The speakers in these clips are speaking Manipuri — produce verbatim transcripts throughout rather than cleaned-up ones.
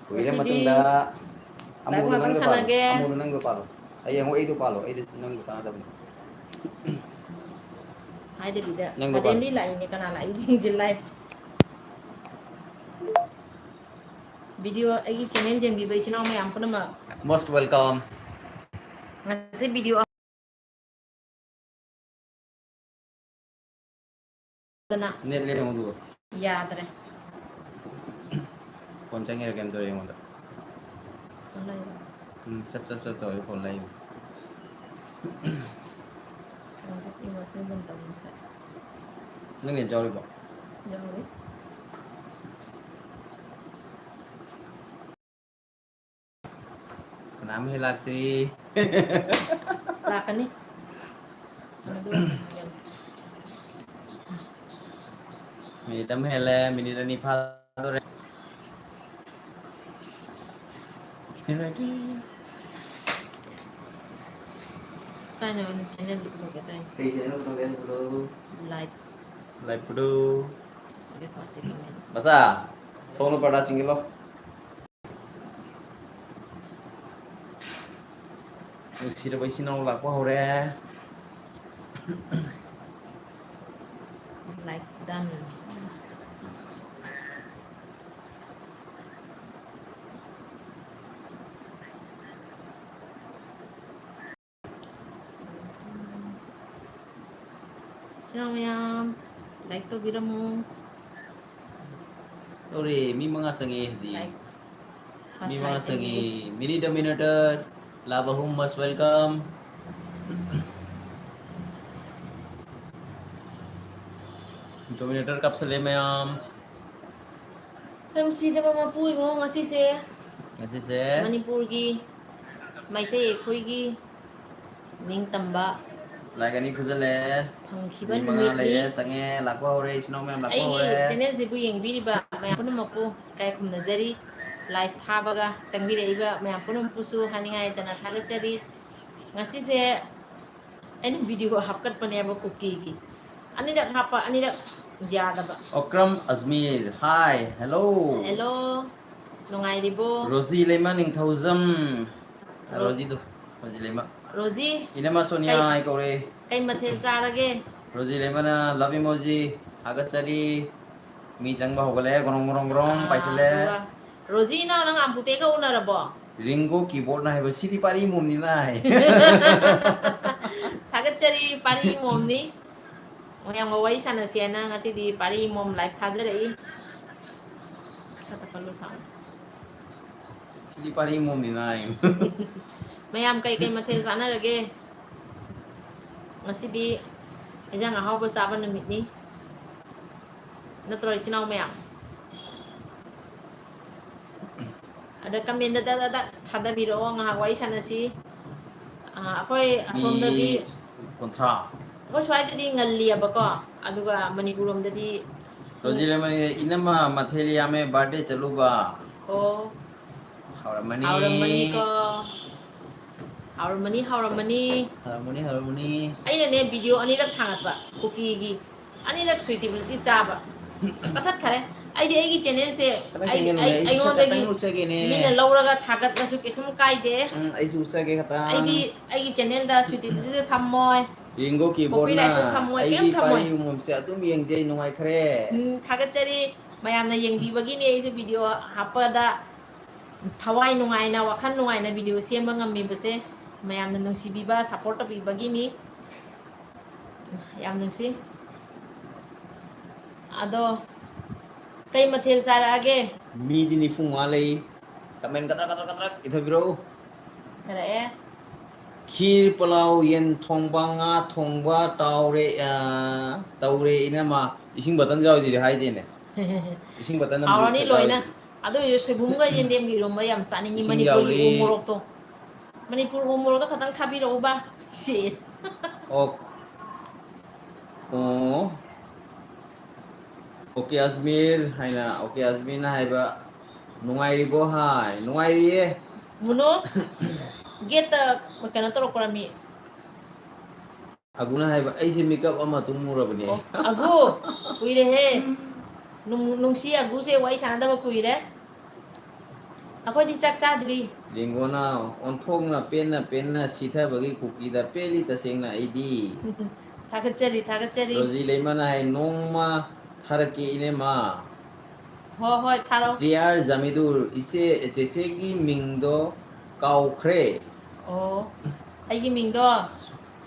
ꯀꯨꯏꯔ ꯃꯇꯨꯡꯗ꯫ ꯑꯃꯨꯗ ꯅꯪꯗꯣ ꯄꯥꯜꯂꯣ, ꯑꯃꯨꯗ ꯅꯪꯗꯣ ꯄꯥꯜꯂꯣ꯫ ꯑꯩ ꯑꯃꯨꯛ ꯑꯩꯗꯣ ꯄꯥꯜꯂꯣ, ꯑꯩꯗꯤ ꯅꯪꯗꯣ ꯇꯥꯟꯅꯗꯕꯅꯤ꯫ ꯍꯥꯏꯗꯕꯤꯗ ꯅꯪꯗꯣ ꯄꯥꯜꯂꯣ꯫ Suddenly ꯂꯥꯛꯏꯅꯦ, ꯀꯅꯥ ꯂꯥꯛꯏ ꯌꯦꯡꯁꯤ live꯫ Video ꯑꯩꯒꯤ channel ꯌꯦꯡꯕꯤꯕ ꯏꯆꯤꯟ ꯏꯅꯥꯎ ꯃꯌꯥꯝ ꯄꯨꯝꯅꯃꯛ꯫ Most welcome꯫ ꯉꯁꯤ video ꯑꯗꯨꯅ net ꯂꯦꯞꯄ ꯌꯦꯡꯉꯨ ꯑꯗꯨꯒ꯫ ꯌꯥꯗ꯭ꯔꯦ꯫ Phone ꯆꯪꯉꯤꯔ ꯀꯩꯅꯣꯝ ꯇꯧꯔꯦ ꯑꯩꯉꯣꯟꯗ꯫ Phone ꯂꯩꯔꯦ꯫ ꯎꯝ, ꯆꯞ ꯆꯞ ꯆꯞ ꯇꯧꯔꯦ phone ꯂꯩꯔꯦ꯫ ꯀꯩꯅꯣꯗ ꯏꯃꯣꯠ ꯃꯣꯠꯄ ꯇꯧꯔꯤ ꯉꯁꯥꯏ꯫ ꯅꯪ net ꯌꯥꯎꯔꯤꯕꯣ? ꯌꯥꯎꯔꯤ꯫ ꯀꯅꯥꯝ ꯍꯦꯛ ꯂꯥꯛꯇ꯭ꯔꯤ꯫ ꯂꯥꯛꯀꯅꯤ꯫ ꯑꯗꯨ ꯌꯦꯡꯉꯨ꯫ Minute ꯑꯃ ꯍꯦꯜꯂꯦ, minute ꯑꯅꯤ ꯐꯥꯗꯣꯔꯦ꯫ ꯀꯥꯏꯅ ꯑꯣꯏꯅ channel ꯄꯨꯊꯣꯛꯀꯦ ꯇꯧꯔꯤꯅꯦ꯫ ꯀꯩ channel ꯄꯨꯊꯣꯛꯀꯦ ꯍꯥꯏꯅꯣ ꯄꯨꯊꯣꯛꯑꯣ꯫ Live꯫ Live ꯄꯨꯊꯣꯛꯑꯣ꯫ ꯁꯤꯒꯤ ꯄꯥꯁꯁꯤꯒꯤ ꯃꯤꯡ꯫ ꯃꯆꯥ, ꯊꯣꯡꯅ ꯄꯔꯗꯥ ꯆꯤꯡꯒꯠꯂꯣ꯫ ꯅꯨꯡꯁꯤꯔꯕ ꯏꯆꯤꯟ ꯏꯅꯥꯎ ꯂꯥꯛꯄ ꯍꯧꯔꯦ꯫ Like done꯫ ꯏꯆꯤꯟ ꯏꯅꯥꯎ ꯃꯌꯥꯝ, like ꯇꯧꯕꯤꯔꯝꯃꯨ꯫ ꯇꯧꯔꯦ, ꯃꯤ ꯃꯉꯥ ꯆꯪꯉꯦ ꯍꯧꯖꯤꯛ꯫ Like꯫ ꯃꯤ ꯃꯉꯥ ꯆꯪꯉꯦ꯫ Minute dominator, ꯂꯥꯛꯄ ꯑꯍꯨꯝ, most welcome꯫ Dominator ꯀꯥꯞꯁꯜꯂꯦ ꯃꯌꯥꯝ꯫ ꯌꯥꯝ ꯁꯤꯗꯕ ꯃꯄꯨ ꯏꯕꯨꯡꯉꯣ ꯉꯁꯤꯁꯦ꯫ ꯉꯁꯤꯁꯦ꯫ ꯃꯅꯤꯄꯨꯔꯒꯤ ꯃꯩꯇꯩ ꯑꯩꯈꯣꯏꯒꯤ ꯅꯤꯡꯇꯝꯕ ꯂꯥꯏꯛ ꯑꯅꯤ ꯈꯨꯖꯜꯂꯦ꯫ ꯐꯪꯈꯤꯕ ꯃꯤ ꯃꯉꯥ ꯅꯨꯃꯤꯠꯅꯤ꯫ ꯂꯩꯔꯦ, ꯆꯪꯉꯦ, ꯂꯥꯛꯄ ꯍꯧꯔꯦ, ꯏꯆꯤꯟ ꯏꯅꯥꯎ ꯃꯌꯥꯝ ꯂꯥꯛꯄ ꯑꯩꯒꯤ ꯍꯧꯔꯦ꯫ Channelꯁꯤꯕꯨ ꯌꯦꯡꯕꯤꯔꯤꯕ ꯃꯌꯥꯝ ꯄꯨꯝꯅꯃꯛꯄꯨ ꯏꯀꯥꯏ ꯈꯨꯝꯅꯖꯔꯤ꯫ Live ꯊꯥꯕꯒ ꯆꯪꯕꯤꯔꯛꯏꯕ ꯃꯌꯥꯝ ꯄꯨꯝꯅꯃꯛꯄꯨꯁꯨ ꯍꯥꯏꯅꯤꯡꯉꯥꯏ ꯂꯩꯇꯅ ꯊꯥꯒꯠꯆꯔꯤ꯫ ꯉꯁꯤꯁꯦ ꯑꯩꯅ video ꯍꯥꯞꯀꯠꯄꯅꯦꯕ ꯀꯨꯀꯤꯒꯤ꯫ ꯑꯅꯤꯔꯛ ꯍꯥꯞꯄ, ꯑꯅꯤꯔꯛ ꯌꯥꯗꯕ꯫ Okram Ajmer, hi, hello꯫ Hello꯫ ꯅꯨꯡꯉꯥꯏꯔꯤꯕꯣ? ꯔꯣꯖꯤ ꯂꯩꯃ ꯅꯤꯡꯊꯧꯖꯝ꯫ ꯔꯣ-, ꯔꯣꯖꯤꯗꯣ, ꯔꯣꯖꯤ ꯂꯩꯃ꯫ ꯔꯣꯖꯤ, ꯏꯅꯝꯃ ꯁꯣꯅꯤꯌꯥ ꯀꯩ, ꯍꯥꯏ ꯀꯧꯔꯦ꯫ ꯀꯩ ꯃꯊꯦꯜ ꯆꯥꯔꯒꯦ? ꯔꯣꯖꯤ ꯂꯩꯃꯅ love emoji ꯊꯥꯒꯠꯆꯔꯤ꯫ ꯃꯤ ꯆꯪꯕ ꯍꯧꯒꯠꯂꯛꯑꯦ, ꯒ꯭ꯔꯣꯡ, ꯒ꯭ꯔꯣꯡ, ꯒ꯭ꯔꯣꯡ ꯑꯥ, ꯄꯥꯏꯁꯤꯜꯂꯦ꯫ ꯑꯗꯨꯒ ꯔꯣꯖꯤ ꯏꯅꯥꯎ, ꯅꯪ ꯑꯝꯄꯨꯇꯦꯒ ꯎꯅꯔꯕꯣ? ꯔꯤꯡꯒꯣ ꯀꯤꯕꯣꯔꯗꯅ ꯍꯥꯏꯕ, "ꯁꯤꯗꯤ ꯄꯥꯔꯤ ꯃꯣꯝꯅꯤꯅ" ꯍꯥꯏ꯫ ꯊꯥꯒꯠꯆꯔꯤ, ꯄꯥꯔꯤ ꯃꯣꯝꯅꯤ꯫ ꯃꯌꯥꯝꯒ ꯋꯥꯔꯤ ꯁꯥꯟꯅꯁꯦꯅ ꯉꯁꯤꯗꯤ ꯄꯥꯔꯤ ꯃꯣꯝ live ꯊꯥꯖꯔꯛꯏ꯫ ꯈꯔ ꯇꯞꯍꯜꯂꯨ sound꯫ "ꯁꯤꯗꯤ ꯄꯥꯔꯤ ꯃꯣꯝꯅꯤꯅ" ꯍꯥꯏ꯫ ꯃꯌꯥꯝ ꯀꯩ ꯀꯩ ꯃꯊꯦꯜ ꯆꯥꯅꯔꯒꯦ? ꯉꯁꯤꯗꯤ ꯏꯟꯖꯥꯡ ꯑꯍꯥꯎꯕ ꯆꯥꯕ ꯅꯨꯃꯤꯠꯅꯤ꯫ ꯅꯠꯇ꯭ꯔꯣ, ꯏꯆꯤꯟ ꯏꯅꯥꯎ ꯃꯌꯥꯝ? ꯑꯗ comment ꯗ ꯗꯛ ꯗꯛ ꯗꯛ ꯊꯥꯗꯕꯤꯔꯛꯑꯣ, ꯉꯥꯏꯍꯥꯛ ꯋꯥꯔꯤ ꯁꯥꯟꯅꯁꯤ꯫ ꯑ, ꯑꯩꯈꯣꯏ ꯃꯤ ꯑꯁꯣꯝꯗꯗꯤ, ꯀꯨꯟꯊ꯭ꯔꯥ꯫ ꯑꯩꯈꯣꯏ ꯁ꯭ꯋꯥꯏꯗꯗꯤ ꯉꯜꯂꯤꯑꯕꯀꯣ, ꯑꯗꯨꯒ ꯃꯅꯤꯄꯨꯔ ꯂꯣꯝꯗꯗꯤ ꯄꯨꯡ ꯔꯣꯖꯤ ꯂꯩꯃꯅꯤ, ꯏꯅꯝꯃ ꯃꯊꯦꯜ ꯌꯥꯝꯃꯦ, birthday ꯆꯠꯂꯨꯕ꯫ ꯑꯣ꯫ ꯍꯥꯎꯔꯝꯃꯅꯤ꯫ ꯍꯥꯎꯔꯝꯃꯅꯤꯀꯣ꯫ ꯍꯥꯎꯔꯝꯃꯅꯤ, ꯍꯥꯎꯔꯝꯃꯅꯤ꯫ ꯍꯥꯎꯔꯝꯃꯅꯤ, ꯍꯥꯎꯔꯝꯃꯅꯤ꯫ ꯑꯩꯅꯅꯦ video ꯑꯅꯤꯔꯛ ꯊꯥꯡꯒꯠꯄ ꯀꯨꯀꯤꯒꯤ꯫ ꯑꯅꯤꯔꯛ sweetie ꯕꯨꯗꯤ ꯆꯥꯕ꯫ ꯀꯛꯊꯠꯈꯔꯦ꯫ ꯑꯩꯗꯤ ꯑꯩꯒꯤ channel ꯁꯦ ꯈꯇꯪ ꯑꯩ, ꯊꯦꯡꯖꯤꯜꯂꯨꯔꯦ꯫ ꯑꯩ, ꯑꯩꯁꯨ ꯑꯩꯉꯣꯟꯗꯒꯤ ꯈꯇꯪ ꯎꯠꯆꯒꯦꯅꯦ꯫ ꯃꯤꯅ ꯂꯧꯔꯒ ꯊꯥꯒꯠꯂꯁꯨ ꯀꯩꯁꯨꯝ ꯀꯥꯏꯗꯦ꯫ ꯎꯝ, ꯑꯩꯁꯨ ꯎꯠꯆꯒꯦ ꯈꯇꯪ꯫ ꯑꯩꯗꯤ ꯑꯩꯒꯤ channel ꯗ sweetie ꯗꯨꯗ ꯊꯝꯃꯣꯏ꯫ ꯔꯤꯡꯒꯣ ꯀꯤꯕꯣꯔꯗꯅ copyright ꯁꯨ ꯊꯝꯃꯣꯏ, ꯀꯩꯝ ꯑꯩꯒꯤ ꯊꯝꯃꯣꯏ꯫ ꯄꯥꯔꯤ ꯃꯣꯝꯁꯦ ꯑꯗꯨꯝ ꯌꯦꯡꯖꯩ, ꯅꯨꯡꯉꯥꯏꯈ꯭ꯔꯦ꯫ ꯎꯝ, ꯊꯥꯒꯠꯆꯔꯤ꯫ ꯃꯌꯥꯝꯅ ꯌꯦꯡꯕꯤꯕꯒꯤꯅꯤ ꯑꯩꯁꯨ video ꯍꯥꯞꯄꯗ ꯊꯋꯥꯏ ꯅꯨꯡꯉꯥꯏꯅ, ꯋꯥꯈꯜ ꯅꯨꯡꯉꯥꯏꯅ video ꯁꯦꯝꯕ ꯉꯝꯃꯤꯕꯁꯦ꯫ ꯃꯌꯥꯝꯅ ꯅꯨꯡꯁꯤꯕꯤꯕ, support ꯇꯧꯕꯤꯕꯒꯤꯅꯤ꯫ ꯌꯥꯝ ꯅꯨꯡꯁꯤ꯫ ꯑꯗꯣ, ꯀꯩ ꯃꯊꯦꯜ ꯆꯥꯔꯛꯑꯒꯦ? ꯃꯤꯗꯤ ꯅꯤꯐꯨ ꯃꯉꯥ ꯂꯩ꯫ Comment ꯀꯗ꯭ꯔꯛ, ꯀꯗ꯭ꯔꯛ, ꯀꯗ꯭ꯔꯛ ꯏꯊꯕꯤꯔꯛꯎ꯫ ꯊꯥꯔꯛꯑꯦ꯫ ꯈꯤꯔ, ꯄꯂꯥꯎ, ꯌꯦꯟ ꯊꯣꯡꯕ, ꯉꯥ ꯊꯣꯡꯕ, ꯇꯥꯎꯔꯦ, ꯑ, ꯇꯧꯔꯦ, ꯏꯅꯝꯃ꯫ ꯏꯁꯤꯡ bottle ꯌꯥꯎꯔꯤꯗꯨꯗꯤ ꯍꯥꯏꯗꯦꯅꯦ꯫ ꯏꯁꯤꯡ bottle ꯑꯃ ꯍꯥꯎꯔꯅꯤ ꯂꯣꯏꯅ꯫ ꯌꯥꯎꯔꯤꯗꯨꯗꯤ꯫ ꯑꯗꯨ ꯑꯣꯏꯔꯁꯨ ꯁꯣꯏꯕꯨꯝꯒ ꯌꯦꯟꯗꯦꯝꯒ ꯏꯔꯣꯝꯕ ꯌꯥꯝ ꯆꯥꯅꯤꯡꯉꯤ, ꯏꯁꯤꯡ ꯃꯅꯤꯄꯨꯔꯒꯤ ꯌꯥꯎꯔꯤ꯫ ꯎ ꯃꯣꯔꯣꯛꯇꯣ꯫ ꯃꯅꯤꯄꯨꯔ ꯎ ꯃꯣꯔꯣꯛꯇꯣ ꯈꯇꯪ ꯊꯥꯕꯤꯔꯛꯎꯕ꯫ ꯁꯤ꯫ ꯑꯣ꯫ ꯑꯣ꯫ ꯑꯣꯀꯦ ꯑꯖꯃꯤꯔ ꯍꯥꯏꯅ, ꯑꯣꯀꯦ ꯑꯖꯃꯤꯔꯅ ꯍꯥꯏꯕ, "ꯅꯨꯡꯉꯥꯏꯔꯤꯕꯣ?" ꯍꯥꯏ, "ꯅꯨꯡꯉꯥꯏꯔꯤꯌꯦ꯫" ꯃꯨꯅꯣ, gate ꯇ ꯀꯩꯅꯣ ꯇꯧꯔꯛꯄ꯭ꯔꯥ ꯃꯤ? ꯑꯒꯨꯅ ꯍꯥꯏꯕ, "ꯑꯩꯁꯦ ꯃꯤꯀꯞ ꯑꯃ ꯇꯨꯝꯃꯨꯔꯕꯅꯦ꯫" ꯑꯣ, ꯑꯒꯨ, ꯀꯨꯏꯔꯦꯍꯦ꯫ ꯅꯨꯡ-, ꯅꯨꯡꯁꯤ ꯑꯒꯨꯁꯦ ꯋꯥꯔꯤ ꯁꯥꯟꯅꯗꯕ ꯀꯨꯏꯔꯦ꯫ ꯑꯩꯈꯣꯏꯗꯤ ꯆꯥꯛ ꯆꯥꯗ꯭ꯔꯤ꯫ ꯂꯤꯡꯒꯣꯅ ꯑꯣꯟꯊꯣꯛꯅ ꯄꯦꯟꯅ ꯄꯦꯟꯅ ꯁꯤꯊꯕꯒꯤ ꯀꯨꯀꯤꯗ ꯄꯦꯜꯂꯤ ꯇꯁꯦꯡꯅ ꯑꯩꯗꯤ꯫ ꯊꯥꯒꯠꯆꯔꯤ, ꯊꯥꯒꯠꯆꯔꯤ꯫ ꯔꯣꯖꯤ ꯂꯩꯃꯅ ꯍꯥꯏ, "ꯅꯣꯡꯃ ꯊꯥꯔꯛꯀꯦ ꯏꯅꯦꯃ"꯫ ꯍꯣꯏ, ꯍꯣꯏ, ꯊꯥꯔꯛꯑꯣ꯫ ꯖꯦ ꯑꯥꯔ ꯖꯃꯤꯗꯨꯔ, ꯏꯆꯦ, ꯆꯦꯆꯦꯒꯤ ꯃꯤꯡꯗꯣ ꯀꯥꯎꯈ꯭ꯔꯦ꯫ ꯑꯣ, ꯑꯩꯒꯤ ꯃꯤꯡꯗꯣ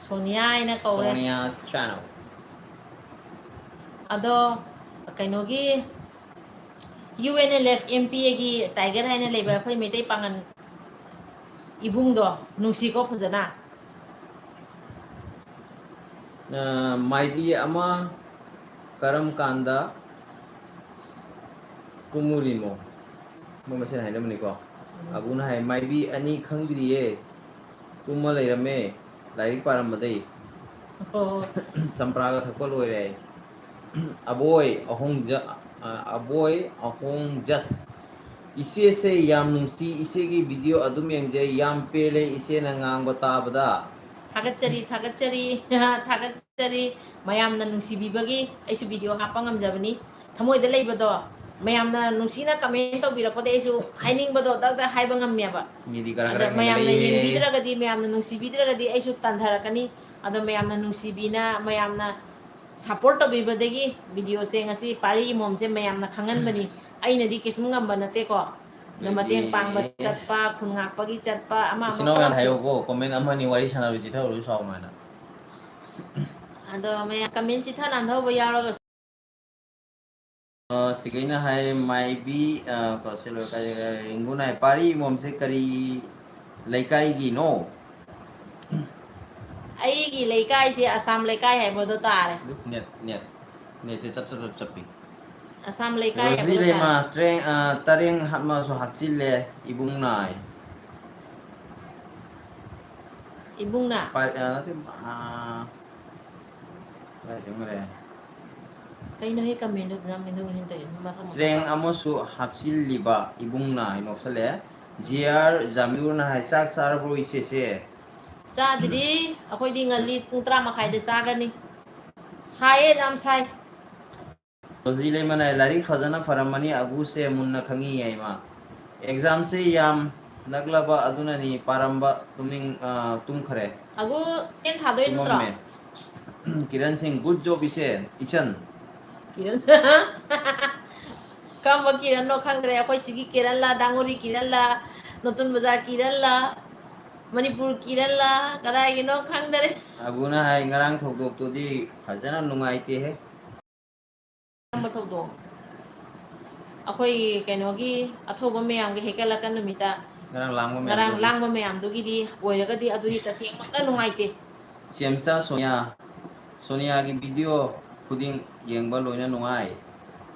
ꯁꯣꯅꯤꯌꯥ ꯍꯥꯏꯅ ꯀꯧꯔꯦ꯫ ꯁꯣꯅꯤꯌꯥ ꯆꯥꯅꯧ꯫ ꯑꯗꯣ ꯀꯩꯅꯣꯒꯤ U N L F M P ꯑꯦꯒꯤ ꯇꯥꯏꯒꯔ ꯍꯥꯏꯅ ꯂꯩꯕ ꯑꯩꯈꯣꯏ ꯃꯩꯇꯩ ꯄꯥꯉꯜ ꯏꯕꯨꯡꯗꯣ ꯅꯨꯡꯁꯤꯀꯣ ꯐꯖꯅ꯫ ꯑ, ꯃꯥꯏꯕꯤ ꯑꯃ ꯀꯔꯝ ꯀꯥꯟꯗ ꯀꯨꯝꯃꯨꯔꯤꯃꯣ? ꯃꯣꯏ ꯃꯁꯦꯟ ꯍꯥꯏꯅꯕꯅꯤꯀꯣ꯫ ꯑꯒꯨꯅ ꯍꯥꯏ, "ꯃꯥꯏꯕꯤ ꯑꯅꯤ ꯈꯪꯗ꯭ꯔꯤꯌꯦ, ꯇꯨꯝꯃ ꯂꯩꯔꯝꯃꯦ, ꯂꯥꯏꯔꯤꯛ ꯄꯥꯔꯝꯕꯗꯩ꯫ ꯑꯣ꯫ ꯆꯝꯄ꯭ꯔꯥꯒ ꯊꯛꯄ ꯂꯣꯏꯔꯦ ꯍꯥꯏ꯫" ꯑꯕꯣꯏ ꯑꯍꯣꯡꯖ-, ꯑ, ꯑꯕꯣꯏ ꯑꯍꯣꯡꯖꯁ, "ꯏꯆꯦꯁꯦ ꯌꯥꯝ ꯅꯨꯡꯁꯤ, ꯏꯆꯦꯒꯤ ꯚꯤꯗꯤꯑꯣ ꯑꯗꯨꯝ ꯌꯦꯡꯖꯩ, ꯌꯥꯝ ꯄꯦꯜꯂꯦ ꯏꯆꯦꯅ ꯉꯥꯡꯕ ꯇꯥꯕꯗ"꯫ ꯊꯥꯒꯠꯆꯔꯤ, ꯊꯥꯒꯠꯆꯔꯤ, ꯊꯥꯒꯠꯆꯔꯤ꯫ ꯃꯌꯥꯝꯅ ꯅꯨꯡꯁꯤꯕꯤꯕꯒꯤ ꯑꯩꯁꯨ ꯚꯤꯗꯤꯑꯣ ꯍꯥꯞꯄ ꯉꯝꯖꯕꯅꯤ꯫ ꯊꯃꯣꯏꯗ ꯂꯩꯕꯗꯣ ꯃꯌꯥꯝꯅ ꯅꯨꯡꯁꯤꯅ ꯀꯃꯦꯟ ꯇꯧꯕꯤꯔꯛꯄꯗ ꯑꯩꯁꯨ ꯍꯥꯏꯅꯤꯡꯕꯗꯣ ꯗꯛ ꯗꯛ ꯍꯥꯏꯕ ꯉꯝꯃꯦꯕ꯫ ꯃꯤꯗꯤ ꯈꯔ ꯑꯗ ꯈꯔ ꯃꯌꯥꯝꯅ ꯍꯦꯟꯒꯠꯂꯛꯏꯍꯦ꯫ ꯌꯦꯡꯕꯤꯗ꯭ꯔꯒꯗꯤ, ꯃꯌꯥꯝꯅ ꯅꯨꯡꯁꯤꯕꯤꯗ꯭ꯔꯒꯗꯤ ꯑꯩꯁꯨ ꯇꯟꯊꯔꯛꯀꯅꯤ꯫ ꯑꯗꯣ ꯃꯌꯥꯝꯅ ꯅꯨꯡꯁꯤꯕꯤꯅ, ꯃꯌꯥꯝꯅ ꯁꯞꯄꯣꯔꯠ ꯇꯧꯕꯤꯕꯗꯒꯤ ꯚꯤꯗꯤꯑꯣꯁꯦ ꯉꯁꯤ ꯄꯥꯔꯤ ꯏꯃꯣꯝꯁꯦ ꯃꯌꯥꯝꯅ ꯈꯪꯍꯟꯕꯅꯤ꯫ ꯑꯩꯅꯗꯤ ꯀꯩꯁꯨꯝ ꯉꯝꯕ ꯅꯠꯇꯦꯀꯣ꯫ ꯑꯗꯣ ꯃꯇꯦꯡ ꯄꯥꯡꯕ ꯑꯗꯨꯗꯤ ꯆꯠꯄ, ꯈꯨꯟ ꯉꯥꯛꯄꯒꯤ ꯆꯠꯄ, ꯑꯃ ꯏꯆꯤꯟ ꯑꯃ ꯏꯅꯥꯎ ꯃꯌꯥꯝ ꯄꯣꯠꯁꯨ꯫ ꯍꯥꯏꯌꯣꯀꯣ, ꯀꯣꯃꯦꯟ ꯑꯃ ꯑꯅꯤ ꯋꯥꯔꯤ ꯁꯥꯟꯅꯔꯨ, ꯆꯤꯊꯔꯨꯔꯁꯨ ꯁꯥꯎꯅꯣ ꯍꯥꯏꯅ꯫ ꯑꯗꯣ ꯃꯌꯥꯝ ꯀꯃꯦꯟ ꯆꯤꯊ ꯅꯥꯟꯊꯍꯧꯕ ꯌꯥꯎꯔꯒꯁꯨ꯫ ꯑ, ꯁꯤꯒꯩꯅ ꯍꯥꯏ, ꯃꯥꯏꯕꯤ, ꯑ, ꯀꯣ, ꯁꯤ ꯂꯣꯏꯔ ꯀꯥꯏ, ꯔꯤꯡꯒꯨꯅ ꯍꯥꯏ, "ꯄꯥꯔꯤ ꯏꯃꯣꯝꯁꯦ ꯀꯔꯤ ꯂꯩꯀꯥꯏꯒꯤꯅꯣ?" ꯑꯩꯒꯤ ꯂꯩꯀꯥꯏꯁꯦ ꯑꯁꯥꯝ ꯂꯩꯀꯥꯏ ꯍꯥꯏꯕꯗꯣ ꯇꯥꯔꯦ꯫ ꯅꯦꯠ, ꯅꯦꯠ, ꯅꯦꯠꯁꯦ ꯆꯞ, ꯆꯞ, ꯆꯞ, ꯆꯞꯄꯤ꯫ ꯑꯁꯥꯝ ꯂꯩꯀꯥꯏ ꯔꯣꯖꯤ ꯍꯥꯏꯕꯗꯣ ꯂꯩꯃ, ꯇꯥꯔꯦ꯫ ꯇ꯭ꯔꯦꯡ, ꯑ, ꯇꯔꯦꯡ ꯍꯥꯞꯃꯁꯨ ꯍꯥꯞꯆꯤꯜꯂꯦ, ꯏꯕꯨꯡ ꯅꯥꯏ꯫ ꯏꯕꯨꯡꯅ? ꯄꯥꯏ-, ꯑ, ꯅꯠꯇꯦ, ꯑ, ꯀꯗꯥꯏ ꯆꯪꯈ꯭ꯔꯦ? ꯀꯩꯅꯣ ꯍꯦ ꯀꯃꯦꯟꯗꯨ ꯑꯗꯨ ꯌꯥꯝ ꯃꯤꯅꯨ ꯃꯤꯅꯨ ꯇꯧꯔꯤꯗꯨ? ꯃꯊꯪ ꯃꯊꯪ ꯇ꯭ꯔꯦꯡ ꯄꯥꯎ꯫ ꯑꯃꯁꯨ ꯍꯥꯞꯆꯤꯜꯂꯤꯕ ꯏꯕꯨꯡꯅ ꯍꯥꯏ ꯅꯣꯛꯁꯜꯂꯦ꯫ ꯖꯤ ꯑꯥꯔ ꯖꯥꯃꯤꯔꯨꯅ ꯍꯥꯏ, "ꯆꯥꯛ ꯆꯥꯔꯕ꯭ꯔꯣ ꯏꯆꯦꯁꯦ?" ꯆꯥꯗ꯭ꯔꯤ꯫ ꯑꯩꯈꯣꯏꯗꯤ ꯉꯜꯂꯤ, ꯄꯨꯡ ꯇꯔꯥ ꯃꯈꯥꯏꯗ ꯆꯥꯒꯅꯤ꯫ ꯁꯥꯏꯌꯦ, ꯌꯥꯝ ꯁꯥꯏ꯫ ꯔꯣꯖꯤ ꯂꯩꯃꯅ ꯍꯥꯏ, "ꯂꯥꯏꯔꯤꯛ ꯐꯖꯅ ꯐꯔꯝꯃꯅꯤ ꯑꯒꯨꯁꯦ, ꯃꯨꯟꯅ ꯈꯪꯉꯤ" ꯍꯥꯏ ꯃꯥ꯫ ꯑꯦꯛꯖꯥꯝꯁꯦ ꯌꯥꯝ ꯅꯛꯂꯕ ꯑꯗꯨꯅꯅꯤ ꯄꯥꯔꯝꯕ ꯇꯨꯝꯅꯤꯡ-, ꯑ, ꯇꯨꯝꯈ꯭ꯔꯦ꯫ ꯑꯒꯨ, ꯇꯦꯟ ꯊꯥꯗꯣꯏ ꯅꯠꯇ꯭ꯔꯣ? ꯇꯨꯝꯃꯝꯃꯦ꯫ ꯀꯤꯔꯟ ꯁꯤꯡ, good job ꯏꯆꯦ, ꯏꯆꯟ꯫ ꯀꯤꯔꯟ꯫ ꯀꯔꯝꯕ ꯀꯤꯔꯟꯅꯣ ꯈꯪꯗ꯭ꯔꯦ꯫ ꯑꯩꯈꯣꯏ ꯁꯤꯒꯤ ꯀꯤꯔꯟꯂ, ꯗꯥꯡꯒꯣꯔꯤ ꯀꯤꯔꯟꯂ, ꯅꯣꯇꯨꯟ ꯕꯖꯥꯔ ꯀꯤꯔꯟꯂ, ꯃꯅꯤꯄꯨꯔ ꯀꯤꯔꯟꯂ, ꯀꯗꯥꯏꯒꯤꯅꯣ ꯈꯪꯗꯔꯦ꯫ ꯑꯒꯨꯅ ꯍꯥꯏ, "ꯉꯔꯥꯡ ꯊꯧꯗꯣꯛꯇꯨꯗꯤ ꯐꯖꯅ ꯅꯨꯡꯉꯥꯏꯇꯦꯍꯦ"꯫ ꯀꯔꯝꯕ ꯊꯧꯗꯣꯛ? ꯑꯩꯈꯣꯏ ꯀꯩꯅꯣꯒꯤ ꯑꯊꯧꯕ ꯃꯌꯥꯝꯒꯤ ꯍꯦꯛꯀꯠꯂꯛꯀ ꯅꯨꯃꯤꯠꯇ ꯉꯔꯥꯡ ꯂꯥꯡꯕ ꯉꯔꯥꯡ ꯃꯌꯥꯝꯗꯨꯒꯤ꯫ ꯂꯥꯡꯕ ꯃꯌꯥꯝꯗꯨꯒꯤꯗꯤ ꯑꯣꯏꯔꯒꯗꯤ ꯑꯗꯨꯗꯤ ꯇꯁꯦꯡꯃꯛꯅ ꯅꯨꯡꯉꯥꯏꯇꯦ꯫ ꯆꯦꯝꯆꯥ ꯁꯣꯅꯤꯌꯥ, ꯁꯣꯅꯤꯌꯥꯒꯤ video ꯈꯨꯗꯤꯡ ꯌꯦꯡꯕ ꯂꯣꯏꯅ ꯅꯨꯡꯉꯥꯏ꯫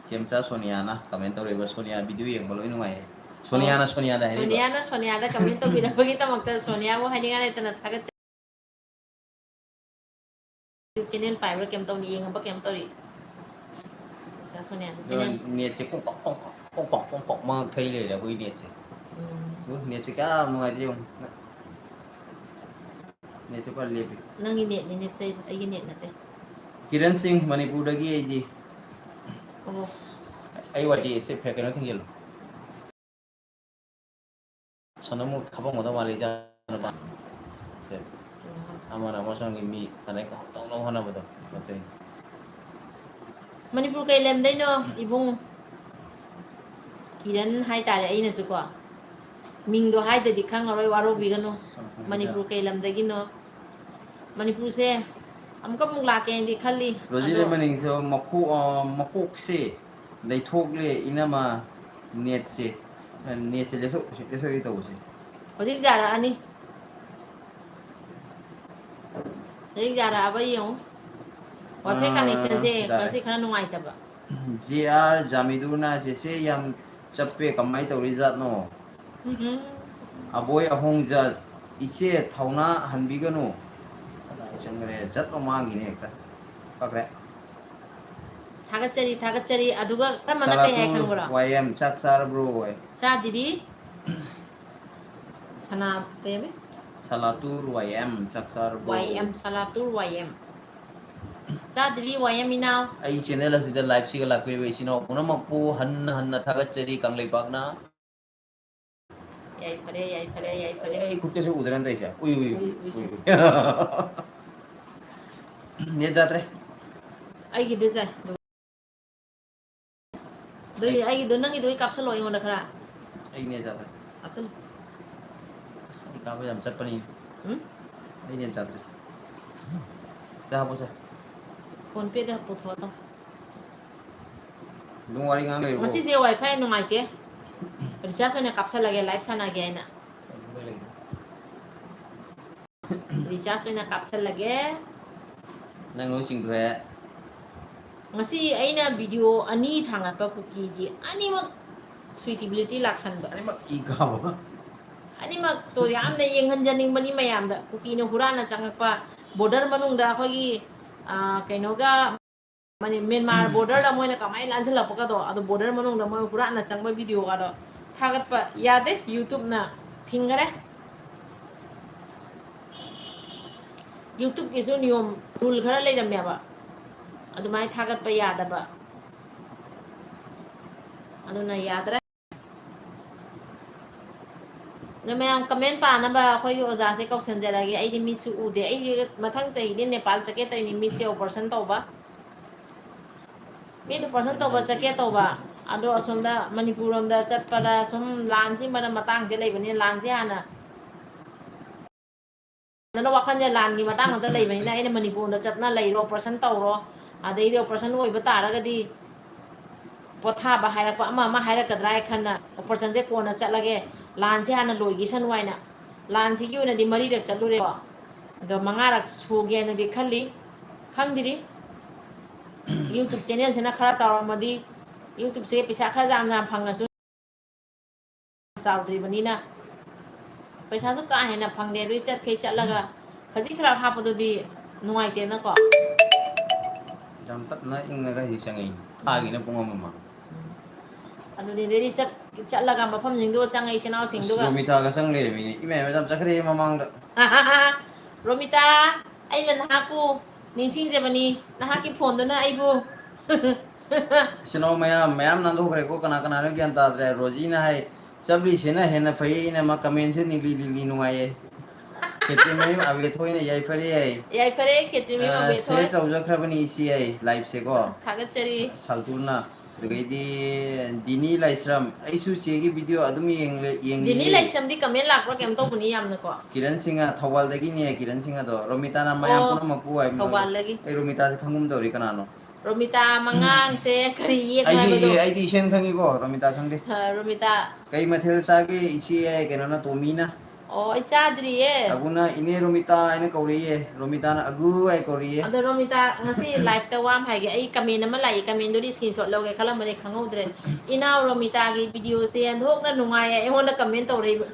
ꯆꯦꯝꯆꯥ ꯁꯣꯅꯤꯌꯥꯅ comment ꯇꯧꯔꯛꯏꯕ, "ꯁꯣꯅꯤꯌꯥ video ꯌꯦꯡꯕ ꯂꯣꯏ ꯅꯨꯡꯉꯥꯏ"꯫ ꯁꯣꯅꯤꯌꯥꯅ ꯑꯣ꯫ ꯁꯣꯅꯤꯌꯥꯗ ꯍꯥꯏꯔꯤꯕ꯫ ꯁꯣꯅꯤꯌꯥꯅ ꯁꯣꯅꯤꯌꯥꯗ comment ꯇꯧꯕꯤꯔꯛꯄꯒꯤꯗꯃꯛꯇ ꯁꯣꯅꯤꯌꯥꯕꯨ ꯍꯥꯏꯅꯤꯡꯉꯥꯏ ꯂꯩꯇꯅ ꯊꯥꯒꯠꯆꯔꯤ꯫ Channel ꯄꯥꯏꯕ꯭ꯔꯥ ꯀꯩꯝ ꯇꯧꯅꯤ, ꯌꯦꯡꯉꯕ ꯀꯩꯝ ꯇꯧꯔꯤ꯫ ꯆꯦꯝꯆꯥ ꯁꯣꯅꯤꯌꯥꯁꯦ ꯑꯗꯣ channel꯫ Netꯁꯦ ꯀꯣꯡ ꯄꯥꯛ, ꯀꯣꯡ ꯄꯥꯛ, ꯀꯣꯡ ꯄꯥꯛ, ꯀꯣꯡ ꯄꯥꯛ ꯃꯉꯛ ꯊꯩ ꯂꯩꯔꯦ ꯑꯩꯈꯣꯏ netꯁꯦ꯫ ꯎꯝ꯫ ꯑꯗꯨ netꯁꯦ ꯀꯌꯥꯝ ꯅꯨꯡꯉꯥꯏꯇ꯭ꯔꯦ ꯌꯦꯡꯉꯨ꯫ Netꯁꯦ ꯄꯨꯔꯥ ꯂꯦꯞꯄꯤ꯫ ꯅꯪꯒꯤ netꯅꯤ, net ꯆꯩꯗꯣ, ꯑꯩꯒꯤ net ꯅꯠꯇꯦ꯫ ꯀꯤꯔꯟ ꯁꯤꯡ, ꯃꯅꯤꯄꯨꯔꯗꯒꯤ ꯑꯩꯗꯤ꯫ ꯑꯣ꯫ ꯑꯩ ꯋꯥꯔꯤꯁꯦ ꯐꯦ-, ꯀꯩꯅꯣ ꯊꯤꯡꯖꯤꯜꯂꯨ꯫ ꯁꯣꯅꯝ ꯃꯨꯛ ꯍꯥꯄꯝꯒꯗꯧ ꯃꯥꯜꯂꯦ, ꯏꯆꯥ ꯅꯨꯄꯥ꯫ ꯁꯦ꯫ ꯑꯃꯅ ꯑꯃ ꯁꯣꯝꯒꯤ ꯃꯤ ꯀꯅꯦꯛ ꯇꯧꯅꯕ ꯍꯣꯠꯅꯕꯗꯣ꯫ ꯑꯗꯨꯏꯅꯤ꯫ ꯃꯅꯤꯄꯨꯔ ꯀꯩ ꯂꯝꯗꯩꯅꯣ, ꯏꯕꯨꯡ? ꯀꯤꯔꯟ ꯍꯥꯏꯇꯥꯔꯦ ꯑꯩꯅꯁꯨꯀꯣ꯫ ꯃꯤꯡꯗꯣ ꯍꯥꯏꯗꯗꯤ ꯈꯪꯉꯔꯣꯏ, ꯋꯥꯔꯧꯕꯤꯒꯅꯨ꯫ ꯃꯅꯤꯄꯨꯔ ꯀꯩ ꯂꯝꯗꯒꯤꯅꯣ? ꯃꯅꯤꯄꯨꯔꯁꯦ ꯑꯃꯨꯛꯀ ꯑꯃꯨꯛ ꯂꯥꯛꯀꯦꯅꯗꯤ ꯈꯜꯂꯤ꯫ ꯔꯣꯖꯤ ꯑꯗꯣ ꯂꯩꯃꯅꯤꯡꯁꯨ ꯃꯀꯣꯛ, ꯑ, ꯃꯀꯣꯛꯁꯦ ꯂꯩꯊꯣꯛꯂꯦ, ꯏꯅꯃ꯫ Netꯁꯦ, netꯁꯦ ꯂꯦꯞꯊꯣꯛ-, ꯂꯦꯞꯊꯣꯛꯏ ꯇꯧꯕꯁꯦ꯫ ꯍꯧꯖꯤꯛ ꯌꯥꯔꯛꯑꯅꯤ꯫ ꯍꯧꯖꯤꯛ ꯌꯥꯔꯛꯑꯕ ꯌꯦꯡꯉꯨ꯫ Wi-Fi ꯑꯥ, connectionꯁꯦ ꯌꯥꯔꯦ꯫ ꯉꯁꯤ ꯈꯔ ꯅꯨꯡꯉꯥꯏꯇꯕ꯫ J R ꯖꯥꯃꯤꯗꯨꯅ, "ꯆꯦꯆꯦ ꯌꯥꯝ ꯆꯞꯄꯦ, ꯀꯃꯥꯏꯅ ꯇꯧꯔꯤꯖꯥꯠꯅꯣ?" ꯎꯝ꯫ ꯑꯕꯣꯏ ꯑꯍꯣꯡ ꯖꯁ, "ꯏꯆꯦ ꯊꯧꯅꯥ ꯍꯟꯕꯤꯒꯅꯨ"꯫ ꯀꯗꯥꯏ ꯆꯪꯈ꯭ꯔꯦ? ꯖꯠ ꯂꯥꯎ ꯃꯥꯡꯈꯤꯅꯦ ꯍꯦꯛꯇ꯫ ꯀꯛꯈ꯭ꯔꯦ꯫ ꯊꯥꯒꯠꯆꯔꯤ, ꯊꯥꯒꯠꯆꯔꯤ꯫ ꯑꯗꯨꯒ ꯀꯔꯝꯕꯅ ꯀꯩ ꯍꯥꯏ ꯁꯂꯥꯇꯨꯔ ꯈꯪꯕ꯭ꯔꯣ? ꯋꯥꯏ ꯑꯦꯝ, ꯆꯥꯛ ꯆꯥꯔꯕ꯭ꯔꯣ? ꯆꯥꯗ꯭ꯔꯤ꯫ ꯁꯅꯥ-, ꯀꯩ ꯍꯥꯏꯕ? ꯁꯂꯥꯇꯨꯔ ꯋꯥꯏ ꯑꯦꯝ, ꯆꯥꯛ ꯆꯥꯔꯕ꯭ꯔꯣ? ꯋꯥꯏ ꯑꯦꯝ, ꯁꯂꯥꯇꯨꯔ ꯋꯥꯏ ꯑꯦꯝ꯫ ꯆꯥꯗ꯭ꯔꯤ ꯋꯥꯏ ꯑꯦꯝ ꯏꯅꯥꯎ꯫ ꯑꯩ channel ꯑꯁꯤꯗ liveꯁꯤꯒ ꯂꯥꯛꯄꯤꯔꯤꯕ ꯏꯆꯤꯟ ꯏꯅꯥꯎ ꯄꯨꯝꯅꯃꯛꯄꯨ ꯍꯟꯅ ꯍꯟꯅ ꯊꯥꯒꯠꯆꯔꯤ ꯀꯪꯂꯩꯄꯥꯛꯅ꯫ ꯌꯥꯏꯐꯔꯦ, ꯌꯥꯏꯐꯔꯦ, ꯌꯥꯏꯐꯔꯦ꯫ ꯑꯩ ꯈꯨꯠꯇꯁꯨ ꯎꯗ꯭ꯔꯅ ꯇꯧꯔꯤꯁꯦ꯫ ꯎꯏ, ꯎꯏ, ꯎꯏ, ꯎꯏ, ꯎꯏꯁꯦ꯫ ꯎꯏ꯫ ꯅꯦꯠ ꯌꯥꯗ꯭ꯔꯦ꯫ ꯑꯩꯒꯤꯗꯤ ꯌꯥꯏ꯫ ꯑꯗꯨꯏꯗꯤ ꯑꯩꯒꯤꯗꯣ, ꯅꯪꯒꯤꯗꯣ ꯑꯩ ꯀꯥꯞꯁꯜꯂꯣ ꯑꯩꯉꯣꯟꯗ ꯈꯔ꯫ ꯑꯩ ꯅꯦꯠ ꯌꯥꯗ꯭ꯔꯦ꯫ ꯀꯥꯞꯁꯜꯂꯣ꯫ ꯑꯁ, ꯑꯩ ꯀꯥꯞꯄ ꯌꯥꯝ ꯆꯠꯄꯅꯤ꯫ ꯎꯝ? ꯑꯩ ꯅꯦꯠ ꯌꯥꯗ꯭ꯔꯦ꯫ ꯁꯦ, ꯍꯥꯞꯄꯣꯁꯦ꯫ ꯐꯣꯟ ꯄꯦꯗ ꯄꯨꯊꯣꯛꯑꯣ꯫ ꯑꯗꯨꯝ ꯋꯥꯔꯤ ꯉꯥꯡ ꯂꯩꯔꯣꯀꯣ꯫ ꯉꯁꯤꯁꯦ ꯋꯥꯏ ꯐꯥꯏ ꯅꯨꯡꯉꯥꯏꯇꯦ꯫ ꯔꯤꯆꯥꯔꯖ ꯑꯣꯏꯅ ꯀꯥꯞꯁꯜꯂꯒꯦ, ꯂꯥꯏꯚ ꯁꯥꯟꯅꯒꯦ ꯍꯥꯏꯅ꯫ ꯔꯤꯆꯥꯔꯖ ꯑꯣꯏꯅ ꯀꯥꯞꯁꯜꯂꯒꯦ꯫ ꯅꯪ ꯂꯣꯏ ꯆꯤꯡꯊꯣꯛꯑꯦ꯫ ꯉꯁꯤ ꯑꯩꯅ ꯚꯤꯗꯤꯑꯣ ꯑꯅꯤ ꯊꯥꯡꯒꯠꯄ ꯀꯨꯀꯤꯒꯤ ꯑꯅꯤꯃꯛ ꯁꯨꯏꯇꯤꯕꯤꯂꯤꯇꯤ ꯂꯥꯛꯁꯟꯕ꯫ ꯑꯅꯤꯃꯛ ꯏ ꯀꯥꯕ꯫ ꯑꯅꯤꯃꯛꯇꯣ ꯌꯥꯝꯅ ꯌꯦꯡꯍꯟꯖꯅꯤꯡꯕꯅꯤ ꯃꯌꯥꯝꯗ꯫ ꯀꯨꯀꯤꯅ ꯍꯨꯔꯥꯟꯅ ꯆꯪꯉꯛꯄ, ꯕꯣꯔꯗꯔ ꯃꯅꯨꯡꯗ ꯑꯩꯈꯣꯏꯒꯤ, ꯑ, ꯀꯩꯅꯣꯒ, ꯃꯅꯤ-, ꯃ꯭ꯌꯥꯟꯃꯥꯔ ꯕꯣꯔꯗꯔꯗ ꯃꯣꯏꯅ ꯀꯃꯥꯏꯅ ꯂꯥꯟꯁꯤꯜꯂꯛꯄꯒꯗꯣ, ꯑꯗꯣ ꯕꯣꯔꯗꯔ ꯃꯅꯨꯡꯗ ꯃꯣꯏ ꯍꯨꯔꯥꯟꯅ ꯆꯪꯕ ꯚꯤꯗꯤꯑꯣꯒꯗꯣ ꯊꯥꯒꯠꯄ ꯌꯥꯗꯦ, YouTubeꯅ ꯊꯤꯡꯈꯔꯦ꯫ YouTubeꯀꯤꯁꯨ ꯅꯤꯌꯣꯝ, ꯔꯨꯜ ꯈꯔ ꯂꯩꯔꯝꯃꯦꯕ, ꯑꯗꯨꯃꯥꯏꯅ ꯊꯥꯒꯠꯄ ꯌꯥꯗꯕ, ꯑꯗꯨꯅ ꯌꯥꯗ꯭ꯔꯦ꯫ ꯑꯗꯣ ꯃꯌꯥꯝ ꯀꯃꯦꯟ ꯄꯥꯅꯕ ꯑꯩꯈꯣꯏꯒꯤ ꯑꯣꯖꯥꯁꯦ ꯀꯧꯁꯟꯖꯔꯒꯦ꯫ ꯑꯩꯗꯤ ꯃꯤꯠꯁꯨ ꯎꯗꯦ꯫ ꯑꯩꯁꯦ ꯃꯊꯪ ꯆꯍꯤꯗꯤ ꯅꯦꯄꯥꯜ ꯆꯠꯀꯦ ꯇꯧꯔꯤꯅꯤ, ꯃꯤꯠꯁꯦ ꯑꯣꯄꯔꯦꯁꯟ ꯇꯧꯕ꯫ ꯃꯤꯠ ꯑꯣꯄꯔꯦꯁꯟ ꯇꯧꯕ ꯆꯠꯀꯦ ꯇꯧꯕ꯫ ꯑꯗꯣ ꯑꯁꯣꯝꯗ ꯃꯅꯤꯄꯨꯔ ꯂꯣꯝꯗ ꯆꯠꯄꯗ ꯁꯨꯝ ꯂꯥꯟꯁꯤꯃꯅ ꯃꯇꯥꯡꯁꯦ ꯂꯩꯕꯅꯤꯅ, ꯂꯥꯟꯁꯦ ꯍꯥꯟꯅ, ꯑꯗꯨꯅ ꯋꯥꯈꯜꯁꯦ ꯂꯥꯟꯒꯤ ꯃꯇꯥꯡ ꯉꯥꯛꯇ ꯂꯩꯕꯅꯤꯅ, ꯑꯩꯅ ꯃꯅꯤꯄꯨꯔꯗ ꯆꯠꯅ ꯂꯩꯔꯣ, ꯑꯣꯄꯔꯦꯁꯟ ꯇꯧꯔꯣ, ꯑꯗꯩꯗꯤ ꯑꯣꯄꯔꯦꯁꯟ ꯑꯣꯏꯕ ꯇꯥꯔꯒꯗꯤ ꯄꯣꯊꯥꯕ ꯍꯥꯏꯔꯛꯄ, ꯑꯃ ꯑꯃ ꯍꯥꯏꯔꯛꯀꯗ꯭ꯔꯥ ꯍꯥꯏ ꯈꯟꯅ ꯑꯣꯄꯔꯦꯁꯟꯁꯦ ꯀꯣꯟꯅ ꯆꯠꯂꯒꯦ, ꯂꯥꯟꯁꯦ ꯍꯥꯟꯅ ꯂꯣꯏꯈꯤꯁꯅꯨ ꯍꯥꯏꯅ꯫ ꯂꯥꯟꯁꯤꯒꯤ ꯑꯣꯏꯅꯗꯤ ꯃꯔꯤꯔꯛ ꯆꯠꯂꯨꯔꯦꯀꯣ, ꯑꯗꯣ ꯃꯉꯥꯔꯛ ꯁꯨꯒꯦꯅꯗꯤ ꯈꯜꯂꯤ꯫ ꯈꯪꯗ꯭ꯔꯤ꯫ YouTube ꯆꯦꯅꯦꯜꯁꯤꯅ ꯈꯔ ꯆꯥꯎꯔꯝꯃꯗꯤ, YouTubeꯁꯦ ꯄꯩꯁꯥ ꯈꯔ ꯌꯥꯝ ꯌꯥꯝ ꯐꯪꯉꯁꯨ, ꯆꯥꯎꯗ꯭ꯔꯤꯕꯅꯤꯅ ꯄꯩꯁꯥꯁꯨ ꯀꯥ ꯍꯦꯟꯅ ꯐꯪꯗꯦ꯫ ꯑꯗꯨꯏ ꯆꯠꯈꯩ ꯆꯠꯂꯒ ꯈꯖꯤꯛ ꯈꯔ ꯍꯥꯞꯄꯗꯨꯗꯤ ꯅꯨꯡꯉꯥꯏꯇꯦꯅꯀꯣ꯫ ꯌꯥꯝ ꯇꯞꯅ ꯏꯪꯉꯒ ꯍꯧꯖꯤꯛ ꯆꯪꯉꯛꯏ꯫ ꯊꯥꯒꯤꯅ ꯄꯨꯡ ꯑꯃ ꯃꯃꯥꯡ꯫ ꯑꯗꯨꯅꯦ, ꯑꯗꯩꯗꯤ ꯆꯠ-, ꯆꯠꯂꯒ ꯃꯐꯝꯁꯤꯡꯗꯨꯒ ꯆꯪꯉꯛꯏ, ꯏꯆꯤꯟ ꯑꯁ, ꯏꯅꯥꯎꯁꯤꯡꯗꯨꯒ꯫ ꯔꯣꯃꯤꯇꯥꯒ ꯆꯪ ꯂꯩꯔꯝꯃꯤꯅꯦ꯫ ꯏꯃꯥ, ꯏꯃꯥ, ꯌꯥꯝ ꯆꯠꯈ꯭ꯔꯦ ꯃꯃꯥꯡꯗ꯫ ꯔꯣꯃꯤꯇꯥ, ꯑꯩꯅ ꯅꯍꯥꯛꯄꯨ ꯅꯤꯡꯁꯤꯡꯖꯕꯅꯤ, ꯅꯍꯥꯛꯀꯤ ꯐꯣꯟꯗꯨꯅ ꯑꯩꯕꯨ꯫ ꯏꯆꯤꯟ ꯏꯅꯥꯎ ꯃꯌꯥꯝ, ꯃꯌꯥꯝ ꯅꯥꯟꯊꯣꯛꯈ꯭ꯔꯦꯀꯣ, ꯀꯅꯥ ꯀꯅꯥꯅꯣ ꯒ꯭ꯌꯥꯟ ꯇꯥꯗ꯭ꯔꯦ꯫ ꯔꯣꯖꯤꯅ ꯍꯥꯏ, ꯆꯞꯂꯤꯁꯤꯅ ꯍꯦꯟꯅ ꯐꯩ, ꯑꯩꯅ ꯃꯥ comment ꯁꯦ ꯅꯤꯛꯂꯤ ꯅꯤꯛꯂꯤ ꯅꯨꯡꯉꯥꯏꯌꯦ꯫ ꯈꯦꯇ꯭ꯔꯤꯃꯌꯨꯝ ꯑꯕꯦꯊꯣꯏꯅ ꯌꯥꯏꯐꯔꯦ ꯍꯥꯏ꯫ ꯌꯥꯏꯐꯔꯦ, ꯈꯦꯇ꯭ꯔꯤꯃꯌꯨꯝ ꯑ, ꯑꯕꯦꯊꯣꯏ꯫ Share ꯇꯧꯖꯈ꯭ꯔꯕꯅꯤ ꯏꯆꯦ ꯑꯩ live ꯁꯦꯀꯣ꯫ ꯊꯥꯒꯠꯆꯔꯤ꯫ ꯁꯜꯇꯨꯅ꯫ ꯑꯗꯨꯗꯒꯤꯗꯤ ꯗꯤꯅꯤ ꯂꯥꯏꯁ꯭ꯔꯝ, ꯑꯩꯁꯨ ꯆꯦꯒꯤ video ꯑꯗꯨꯝ ꯌꯦꯡꯂꯦ, ꯌꯦꯡꯂꯤꯌꯦ꯫ ꯗꯤꯅꯤ ꯂꯥꯏꯁ꯭ꯔꯝꯗꯤ comment ꯂꯥꯛꯄ꯭ꯔꯥ ꯀꯩꯅꯣ ꯇꯧꯕꯅꯤ ꯌꯥꯝꯅꯀꯣ꯫ ꯀꯤꯔꯟ ꯁꯤꯡꯍ, ꯊꯧꯕꯥꯜꯗꯒꯤꯅꯦ ꯀꯤꯔꯟ ꯁꯤꯡꯍꯗꯣ꯫ ꯔꯣꯃꯤꯇꯥꯅ ꯃꯌꯥꯝ ꯑꯣ, ꯄꯨꯝꯅꯃꯛꯄꯨ ꯍꯥꯏꯕ꯫ ꯊꯧꯕꯥꯜꯗꯒꯤ꯫ ꯑꯩ ꯔꯣꯃꯤꯇꯥꯁꯦ ꯈꯪꯒꯨꯝ ꯇꯧꯔꯤ, ꯀꯅꯥꯅꯣ? ꯔꯣꯃꯤꯇꯥ ꯃꯉꯥꯡꯁꯦ ꯀꯔꯤ ꯌꯦꯛꯅꯣ ꯑꯩꯗꯤ, ꯍꯥꯏꯕꯗꯣ? ꯑꯩꯗꯤ ꯏꯁꯦꯟ ꯈꯪꯉꯤꯀꯣ, ꯔꯣꯃꯤꯇꯥ ꯈꯪꯗꯦ꯫ ꯑ, ꯔꯣꯃꯤꯇꯥ꯫ ꯀꯩ ꯃꯊꯦꯜ ꯆꯥꯒꯦ ꯏꯆꯦ? ꯀꯩꯅꯣꯅ, ꯇꯣꯃꯤꯅ꯫ ꯑꯣ, ꯑꯩ ꯆꯥꯗ꯭ꯔꯤꯌꯦ꯫ ꯑꯒꯨꯅ ꯏꯅꯦ ꯔꯣꯃꯤꯇꯥ ꯍꯥꯏꯅ ꯀꯧꯔꯛꯏꯌꯦ, ꯔꯣꯃꯤꯇꯥꯅ ꯑꯒꯨ ꯍꯥꯏ ꯀꯧꯔꯛꯏꯌꯦ꯫ ꯑꯗꯣ ꯔꯣꯃꯤꯇꯥ, ꯉꯁꯤ live ꯇ ꯋꯥ ꯑꯃ ꯍꯥꯏꯒꯦ, ꯑꯩ comment ꯑꯃ ꯂꯥꯛꯏ, comment ꯗꯨꯗꯤ screenshot ꯂꯧꯒꯦ ꯈꯜꯂꯝꯕꯅꯦ, ꯈꯪꯍꯧꯗ꯭ꯔꯦ꯫ ꯏꯅꯥꯎ ꯔꯣꯃꯤꯇꯥꯒꯤ video ꯁꯦ ꯑꯣꯟꯊꯣꯛꯅ ꯅꯨꯡꯉꯥꯏ, ꯑꯩꯉꯣꯟꯗ comment ꯇꯧꯔꯛꯏꯕ꯫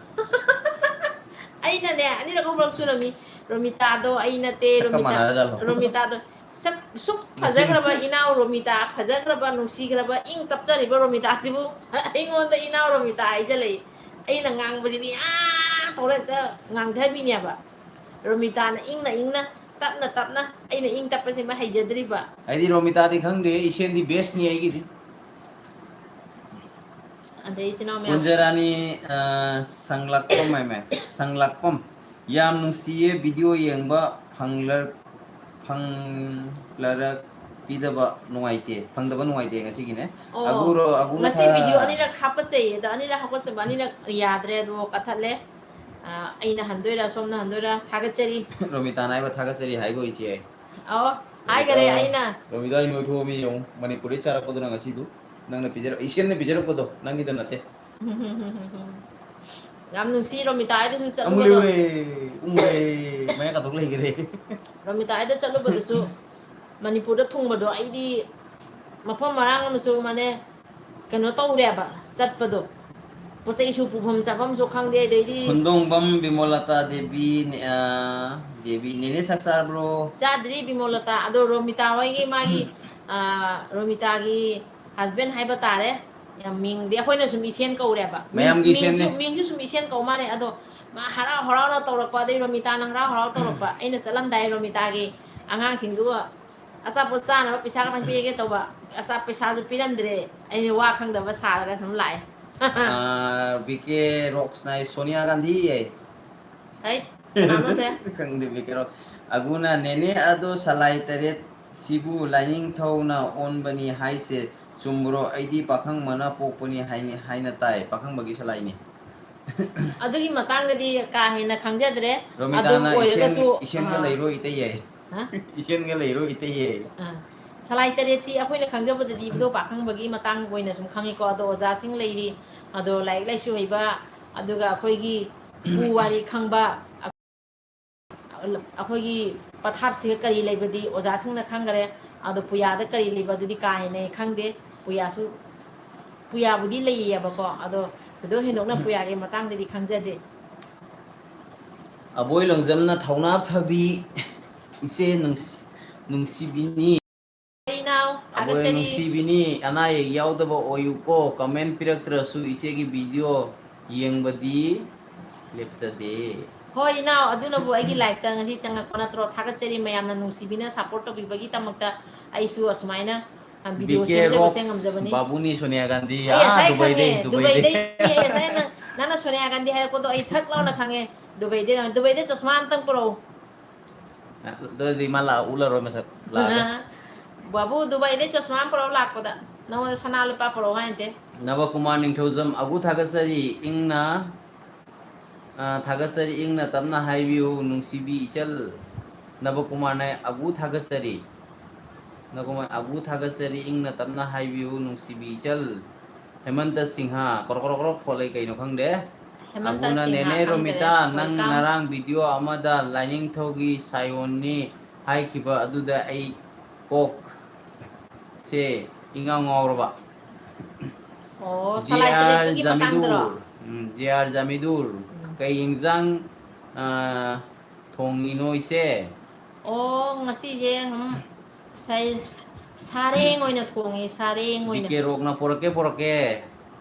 ꯑꯩꯅꯅꯦ, ꯑꯅꯤꯔꯛ ꯑꯍꯨꯝꯂꯛ ꯁꯨꯔꯝꯃꯤ ꯔꯣꯃꯤꯇꯥꯗꯣ ꯑꯩ ꯅꯠꯇꯦ, ꯁꯛꯀ ꯔꯣꯃꯤꯇꯥ, ꯃꯥꯟꯅꯔꯖꯥꯠꯂꯣ? ꯔꯣꯃꯤꯇꯥꯗꯣ ꯁꯛ, ꯁꯨꯛ ꯐꯖꯈ꯭ꯔꯕ ꯏꯅꯥꯎ ꯔꯣꯃꯤꯇꯥ, ꯐꯖꯈ꯭ꯔꯕ, ꯅꯨꯡꯁꯤꯈ꯭ꯔꯕ, ꯏꯪ ꯇꯞꯆꯔꯤꯕ ꯔꯣꯃꯤꯇꯥꯁꯤꯕꯨ ꯑꯩꯉꯣꯟꯗ ꯏꯅꯥꯎ ꯔꯣꯃꯤꯇꯥ ꯍꯥꯏꯖꯜꯂꯛꯏ꯫ ꯑꯩꯅ ꯉꯥꯡꯕꯁꯤꯗꯤ ꯑꯥ ꯇꯧꯔ ꯍꯦꯛꯇ ꯉꯥꯡꯊꯕꯤꯅꯦꯕ꯫ ꯔꯣꯃꯤꯇꯥꯅ ꯏꯪꯅ ꯏꯪꯅ, ꯇꯞꯅ ꯇꯞꯅ, ꯑꯩꯅ ꯏꯪ ꯇꯞꯄꯁꯤꯃ ꯍꯩꯖꯗ꯭ꯔꯤꯕ꯫ ꯑꯩꯗꯤ ꯔꯣꯃꯤꯇꯥꯗꯤ ꯈꯪꯗꯦ, ꯏꯁꯦꯟꯗꯤ best ꯅꯤ ꯑꯩꯒꯤꯗꯤ꯫ ꯑꯗꯩ ꯏꯆꯤꯟ ꯏꯅꯥꯎ ꯃꯌꯥꯝ꯫ ꯀꯨꯟꯖꯔꯥꯅꯤ, ꯑ, ꯁꯪꯂꯥꯛꯄꯝ ꯍꯥꯏꯃꯦ, ꯁꯪꯂꯥꯛꯄꯝ꯫ ꯌꯥꯝ ꯅꯨꯡꯁꯤꯌꯦ, video ꯌꯦꯡꯕ ꯐꯪꯂ-, ꯐꯪꯂꯔꯛꯄꯤꯗꯕ ꯅꯨꯡꯉꯥꯏꯇꯦ, ꯐꯪꯗꯕ ꯅꯨꯡꯉꯥꯏꯇꯦ ꯉꯁꯤꯒꯤꯅꯦ꯫ ꯑꯣ, ꯑꯒꯨꯔꯣ, ꯑꯒꯨꯔꯣ ꯉꯁꯤ ꯊꯥ- video ꯑꯅꯤꯔꯛ ꯍꯥꯞꯀꯠꯆꯩꯌꯦ꯫ ꯑꯗꯣ ꯑꯅꯤꯔꯛ ꯍꯥꯞꯀꯠꯆꯕ ꯑꯅꯤꯔꯛ ꯌꯥꯗ꯭ꯔꯦ, ꯑꯗꯣ ꯀꯛꯊꯠꯂꯦ꯫ ꯑ, ꯑꯩꯅ ꯍꯟꯗꯣꯏꯔꯥ, ꯁꯣꯝꯅ ꯍꯟꯗꯣꯏꯔꯥ? ꯊꯥꯒꯠꯆꯔꯤ꯫ ꯔꯣꯃꯤꯇꯥꯅ ꯍꯥꯏꯕ ꯊꯥꯒꯠꯆꯔꯤ ꯍꯥꯏꯈꯣ, ꯏꯆꯦ꯫ ꯑꯣ, ꯍꯥꯏꯈꯔꯦ ꯔꯣꯃꯤꯇꯥ, ꯑꯩꯅ꯫ ꯔꯣꯃꯤꯇꯥ, ꯑꯩ ꯅꯣꯏꯊꯣꯛꯑꯃꯤ ꯌꯦꯡꯉꯨ, ꯃꯅꯤꯄꯨꯔꯗꯩ ꯆꯥꯔꯛꯄꯗꯨꯅ ꯉꯁꯤꯗꯨ ꯅꯪꯅ ꯄꯤꯖꯔꯛ-, ꯏꯆꯦꯅ ꯄꯤꯖꯔꯛꯄꯗꯣ, ꯅꯪꯒꯤꯗꯣ ꯅꯠꯇꯦ꯫ ꯌꯥꯝ ꯅꯨꯡꯁꯤ ꯔꯣꯃꯤꯇꯥ ꯍꯥꯏꯗꯁꯨ ꯑꯃꯨꯛ ꯆꯠꯂꯨꯕꯗꯣ꯫ ꯂꯦꯎꯔꯦ, ꯎꯪꯈ꯭ꯔꯦ, ꯃꯌꯥ ꯀꯥꯊꯣꯛ ꯂꯩꯈ꯭ꯔꯦ꯫ ꯔꯣꯃꯤꯇꯥ ꯍꯥꯏꯗ ꯆꯠꯂꯨꯕꯗꯨꯁꯨ ꯃꯅꯤꯄꯨꯔꯗ ꯊꯨꯡꯕꯗꯣ ꯑꯩꯗꯤ ꯃꯐꯝ ꯃꯔꯥꯡ ꯑꯃꯁꯨ ꯃꯥꯅꯦ ꯀꯩꯅꯣ ꯇꯧꯔꯦꯕ ꯆꯠꯄꯗꯣ꯫ ꯄꯣꯠ ꯆꯩꯁꯨ ꯄꯨꯐꯝ ꯆꯥꯐꯝꯁꯨ ꯈꯪꯗꯦ, ꯑꯗꯩꯗꯤ ꯈꯨꯟꯗꯣꯡꯕꯝ ꯕꯤꯃꯣꯂꯇꯥ ꯗꯦꯕꯤ, ꯅꯦ-, ꯑ, ꯗꯦꯕꯤ, ꯅꯦꯅꯦ ꯆꯥꯛ ꯆꯥꯔꯕ꯭ꯔꯣ? ꯆꯥꯗ꯭ꯔꯤ ꯕꯤꯃꯣꯂꯇꯥ, ꯑꯗꯣ ꯔꯣꯃꯤꯇꯥ ꯍꯣꯏꯒꯤ ꯃꯥꯒꯤ, ꯑ, ꯔꯣꯃꯤꯇꯥꯒꯤ husband ꯍꯥꯏꯕ ꯇꯥꯔꯦ꯫ ꯌꯥꯝ ꯃꯤꯡꯗꯤ ꯑꯩꯈꯣꯏꯅ ꯁꯨꯝ ꯏꯁꯦꯟ ꯀꯧꯔꯦꯕ꯫ ꯃꯤꯡ-, ꯃꯌꯥꯝꯒꯤ ꯃꯤꯡꯁꯨ, ꯏꯁꯦꯟꯅꯦ꯫ ꯃꯤꯡꯁꯨ ꯁꯨꯝ ꯏꯁꯦꯟ ꯀꯧ ꯃꯥꯜꯂꯦ꯫ ꯑꯗꯣ ꯃꯥ ꯍꯔꯥꯎ ꯍꯔꯥꯎꯅ ꯇꯧꯔꯛꯄ, ꯑꯗꯩ ꯔꯣꯃꯤꯇꯥꯅ ꯍꯔꯥꯎ ꯍꯔꯥꯎ ꯇꯧꯔꯛꯄ꯫ ꯑꯩꯅ ꯆꯠꯂꯝꯗꯥꯏ ꯔꯣꯃꯤꯇꯥꯒꯤ ꯑꯉꯥꯡꯁꯤꯡꯗꯨꯒ ꯑꯆꯥꯄꯣꯠ ꯆꯥꯅꯕ ꯄꯩꯁꯥ ꯈꯛꯇꯪ ꯄꯤꯔꯒꯦ ꯇꯧꯕ꯫ ꯑꯆꯥ-, ꯄꯩꯁꯥꯁꯨ ꯄꯤꯔꯝꯗ꯭ꯔꯦ꯫ ꯑꯩꯅ ꯋꯥ ꯈꯪꯗꯕ ꯁꯥꯔꯒ ꯁꯨꯝ ꯂꯥꯛꯑꯦ꯫ ꯑꯥ, ꯕꯤ ꯀꯦ ꯔꯣꯛꯁꯅ ꯍꯥꯏ, ꯁꯣꯅꯤꯌꯥ ꯒꯥꯟꯙꯤ ꯍꯥꯏ꯫ ꯍꯩꯠ, ꯀꯅꯥꯅꯣ ꯁꯦ? ꯈꯪꯗꯦ, ꯕꯤ ꯀꯦ ꯔꯣꯛ꯫ ꯑꯒꯨꯅ, "ꯅꯦꯅꯦ, ꯑꯗꯣ ꯁꯂꯥꯏ ꯇꯔꯦꯠ ꯁꯤꯕꯨ ꯂꯥꯏꯅꯤꯡꯊꯧꯅ ꯑꯣꯟꯕꯅꯤ ꯍꯥꯏꯁꯦ ꯆꯨꯝꯕ꯭ꯔꯣ? ꯑꯩꯗꯤ ꯄꯥꯈꯪꯕꯅ ꯄꯣꯛꯄꯅꯤ ꯍꯥꯏꯅꯤ, ꯍꯥꯏꯅ ꯇꯥꯏ, ꯄꯥꯈꯪꯕꯒꯤ ꯁꯂꯥꯏꯅꯤ"꯫ ꯑꯗꯨꯒꯤ ꯃꯇꯥꯡꯗꯗꯤ ꯀꯥ ꯍꯦꯟꯅ ꯈꯪꯖꯗ꯭ꯔꯦ꯫ ꯑꯗꯨ ꯔꯣꯃꯤꯇꯥꯅ, "ꯏꯁꯦꯟ-, ꯑꯣꯏꯔꯒꯁꯨ, ꯏꯁꯦꯟꯒ ꯑꯥ꯫ ꯂꯩꯔꯣ ꯏꯇꯩ" ꯍꯥꯏ꯫ ꯍꯥ? "ꯏꯁꯦꯟꯒ ꯂꯩꯔꯣ ꯏꯇꯩ" ꯍꯥꯏ꯫ ꯑꯥ꯫ ꯁꯂꯥꯏ ꯇꯔꯦꯠꯇꯤ ꯑꯩꯈꯣꯏꯅ ꯈꯪꯖꯕꯗꯗꯤ ꯏꯕꯨꯙꯧ ꯄꯥꯈꯪꯕꯒꯤ ꯃꯇꯥꯡ ꯑꯣꯏꯅ ꯁꯨꯝ ꯈꯪꯉꯤꯀꯣ꯫ ꯑꯗꯣ ꯑꯣꯖꯥꯁꯤꯡ ꯂꯩꯔꯤ, ꯑꯗꯣ ꯂꯥꯏꯔꯤꯛ ꯂꯥꯏꯁꯨ ꯍꯩꯕ, ꯑꯗꯨꯒ ꯑꯩꯈꯣꯏꯒꯤ ꯄꯨ ꯋꯥꯔꯤ ꯈꯪꯕ, ꯑꯩꯈꯣꯏꯒꯤ ꯄꯊꯥꯞꯁꯤꯒ ꯀꯔꯤ ꯂꯩꯕꯗꯤ ꯑꯣꯖꯥꯁꯤꯡꯅ ꯈꯪꯈꯔꯦ꯫ ꯑꯗꯣ ꯄꯨꯌꯥꯗ ꯀꯔꯤ ꯂꯩꯕ ꯑꯗꯨꯗꯤ ꯀꯥ ꯍꯦꯟꯅ ꯑꯩ ꯈꯪꯗꯦ꯫ ꯄꯨꯌꯥꯁꯨ, ꯄꯨꯌꯥꯕꯨꯗꯤ ꯂꯩꯌꯦꯕꯀꯣ, ꯑꯗꯣ ꯊꯣꯏꯗꯣꯛ ꯍꯦꯟꯗꯣꯛꯅ ꯄꯨꯌꯥꯒꯤ ꯃꯇꯥꯡꯗꯗꯤ ꯈꯪꯖꯗꯦ꯫ ꯑꯕꯣꯏ ꯂꯪꯖꯝꯅ, "ꯊꯧꯅꯥ ꯐꯕꯤ ꯏꯆꯦ ꯅꯨꯡꯁꯤ-, ꯅꯨꯡꯁꯤꯕꯤꯅꯤ"꯫ ꯏꯅꯥꯎ, ꯑꯕꯣꯏ ꯊꯥꯒꯠꯆꯔꯤ꯫ "ꯅꯨꯡꯁꯤꯕꯤꯅꯤ, ꯑꯅꯥ ꯑꯌꯦꯛ ꯌꯥꯎꯗꯕ ꯑꯣꯏꯌꯨꯀꯣ, comment ꯄꯤꯔꯛꯇ꯭ꯔꯁꯨ ꯏꯆꯦꯒꯤ video ꯌꯦꯡꯕꯗꯤ ꯂꯦꯞꯆꯗꯦ"꯫ ꯍꯣꯏ ꯏꯅꯥꯎ, ꯑꯗꯨꯅꯕꯨ ꯑꯩꯒꯤ live-ꯇ ꯉꯁꯤ ꯆꯪꯉꯛꯄ ꯅꯠꯇ꯭ꯔꯣ? ꯊꯥꯒꯠꯆꯔꯤ, ꯃꯌꯥꯝꯅ ꯅꯨꯡꯁꯤꯕꯤꯅ support ꯇꯧꯕꯤꯕꯒꯤꯗꯃꯛꯇ꯫ ꯑꯩꯁꯨ ꯑꯁꯨꯃꯥꯏꯅ, ꯑ, video ꯕꯤ ꯀꯦ ꯁꯦꯝꯖꯕꯁꯦ ꯔꯣꯛꯁ ꯉꯝꯖꯕꯅꯤ꯫ ꯕꯥꯕꯨꯅꯤ ꯁꯣꯅꯤꯌꯥ ꯒꯥꯟꯙꯤ, ꯑꯩ ꯑꯥ, ꯉꯁꯥꯏ ꯗꯨꯕꯩꯗꯩ, ꯈꯪꯉꯦ, ꯗꯨꯕꯩꯗꯩ꯫ ꯗꯨꯕꯩꯗꯩ꯫ ꯑꯩ ꯉꯁꯥꯏ ꯅꯪ, ꯅꯪꯅ ꯁꯣꯅꯤꯌꯥ ꯒꯥꯟꯙꯤ ꯍꯥꯏꯔꯛꯄꯗꯣ ꯑꯩ ꯊꯛ ꯂꯥꯎꯅ ꯈꯪꯉꯦ꯫ ꯗꯨꯕꯩꯗꯩ, ꯗꯨꯕꯩꯗꯩ ꯆꯁꯃꯥ ꯑꯝꯇꯪ ꯄꯨꯔꯛꯎ꯫ ꯑꯗꯨꯗꯤ ꯃꯥ ꯂꯥꯛꯑ ꯎꯠꯂꯔꯣꯏ ꯃꯁꯛ ꯂꯥꯛꯑꯒ꯫ ꯕꯥꯕꯨ, ꯗꯨꯕꯥꯏꯗꯩ ꯆꯁꯃꯥ ꯑꯃ ꯄꯨꯔꯛꯑꯣ ꯂꯥꯛꯄꯗ꯫ ꯅꯉꯣꯟꯗ ꯁꯅꯥ ꯂꯨꯄꯥ ꯄꯨꯔꯛꯑꯣ ꯍꯥꯏ ꯅꯠꯇꯦ꯫ ꯅꯕꯀꯨꯃꯥꯔ ꯅꯤꯡꯊꯧꯖꯝ, ꯑꯒꯨ ꯊꯥꯒꯠꯆꯔꯤ, ꯏꯪꯅ, ꯑ, ꯊꯥꯒꯠꯆꯔꯤ, ꯏꯪꯅ ꯇꯞꯅ ꯍꯥꯏꯕꯤꯌꯨ, ꯅꯨꯡꯁꯤꯕꯤ ꯏꯆꯜ꯫ ꯅꯕꯀꯨꯃꯥꯔꯅ, ꯑꯒꯨ ꯊꯥꯒꯠꯆꯔꯤ꯫ ꯅꯕꯀꯨꯃꯥꯔ, ꯑꯒꯨ ꯊꯥꯒꯠꯆꯔꯤ, ꯏꯪꯅ ꯇꯞꯅ ꯍꯥꯏꯕꯤꯌꯨ, ꯅꯨꯡꯁꯤꯕꯤ ꯏꯆꯜ꯫ ꯍꯦꯃꯟꯇ ꯁꯤꯡꯍ, ꯀ꯭ꯔꯣꯛ ꯀ꯭ꯔꯣꯛ ꯀ꯭ꯔꯣꯛ ꯈꯣꯠꯂꯛꯏ, ꯀꯩꯅꯣ ꯈꯪꯗꯦ꯫ ꯍꯦꯃꯟꯇ ꯑꯒꯨꯅ, ꯁꯤꯡꯍ "ꯅꯦꯅꯦ ꯈꯪꯗꯔꯦ, ꯔꯣꯃꯤꯇꯥ, ꯅꯪ welcome꯫ ꯉꯔꯥꯡ video ꯑꯃꯗ ꯂꯥꯏꯅꯤꯡꯊꯧꯒꯤ ꯁꯥꯌꯣꯟꯅꯤ ꯍꯥꯏꯈꯤꯕ ꯑꯗꯨꯗ ꯑꯩ ꯀꯣꯛ ꯁꯦ ꯏꯉꯥꯎ ꯉꯥꯎꯔꯕ"꯫ ꯑꯣ, ꯖꯤ ꯁꯂꯥꯏ ꯑꯥꯔ ꯇꯔꯦꯠꯇꯨꯒꯤ ꯃꯇꯥꯡꯗꯔꯣ? ꯖꯥꯃꯤꯗꯨꯔ, ꯎꯝ, ꯖꯤ ꯑꯥꯔ ꯖꯥꯃꯤꯗꯨꯔ, ꯎꯝ꯫ "ꯀꯩ ꯏꯟꯖꯥꯡ, ꯑ, ꯊꯣꯡꯉꯤꯅꯣ ꯏꯆꯦ?" ꯑꯣ, ꯉꯁꯤꯁꯦ, ꯎꯝ, ꯁꯥꯏ-, ꯁꯥꯔꯦꯡ ꯑꯣꯏꯅ ꯊꯣꯡꯉꯦ, ꯁꯥꯔꯦꯡ ꯕꯤ ꯑꯣꯏꯅ꯫ ꯀꯦ ꯔꯣꯛꯅ, "ꯄꯨꯔꯛꯀꯦ, ꯄꯨꯔꯛꯀꯦ"꯫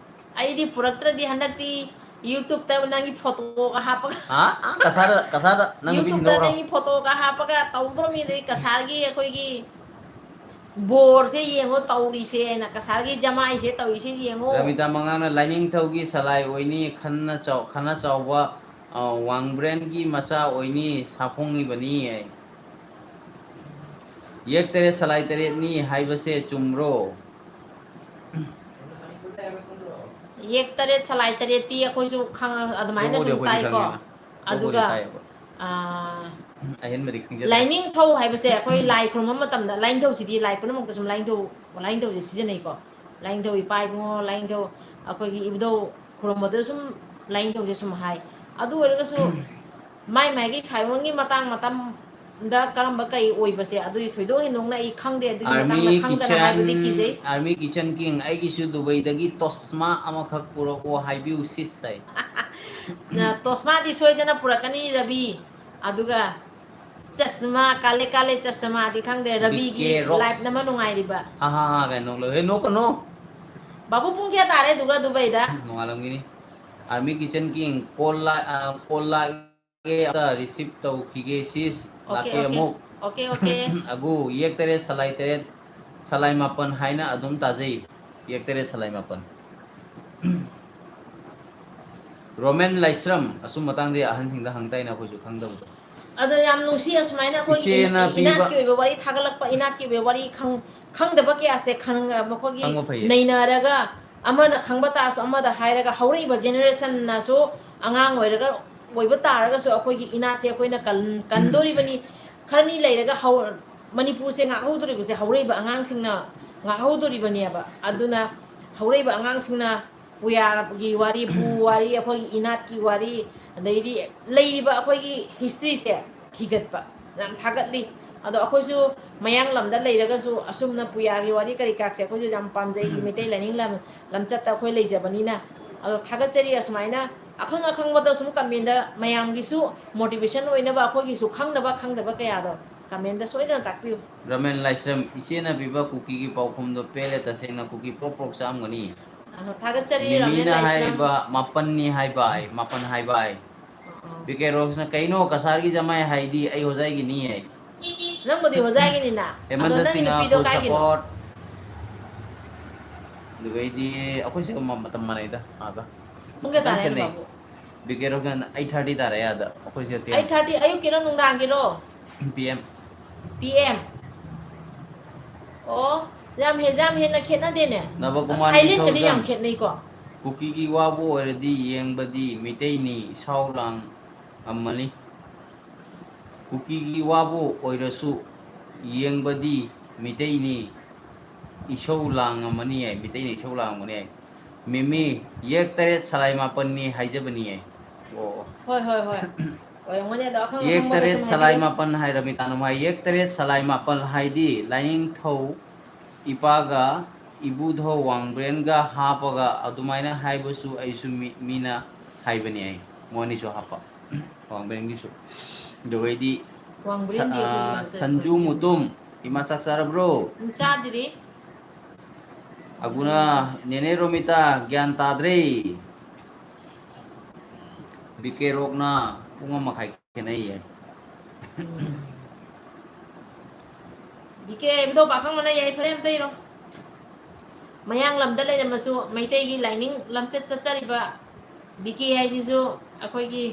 ꯑꯩꯗꯤ ꯄꯨꯔꯛꯇ꯭ꯔꯗꯤ ꯍꯟꯗꯛꯇꯤ YouTube-ꯇ ꯅꯪꯒꯤ photo-ꯒ ꯍꯥꯞꯄꯒ꯫ ꯍꯥ? ꯑꯥ, ꯀꯁꯥꯔꯗ, ꯀꯁꯥꯔꯗ ꯅꯪ ꯅꯨꯄꯤ YouTube-ꯇ ꯊꯤꯟꯗꯣꯛꯈ꯭ꯔꯣ꯫ ꯅꯪꯒꯤ photo-ꯒ ꯍꯥꯞꯄꯒ ꯇꯧꯗ꯭ꯔꯣ ꯃꯤꯗꯤ ꯀꯁꯥꯔꯒꯤ ꯑꯩꯈꯣꯏꯒꯤ ꯕꯣꯔꯁꯦ ꯌꯦꯡꯉꯣ ꯇꯧꯔꯤꯁꯦꯅ, ꯀꯁꯥꯔꯒꯤ ꯖꯃꯥꯏꯁꯦ ꯇꯧꯔꯤꯁꯦ ꯌꯦꯡꯉꯣ꯫ ꯔꯃꯤꯇꯥ ꯃꯉꯥꯡꯅ ꯂꯥꯏꯅꯤꯡꯊꯧꯒꯤ ꯁꯂꯥꯏ ꯑꯣꯏꯅꯤ, ꯈꯟꯅ ꯆꯥꯎ-, ꯈꯅ ꯆꯥꯎꯕ, ꯑ, ꯋꯥꯡꯕ꯭ꯔꯦꯟꯒꯤ ꯃꯆꯥ ꯑꯣꯏꯅꯤ, ꯁꯥꯐꯣꯡꯉꯤꯕꯅꯤ꯫ ꯌꯦꯛ ꯇꯔꯦꯠ ꯁꯂꯥꯏ ꯇꯔꯦꯠꯅꯤ ꯍꯥꯏꯕꯁꯦ ꯆꯨꯝꯕ꯭ꯔꯣ? ꯌꯦꯛ ꯇꯔꯦꯠ ꯁꯂꯥꯏ ꯇꯔꯦꯠꯇꯤ ꯑꯩꯈꯣꯏꯁꯨ ꯈꯪ-, ꯑꯗꯨꯃꯥꯏꯅ ꯑꯗꯨꯕꯨꯗꯤ ꯁꯨꯝ ꯑꯩꯈꯣꯏꯗꯤ ꯇꯥꯏꯀꯣ꯫ ꯈꯪꯉꯦꯅ꯫ ꯑꯗꯨꯕꯨꯗꯤ ꯑꯗꯨꯒ, ꯇꯥꯏꯌꯦꯕ꯫ ꯑ, ꯑꯍꯦꯟꯕꯗꯤ ꯈꯪꯖꯗ꯭ꯔꯦ꯫ ꯂꯥꯏꯅꯤꯡꯊꯧ ꯍꯥꯏꯕꯁꯦ ꯑꯩꯈꯣꯏ ꯂꯥꯏ ꯈꯨꯔꯨꯝꯕ ꯃꯇꯝꯗ, ꯂꯥꯏꯅꯤꯡꯊꯧꯁꯤꯗꯤ ꯂꯥꯏ ꯄꯨꯝꯅꯃꯛꯇ ꯁꯨꯝ ꯂꯥꯏꯅꯤꯡꯊꯧ, ꯂꯥꯏꯅꯤꯡꯊꯧꯁꯦ ꯁꯤꯖꯤꯟꯅꯩꯀꯣ꯫ ꯂꯥꯏꯅꯤꯡꯊꯧ ꯏꯄꯥ ꯏꯕꯨꯡꯉꯣ, ꯂꯥꯏꯅꯤꯡꯊꯧ ꯑꯩꯈꯣꯏꯒꯤ ꯏꯕꯨꯙꯧ ꯈꯨꯔꯨꯝꯕꯗ ꯁꯨꯝ ꯂꯥꯏꯅꯤꯡꯊꯧꯁꯦ ꯁꯨꯝ ꯍꯥꯏ꯫ ꯑꯗꯨ ꯑꯣꯏꯔꯒꯁꯨ ꯃꯥꯏ ꯃꯥꯏꯒꯤ ꯁꯥꯏꯑꯣꯟꯒꯤ ꯃꯇꯥꯡ ꯃꯇꯝꯗ ꯀꯔꯝꯕ ꯀꯔꯤ ꯑꯣꯏꯕꯁꯦ ꯑꯗꯨꯗꯤ ꯊꯣꯏꯗꯣꯛ ꯍꯦꯟꯗꯣꯛꯅ ꯑꯩ ꯈꯪꯗꯦ꯫ ꯑꯗꯨꯒꯤ ꯃꯇꯥꯡꯗ Army ꯈꯪꯗꯅ ꯍꯥꯏꯕꯗꯤ Kitchen, ꯀꯤꯖꯩ꯫ Army Kitchen King, ꯑꯩꯒꯤꯁꯨ ꯗꯨꯕꯩꯗꯒꯤ ꯇꯣꯁꯃꯥ ꯑꯃꯈꯛ ꯄꯨꯔꯛꯑꯣ ꯍꯥꯏꯕꯤꯌꯨ sis ꯍꯥꯏ꯫ ꯇꯣꯁꯃꯥꯗꯤ ꯁꯣꯏꯗꯅ ꯄꯨꯔꯛꯀꯅꯤ ꯔꯕꯤ꯫ ꯑꯗꯨꯒ ꯆꯁꯃꯥ, ꯀꯥꯂꯦ ꯀꯥꯂꯦ ꯆꯁꯃꯥꯗꯤ ꯈꯪꯗꯦ꯫ ꯔꯕꯤꯒꯤ ꯕꯤ ꯀꯦ ꯔꯣꯛꯁ꯫ Life ꯑꯃ ꯅꯨꯡꯉꯥꯏꯔꯤꯕ꯫ ꯍꯥ ꯍꯥ ꯍꯥ ꯀꯥꯏꯅ ꯅꯣꯛꯂꯒ, "ꯍꯦ, ꯅꯣꯛꯀꯅꯣ!" ꯕꯥꯕꯨ, ꯄꯨꯡ ꯀꯌꯥ ꯇꯥꯔꯦ ꯑꯗꯨꯒ ꯗꯨꯕꯩꯗ? ꯅꯣꯡꯉꯥꯜꯂꯝꯒꯤꯅꯤ꯫ Army Kitchen King, call ꯂꯥ-, ꯑ, call ꯂꯥꯛꯑꯦ, ꯑꯝꯇ receive ꯇꯧꯈꯤꯒꯦ sis꯫ Okay, ꯂꯥꯛꯀꯦ okay. ꯑꯃꯨꯛ꯫ Okay, okay. ꯑꯒꯨ, ꯌꯦꯛ ꯇꯔꯦꯠ ꯁꯂꯥꯏ ꯇꯔꯦꯠ, ꯁꯂꯥꯏ ꯃꯥꯄꯟ ꯍꯥꯏꯅ ꯑꯗꯨꯝ ꯇꯥꯖꯩ꯫ ꯌꯦꯛ ꯇꯔꯦꯠ ꯁꯂꯥꯏ ꯃꯥꯄꯟ꯫ ꯔꯣꯃꯦꯟ ꯂꯥꯏꯁ꯭ꯔꯝ, ꯑꯁꯨꯝ ꯃꯇꯥꯡꯗꯤ ꯑꯍꯟꯁꯤꯡꯗ ꯍꯪ ꯇꯥꯏꯅ ꯑꯩꯈꯣꯏꯁꯨ ꯈꯪꯗꯕꯗꯣ꯫ ꯑꯗꯣ ꯌꯥꯝ ꯅꯨꯡꯁꯤ ꯑꯁꯨꯃꯥꯏꯅ ꯑꯩꯈꯣꯏꯒꯤ ꯏꯆꯦꯅ ꯏꯅꯥꯠꯀꯤ ꯄꯤꯕ ꯑꯣꯏꯕ ꯋꯥꯔꯤ ꯊꯥꯒꯠꯂꯛꯄ, ꯏꯅꯥꯠꯀꯤ ꯑꯣꯏꯕ ꯋꯥꯔꯤ ꯈꯪ-, ꯈꯪꯗꯕ ꯀꯌꯥꯁꯦ ꯈꯪ-, ꯃꯈꯣꯏꯒꯤ ꯈꯪꯕ ꯐꯩꯌꯦ꯫ ꯅꯩꯅꯔꯒ, ꯑꯃꯅ ꯈꯪꯕ ꯇꯥꯔꯁꯨ ꯑꯃꯗ ꯍꯥꯏꯔꯒ, ꯍꯧꯔꯛꯏꯕ generationꯅꯁꯨ, ꯑꯉꯥꯡ ꯑꯣꯏꯔꯒ ꯑꯣꯏꯕ ꯇꯥꯔꯒꯁꯨ ꯑꯩꯈꯣꯏꯒꯤ ꯏꯅꯥꯠꯁꯦ ꯑꯩꯈꯣꯏꯅ ꯀꯟ-, ꯀꯟꯗꯣꯔꯤꯕꯅꯤ꯫ ꯈꯔꯅꯤ ꯂꯩꯔꯒ ꯍꯧ-, ꯃꯅꯤꯄꯨꯔꯁꯦ ꯉꯥꯛꯍꯧꯗꯣꯔꯤꯕꯁꯦ ꯍꯧꯔꯛꯏꯕ ꯑꯉꯥꯡꯁꯤꯡꯅ ꯉꯥꯛꯍꯧꯗꯣꯔꯤꯕꯅꯦꯕ꯫ ꯑꯗꯨꯅ ꯍꯧꯔꯛꯏꯕ ꯑꯉꯥꯡꯁꯤꯡꯅ ꯄꯨꯌꯥꯒꯤ ꯋꯥꯔꯤ, ꯄꯨ ꯋꯥꯔꯤ, ꯑꯩꯈꯣꯏꯒꯤ ꯏꯅꯥꯠꯀꯤ ꯋꯥꯔꯤ, ꯑꯗꯩꯗꯤ ꯂꯩꯔꯤꯕ ꯑꯩꯈꯣꯏꯒꯤ historyꯁꯦ ꯊꯤꯒꯠꯄ ꯌꯥꯝ ꯊꯥꯒꯠꯂꯤ꯫ ꯑꯗꯣ ꯑꯩꯈꯣꯏꯁꯨ ꯃꯌꯥꯡ ꯂꯝꯗ ꯂꯩꯔꯒꯁꯨ ꯑꯁꯨꯝꯅ ꯄꯨꯌꯥꯒꯤ ꯋꯥꯔꯤ ꯀꯔꯤ ꯀꯔꯥꯁꯦ ꯑꯩꯈꯣꯏꯁꯨ ꯌꯥꯝ ꯄꯥꯝꯖꯩ, ꯃꯩꯇꯩ ꯂꯥꯏꯅꯤꯡ ꯂꯝ-, ꯂꯝꯆꯠꯇ ꯑꯩꯈꯣꯏ ꯂꯩꯖꯕꯅꯤꯅ꯫ ꯑꯗꯣ ꯊꯥꯒꯠꯆꯔꯤ꯫ ꯑꯁꯨꯃꯥꯏꯅ ꯑꯈꯪ ꯑꯈꯪꯕꯗ ꯁꯨꯝ commentꯗ ꯃꯌꯥꯝꯒꯤꯁꯨ motivation ꯑꯣꯏꯅꯕ ꯑꯩꯈꯣꯏꯒꯤꯁꯨ ꯈꯪꯗꯕ, ꯈꯪꯗꯕ ꯀꯌꯥꯗꯣ commentꯗ ꯁꯣꯏꯗꯅ ꯇꯥꯛꯄꯤꯌꯨ꯫ ꯔꯃꯦꯟ ꯂꯥꯏꯁ꯭ꯔꯝ, ꯏꯆꯦꯅ ꯄꯤꯕ ꯀꯨꯀꯤꯒꯤ ꯄꯥꯎꯈꯨꯝꯗꯣ ꯄꯦꯜꯂꯦ, ꯇꯁꯦꯡꯅ ꯀꯨꯀꯤ ꯄ꯭ꯔꯣꯛ ꯄ꯭ꯔꯣꯛ ꯆꯥꯛꯑꯝꯒꯅꯤ꯫ ꯑ, ꯊꯥꯒꯠꯆꯔꯤ, ꯔꯃꯦꯟ ꯃꯤꯃꯤꯅ ꯂꯥꯏꯁ꯭ꯔꯝ꯫ ꯍꯥꯏꯔꯤꯕ ꯃꯥꯄꯟꯅꯤ ꯍꯥꯏꯕ ꯑꯩ, ꯃꯥꯄꯟ ꯍꯥꯏꯕ ꯑꯩ꯫ ꯑ, ꯑ꯫ ꯕꯤ ꯀꯦ ꯔꯣꯁꯅ, "ꯀꯩꯅꯣ ꯀꯁꯥꯔꯒꯤ ꯖꯃꯥꯏ ꯍꯥꯏꯗꯤ ꯑꯩ ꯍꯣꯖꯥꯏꯒꯤꯅꯤ" ꯍꯥꯏ꯫ ꯅꯪꯕꯨꯗꯤ ꯍꯣꯖꯥꯒꯤꯅꯤꯅ꯫ ꯑꯗꯣ ꯍꯦꯃꯟꯇ ꯅꯪꯒꯤ ꯁꯤꯡꯍ ꯅꯨꯄꯤꯗꯣ full ꯀꯥꯏꯒꯤꯅꯣ? Support꯫ ꯑꯗꯨꯒꯩꯗꯤ ꯑꯩꯈꯣꯏꯁꯦ ꯃ-, ꯃꯇꯝ ꯃꯥꯟꯅꯩꯗ ꯑꯥꯗ꯫ ꯄꯨꯡ ꯀꯌꯥ ꯈꯤꯇꯪ ꯇꯥꯔꯦ ꯍꯥꯏꯅꯣ, ꯈꯦꯠꯅꯩ꯫ ꯕꯥꯕꯨ? ꯕꯤꯀꯦꯔꯣꯒꯅ eight thirty ꯇꯥꯔꯦ ꯑꯥꯗ, ꯑꯩꯈꯣꯏꯁꯦ ten꯫ Eight thirty ꯑꯌꯨꯛꯀꯤꯔꯣ ꯅꯨꯡꯗꯥꯡꯒꯤꯔꯣ? P M꯫ P M꯫ ꯑꯣ, ꯌꯥꯝ ꯍꯦ-, ꯌꯥꯝ ꯍꯦꯟꯅ ꯈꯦꯠꯅꯗꯦꯅꯦ꯫ ꯅꯕꯀꯨꯃꯥꯔ ꯊꯥꯏꯂꯦꯟꯒꯗꯤ ꯌꯥꯝ ꯅꯤꯡꯊꯧꯖꯝ꯫ ꯈꯦꯠꯅꯩꯀꯣ꯫ ꯀꯨꯀꯤꯒꯤ ꯋꯥꯕꯨ ꯑꯣꯏꯔꯗꯤ ꯌꯦꯡꯕꯗꯤ ꯃꯤꯇꯩꯅꯤ ꯏꯁꯧ ꯂꯥꯡ ꯑꯃꯅꯤ꯫ ꯀꯨꯀꯤꯒꯤ ꯋꯥꯕꯨ ꯑꯣꯏꯔꯁꯨ ꯌꯦꯡꯕꯗꯤ ꯃꯤꯇꯩꯅꯤ ꯏꯁꯧ ꯂꯥꯡ ꯑꯃꯅꯤ ꯍꯥꯏ, ꯃꯤꯇꯩꯅ ꯏꯁꯧ ꯂꯥꯡꯕꯅꯤ ꯍꯥꯏ꯫ ꯃꯦꯃꯤ, ꯌꯦꯛ ꯇꯔꯦꯠ ꯁꯂꯥꯏ ꯃꯥꯄꯟꯅꯤ ꯍꯥꯏꯖꯕꯅꯤꯌꯦ꯫ ꯑꯣ, ꯑꯣ꯫ ꯍꯣꯏ, ꯍꯣꯏ, ꯍꯣꯏ꯫ ꯑꯣꯏꯔꯝꯒꯅꯤ, ꯑꯗꯣ ꯑꯈꯪ ꯌꯦꯛ ꯑꯈꯪꯕꯗ ꯇꯔꯦꯠ ꯁꯨꯝ ꯁꯂꯥꯏ ꯍꯥꯏꯕꯤꯔꯛꯑꯣ꯫ ꯃꯥꯄꯟ ꯍꯥꯏꯔ ꯃꯤꯇꯥꯅꯣꯝ ꯍꯥꯏ꯫ ꯌꯦꯛ ꯇꯔꯦꯠ ꯁꯂꯥꯏ ꯃꯥꯄꯟ ꯍꯥꯏꯗꯤ ꯂꯥꯏꯅꯤꯡꯊꯧ ꯏꯄꯥꯒ ꯏꯕꯨꯙꯧ ꯋꯥꯡꯕ꯭ꯔꯦꯟꯒ ꯍꯥꯞꯄꯒ ꯑꯗꯨꯃꯥꯏꯅ ꯍꯥꯏꯕꯁꯨ ꯑꯩꯁꯨ ꯃꯤ-, ꯃꯤꯅ ꯍꯥꯏꯕꯅꯦ ꯑꯩ꯫ ꯃꯣꯏꯅꯤꯁꯨ ꯍꯥꯞꯄ꯫ ꯋꯥꯡꯕ꯭ꯔꯦꯟꯒꯤꯁꯨ꯫ ꯑꯗꯨꯒꯩꯗꯤ ꯁ-, ꯋꯥꯡꯕ꯭ꯔꯦꯟꯗꯤ ꯑꯩꯈꯣꯏꯒꯤ ꯑꯥ, ꯍꯧꯖꯤꯛ ꯁꯟꯖꯨ ꯃꯨꯇꯨꯝ, ꯏꯃꯥ ꯆꯥꯛ ꯆꯥꯔꯕ꯭ꯔꯣ? ꯎꯝ, ꯆꯥꯗ꯭ꯔꯤ꯫ ꯑꯒꯨꯅ, ꯅꯦꯅꯦ ꯔꯣꯃꯤꯇꯥ, ꯒ꯭ꯌꯥꯟ ꯇꯥꯗ꯭ꯔꯦ꯫ ꯕꯤ ꯀꯦ ꯔꯣꯛꯅ ꯄꯨꯡ ꯑꯃ ꯃꯈꯥꯏ ꯈꯦꯠꯅꯩꯌꯦ꯫ ꯎꯝ꯫ ꯕꯤ ꯀꯦ ꯏꯕꯨꯙꯧ ꯄꯥꯈꯪꯕꯅ ꯌꯥꯏꯐꯔꯦ ꯑꯝꯇ ꯏꯔꯣ꯫ ꯃꯌꯥꯡ ꯂꯝꯗ ꯂꯩꯔꯝꯃꯁꯨ ꯃꯩꯇꯩꯒꯤ ꯂꯥꯏꯅꯤꯡ ꯂꯝꯆꯠ ꯆꯠꯆꯔꯤꯕ ꯕꯤ ꯀꯦ ꯍꯥꯏꯁꯤꯁꯨ ꯑꯩꯈꯣꯏꯒꯤ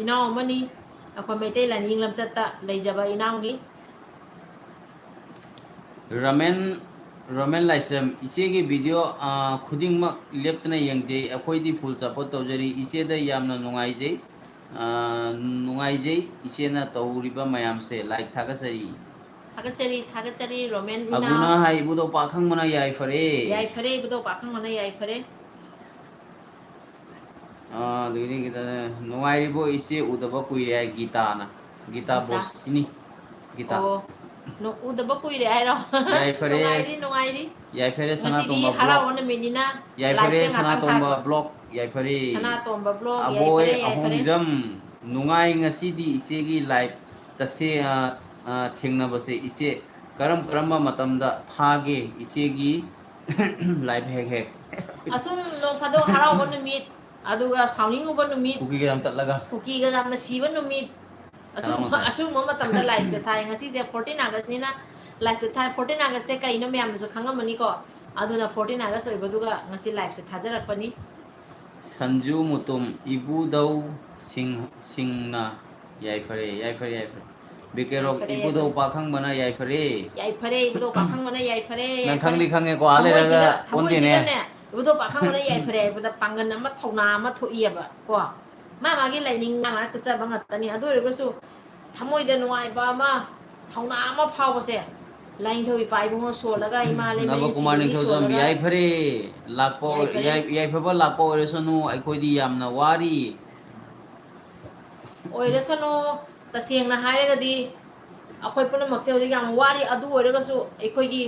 ꯏꯅꯥꯎ ꯑꯃꯅꯤ꯫ ꯑꯩꯈꯣꯏ ꯃꯩꯇꯩ ꯂꯥꯏꯅꯤꯡ ꯂꯝꯆꯠꯇ ꯂꯩꯖꯕ ꯏꯅꯥꯎꯅꯤ꯫ ꯔꯃꯦꯟ, ꯔꯃꯦꯟ ꯂꯥꯏꯁ꯭ꯔꯝ, ꯏꯆꯦꯒꯤ video, ꯑ, ꯈꯨꯗꯤꯡꯃꯛ ꯂꯦꯞꯇꯅ ꯌꯦꯡꯖꯩ꯫ ꯑꯩꯈꯣꯏꯗꯤ full support ꯇꯧꯖꯔꯤ꯫ ꯏꯆꯦꯗ ꯌꯥꯝꯅ ꯅꯨꯡꯉꯥꯏꯖꯩ, ꯑ, ꯅꯨꯡꯉꯥꯏꯖꯩ ꯏꯆꯦꯅ ꯇꯧꯔꯤꯕ ꯃꯌꯥꯝꯁꯦ꯫ Like ꯊꯥꯒꯠꯆꯔꯤ꯫ ꯊꯥꯒꯠꯆꯔꯤ, ꯊꯥꯒꯠꯆꯔꯤ, ꯔꯣꯃꯦꯟ ꯏꯅꯥꯎ꯫ ꯑꯒꯨꯅ ꯍꯥꯏ, ꯏꯕꯨꯙꯧ ꯄꯥꯈꯪꯕꯅ ꯌꯥꯏꯐꯔꯦ꯫ ꯌꯥꯏꯐꯔꯦ, ꯏꯕꯨꯙꯧ ꯄꯥꯈꯪꯕꯅ ꯌꯥꯏꯐꯔꯦ꯫ ꯑꯥ, ꯑꯗꯨꯒꯤꯗꯤ ꯈꯤꯇꯪ ꯅꯨꯡꯉꯥꯏꯔꯤꯕꯣ ꯏꯆꯦ, ꯎꯗꯕ ꯀꯨꯏꯔꯦ ꯍꯥꯏ ꯒꯤꯇꯥꯅ꯫ ꯒꯤꯇꯥ ꯒꯤꯇꯥ꯫ ꯕꯣꯁ ꯁꯤꯅꯤ꯫ ꯒꯤꯇꯥ꯫ ꯑꯣ, ꯅꯣ-, ꯎꯗꯕ ꯀꯨꯏꯔꯦ ꯍꯥꯏꯔꯣ? ꯌꯥꯏꯐꯔꯦ꯫ ꯅꯨꯡꯉꯥꯏꯔꯤ, ꯅꯨꯡꯉꯥꯏꯔꯤ꯫ ꯌꯥꯏꯐꯔꯦ ꯉꯁꯤꯗꯤ ꯁꯅꯥꯇꯣꯝꯕ ꯕ꯭ꯂꯣꯛ꯫ ꯍꯔꯥꯎꯕ ꯅꯨꯃꯤꯠꯅꯤꯅ ꯌꯥꯏꯐꯔꯦ like-ꯁꯦ ꯉꯥꯛꯇꯪ ꯁꯅꯥꯇꯣꯝꯕ ꯊꯥꯔꯛꯄ꯫ ꯕ꯭ꯂꯣꯛ꯫ ꯌꯥꯏꯐꯔꯦ꯫ ꯁꯅꯥꯇꯣꯝꯕ ꯕ꯭ꯂꯣꯛ, ꯑꯕꯣꯏ ꯌꯥꯏꯐꯔꯦ, ꯌꯥꯏꯐꯔꯦ꯫ ꯑꯍꯣꯡꯖꯝ, ꯅꯨꯡꯉꯥꯏ ꯉꯁꯤꯗꯤ ꯏꯆꯦꯒꯤ live ꯇꯁꯦ-, ꯑ, ꯑ, ꯊꯦꯡꯅꯕꯁꯦ꯫ ꯏꯆꯦ, ꯀꯔꯝ ꯀꯔꯝꯕ ꯃꯇꯝꯗ ꯊꯥꯒꯦ ꯏꯆꯦꯒꯤ live ꯍꯦꯛ ꯍꯦꯛ? ꯑꯁꯨꯝ ꯅꯣꯡ ꯐꯥꯗꯣꯛ ꯍꯔꯥꯎꯕ ꯅꯨꯃꯤꯠ, ꯑꯗꯨꯒ ꯁꯥꯎꯅꯤꯡꯉꯨꯕ ꯅꯨꯃꯤꯠ, ꯀꯨꯀꯤꯒ ꯌꯥꯝ ꯇꯠꯂꯒ꯫ ꯀꯨꯀꯤꯒ ꯌꯥꯝꯅ ꯁꯤꯕ ꯅꯨꯃꯤꯠ, ꯑꯁꯨꯝ-, ꯑꯁꯨꯝꯕ ꯃꯇꯝꯗ live ꯁꯦ ꯊꯥꯏ꯫ ꯉꯁꯤꯁꯦ fourteen August ꯅꯤꯅ live ꯁꯦ ꯊꯥꯏ꯫ Fourteen August ꯁꯦ ꯀꯩꯅꯣ ꯃꯌꯥꯝꯅꯁꯨ ꯈꯪꯉꯝꯃꯅꯤꯀꯣ꯫ ꯑꯗꯨꯅ fourteen August ꯑꯣꯏꯕꯗꯨꯒ ꯉꯁꯤ live ꯁꯦ ꯊꯥꯖꯔꯛꯄꯅꯤ꯫ ꯁꯟꯖꯨ ꯃꯨꯇꯨꯝ ꯏꯕꯨꯙꯧ ꯁꯤꯡ-, ꯁꯤꯡꯅ ꯌꯥꯏꯐꯔꯦ, ꯌꯥꯏꯐꯔꯦ, ꯌꯥꯏꯐꯔꯦ꯫ ꯕꯤꯀꯦꯔꯣꯛ ꯌꯥꯏꯐꯔꯦ, ꯏꯕꯨꯙꯧ ꯌꯥꯏꯐꯔꯦ꯫ ꯄꯥꯈꯪꯕꯅ ꯌꯥꯏꯐꯔꯦ꯫ ꯌꯥꯏꯐꯔꯦ, ꯏꯕꯨꯙꯧ ꯄꯥꯈꯪꯕꯅ ꯌꯥꯏꯐꯔꯦ, ꯅꯪ ꯌꯥꯏꯐꯔꯦ꯫ ꯈꯪꯗꯤ ꯈꯪꯉꯦꯀꯣ, ꯑꯥ ꯂꯩꯔꯒ ꯊꯃꯣꯏꯁꯤꯗ, ꯑꯣꯟꯗꯦꯅꯦ꯫ ꯊꯃꯣꯏꯁꯤꯗꯅꯦ, ꯏꯕꯨꯙꯧ ꯄꯥꯈꯪꯕꯅ ꯌꯥꯏꯐꯔꯦ ꯍꯥꯏꯕꯗ ꯄꯥꯡꯒꯜ ꯑꯃ, ꯊꯧꯅꯥ ꯑꯃ ꯊꯣꯛꯏꯑꯕ ꯀꯣ꯫ ꯃꯥ ꯃꯥꯒꯤ ꯂꯥꯏꯅꯤꯡ ꯃꯥ ꯃꯥ ꯆꯠꯆꯕ ꯉꯥꯛꯇꯅꯤ꯫ ꯑꯗꯨ ꯑꯣꯏꯔꯒꯁꯨ ꯊꯃꯣꯏꯗ ꯅꯨꯡꯉꯥꯏꯕ ꯑꯃ, ꯊꯧꯅꯥ ꯑꯃ ꯐꯥꯎꯕꯁꯦ, ꯂꯥꯏꯅꯤꯡꯊꯧ ꯏꯄꯥ ꯏꯕꯨꯡꯉꯣ ꯁꯣꯜꯂꯒ, ꯏꯃꯥ ꯂꯩꯃꯔꯦꯟ ꯅꯕꯀꯨꯃꯥꯔ ꯁꯤꯕꯤꯒꯤ ꯅꯤꯡꯊꯧꯖꯝ ꯁꯣꯜꯂꯒ ꯌꯥꯏꯐꯔꯦ꯫ ꯂꯥꯛꯄ ꯑꯣꯏ-, ꯌꯥꯏꯐꯔꯦ꯫ ꯌꯥꯏ-, ꯌꯥꯏꯐꯕ ꯂꯥꯛꯄ ꯑꯣꯏꯔꯁꯅꯨ, ꯑꯩꯈꯣꯏꯗꯤ ꯌꯥꯝꯅ ꯋꯥꯔꯤ꯫ ꯑꯣꯏꯔꯁꯅꯨ, ꯇꯁꯦꯡꯅ ꯍꯥꯏꯔꯒꯗꯤ ꯑꯩꯈꯣꯏ ꯄꯨꯝꯅꯃꯛꯁꯦ ꯍꯧꯖꯤꯛ ꯌꯥꯝ ꯋꯥꯔꯤ꯫ ꯑꯗꯨ ꯑꯣꯏꯔꯒꯁꯨ ꯑꯩꯈꯣꯏꯒꯤ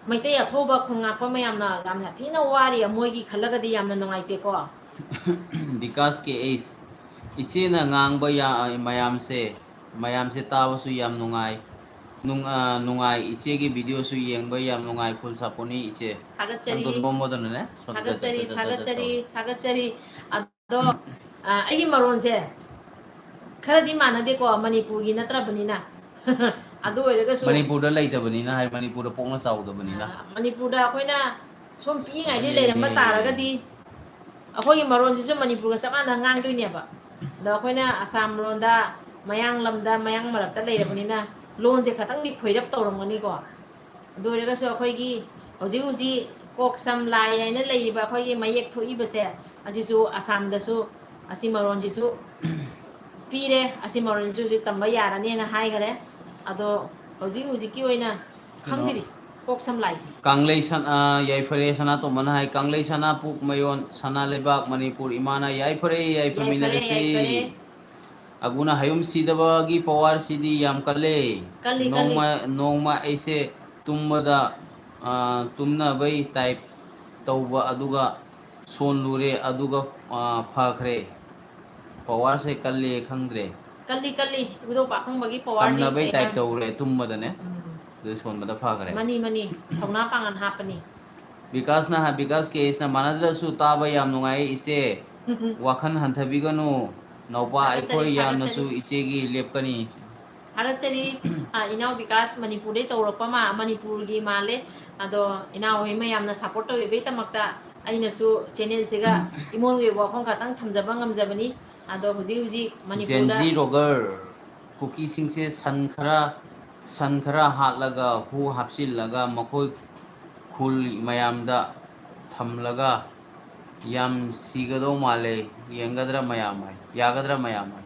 ꯃꯩꯇꯩ ꯑꯊꯧꯕ ꯈꯨꯟ ꯉꯥꯛꯄ ꯃꯌꯥꯝꯅ ꯌꯥꯝꯅ ꯊꯤꯅ ꯋꯥꯔꯤ, ꯃꯣꯏꯒꯤ ꯈꯜꯂꯒꯗꯤ ꯌꯥꯝꯅ ꯅꯨꯡꯉꯥꯏꯇꯦꯀꯣ꯫ ꯕꯤꯀꯥꯁ ꯀꯦ ꯑꯩꯁ, ꯏꯆꯦꯅ ꯉꯥꯡꯕ ꯌꯥ-, ꯃꯌꯥꯝꯁꯦ, ꯃꯌꯥꯝꯁꯦ ꯇꯥꯕꯁꯨ ꯌꯥꯝ ꯅꯨꯡꯉꯥꯏ꯫ ꯅꯨꯡ-, ꯑ, ꯅꯨꯡꯉꯥꯏ꯫ ꯏꯆꯦꯒꯤ video ꯁꯨ ꯌꯦꯡꯕ ꯌꯥꯝ ꯅꯨꯡꯉꯥꯏ꯫ Full support ꯅꯤ ꯏꯆꯦ꯫ ꯊꯥꯒꯠꯆꯔꯤ꯫ ꯅꯪꯗꯣ ꯅꯣꯝꯃꯣꯗꯅꯅꯦ, ꯁꯣꯝꯗ ꯊꯥꯒꯠꯆꯔꯤ, ꯆꯠ-, ꯆꯠ-, ꯆꯠ-, ꯆꯠ-, ꯊꯥꯒꯠꯆꯔꯤ, ꯊꯥꯒꯠꯆꯔꯤ꯫ ꯑꯗꯣ, ꯑ, ꯑꯩꯒꯤ ꯃꯔꯣꯟꯁꯦ ꯈꯔꯗꯤ ꯃꯥꯟꯅꯗꯦꯀꯣ, ꯃꯅꯤꯄꯨꯔꯒꯤ ꯅꯠꯇ꯭ꯔꯕꯅꯤꯅ꯫ ꯑꯗꯨ ꯑꯣꯏꯔꯒꯁꯨ ꯃꯅꯤꯄꯨꯔꯗ ꯂꯩꯇꯕꯅꯤꯅ ꯍꯥꯏ, ꯃꯅꯤꯄꯨꯔꯗ ꯄꯣꯛꯅ ꯆꯥꯎꯗꯕꯅꯤꯅ꯫ ꯑ, ꯃꯅꯤꯄꯨꯔꯗ ꯑꯩꯈꯣꯏꯅ ꯁꯨꯝ ꯄꯤꯛꯏꯉꯩꯗꯩ ꯃꯥꯅꯦ꯫ ꯂꯩꯔꯝꯕ ꯇꯥꯔꯒꯗꯤ ꯑꯩꯈꯣꯏꯒꯤ ꯃꯔꯣꯟꯁꯤꯁꯨ ꯃꯅꯤꯄꯨꯔꯒ ꯆꯞ ꯃꯥꯟꯅ ꯉꯥꯡꯗꯣꯏꯅꯦꯕ꯫ ꯑꯗꯣ ꯑꯩꯈꯣꯏꯅ ꯑꯁꯥꯝ ꯂꯣꯟꯗ, ꯃꯌꯥꯡ ꯂꯝꯗ, ꯃꯌꯥꯡ ꯃꯔꯛꯇ ꯂꯩꯔꯕꯅꯤꯅ ꯂꯣꯟꯁꯦ ꯈꯇꯪꯗꯤ ꯈꯣꯏꯔꯞ ꯇꯧꯔꯝꯒꯅꯤꯀꯣ꯫ ꯑꯗꯨ ꯑꯣꯏꯔꯒꯁꯨ ꯑꯩꯈꯣꯏꯒꯤ ꯍꯧꯖꯤꯛ ꯍꯧꯖꯤꯛ ꯀꯣꯛ ꯁꯝ ꯂꯥꯏ ꯍꯥꯏꯅ ꯂꯩꯔꯤꯕ ꯑꯩꯈꯣꯏꯒꯤ ꯃꯌꯦꯛ ꯊꯣꯛꯏꯕꯁꯦ, ꯑꯁꯤꯁꯨ ꯑꯁꯥꯝꯗꯁꯨ ꯑꯁꯤ ꯃꯔꯣꯟꯁꯤꯁꯨ ꯄꯤꯔꯦ, ꯑꯁꯤ ꯃꯔꯣꯟꯁꯤꯁꯨ ꯍꯧꯖꯤꯛ ꯇꯝꯕ ꯌꯥꯔꯅꯦꯅ ꯍꯥꯏꯈꯔꯦ꯫ ꯑꯗꯣ ꯍꯧꯖꯤꯛ ꯍꯧꯖꯤꯛꯀꯤ ꯑꯣꯏꯅ ꯀꯩꯅꯣ, ꯈꯪꯗ꯭ꯔꯤ ꯀꯣꯛ ꯁꯝ ꯂꯥꯏꯁꯦ꯫ ꯀꯪꯂꯩ ꯁꯟ-, ꯑ, ꯌꯥꯏꯐꯔꯦ ꯁꯅꯥꯇꯣꯝꯕꯅ ꯍꯥꯏ, ꯀꯪꯂꯩ ꯁꯅꯥꯄꯣꯛ ꯃꯌꯣꯟ ꯁꯅꯥ ꯂꯩꯕꯥꯛ ꯃꯅꯤꯄꯨꯔ ꯏꯃꯥꯅ ꯌꯥꯏꯐꯔꯦ, ꯌꯥꯏꯐꯔꯦ, ꯌꯥꯏꯐꯃꯤꯟꯅꯔꯁꯤ꯫ ꯌꯥꯏꯐꯔꯦ꯫ ꯑꯒꯨꯅ ꯍꯌꯨꯝ ꯁꯤꯗꯕꯒꯤ power ꯁꯤꯗꯤ ꯌꯥꯝ ꯀꯜꯂꯦ꯫ ꯀꯜꯂꯤ, ꯀꯜꯂꯤ꯫ ꯅꯣꯡꯃ, ꯅꯣꯡꯃ ꯑꯩꯁꯦ ꯇꯨꯝꯕꯗ, ꯑ, ꯇꯨꯝꯅꯕꯩ type ꯇꯧꯕ, ꯑꯗꯨꯒ ꯁꯣꯜꯂꯨꯔꯦ, ꯑꯗꯨꯒ, ꯑ, ꯐꯈ꯭ꯔꯦ꯫ Power ꯁꯦ ꯀꯜꯂꯦ ꯈꯪꯗ꯭ꯔꯦ꯫ ꯀꯜꯂꯤ, ꯀꯜꯂꯤ꯫ ꯏꯕꯨꯙꯧ ꯄꯥꯈꯪꯕꯒꯤ power ꯗꯤ ꯇꯝꯅꯕꯩ ꯀꯩ type ꯍꯥꯏ-, ꯇꯧꯔꯦ ꯇꯨꯝꯕꯗꯅꯦ꯫ ꯎꯝ꯫ ꯑꯗꯨ ꯁꯣꯟꯕꯗ ꯐꯈ꯭ꯔꯦ꯫ ꯃꯅꯤ, ꯃꯅꯤ꯫ ꯊꯧꯅꯥ ꯄꯥꯡꯒꯜ ꯍꯥꯞꯄꯅꯤ꯫ ꯕꯤꯀꯥꯁꯅ ꯍꯥꯏ, ꯕꯤꯀꯥꯁ ꯀꯦ ꯑꯦꯁꯅ ꯃꯥꯟꯅꯗ꯭ꯔꯁꯨ ꯇꯥꯕ ꯌꯥꯝ ꯅꯨꯡꯉꯥꯏ ꯏꯆꯦ꯫ ꯋꯥꯈꯜ ꯍꯟꯊꯕꯤꯒꯅꯨ꯫ ꯅꯧꯄꯥ, ꯊꯥꯒꯠꯆꯔꯤ, ꯑꯩꯈꯣꯏ ꯌꯥꯝꯅꯁꯨ ꯊꯥꯒꯠꯆꯔꯤ꯫ ꯏꯆꯦꯒꯤ ꯂꯦꯞꯀꯅꯤ꯫ ꯊꯥꯒꯠꯆꯔꯤ꯫ ꯑ, ꯏꯅꯥꯎ ꯕꯤꯀꯥꯁ ꯃꯅꯤꯄꯨꯔꯗꯩ ꯇꯧꯔꯛꯄ ꯃꯥ, ꯃꯅꯤꯄꯨꯔꯒꯤ ꯃꯥꯜꯂꯦ꯫ ꯑꯗꯣ ꯏꯅꯥꯎ ꯍꯣꯏ ꯃꯌꯥꯝꯅ support ꯇꯧꯕꯤꯕꯩꯗꯃꯛꯇ ꯑꯩꯅꯁꯨ channelꯁꯤꯒ ꯏꯃꯣꯟꯒꯤ ꯑꯣꯏꯕ ꯋꯥꯐꯝ ꯈꯛꯇꯪ ꯊꯝꯖꯕ ꯉꯝꯖꯕꯅꯤ꯫ ꯑꯗꯣ ꯍꯧꯖꯤꯛ ꯍꯧꯖꯤꯛ ꯃꯅꯤꯄꯨꯔꯗ ꯖꯦꯟꯖꯤ ꯔꯣꯒꯔ, ꯀꯨꯀꯤꯁꯤꯡꯁꯦ ꯁꯟ ꯈꯔ, ꯁꯟ ꯈꯔ ꯍꯥꯠꯂꯒ ꯍꯨ ꯍꯥꯞꯆꯤꯜꯂꯒ ꯃꯈꯣꯏ ꯈꯨꯜ ꯃꯌꯥꯝꯗ ꯊꯝꯂꯒ ꯌꯥꯝ ꯁꯤꯒꯗꯧ ꯃꯥꯜꯂꯦ꯫ ꯌꯦꯡꯒꯗ꯭ꯔꯥ ꯃꯌꯥꯝ ꯍꯥꯏ? ꯌꯥꯒꯗ꯭ꯔꯥ ꯃꯌꯥꯝ ꯍꯥꯏ?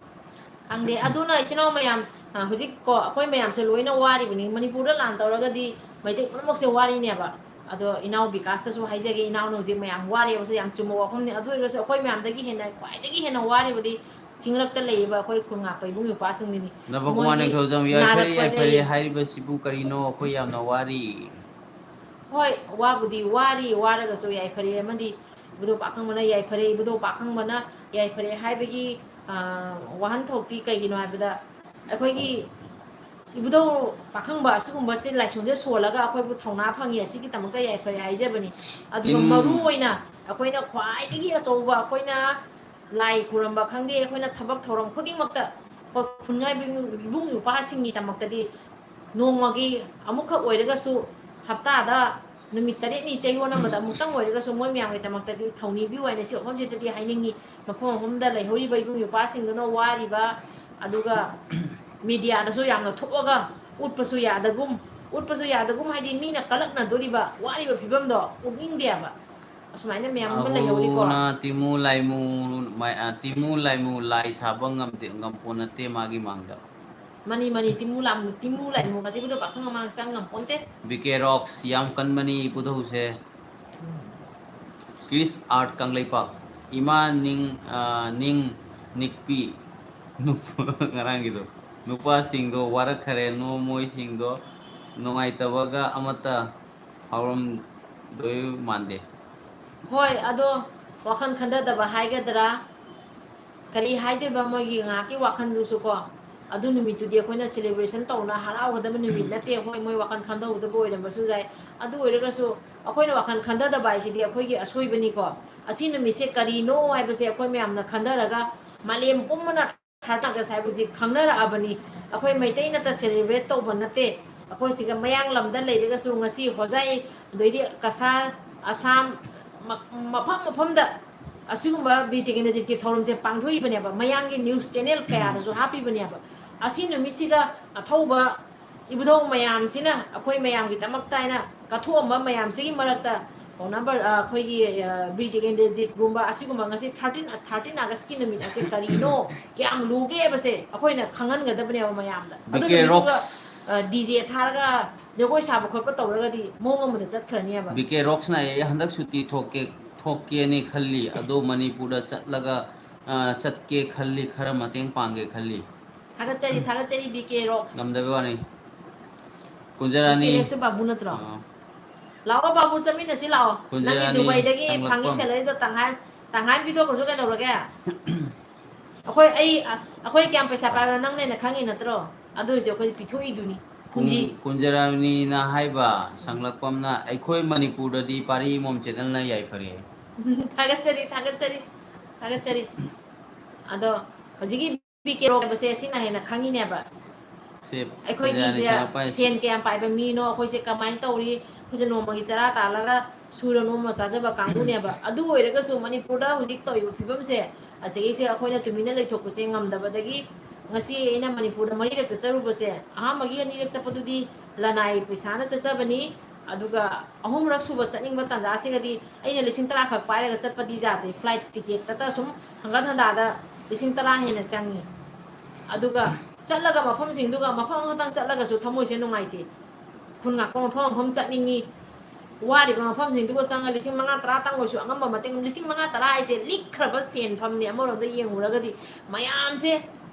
ꯈꯪꯗꯦ꯫ ꯑꯗꯨꯅ ꯏꯆꯤꯟ ꯏꯅꯥꯎ ꯃꯌꯥꯝ, ꯑ, ꯍꯧꯖꯤꯛ ꯀꯣ ꯑꯩꯈꯣꯏ ꯃꯌꯥꯝꯁꯦ ꯂꯣꯏꯅ ꯋꯥꯔꯤꯕꯅꯤ꯫ ꯃꯅꯤꯄꯨꯔꯗ ꯂꯥꯟ ꯇꯧꯔꯒꯗꯤ ꯃꯩꯇꯩ ꯄꯨꯝꯅꯃꯛꯁꯦ ꯋꯥꯔꯤꯅꯦꯕ꯫ ꯑꯗꯣ ꯏꯅꯥꯎ ꯕꯤꯀꯥꯁꯇꯁꯨ ꯍꯥꯏꯖꯒꯦ, ꯏꯅꯥꯎꯅ ꯍꯧꯖꯤꯛ ꯃꯌꯥꯝ ꯋꯥꯔꯦꯕꯁꯦ ꯌꯥꯝ ꯆꯨꯝꯕ ꯋꯥꯐꯝꯅꯤ꯫ ꯑꯗꯨ ꯑꯣꯏꯔꯒꯁꯨ ꯑꯩꯈꯣꯏ ꯃꯌꯥꯝꯗꯒꯤ ꯍꯦꯟꯅ, ꯈ꯭ꯋꯥꯏꯗꯒꯤ ꯍꯦꯟꯅ ꯋꯥꯔꯤꯕꯗꯤ ꯆꯤꯡꯂꯛꯇ ꯂꯩꯔꯤꯕ ꯑꯩꯈꯣꯏ ꯈꯨꯟ ꯉꯥꯛꯄ ꯏꯕꯨꯡ ꯏꯄ꯭ꯋꯥꯁꯤꯡꯅꯤꯅꯤ꯫ ꯅꯕꯀꯨꯃꯥꯔ ꯃꯣꯏꯒꯤ ꯅꯤꯡꯊꯧꯖꯝ, ꯌꯥꯏꯐꯔꯦ, ꯅꯥꯔꯛꯄꯗ ꯌꯥꯏꯐꯔꯦ ꯂꯩ꯫ ꯍꯥꯏꯔꯤꯕꯁꯤꯕꯨ ꯀꯔꯤꯅꯣ? ꯑꯩꯈꯣꯏ ꯌꯥꯝꯅ ꯋꯥꯔꯤ꯫ ꯍꯣꯏ, ꯋꯥꯕꯨꯗꯤ ꯋꯥꯔꯤ, ꯋꯥꯔꯒꯁꯨ ꯌꯥꯏꯐꯔꯦ ꯑꯃꯗꯤ ꯏꯕꯨꯙꯧ ꯄꯥꯈꯪꯕꯅ ꯌꯥꯏꯐꯔꯦ, ꯏꯕꯨꯙꯧ ꯄꯥꯈꯪꯕꯅ ꯌꯥꯏꯐꯔꯦ ꯍꯥꯏꯕꯒꯤ, ꯑ, ꯋꯥꯍꯟꯊꯣꯛꯇꯤ ꯀꯩꯒꯤꯅꯣ ꯍꯥꯏꯕꯗ, ꯑꯩꯈꯣꯏꯒꯤ ꯏꯕꯨꯙꯧ ꯄꯥꯈꯪꯕ ꯑꯁꯤꯒꯨꯝꯕꯁꯦ ꯂꯥꯏꯁꯣꯟꯁꯦ ꯁꯣꯜꯂꯒ ꯑꯩꯈꯣꯏꯕꯨ ꯊꯧꯅꯥ ꯐꯪꯉꯤ, ꯑꯁꯤꯒꯤꯗꯃꯛꯇ ꯌꯥꯏꯐꯔꯦ ꯍꯥꯏꯖꯕꯅꯤ꯫ ꯑꯗꯨꯒ ꯇꯤꯝ ꯃꯔꯨ ꯑꯣꯏꯅ ꯑꯩꯈꯣꯏꯅ ꯈ꯭ꯋꯥꯏꯗꯒꯤ ꯑꯆꯧꯕ, ꯑꯩꯈꯣꯏꯅ ꯂꯥꯏ ꯈꯨꯔꯝꯕ ꯈꯪꯗꯦ, ꯑꯩꯈꯣꯏꯅ ꯊꯕꯛ ꯊꯧꯔꯝ ꯈꯨꯗꯤꯡꯃꯛꯇ ꯑꯩꯈꯣꯏ ꯈꯨꯟꯉꯥꯏꯕ ꯏꯕꯨꯡ ꯏꯄ꯭ꯋꯥꯁꯤꯡꯒꯤꯗꯃꯛꯇꯗꯤ ꯅꯣꯡꯃꯒꯤ ꯑꯃꯨꯛꯈꯛ ꯑꯣꯏꯔꯒꯁꯨ, ꯍꯞꯇꯥꯗ ꯅꯨꯃꯤꯠ ꯇꯔꯦꯠꯅꯤ ꯆꯌꯣꯜ ꯑꯃꯗ ꯑꯃꯨꯛꯇꯪ ꯑꯣꯏꯔꯒꯁꯨ ꯃꯣꯏ ꯃꯌꯥꯝꯒꯤꯗꯃꯛꯇꯗꯤ ꯊꯧꯅꯤꯕꯤꯌꯨ ꯍꯥꯏꯅ ꯁꯤ ꯃꯐꯝꯁꯤꯗꯗꯤ ꯍꯥꯏꯅꯤꯡꯉꯤ꯫ ꯃꯐꯝ ꯃꯐꯝꯗ ꯂꯩꯍꯧꯔꯤꯕ ꯏꯕꯨꯡ ꯏꯄ꯭ꯋꯥꯁꯤꯡꯗꯨꯅ ꯋꯥꯔꯤꯕ, ꯑꯗꯨꯒ ꯃꯦꯗꯤꯌꯥꯗꯁꯨ ꯌꯥꯝꯅ ꯊꯣꯛꯑꯒ ꯎꯠꯄꯁꯨ ꯌꯥꯗꯒꯨꯝ, ꯎꯠꯄꯁꯨ ꯌꯥꯗꯒꯨꯝ ꯍꯥꯏꯗꯤ ꯃꯤꯅ ꯀꯂꯛꯅꯗꯣꯔꯤꯕ ꯋꯥꯔꯤꯕ ꯐꯤꯕꯝꯗꯣ ꯎꯠꯅꯤꯡꯗꯦꯕ꯫ ꯑꯁꯨꯃꯥꯏꯅ ꯃꯌꯥꯝ ꯑꯃ ꯂꯩꯍꯧꯔꯤꯀꯣ꯫ ꯑꯍꯨꯅ ꯇꯤꯃꯨ ꯂꯥꯏꯃꯨ, ꯃꯥꯏ-, ꯑ, ꯇꯤꯃꯨ ꯂꯥꯏꯃꯨ ꯂꯥꯏ ꯁꯥꯕ ꯉꯝꯗꯦ, ꯉꯝꯄꯣ ꯅꯠꯇꯦ ꯃꯥꯒꯤ ꯃꯥꯡꯗ꯫ ꯃꯥꯅꯤ, ꯃꯥꯅꯤ, ꯇꯤꯃꯨ ꯂꯥꯝ-, ꯇꯤꯃꯨ ꯂꯥꯏꯃꯨ ꯀꯥꯇꯤꯕꯗꯣ ꯄꯥꯈꯪ ꯃꯃꯥꯡ ꯆꯪ ꯉꯝꯄꯣꯟꯇꯦ꯫ ꯕꯤ ꯀꯦ ꯔꯣꯛꯁ, ꯌꯥꯝ ꯀꯟꯕꯅꯤ ꯏꯕꯨꯙꯧꯁꯦ꯫ ꯎꯝ꯫ ꯀ꯭ꯔꯤꯁ ꯑꯥꯔꯠ ꯀꯪꯂꯩꯄꯥꯛ, ꯏꯃꯥ ꯅꯤꯡ-, ꯑ, ꯅꯤꯡ ꯅꯤꯛꯄꯤ, ꯅꯨꯄꯥ-, ꯉꯔꯥꯡꯒꯤꯗꯣ, ꯅꯨꯄꯥꯁꯤꯡꯗꯣ ꯋꯥꯔꯛꯈꯔꯦ, ꯅꯣ ꯃꯣꯏꯁꯤꯡꯗꯣ ꯅꯨꯡꯉꯥꯏꯇꯕꯒ ꯑꯃꯠꯇ ꯐꯥꯎꯔꯝꯗꯣꯏ ꯃꯥꯟꯗꯦ꯫ ꯍꯣꯏ, ꯑꯗꯣ ꯋꯥꯈꯜ ꯈꯟꯊꯗꯕ ꯍꯥꯏꯒꯗ꯭ꯔꯥ, ꯀꯔꯤ ꯍꯥꯏꯗꯣꯏꯕ, ꯃꯣꯏꯒꯤ ꯉꯥꯏꯍꯥꯛꯀꯤ ꯋꯥꯈꯜꯗꯨꯁꯨ ꯀꯣ, ꯑꯗꯨ ꯅꯨꯃꯤꯠꯇꯨꯗꯤ ꯑꯩꯈꯣꯏꯅ celebration ꯇꯧꯅ ꯍꯔꯥꯎꯒꯗꯕ ꯅꯨꯃꯤꯠ ꯅꯠꯇꯦ꯫ ꯍꯣꯏ, ꯃꯣꯏ ꯋꯥꯈꯜ ꯈꯟꯊꯍꯧꯗꯕ ꯑꯣꯏꯔꯝꯕꯁꯨ ꯌꯥꯏ꯫ ꯑꯗꯨ ꯑꯣꯏꯔꯒꯁꯨ ꯑꯩꯈꯣꯏꯅ ꯋꯥꯈꯜ ꯈꯟꯊꯗꯕ ꯍꯥꯏꯁꯤꯗꯤ ꯑꯩꯈꯣꯏꯒꯤ ꯑꯁꯣꯏꯕꯅꯤꯀꯣ꯫ ꯑꯁꯤ ꯅꯨꯃꯤꯠꯁꯦ ꯀꯔꯤꯅꯣ ꯍꯥꯏꯕꯁꯦ ꯑꯩꯈꯣꯏ ꯃꯌꯥꯝꯅ ꯈꯟꯊꯔꯒ ꯃꯥꯂꯦꯝ ꯄꯨꯝꯕꯅ ꯊꯥꯔꯇꯤꯟ ꯑꯥꯒꯁ ꯍꯥꯏꯕꯁꯤ ꯈꯪꯅꯔꯛꯑꯕꯅꯤ꯫ ꯑꯩꯈꯣꯏ ꯃꯩꯇꯩ ꯅꯠꯇ ꯁꯦꯂꯦꯕ꯭ꯔꯦꯠ ꯇꯧꯕ ꯅꯠꯇꯦ꯫ ꯑꯩꯈꯣꯏ ꯁꯤꯒ ꯃꯌꯥꯡ ꯂꯝꯗ ꯂꯩꯔꯒꯁꯨ ꯉꯁꯤ ꯍꯣꯖꯥꯏ, ꯑꯗꯩꯗꯤ ꯀꯁꯥꯔ, ꯑꯁꯥꯝ, ꯃ-, ꯃꯐꯝ ꯃꯐꯝꯗ ꯑꯁꯤꯒꯨꯝꯕ ꯕꯤꯔ ꯇꯤꯀꯦꯟꯗ꯭ꯔꯖꯤꯠꯀꯤ ꯊꯧꯔꯝꯁꯦ ꯄꯥꯡꯊꯣꯛꯏꯕꯅꯦꯕ꯫ ꯃꯌꯥꯡꯒꯤ ꯅ꯭ꯌꯨꯁ ꯆꯦꯅꯦꯜ ꯀꯌꯥꯗꯁꯨ ꯍꯥꯞꯄꯤꯕꯅꯦꯕ꯫ ꯑꯁꯤ ꯅꯨꯃꯤꯠꯁꯤꯗ ꯑꯊꯧꯕ ꯏꯕꯨꯙꯧ ꯃꯌꯥꯝꯁꯤꯅ ꯑꯩꯈꯣꯏ ꯃꯌꯥꯝꯒꯤꯗꯃꯛꯇ ꯍꯥꯏꯅ ꯀꯠꯊꯣꯛꯑꯝꯕ ꯃꯌꯥꯝꯁꯤꯒꯤ ꯃꯔꯛꯇ ꯄꯥꯎꯅꯥ ꯕꯔ-, ꯑ, ꯑꯩꯈꯣꯏꯒꯤ, ꯑ, ꯕꯤꯔ ꯇꯤꯀꯦꯟꯗ꯭ꯔꯖꯤꯠꯀꯨꯝꯕ ꯑꯁꯤꯒꯨꯝꯕ ꯉꯁꯤ ꯊꯥꯔꯇꯤꯟ, ꯊꯥꯔꯇꯤꯟ ꯑꯥꯒꯁꯀꯤ ꯅꯨꯃꯤꯠ ꯑꯁꯦ ꯀꯔꯤꯅꯣ, ꯀꯌꯥꯝ ꯂꯨꯒꯦ ꯍꯥꯏꯕꯁꯦ ꯑꯩꯈꯣꯏꯅ ꯈꯪꯍꯟꯒꯗꯕꯅꯦꯕ ꯃꯌꯥꯝꯗ꯫ ꯑꯗꯨ ꯕꯤ ꯀꯦ ꯅꯨꯃꯤꯠꯇꯨꯒ, ꯔꯣꯛꯁ꯫ ꯑ, ꯗꯤ ꯖꯦ ꯊꯥꯔꯒ ꯖꯒꯣꯏ ꯁꯥꯕ ꯈꯣꯠꯄ ꯇꯧꯔꯒꯗꯤ ꯃꯑꯣꯡ ꯑꯃꯗ ꯆꯠꯈ꯭ꯔꯅꯦꯕ꯫ ꯕꯤ ꯀꯦ ꯔꯣꯛꯁꯅ ꯑꯩ ꯍꯟꯗꯛ ꯁꯨꯇꯤ ꯊꯣꯛꯀꯦ, ꯊꯣꯛꯀꯦꯅ ꯈꯜꯂꯤ, ꯑꯗꯣ ꯃꯅꯤꯄꯨꯔꯗ ꯆꯠꯂꯒ, ꯑ, ꯆꯠꯀꯦ ꯈꯜꯂꯤ, ꯈꯔ ꯃꯇꯦꯡ ꯄꯥꯡꯒꯦ ꯈꯜꯂꯤ꯫ ꯊꯥꯒꯠꯆꯔꯤ, ꯊꯥꯒꯠꯆꯔꯤ, ꯕꯤ ꯀꯦ ꯔꯣꯛꯁ꯫ ꯉꯝꯗꯕꯩ ꯋꯥꯅꯤ꯫ ꯀꯨꯟꯖꯔꯥꯅꯤ꯫ ꯕꯤ ꯀꯦ ꯔꯣꯛꯁꯁꯦ ꯕꯥꯕꯨ ꯅꯠꯇ꯭ꯔꯣ? ꯑꯥ꯫ ꯂꯥꯛꯑꯣ ꯕꯥꯕꯨ, ꯆꯠꯃꯤꯟꯅꯁꯤ ꯂꯥꯛꯑꯣ꯫ ꯅꯪꯒꯤ ꯀꯨꯟꯖꯔꯥꯅꯤ ꯗꯨꯕꯥꯏꯗꯒꯤ ꯐꯪꯉꯤ ꯁꯪꯂꯛꯄꯝ꯫ ꯁꯦꯂꯔꯤꯗꯣ ꯇꯪꯈꯥꯏ, ꯇꯪꯈꯥꯏ ꯑꯃ ꯄꯤꯊꯣꯛꯈ꯭ꯔꯁꯨ ꯀꯩꯗꯧꯔꯒꯦ? ꯑꯩꯈꯣꯏ, ꯑꯩ, ꯑ, ꯑꯩꯈꯣꯏ ꯀꯌꯥꯝ ꯄꯩꯁꯥ ꯄꯥꯏꯕꯅꯣ ꯅꯪꯅ ꯍꯦꯟꯅ ꯈꯪꯉꯤ ꯅꯠꯇ꯭ꯔꯣ? ꯑꯗꯨ ꯑꯣꯏꯔꯁꯨ ꯑꯩꯈꯣꯏꯗꯤ ꯄꯤꯊꯣꯛꯏꯗꯨꯅꯤ꯫ ꯀꯨꯟ-, ꯈꯨꯟꯖꯤ꯫ ꯀꯨꯟꯖꯔꯥꯅꯤꯅ ꯍꯥꯏꯕ ꯁꯪꯂꯛꯄꯝꯅ ꯑꯩꯈꯣꯏ ꯃꯅꯤꯄꯨꯔꯗꯗꯤ ꯄꯥꯔꯤ ꯃꯣꯝ ꯆꯦꯅꯦꯜꯅ ꯌꯥꯏꯐꯔꯦ꯫ ꯊꯥꯒꯠꯆꯔꯤ, ꯊꯥꯒꯠꯆꯔꯤ, ꯊꯥꯒꯠꯆꯔꯤ꯫ ꯑꯗꯣ ꯍꯧꯖꯤꯛꯀꯤ ꯕꯤ ꯀꯦ ꯔꯣꯛ ꯍꯥꯏꯕꯁꯦ ꯁꯤꯅ ꯍꯦꯟꯅ ꯈꯪꯉꯤꯅꯦꯕ꯫ ꯁꯦ, ꯑꯩꯈꯣꯏꯒꯤꯁꯦ ꯄ꯭ꯔꯖꯥꯅ ꯁꯦꯟ ꯀꯌꯥꯝ ꯄꯥꯏꯕ ꯃꯤꯅꯣ, ꯑꯩꯈꯣꯏꯁꯦ ꯀꯃꯥꯏꯅ ꯇꯧꯔꯤ, ꯑꯩꯈꯣꯏꯁꯦ ꯅꯣꯡꯃꯒꯤ ꯆꯔꯥ ꯇꯥꯜꯂꯒ ꯁꯨꯔ ꯅꯣꯝꯃ ꯆꯥꯖꯕ ꯀꯥꯡꯕꯨꯅꯦꯕ꯫ ꯑꯗꯨ ꯑꯣꯏꯔꯒꯁꯨ ꯃꯅꯤꯄꯨꯔꯗ ꯍꯧꯖꯤꯛ ꯇꯧꯔꯤꯕ ꯐꯤꯕꯝꯁꯦ, ꯑꯁꯤꯒꯤꯁꯦ ꯑꯩꯈꯣꯏꯅ ꯇꯨꯃꯤꯟꯅ ꯂꯩꯊꯣꯛꯄꯁꯦ ꯉꯝꯗꯕꯗꯒꯤ ꯉꯁꯤ ꯑꯩꯅ ꯃꯅꯤꯄꯨꯔꯗ ꯃꯔꯤꯔꯛ ꯆꯠꯆꯔꯨꯕꯁꯦ, ꯑꯍꯥꯟꯕꯒꯤ ꯑꯅꯤꯔꯛ ꯆꯠꯄꯗꯨꯗꯤ ꯂꯅꯥꯏ ꯄꯩꯁꯥꯅ ꯆꯠꯆꯕꯅꯤ, ꯑꯗꯨꯒ ꯑꯍꯨꯝꯔꯛ ꯁꯨꯕ ꯆꯠꯅꯤꯡꯕ ꯇꯥꯟꯖꯥꯁꯤꯒꯗꯤ ꯑꯩꯅ ꯂꯤꯁꯤꯡ ꯇꯔꯥ ꯈꯛ ꯄꯥꯏꯔꯒ ꯆꯠꯄꯗꯤ ꯌꯥꯗꯦ꯫ ꯐ꯭ꯂꯥꯏꯠ ꯇꯤꯀꯦꯠꯇꯇ ꯁꯨꯝ ꯍꯪꯒꯠ ꯍꯟꯗꯥꯗ ꯂꯤꯁꯤꯡ ꯇꯔꯥ ꯍꯦꯟꯅ ꯆꯪꯉꯤ꯫ ꯑꯗꯨꯒ ꯆꯠꯂꯒ ꯃꯐꯝꯁꯤꯡꯗꯨꯒ ꯃꯐꯝ ꯑꯃꯈꯛꯇꯪ ꯆꯠꯂꯒꯁꯨ ꯊꯃꯣꯏꯁꯦ ꯅꯨꯡꯉꯥꯏꯇꯦ꯫ ꯈꯨꯟ ꯉꯥꯛꯄ ꯃꯐꯝ ꯃꯐꯝ ꯆꯠꯅꯤꯡꯉꯤ꯫ ꯋꯥꯔꯤꯕ ꯃꯐꯝꯁꯤꯡꯗꯨꯒ ꯆꯪꯉ ꯂꯤꯁꯤꯡ ꯃꯉꯥ ꯇꯔꯥꯇꯪ ꯑꯣꯏꯔꯁꯨ ꯑꯉꯝꯕ ꯃꯇꯦꯡ, ꯂꯤꯁꯤꯡ ꯃꯉꯥ ꯇꯔꯥ ꯍꯥꯏꯁꯦ ꯂꯤꯛꯈ꯭ꯔꯕ ꯁꯦꯟꯐꯝꯅꯤ꯫ ꯑꯃꯔꯣꯝꯗ ꯌꯦꯡꯉꯨꯔꯒꯗꯤ ꯃꯌꯥꯝꯁꯦ,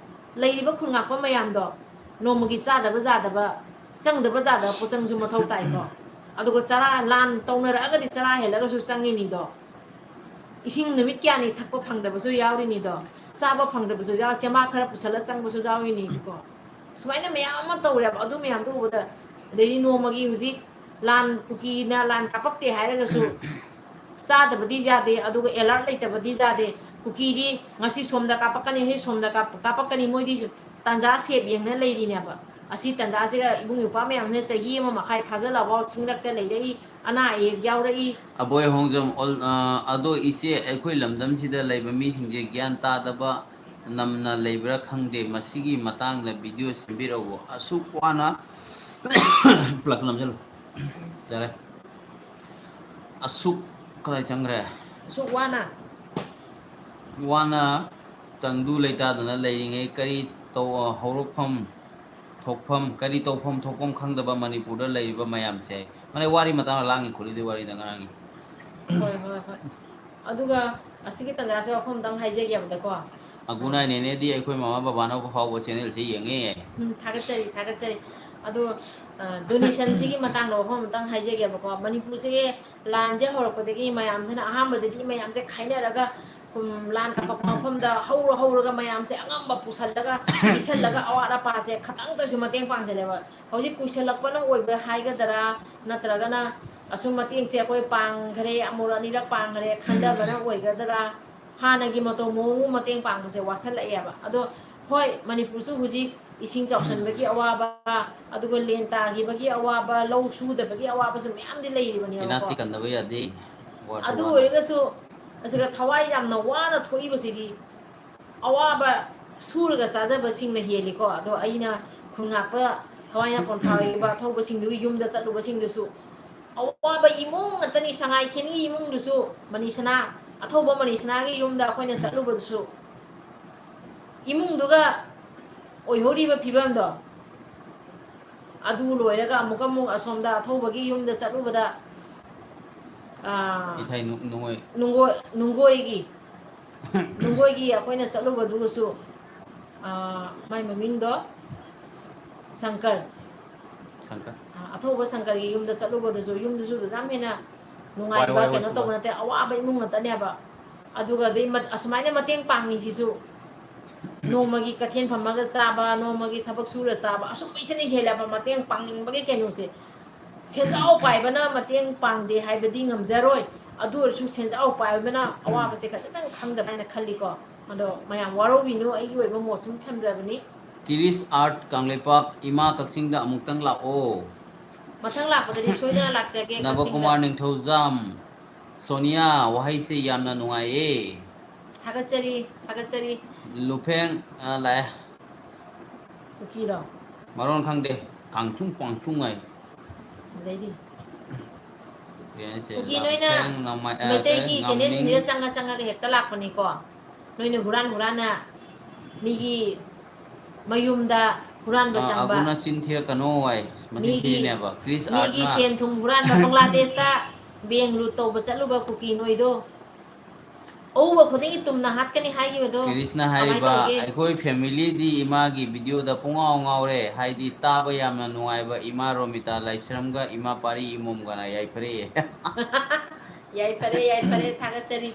ꯂꯩꯔꯤꯕ ꯈꯨꯟ ꯉꯥꯛꯄ ꯃꯌꯥꯝꯗꯣ ꯅꯣꯡꯃꯒꯤ ꯆꯥꯗꯕ ꯌꯥꯗꯕ, ꯆꯪꯗꯕ ꯌꯥꯗꯕ ꯄꯣꯠꯆꯪꯁꯨ ꯃꯊꯧ ꯇꯥꯏꯀꯣ꯫ ꯑꯗꯨꯒ ꯆꯔꯥ ꯂꯥꯟ ꯇꯧꯅꯔꯛꯑꯒꯗꯤ ꯆꯔꯥ ꯍꯦꯜꯂꯒꯁꯨ ꯆꯪꯉꯤꯅꯤꯗꯣ꯫ ꯏꯁꯤꯡ ꯅꯨꯃꯤꯠ ꯀꯌꯥꯅꯤ ꯊꯛꯄ ꯐꯪꯗꯕꯁꯨ ꯌꯥꯎꯔꯤꯅꯤꯗꯣ꯫ ꯆꯥꯕ ꯐꯪꯗꯕꯁꯨ ꯌꯥꯎ-, ꯆꯦꯃꯥ ꯈꯔ ꯄꯨꯁꯜꯂ ꯆꯪꯕꯁꯨ ꯌꯥꯎꯔꯤꯅꯤꯀꯣ꯫ ꯁꯨꯃꯥꯏꯅ ꯃꯌꯥꯝ ꯑꯃ ꯇꯧꯔꯦꯕ꯫ ꯑꯗꯨ ꯃꯌꯥꯝꯗꯣ ꯎꯕꯗ, ꯑꯗꯩꯗꯤ ꯅꯣꯡꯃꯒꯤ ꯍꯧꯖꯤꯛ ꯂꯥꯟ, ꯀꯨꯀꯤꯅ ꯂꯥꯟ ꯀꯥꯞꯄꯛꯇꯦ ꯍꯥꯏꯔꯒꯁꯨ ꯆꯥꯗꯕꯗꯤ ꯌꯥꯗꯦ, ꯑꯗꯨꯒ ꯑꯦꯂꯥꯔꯠ ꯂꯩꯇꯕꯗꯤ ꯌꯥꯗꯦ꯫ ꯀꯨꯀꯤꯗꯤ ꯉꯁꯤ ꯁꯣꯝꯗ ꯀꯥꯞꯄꯛꯀꯅꯤ, ꯉꯁꯤ ꯁꯣꯝꯗ ꯀꯥꯞ-, ꯀꯥꯞꯄꯛꯀꯅꯤ, ꯃꯣꯏꯗꯤ ꯇꯥꯟꯖꯥ ꯁꯦꯞ ꯌꯦꯡꯅ ꯂꯩꯔꯤꯅꯦꯕ꯫ ꯑꯁꯤ ꯇꯥꯟꯖꯥꯁꯤꯒ ꯏꯕꯨꯡ ꯏꯄ꯭ꯋꯥ ꯃꯌꯥꯝꯁꯤꯅ ꯆꯍꯤ ꯑꯃ ꯃꯈꯥꯏ ꯐꯥꯖꯤꯜꯂꯛꯑꯕ ꯆꯤꯡꯂꯛꯇ ꯂꯩꯔꯛꯏ, ꯑꯅꯥ ꯑꯌꯦꯛ ꯌꯥꯎꯔꯛꯏ꯫ ꯑꯕꯣꯏ ꯍꯣꯡꯖꯝ ꯑꯣꯜ-, ꯑ, ꯑꯗꯣ ꯏꯆꯦ, ꯑꯩꯈꯣꯏ ꯂꯝꯗꯝꯁꯤꯗ ꯂꯩꯕ ꯃꯤꯁꯤꯡꯁꯦ ꯒ꯭ꯌꯥꯟ ꯇꯥꯗꯕ ꯅꯝꯅ ꯂꯩꯕ꯭ꯔꯥ ꯈꯪꯗꯦ, ꯃꯁꯤꯒꯤ ꯃꯇꯥꯡꯗ ꯚꯤꯗꯤꯑꯣ ꯁꯦꯝꯕꯤꯔꯛꯎ꯫ ꯑꯁꯨꯛ ꯋꯥꯅ ꯄꯨꯂꯞ ꯅꯝꯁꯤꯜꯂꯨ꯫ ꯌꯥꯔꯦ꯫ ꯑꯁꯨꯛ ꯀꯗꯥꯏ ꯆꯪꯈ꯭ꯔꯦ? ꯑꯁꯨꯛ ꯋꯥꯅ꯫ ꯋꯥꯅ ꯇꯪꯗꯨ ꯂꯩꯇꯥꯗꯅ ꯂꯩꯔꯤꯉꯩ ꯀꯔꯤ ꯇꯧ-, ꯍꯧꯔꯛꯐꯝ ꯊꯣꯛꯐꯝ, ꯀꯔꯤ ꯇꯧꯐꯝ ꯊꯣꯛꯐꯝ ꯈꯪꯗꯕ ꯃꯅꯤꯄꯨꯔꯗ ꯂꯩꯔꯤꯕ ꯃꯌꯥꯝꯁꯦ꯫ ꯃꯥꯅꯦ, ꯋꯥꯔꯤ ꯃꯇꯥꯡꯗ ꯂꯥꯡꯉꯤ ꯈꯣꯠꯂꯤꯗꯤ ꯋꯥꯔꯤꯗ ꯉꯔꯥꯡꯒꯤ꯫ ꯍꯣꯏ, ꯍꯣꯏ, ꯍꯣꯏ꯫ ꯑꯗꯨꯒ ꯑꯁꯤꯒꯤ ꯇꯥꯟꯖꯥꯁꯤꯗ ꯋꯥꯐꯝ ꯑꯃꯇꯪ ꯍꯥꯏꯖꯒꯦꯕꯗꯀꯣ꯫ ꯑꯒꯨꯅꯥꯏ ꯅꯦꯅꯦꯗꯤ ꯑꯩꯈꯣꯏ ꯃꯃꯥ ꯕꯕꯥꯅ ꯐꯥꯎꯕ ꯆꯦꯅꯦꯜꯁꯦ ꯌꯦꯡꯉꯦ꯫ ꯎꯝ, ꯊꯥꯒꯠꯆꯔꯤ, ꯊꯥꯒꯠꯆꯔꯤ꯫ ꯑꯗꯣ, ꯑ, ꯗꯣꯅꯦꯁꯟꯁꯤꯒꯤ ꯃꯇꯥꯡꯗ ꯋꯥꯐꯝ ꯑꯃꯇꯪ ꯍꯥꯏꯖꯒꯦꯕꯀꯣ꯫ ꯃꯅꯤꯄꯨꯔꯁꯦ ꯂꯥꯟꯁꯦ ꯍꯧꯔꯛꯄꯗꯒꯤ ꯃꯌꯥꯝꯁꯤꯅ, ꯑꯍꯥꯟꯕꯗꯗꯤ ꯃꯌꯥꯝꯁꯦ ꯈꯥꯏꯅꯔꯒ, ꯎꯝ, ꯂꯥꯟ ꯀꯥꯞꯄꯛꯄ ꯃꯐꯝꯗ ꯍꯧꯔ ꯍꯧꯔꯒ ꯃꯌꯥꯝꯁꯦ ꯑꯉꯝꯕ ꯄꯨꯁꯜꯂꯒ, ꯄꯤꯁꯜꯂꯒ ꯑꯋꯥꯠ ꯑꯄꯥꯁꯦ ꯈꯇꯪꯇꯁꯨ ꯃꯇꯦꯡ ꯄꯥꯡꯁꯤꯜꯂꯦꯕ꯫ ꯍꯧꯖꯤꯛ ꯀꯨꯏꯁꯜꯂꯛꯄꯅ ꯑꯣꯏꯕ ꯍꯥꯏꯒꯗ꯭ꯔꯥ, ꯅꯠꯇ꯭ꯔꯒꯅ ꯑꯁꯨꯝ ꯃꯇꯦꯡꯁꯦ ꯑꯩꯈꯣꯏ ꯄꯥꯡꯈ꯭ꯔꯦ, ꯑꯃꯨꯔꯛ ꯑꯅꯤꯔꯛ ꯄꯥꯡꯈ꯭ꯔꯦ ꯈꯟꯊꯕꯅ ꯑꯣꯏꯒꯗ꯭ꯔꯥ, ꯍꯥꯟꯅꯒꯤ ꯃꯇꯧ ꯃꯑꯣꯡ ꯃꯇꯦꯡ ꯄꯥꯡꯕꯁꯦ ꯋꯥꯁꯜꯂꯛꯑꯦꯕ꯫ ꯑꯗꯣ ꯍꯣꯏ, ꯃꯅꯤꯄꯨꯔꯁꯨ ꯍꯧꯖꯤꯛ ꯏꯁꯤꯡ ꯆꯥꯎꯁꯟꯕꯒꯤ ꯑꯋꯥꯕ, ꯑꯗꯨꯒ ꯂꯦꯟ ꯇꯥꯈꯤꯕꯒꯤ ꯑꯋꯥꯕ, ꯂꯧ ꯁꯨꯗꯕꯒꯤ ꯑꯋꯥꯕꯁꯨ ꯃꯌꯥꯝꯗꯤ ꯂꯩꯔꯤꯕꯅꯦꯕꯀꯣ꯫ ꯏꯅꯥꯛꯇꯤ ꯀꯟꯗꯕ ꯌꯥꯗꯦ꯫ ꯋꯥꯔꯁꯨ ꯑꯗꯨ ꯋꯥꯅ꯫ ꯑꯣꯏꯔꯒꯁꯨ ꯑꯁꯤꯗ ꯊꯋꯥꯏ ꯌꯥꯝꯅ ꯋꯥꯅ ꯊꯣꯛꯏꯕꯁꯤꯗꯤ ꯑꯋꯥꯕ ꯁꯨꯔꯒ ꯆꯥꯖꯕꯁꯤꯡꯅ ꯍꯦꯜꯂꯤꯀꯣ꯫ ꯑꯗꯣ ꯑꯩꯅ ꯈꯨꯟ ꯉꯥꯛꯄ ꯊꯋꯥꯏꯅ ꯀꯣꯟꯊꯥꯔꯛꯏꯕ ꯑꯊꯧꯕꯁꯤꯡꯗꯨꯒꯤ ꯌꯨꯝꯗ ꯆꯠꯂꯨꯕꯁꯤꯡꯗꯨꯁꯨ ꯑꯋꯥꯕ ꯏꯃꯨꯡ ꯉꯥꯛꯇꯅꯤ꯫ ꯁꯉꯥꯏ ꯈꯦꯅꯤ ꯏꯃꯨꯡꯗꯨꯁꯨ, ꯃꯅꯤꯁꯅꯥ, ꯑꯊꯧꯕ ꯃꯅꯤꯁꯅꯥꯒꯤ ꯌꯨꯝꯗ ꯑꯩꯈꯣꯏꯅ ꯆꯠꯂꯨꯕꯗꯨꯁꯨ ꯏꯃꯨꯡꯗꯨꯒ ꯑꯣꯏꯍꯧꯔꯤꯕ ꯐꯤꯕꯝꯗꯣ, ꯑꯗꯨ ꯂꯣꯏꯔꯒ ꯑꯃꯨꯛꯀ ꯑꯃꯨꯛ ꯑꯁꯣꯝꯗ ꯑꯊꯧꯕꯒꯤ ꯌꯨꯝꯗ ꯆꯠꯂꯨꯕꯗ, ꯑꯥ, ꯏꯊꯩ ꯅꯨ-, ꯅꯨꯡꯉꯣꯏ꯫ ꯅꯨꯡꯒꯣꯏ-, ꯅꯨꯡꯒꯣꯏꯒꯤ, ꯅꯨꯡꯒꯣꯏꯒꯤ ꯑꯩꯈꯣꯏꯅ ꯆꯠꯂꯨꯕꯗꯨꯒꯁꯨ, ꯑꯥ, ꯃꯥꯏ ꯃꯃꯤꯡꯗꯣ ꯁꯪꯀꯔ꯫ ꯁꯪꯀꯔ꯫ ꯑꯥ, ꯑꯊꯧꯕ ꯁꯪꯀꯔꯒꯤ ꯌꯨꯝꯗ ꯆꯠꯂꯨꯕꯗꯨꯁꯨ, ꯌꯨꯝꯗꯨꯁꯨ ꯑꯗꯨꯁꯨ ꯌꯥꯝ ꯍꯦꯟꯅ ꯋꯥꯏ, ꯅꯨꯡꯉꯥꯏꯕ, ꯋꯥꯏ, ꯀꯩꯅꯣ ꯋꯥꯏ, ꯇꯧꯕ ꯋꯥꯏ꯫ ꯅꯠꯇꯦ, ꯑꯋꯥꯕ ꯏꯃꯨꯡ ꯉꯥꯛꯇꯅꯦꯕ꯫ ꯑꯗꯨꯒ ꯑꯗꯩ ꯃꯠ-, ꯑꯁꯨꯃꯥꯏꯅ ꯃꯇꯦꯡ ꯄꯥꯡꯉꯤꯁꯤꯁꯨ ꯅꯣꯡꯃꯒꯤ ꯀꯩꯊꯦꯜ ꯐꯝꯃꯒ ꯆꯥꯕ, ꯅꯣꯡꯃꯒꯤ ꯊꯕꯛ ꯁꯨꯔ ꯆꯥꯕ, ꯑꯁꯨꯝꯕꯩꯁꯤꯅ ꯍꯦꯜꯂꯦꯕ ꯃꯇꯦꯡ ꯄꯥꯡꯅꯤꯡꯕꯒꯤ ꯀꯩꯅꯣꯁꯦ꯫ ꯁꯦꯟꯖꯥꯎ ꯄꯥꯏꯕꯅ ꯃꯇꯦꯡ ꯄꯥꯡꯗꯦ ꯍꯥꯏꯕꯗꯤ ꯉꯝꯖꯔꯣꯏ꯫ ꯑꯗꯨ ꯑꯣꯏꯔꯁꯨ ꯁꯦꯟꯖꯥꯎ ꯄꯥꯏꯕꯅ ꯑꯋꯥꯕꯁꯦ ꯈꯖꯤꯛꯇꯪ ꯈꯪꯗꯕ ꯍꯥꯏꯅ ꯈꯜꯂꯤꯀꯣ꯫ ꯑꯗꯣ ꯃꯌꯥꯝ ꯋꯥꯔꯧꯕꯤꯅꯨ, ꯑꯩꯒꯤ ꯑꯣꯏꯕ ꯃꯣꯠ ꯁꯨꯝ ꯊꯝꯖꯕꯅꯤ꯫ ꯀꯤꯔꯤꯁ ꯑꯥꯔꯠ ꯀꯪꯂꯩꯄꯥꯛ, ꯏꯃꯥ ꯀꯛꯆꯤꯡꯗ ꯑꯃꯨꯛꯇꯪ ꯂꯥꯛꯑꯣ꯫ ꯃꯊꯪ ꯂꯥꯛꯄꯗꯗꯤ ꯁꯣꯏꯗꯅ ꯂꯥꯛꯆꯒꯦ ꯀꯛꯆꯤꯡꯗ꯫ ꯅꯕꯀꯨꯃꯥꯔ ꯅꯤꯡꯊꯧꯖꯝ, ꯁꯣꯅꯤꯌꯥ, ꯋꯥꯍꯩꯁꯦ ꯌꯥꯝꯅ ꯅꯨꯡꯉꯥꯏꯌꯦ꯫ ꯊꯥꯒꯠꯆꯔꯤ, ꯊꯥꯒꯠꯆꯔꯤ꯫ ꯂꯨꯐꯦꯡ, ꯑ, ꯂꯥꯛꯑꯦ꯫ ꯀꯨꯀꯤꯔꯣ? ꯃꯔꯣꯟ ꯈꯪꯗꯦ, ꯀꯥꯡꯆꯨꯡ ꯄꯥꯡꯆꯨꯡ ꯍꯥꯏ꯫ ꯑꯗꯩꯗꯤ? ꯀꯩ ꯍꯥꯏꯁꯦ? ꯀꯨꯀꯤ ꯅꯣꯏꯅ ꯂꯥꯐꯦꯡ ꯅꯃꯥꯏ-, ꯑ, ꯃꯩꯇꯩꯒꯤ ꯉꯝꯅꯤꯡ-, ꯆꯦꯅꯦꯜꯁꯤꯡꯁꯤꯗ ꯆꯪꯉ ꯆꯪꯉꯒ ꯍꯦꯛꯇ ꯂꯥꯛꯄꯅꯤꯀꯣ꯫ ꯅꯣꯏꯅ ꯍꯨꯔꯥꯟ ꯍꯨꯔꯥꯟꯅ ꯃꯤꯒꯤ ꯃꯌꯨꯝꯗ ꯍꯨꯔꯥꯟꯕ ꯑ, ꯆꯪꯕ꯫ ꯑꯕꯨꯅ ꯆꯤꯟ ꯊꯤꯔꯛꯀꯅꯣ ꯍꯥꯏ꯫ ꯃꯆꯤꯟ ꯃꯤꯒꯤ, ꯊꯤꯔꯤꯅꯦꯕ꯫ ꯀ꯭ꯔꯤꯁ ꯃꯤꯒꯤ ꯑꯥꯔꯠꯅ꯫ ꯁꯦꯟ ꯊꯨꯝ ꯍꯨꯔꯥꯟꯕ, ꯕꯪꯒ꯭ꯂꯥꯗꯦꯁꯇ ꯕꯦꯡ ꯂꯨꯠ ꯇꯧꯕ ꯆꯠꯂꯨꯕ ꯀꯨꯀꯤ ꯅꯣꯏꯗꯣ꯫ ꯑꯎꯕ ꯈꯨꯗꯤꯡꯒꯤ ꯇꯨꯝꯅ ꯍꯥꯠꯀꯅꯤ ꯍꯥꯏꯈꯤꯕꯗꯣ ꯀ꯭ꯔꯤꯁꯅ ꯀꯃꯥꯏꯅ ꯍꯥꯏꯔꯤꯕ, ꯇꯧꯒꯦ? ꯑꯩꯈꯣꯏ ꯐꯦꯃꯤꯂꯤꯗꯤ ꯏꯃꯥꯒꯤ ꯚꯤꯗꯤꯑꯣꯗ ꯄꯨꯡꯉꯥꯎ ꯉꯥꯎꯔꯦ, ꯍꯥꯏꯗꯤ ꯇꯥꯕ ꯌꯥꯝꯅ ꯅꯨꯡꯉꯥꯏꯕ ꯏꯃꯥ ꯔꯣꯃꯤꯇꯥ ꯂꯥꯏꯁ꯭ꯔꯝꯒ ꯏꯃꯥ ꯄꯥꯔꯤ ꯏꯃꯣꯝꯒꯅ ꯌꯥꯏꯐꯔꯦ꯫ ꯌꯥꯏꯐꯔꯦ, ꯌꯥꯏꯐꯔꯦ, ꯊꯥꯒꯠꯆꯔꯤ꯫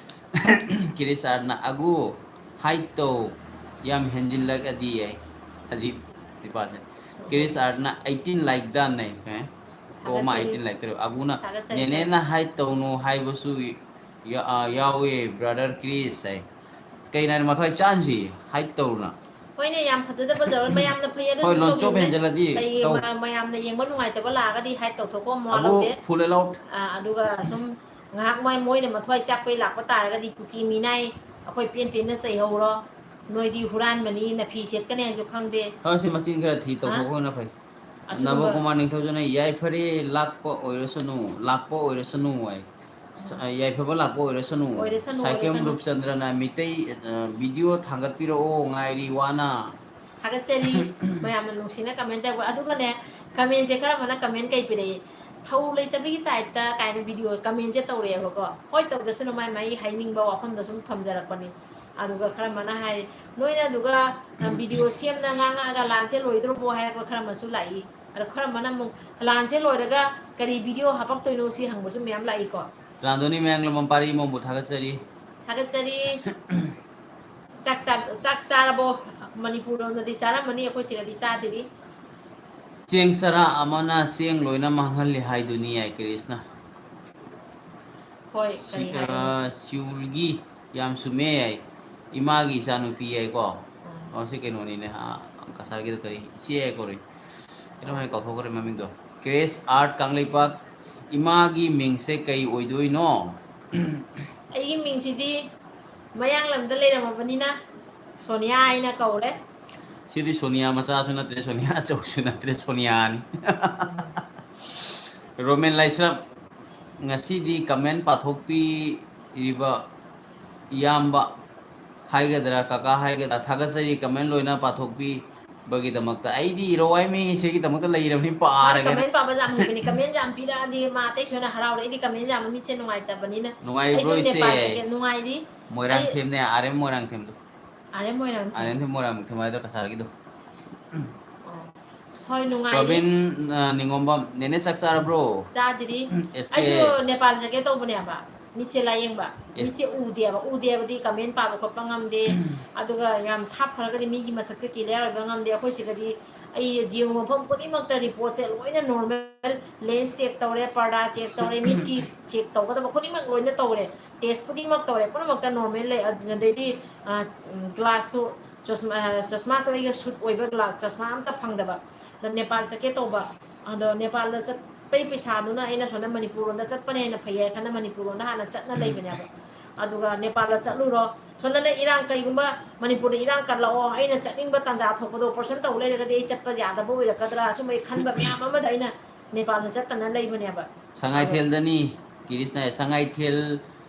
ꯀ꯭ꯔꯤꯁ ꯑꯥꯔꯠꯅ ꯑꯒꯨ ꯍꯥꯏꯠ ꯇꯧ ꯌꯥꯝ ꯍꯦꯟꯖꯤꯜꯂꯛꯑꯗꯤ ꯌꯥꯏ꯫ ꯑꯗꯤ ꯅꯤꯄꯥꯁꯦ꯫ ꯀ꯭ꯔꯤꯁ ꯑꯥꯔꯠꯅ eighteen like ꯗꯥꯟꯅꯩ꯫ ꯑꯦ? ꯑꯣ, ꯃꯥ ꯊꯥꯒꯠꯆꯔꯤ꯫ eighteen like ꯇꯧꯔꯦ꯫ ꯑꯒꯨꯅ ꯊꯥꯒꯠꯆꯔꯤ, ꯅꯦꯅꯦꯅ ꯍꯥꯏꯠ ꯇꯧꯅꯨ ꯍꯥꯏꯕꯁꯨ ꯌꯥ-, ꯑ, ꯌꯥꯎꯋꯦ, ꯕ꯭ꯔꯗꯔ ꯀ꯭ꯔꯤꯁ ꯍꯥꯏ꯫ ꯀꯩꯅꯣ ꯍꯥꯏꯅ ꯃꯊ꯭ꯋꯥꯏ ꯆꯥꯟꯁꯤ ꯍꯥꯏꯠ ꯇꯧꯔꯨꯅ꯫ ꯍꯣꯏꯅꯦ, ꯌꯥꯝ ꯐꯖꯗꯕ ꯖꯧꯔ ꯃꯌꯥꯝꯅ ꯐꯩ ꯑꯗꯨ ꯍꯣꯏ, ꯁꯨꯝ ꯂꯣꯟꯆꯣꯞ ꯇꯧꯕꯤꯕꯅꯦ꯫ ꯍꯦꯟꯖꯜꯂꯗꯤ ꯀꯩ ꯇꯧ꯫ ꯃ-, ꯃꯌꯥꯝꯅ ꯌꯦꯡꯕ ꯅꯨꯡꯉꯥꯏꯇꯕ ꯂꯥꯛꯑꯒꯗꯤ ꯍꯥꯏꯠ ꯇꯧꯊꯣꯛꯀꯣ, ꯃꯋꯥ ꯑꯒꯨ ꯂꯧꯗꯦ꯫ full allow꯫ ꯑ, ꯑꯗꯨꯒ ꯁꯨꯝ ꯉꯥꯏꯍꯥꯛ ꯃꯣꯏ, ꯃꯣꯏꯅ ꯃꯊ꯭ꯋꯥꯏ ꯆꯥꯛꯄꯩ ꯂꯥꯛꯄ ꯇꯥꯔꯒꯗꯤ ꯀꯨꯀꯤ ꯃꯤꯅꯥꯏ ꯑꯩꯈꯣꯏ ꯄꯦꯟ ꯄꯦꯟꯅ ꯆꯩꯍꯧꯔꯣ꯫ ꯅꯣꯏꯗꯤ ꯍꯨꯔꯥꯟꯕꯅꯤ, ꯅꯐꯤ ꯁꯦꯠꯀꯅꯤ ꯍꯥꯏꯁꯨ ꯈꯪꯗꯦ꯫ ꯍꯣꯏ, ꯁꯤ ꯃꯆꯤꯟ ꯈꯔ ꯊꯤ ꯍꯥ? ꯇꯧꯊꯣꯛꯄꯅ ꯐꯩ꯫ ꯑꯁꯤꯒꯨꯝꯕ ꯅꯕꯀꯨꯃꯥꯔ ꯅꯤꯡꯊꯧꯖꯅ ꯌꯥꯏꯐꯔꯦ, ꯂꯥꯛꯄ ꯑꯣꯏꯔꯁꯅꯨ, ꯂꯥꯛꯄ ꯑꯣꯏꯔꯁꯅꯨ ꯍꯥꯏ꯫ ꯁ-, ꯌꯥꯏꯐꯕ ꯂꯥꯛꯄ ꯑꯣꯏꯔꯁꯅꯨ꯫ ꯑꯣꯏꯔꯁꯅꯨ, ꯁꯥꯏꯈꯦꯝ ꯑꯣꯏꯔꯁꯅꯨ꯫ ꯔꯨꯞꯆꯟꯗ꯭ꯔꯅ ꯃꯤꯇꯩ, ꯑ, ꯚꯤꯗꯤꯑꯣ ꯊꯥꯡꯒꯠꯄꯤꯔꯛꯑꯣ, ꯉꯥꯏꯔꯤ ꯋꯥꯅ꯫ ꯊꯥꯒꯠꯆꯔꯤ꯫ ꯃꯌꯥꯝꯅ ꯅꯨꯡꯁꯤꯅ ꯀꯃꯦꯟ ꯇꯧꯕ꯫ ꯑꯗꯨꯒꯅꯦ, ꯀꯃꯦꯟꯁꯦ ꯈꯔ ꯑꯃꯅ ꯀꯃꯦꯟ ꯀꯩ ꯄꯤꯔꯛꯏ? ꯊꯧ ꯂꯩꯇꯕꯒꯤ ꯇꯥꯏꯞꯇ ꯀꯥꯏꯅ ꯚꯤꯗꯤꯑꯣ ꯀꯃꯦꯟꯁꯦ ꯇꯧꯔꯛꯑꯦꯕꯀꯣ꯫ ꯍꯣꯏ, ꯇꯧꯖꯁꯅꯨ, ꯃꯥꯏ ꯃꯥꯏ ꯍꯥꯏꯅꯤꯡꯕ ꯋꯥꯐꯝꯗꯣ ꯁꯨꯝ ꯊꯝꯖꯔꯛꯄꯅꯤ꯫ ꯑꯗꯨꯒ ꯈꯔ ꯑꯃꯅ ꯍꯥꯏ, "ꯅꯣꯏꯅ ꯑꯗꯨꯒ, ꯑ, ꯚꯤꯗꯤꯑꯣ ꯁꯦꯝꯅ ꯉꯥꯡꯉꯛꯑꯒ ꯂꯥꯟꯁꯦ ꯂꯣꯏꯗ꯭ꯔꯕꯣ?" ꯍꯥꯏꯔꯛꯄ ꯈꯔ ꯑꯃꯁꯨ ꯂꯥꯛꯏ꯫ ꯑꯗꯣ ꯈꯔ ꯑꯃꯅ ꯑꯃꯨꯛ, "ꯂꯥꯟꯁꯦ ꯂꯣꯏꯔꯒ ꯀꯔꯤ ꯚꯤꯗꯤꯑꯣ ꯍꯥꯞꯄꯛꯇꯣꯏꯅꯣ?" ꯁꯤ ꯍꯪꯕꯁꯨ ꯃꯌꯥꯝ ꯂꯥꯛꯏꯀꯣ꯫ ꯔꯥꯟꯗꯣꯅꯤ ꯃꯌꯥꯡꯂꯝꯕꯝ ꯄꯥꯔꯤ ꯏꯃꯣꯝꯕꯨ ꯊꯥꯒꯠꯆꯔꯤ꯫ ꯊꯥꯒꯠꯆꯔꯤ꯫ ꯆꯥꯛ ꯆꯥ-, ꯆꯥꯛ ꯆꯥꯔꯕꯣ? ꯃꯅꯤꯄꯨꯔ ꯂꯣꯝꯗꯗꯤ ꯆꯥꯔꯝꯃꯅꯤ, ꯑꯩꯈꯣꯏ ꯁꯤꯗꯗꯤ ꯆꯥꯗ꯭ꯔꯤ꯫ ꯆꯦꯡ ꯆꯔꯥ ꯑꯃꯅ ꯆꯦꯡ ꯂꯣꯏꯅ ꯃꯥꯡꯍꯜꯂꯤ ꯍꯥꯏꯗꯨꯅꯤ ꯌꯥꯏ ꯀ꯭ꯔꯤꯁꯅ꯫ ꯍꯣꯏ, ꯀꯔꯤ ꯁꯤ-, ꯍꯥꯏ? ꯑ, ꯁꯤꯎꯜꯒꯤ ꯌꯥꯝ ꯆꯨꯝꯃꯦ ꯍꯥꯏ꯫ ꯏꯃꯥꯒꯤ ꯏꯆꯥꯅꯨꯄꯤ ꯍꯥꯏꯀꯣ꯫ ꯑꯥ꯫ ꯑꯣ, ꯁꯤ ꯀꯩꯅꯣꯅꯤꯅꯦ, ꯑ, ꯀꯁꯥꯔꯒꯤꯗꯣ ꯀꯔꯤ? ꯏꯆꯦ ꯍꯥꯏ ꯀꯧꯔꯤ꯫ ꯀꯩꯅꯣ ꯍꯥꯏ ꯀꯥꯎꯊꯣꯛꯈ꯭ꯔꯦ ꯃꯃꯤꯡꯗꯣ꯫ ꯀ꯭ꯔꯦꯁ ꯑꯥꯔꯠ ꯀꯪꯂꯩꯄꯥꯛ, ꯏꯃꯥꯒꯤ ꯃꯤꯡꯁꯦ ꯀꯩ ꯑꯣꯏꯗꯣꯏꯅꯣ? ꯑꯩꯒꯤ ꯃꯤꯡꯁꯤꯗꯤ ꯃꯌꯥꯡꯂꯝꯗ ꯂꯩꯔꯝꯃꯕꯅꯤꯅ ꯁꯣꯅꯤꯌꯥ ꯍꯥꯏꯅ ꯀꯧꯔꯦ꯫ ꯁꯤꯗꯤ ꯁꯣꯅꯤꯌꯥ ꯃꯆꯥꯁꯨ ꯅꯠꯇ꯭ꯔꯦ, ꯁꯣꯅꯤꯌꯥ ꯑꯆꯧꯕꯁꯨ ꯅꯠꯇ꯭ꯔꯦ, ꯁꯣꯅꯤꯌꯥꯅꯤ꯫ ꯔꯣꯃꯦꯟ ꯂꯥꯏꯁ꯭ꯔꯝ, ꯉꯁꯤꯗꯤ comment ꯄꯥꯊꯣꯛꯄꯤꯔꯤꯕ ꯏꯌꯥꯝꯕ ꯍꯥꯏꯒꯗ꯭ꯔꯥ, ꯀꯀꯥ ꯍꯥꯏꯒꯗ꯭ꯔꯥ, ꯊꯥꯒꯠꯆꯔꯤ comment ꯂꯣꯏꯅ ꯄꯥꯊꯣꯛꯄꯤꯕꯒꯤꯗꯃꯛꯇ꯫ ꯑꯩꯗꯤ ꯏꯔꯧ ꯍꯥꯏꯃꯤ ꯁꯤꯒꯤꯗꯃꯛꯇ ꯂꯩꯔꯕꯅꯤ, ꯃꯥꯅ ꯄꯥꯔꯒꯦꯅ꯫ Comment ꯄꯥꯕ ꯌꯥꯝ ꯍꯩꯕꯅꯤ, comment ꯌꯥꯝ ꯄꯤꯔꯛꯑꯗꯤ ꯃꯥ ꯑꯇꯩꯁꯨ ꯍꯦꯟꯅ ꯍꯔꯥꯎꯔꯦ꯫ ꯑꯩꯗꯤ comment ꯌꯥꯝꯕ ꯃꯤꯠꯁꯦ ꯅꯨꯡꯉꯥꯏꯇꯕꯅꯤꯅ꯫ ꯅꯨꯡꯉꯥꯏꯔꯤꯕ꯭ꯔꯣ ꯑꯩꯁꯨ ꯏꯆꯦ? ꯅꯦꯄꯥꯜ ꯆꯠꯀꯦ, ꯅꯨꯡꯉꯥꯏꯔꯤ꯫ ꯃꯣꯏꯔꯥꯡ ꯑꯩ ꯊꯦꯝꯅꯦ, ꯑꯥꯔ ꯑꯦꯝ ꯃꯣꯏꯔꯥꯡ ꯊꯦꯝꯗꯣ꯫ ꯑꯥꯔ ꯑꯦꯝ ꯃꯣꯏꯔꯥꯡ ꯊꯦꯝ꯫ ꯑꯥꯔ ꯑꯦꯝ ꯊꯦꯝ ꯃꯣꯏꯔꯥꯡ ꯊꯦꯝ ꯍꯥꯏꯗꯣ ꯀꯁꯥꯔꯒꯤꯗꯣ꯫ ꯑꯣ꯫ ꯍꯣꯏ, ꯅꯨꯡꯉꯥꯏꯔꯤ꯫ ꯄ꯭ꯔꯕꯤꯟ, ꯑ, ꯅꯤꯉꯣꯝꯕꯝ, ꯅꯦꯅꯦ ꯆꯥꯛ ꯆꯥꯔꯕ꯭ꯔꯣ? ꯆꯥꯗ꯭ꯔꯤ꯫ ꯑꯦꯁ ꯀꯦ꯫ ꯑꯩꯁꯨ ꯅꯦꯄꯥꯜ ꯆꯠꯀꯦ ꯇꯧꯕꯅꯦꯕ꯫ ꯃꯤꯠꯁꯦ ꯂꯥꯏꯌꯦꯡꯕ꯫ ꯑꯦꯁ- ꯃꯤꯠꯁꯦ ꯎꯗꯦꯕ꯫ ꯎꯗꯦꯕꯗꯤ comment ꯄꯥꯕ ꯈꯣꯠꯄ ꯉꯝꯗꯦ꯫ ꯑꯗꯨꯒ ꯌꯥꯝ ꯊꯥꯞꯈ꯭ꯔꯒꯗꯤ ꯃꯤꯒꯤ ꯃꯁꯛꯁꯦ clear ꯑꯣꯏꯕ ꯉꯝꯗꯦ꯫ ꯑꯩꯈꯣꯏ ꯁꯤꯗꯗꯤ ꯑꯩ ꯌꯦꯡꯕ ꯃꯐꯝ ꯈꯨꯗꯤꯡꯃꯛꯇ reportꯁꯦ ꯂꯣꯏꯅ normal, lens check ꯇꯧꯔꯦ, ꯄꯔꯗꯥ check ꯇꯧꯔꯦ, ꯃꯤꯠꯀꯤ check ꯇꯧꯒꯗꯕ ꯈꯨꯗꯤꯡꯃꯛ ꯂꯣꯏꯅ ꯇꯧꯔꯦ꯫ Test ꯈꯨꯗꯤꯡꯃꯛ ꯇꯧꯔꯦ, ꯄꯨꯝꯅꯃꯛꯇ normal ꯂꯩ꯫ ꯑꯗꯨꯗꯩꯗꯤ, ꯑ, glassꯁꯨ, ꯆꯁꯃꯥ, ꯑ, ꯆꯁꯃꯥꯁꯨ ꯑꯩꯒ suit ꯑꯣꯏꯕ glass, ꯆꯁꯃꯥ ꯑꯝꯇ ꯐꯪꯗꯕ꯫ ꯑꯗ ꯅꯦꯄꯥꯜ ꯆꯠꯀꯦ ꯇꯧꯕ꯫ ꯑꯗꯣ ꯅꯦꯄꯥꯜꯗ ꯆꯠꯄꯩ ꯄꯩꯁꯥꯗꯨꯅ ꯑꯩꯅ ꯁꯣꯝꯗ ꯃꯅꯤꯄꯨꯔ ꯂꯣꯝꯗ ꯆꯠꯄꯅ ꯍꯦꯟꯅ ꯐꯩ ꯍꯥꯏ ꯈꯟꯅ ꯃꯅꯤꯄꯨꯔ ꯂꯣꯝꯗ ꯍꯥꯟꯅ ꯆꯠꯅ ꯂꯩꯕꯅꯦꯕ꯫ ꯑꯗꯨꯒ ꯅꯦꯄꯥꯜꯗ ꯆꯠꯂꯨꯔꯣ, ꯁꯣꯝꯗꯅ ꯏꯔꯥꯡ, ꯀꯩꯒꯨꯝꯕ ꯃꯅꯤꯄꯨꯔꯗ ꯏꯔꯥꯡ ꯀꯜꯂꯛꯑꯣ, ꯑꯩꯅ ꯆꯠꯅꯤꯡꯕ ꯇꯥꯟꯖꯥ ꯊꯣꯛꯄꯗꯣ operation ꯇꯧ ꯂꯩꯔꯒꯗꯤ ꯑꯩ ꯆꯠꯄ ꯌꯥꯗꯕ ꯑꯣꯏꯔꯛꯀꯗ꯭ꯔꯥ, ꯁꯨꯝ ꯑꯩ ꯈꯟꯕ ꯃꯌꯥꯝ ꯑꯃꯗ ꯑꯩꯅ ꯅꯦꯄꯥꯜꯗ ꯆꯠꯇꯅ ꯂꯩꯕꯅꯦꯕ꯫ ꯑꯗꯣ ꯁꯉꯥꯏꯊꯦꯜꯗꯅꯤ, ꯀꯤꯔꯤꯁꯅ ꯁꯉꯥꯏꯊꯦꯜ,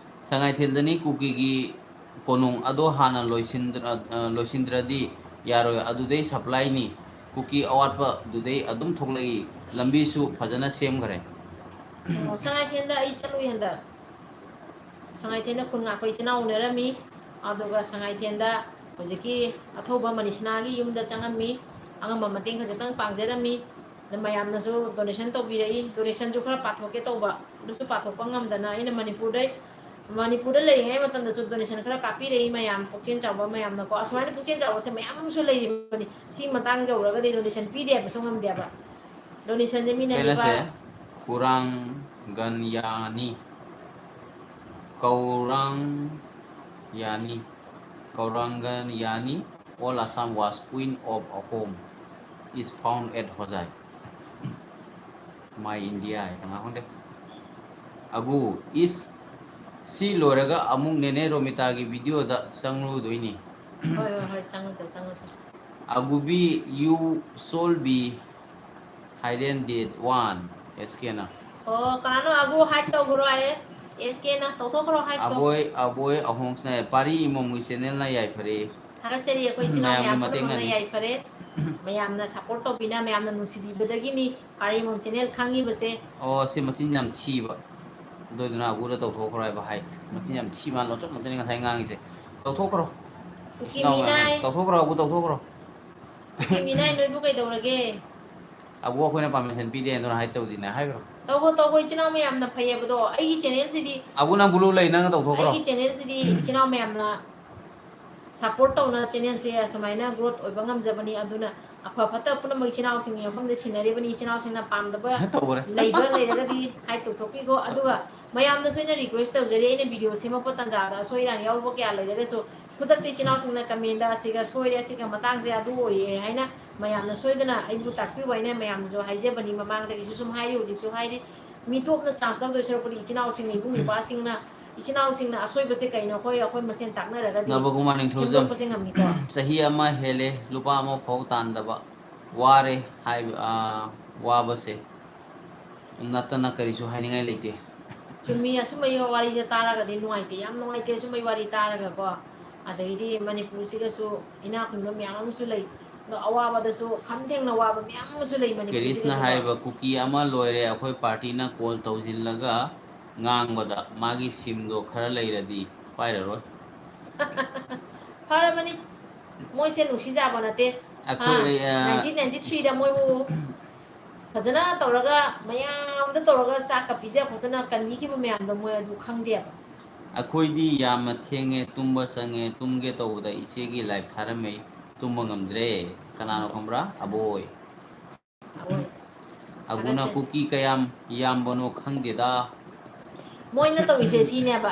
ꯁꯉꯥꯏꯊꯦꯜꯗꯅꯤ ꯀꯨꯀꯤꯒꯤ ꯀꯣꯅꯨꯡ ꯑꯗꯣ ꯍꯥꯟꯅ ꯂꯣꯏꯁꯤꯟꯗ꯭ꯔ-, ꯑ, ꯂꯣꯏꯁꯤꯟꯗ꯭ꯔꯗꯤ ꯌꯥꯔꯣꯏ꯫ ꯑꯗꯨꯗꯩ supplyꯅꯤ꯫ ꯀꯨꯀꯤ ꯑꯋꯥꯠꯄꯗꯨꯗꯩ ꯑꯗꯨꯝ ꯊꯣꯛꯂꯛꯏ꯫ ꯂꯝꯕꯤꯁꯨ ꯐꯖꯅ ꯁꯦꯝꯈ꯭ꯔꯦ꯫ ꯑꯣ, ꯁꯉꯥꯏꯊꯦꯜꯗ ꯑꯩ ꯆꯠꯂꯨꯏ ꯍꯟꯗꯛ꯫ ꯁꯉꯥꯏꯊꯦꯜꯗ ꯈꯨꯟ ꯉꯥꯛꯄ ꯏꯆꯤꯟ ꯏꯅꯥꯎ ꯎꯅꯔꯝꯃꯤ꯫ ꯑꯗꯨꯒ ꯁꯉꯥꯏꯊꯦꯜꯗ ꯍꯧꯖꯤꯛꯀꯤ ꯑꯊꯧꯕ ꯃꯅꯤꯁꯅꯥꯒꯤ ꯌꯨꯝꯗ ꯆꯪꯉꯝꯃꯤ꯫ ꯑꯉꯝꯕ ꯃꯇꯦꯡ ꯈꯖꯤꯛꯇꯪ ꯄꯥꯡꯖꯔꯝꯃꯤ꯫ ꯑꯗ ꯃꯌꯥꯝꯅꯁꯨ donation ꯇꯧꯕꯤꯔꯛꯏ꯫ Donationꯁꯨ ꯈꯔ ꯄꯥꯊꯣꯛꯀꯦ ꯇꯧꯕ, ꯑꯗꯨꯁꯨ ꯄꯥꯊꯣꯛꯄ ꯉꯝꯗꯅ ꯑꯩꯅ ꯃꯅꯤꯄꯨꯔꯗꯩ, ꯃꯅꯤꯄꯨꯔꯗ ꯂꯩꯔꯤꯉꯩ ꯃꯇꯝꯗꯁꯨ donation ꯈꯔ ꯀꯥꯞꯄꯤꯔꯛꯏ ꯃꯌꯥꯝ, ꯄꯨꯛꯆꯦꯜ ꯆꯥꯎꯕ ꯃꯌꯥꯝꯅꯀꯣ꯫ ꯑꯁꯨꯃꯥꯏꯅ ꯄꯨꯛꯆꯦꯜ ꯆꯥꯎꯕꯁꯦ ꯃꯌꯥꯝ ꯑꯃꯁꯨ ꯂꯩꯔꯤꯕꯅꯤ꯫ ꯁꯤ ꯃꯇꯥꯡ ꯌꯧꯔꯒꯗꯤ donation ꯄꯤꯗꯦ ꯍꯥꯏꯕꯁꯨ ꯉꯝꯗꯦꯕ꯫ Donationꯁꯦ ꯃꯤꯅ ꯂꯨꯄꯥ ꯀꯩꯅꯣꯁꯦ, ꯀꯨꯔꯥꯡ ꯒꯟꯌꯥꯅꯤ꯫ Kaurang Yani, Kaurangan Yani, all Assam was queen of a home is found at Hojai. My India ꯍꯥꯏ ꯀꯅꯥ ꯈꯪꯗꯦ꯫ ꯑꯒꯨ is ꯁꯤ ꯂꯣꯏꯔꯒ ꯑꯃꯨꯛ ꯅꯦꯅꯦ ꯔꯣꯃꯤꯇꯥꯒꯤ ꯚꯤꯗꯤꯑꯣꯗ ꯆꯪꯂꯨꯗꯣꯏꯅꯤ꯫ ꯍꯣꯏ ꯍꯣꯏ ꯍꯣꯏ, ꯆꯪꯉꯨꯁꯦ ꯆꯪꯉꯨꯁꯦ꯫ Agubi, you should be hidden date one, S K ꯅ꯫ ꯑꯣ, ꯀꯅꯥꯅꯣ ꯑꯒꯨ ꯍꯥꯏꯠ ꯇꯧꯈ꯭ꯔꯣ ꯍꯥꯏꯌꯦ꯫ ꯑꯦꯁ ꯀꯦꯅ ꯇꯧꯊꯣꯛꯈ꯭ꯔꯣ ꯍꯥꯏꯠꯇꯣ꯫ ꯑꯕꯣꯏ ꯑꯕꯣꯏ ꯑꯍꯣꯡꯁꯅ ꯄꯥꯔꯤ ꯏꯃꯣꯝꯒꯤ ꯆꯦꯅꯦꯜꯅ ꯌꯥꯏꯐꯔꯦ꯫ ꯊꯥꯒꯠꯆꯔꯤ ꯑꯩꯈꯣꯏ ꯏꯆꯤꯟ ꯏꯅꯥꯎ ꯃꯌꯥꯝꯒꯤ ꯃꯌꯥꯝ ꯃꯇꯦꯡꯅꯅꯤ꯫ ꯄꯨꯝꯅꯃꯛꯅ ꯌꯥꯏꯐꯔꯦ꯫ ꯃꯌꯥꯝꯅ ꯁꯞꯄꯣꯔꯠ ꯇꯧꯕꯤꯅ ꯃꯌꯥꯝꯅ ꯅꯨꯡꯁꯤꯕꯤꯕꯗꯒꯤꯅꯤ ꯄꯥꯔꯤ ꯏꯃꯣꯝ ꯆꯦꯅꯦꯜ ꯈꯪꯉꯤꯕꯁꯦ꯫ ꯑꯣ, ꯁꯤ ꯃꯆꯤꯟ ꯌꯥꯝ ꯊꯤꯕ꯫ ꯑꯗꯨꯗꯨꯅ ꯑꯒꯨꯗ ꯇꯧꯊꯣꯛꯈ꯭ꯔꯣ ꯍꯥꯏꯕ ꯍꯥꯏꯠ꯫ ꯃꯆꯤꯟ ꯌꯥꯝ ꯊꯤ ꯃꯥꯜꯂꯣ, ꯆꯞ ꯃꯇꯅꯤ ꯉꯁꯥꯏ ꯉꯥꯡꯉꯤꯁꯦ꯫ ꯇꯧꯊꯣꯛꯈ꯭ꯔꯣ꯫ ꯀꯨꯀꯤ ꯏꯆꯤꯟ ꯏꯅꯥꯎ ꯃꯌꯥꯝ ꯃꯤꯅꯥꯏ꯫ ꯇꯧꯊꯣꯛꯈ꯭ꯔꯣ, ꯑꯒꯨ ꯇꯧꯊꯣꯛꯈ꯭ꯔꯣ꯫ ꯀꯨꯀꯤ ꯃꯤꯅꯥꯏ ꯅꯣꯏꯕꯨ ꯀꯩꯗꯧꯔꯒꯦ? ꯑꯒꯨ ꯑꯩꯈꯣꯏꯅ ꯄꯥꯔꯃꯤꯁꯟ ꯄꯤꯗꯦ, ꯑꯗꯨꯅ ꯍꯥꯏꯠ ꯇꯧꯗꯦꯅ ꯍꯥꯏꯈ꯭ꯔꯣ꯫ ꯇꯧꯈꯣ ꯇꯧꯈꯣ, ꯏꯆꯤꯟ ꯏꯅꯥꯎ ꯃꯌꯥꯝꯅ ꯐꯩꯌꯦꯕꯗꯣ꯫ ꯑꯩꯒꯤ ꯆꯦꯅꯦꯜꯁꯤꯗꯤ ꯑꯒꯨ ꯅꯪ ꯕ꯭ꯂꯨ ꯂꯩ, ꯅꯪꯅ ꯇꯧꯊꯣꯛꯈ꯭ꯔꯣ꯫ ꯑꯩꯒꯤ ꯆꯦꯅꯦꯜꯁꯤꯗꯤ ꯏꯆꯤꯟ ꯏꯅꯥꯎ ꯃꯌꯥꯝꯅ ꯁꯞꯄꯣꯔꯠ ꯇꯧꯅ ꯆꯦꯅꯦꯜꯁꯦ ꯑꯁꯨꯃꯥꯏꯅ ꯒ꯭ꯔꯣꯠ ꯑꯣꯏꯕ ꯉꯝꯖꯕꯅꯤ꯫ ꯑꯗꯨꯅ ꯑꯐ ꯐꯠꯇ ꯄꯨꯝꯅꯃꯛ ꯏꯆꯤꯟ ꯏꯅꯥꯎꯁꯤꯡꯒꯤ ꯃꯐꯝꯗ ꯁꯤꯟꯅꯔꯤꯕꯅꯤ꯫ ꯏꯆꯤꯟ ꯏꯅꯥꯎꯁꯤꯡꯅ ꯄꯥꯝꯗꯕ ꯇꯧꯈ꯭ꯔꯦ꯫ ꯂꯩꯕ ꯂꯩꯔꯒꯗꯤ ꯍꯥꯏꯠ ꯇꯧꯊꯣꯛꯄꯤꯈꯣ꯫ ꯑꯗꯨꯒ ꯃꯌꯥꯝꯗꯁꯨ ꯑꯩꯅ ꯔꯤꯀ꯭ꯋꯦꯁ ꯇꯧꯖꯔꯤ, ꯑꯩꯅ ꯚꯤꯗꯤꯑꯣ ꯁꯦꯝꯃꯛꯄ ꯇꯥꯟꯖꯥꯗ ꯑꯁꯣꯏ ꯑꯔꯥꯟ ꯌꯥꯎꯔꯨꯕ ꯀꯌꯥ ꯂꯩꯔꯒꯁꯨ ꯈꯨꯗꯛꯇ ꯏꯆꯤꯟ ꯏꯅꯥꯎꯁꯤꯡꯅ ꯀꯃꯦꯟꯗ ꯑꯁꯤꯒ ꯁꯣꯏꯔꯦ, ꯑꯁꯤꯒ ꯃꯇꯥꯡꯁꯦ ꯑꯗꯨ ꯑꯣꯏꯌꯦ ꯍꯥꯏꯅ ꯃꯌꯥꯝꯅ ꯁꯣꯏꯗꯅ ꯑꯩꯕꯨ ꯇꯥꯛꯄꯤꯌꯨ ꯍꯥꯏꯅ ꯃꯌꯥꯝꯅꯁꯨ ꯍꯥꯏꯖꯕꯅꯤ꯫ ꯃꯃꯥꯡꯗꯒꯤꯁꯨ ꯁꯨꯝ ꯍꯥꯏꯔꯤ, ꯍꯧꯖꯤꯛꯁꯨ ꯍꯥꯏꯔꯤ, ꯃꯤꯇꯣꯞꯅ ꯆꯥꯟꯁ ꯂꯧꯗꯣꯏ ꯁꯔꯨꯛꯄꯨꯗꯤ ꯏꯆꯤꯟ ꯏꯅꯥꯎꯁꯤꯡꯅ, ꯏꯕꯨꯡ ꯏꯄ꯭ꯋꯥꯁꯤꯡꯅ, ꯏꯆꯤꯟ ꯏꯅꯥꯎꯁꯤꯡꯅ ꯑꯁꯣꯏꯕꯁꯦ ꯀꯩꯅꯣ ꯑꯩꯈꯣꯏ, ꯑꯩꯈꯣꯏ ꯃꯁꯦꯟ ꯇꯥꯛꯅꯔꯒꯗꯤ ꯅꯕꯒꯨꯃꯥꯔ ꯅꯤꯡꯊꯧꯖꯝ꯫ ꯁꯦꯝꯗꯣꯛꯄꯁꯦ ꯉꯝꯃꯤꯀꯣ꯫ ꯆꯍꯤ ꯑꯃ ꯍꯦꯜꯂꯦ, ꯂꯨꯄꯥ ꯑꯃ ꯐꯥꯎ ꯇꯥꯟꯗꯕ, ꯋꯥꯔꯦ ꯍꯥꯏꯕ, ꯑꯥ, ꯋꯥꯕꯁꯦ ꯅꯠꯇꯅ ꯀꯔꯤꯁꯨ ꯍꯥꯏꯅꯤꯡꯉꯥꯏ ꯂꯩꯇꯦ꯫ ꯆꯨꯝꯃꯤ, ꯑꯁꯨꯝꯕꯒꯤ ꯋꯥꯔꯤꯁꯦ ꯇꯥꯔꯒꯗꯤ ꯅꯨꯡꯉꯥꯏꯇꯦ, ꯌꯥꯝ ꯅꯨꯡꯉꯥꯏꯇꯦ ꯑꯁꯨꯝꯕꯒꯤ ꯋꯥꯔꯤ ꯇꯥꯔꯒꯀꯣ꯫ ꯑꯗꯒꯤꯗꯤ ꯃꯅꯤꯄꯨꯔꯁꯤꯗꯁꯨ ꯏꯅꯥꯛ ꯈꯨꯟꯕ ꯃꯌꯥꯝ ꯑꯃꯁꯨ ꯂꯩ, ꯑꯗꯣ ꯑꯋꯥꯕꯗꯁꯨ ꯈꯝ ꯊꯦꯡꯅ ꯋꯥꯕ ꯃꯌꯥꯝ ꯑꯃꯁꯨ ꯂꯩ ꯀꯦꯔꯤꯁꯅ ꯃꯅꯤꯄꯨꯔꯁꯤꯗꯁꯨꯀꯣ꯫ ꯍꯥꯏꯔꯤꯕ, ꯀꯨꯀꯤ ꯑꯃ ꯂꯣꯏꯔꯦ, ꯑꯩꯈꯣꯏ ꯄꯥꯔꯇꯤꯅ ꯀꯣꯜ ꯇꯧꯁꯤꯜꯂꯒ ꯉꯥꯡꯕꯗ ꯃꯥꯒꯤ ꯁꯤꯝꯗꯣ ꯈꯔ ꯂꯩꯔꯗꯤ ꯄꯥꯏꯔꯔꯣꯏ꯫ ꯐꯔꯕꯅꯤ, ꯃꯣꯏꯁꯦ ꯅꯨꯡꯁꯤꯖꯕ ꯅꯠꯇꯦ꯫ ꯑꯩꯈꯣꯏ, ꯑ, ꯅꯥꯏꯟꯇꯤꯟ ꯅꯥꯏꯟꯇꯤ ꯊ꯭ꯔꯤꯗ ꯃꯣꯏꯕꯨ ꯐꯖꯅ ꯇꯧꯔꯒ, ꯃꯌꯥꯝꯗ ꯇꯧꯔꯒ ꯆꯥꯛꯀ ꯄꯤꯖ ꯈꯣꯠꯇꯅ ꯀꯟꯕꯤꯈꯤꯕ ꯃꯌꯥꯝꯗꯣ ꯃꯣꯏ ꯑꯗꯨ ꯈꯪꯗꯦꯕ꯫ ꯑꯩꯈꯣꯏꯗꯤ ꯌꯥꯝꯅ ꯊꯦꯡꯉꯦ ꯇꯨꯝꯕ ꯆꯪꯉꯦ, ꯇꯨꯝꯒꯦ ꯇꯧꯕꯗ ꯏꯆꯦꯒꯤ ꯂꯥꯏꯚ ꯊꯥꯔꯝꯃꯦ, ꯇꯨꯝꯕ ꯉꯝꯗ꯭ꯔꯦ꯫ ꯀꯅꯥꯅꯣ ꯈꯪꯕ꯭ꯔꯥ? ꯑꯕꯣꯏ꯫ ꯑꯕꯣꯏ꯫ ꯑꯕꯨꯅ ꯊꯥꯒꯠꯆꯔꯤ꯫ ꯀꯨꯀꯤ ꯀꯌꯥꯝ ꯌꯥꯝꯕꯅꯣ ꯈꯪꯗꯦꯗ꯫ ꯃꯣꯏꯅ ꯇꯧꯔꯤꯁꯦ ꯁꯤꯅꯦꯕ,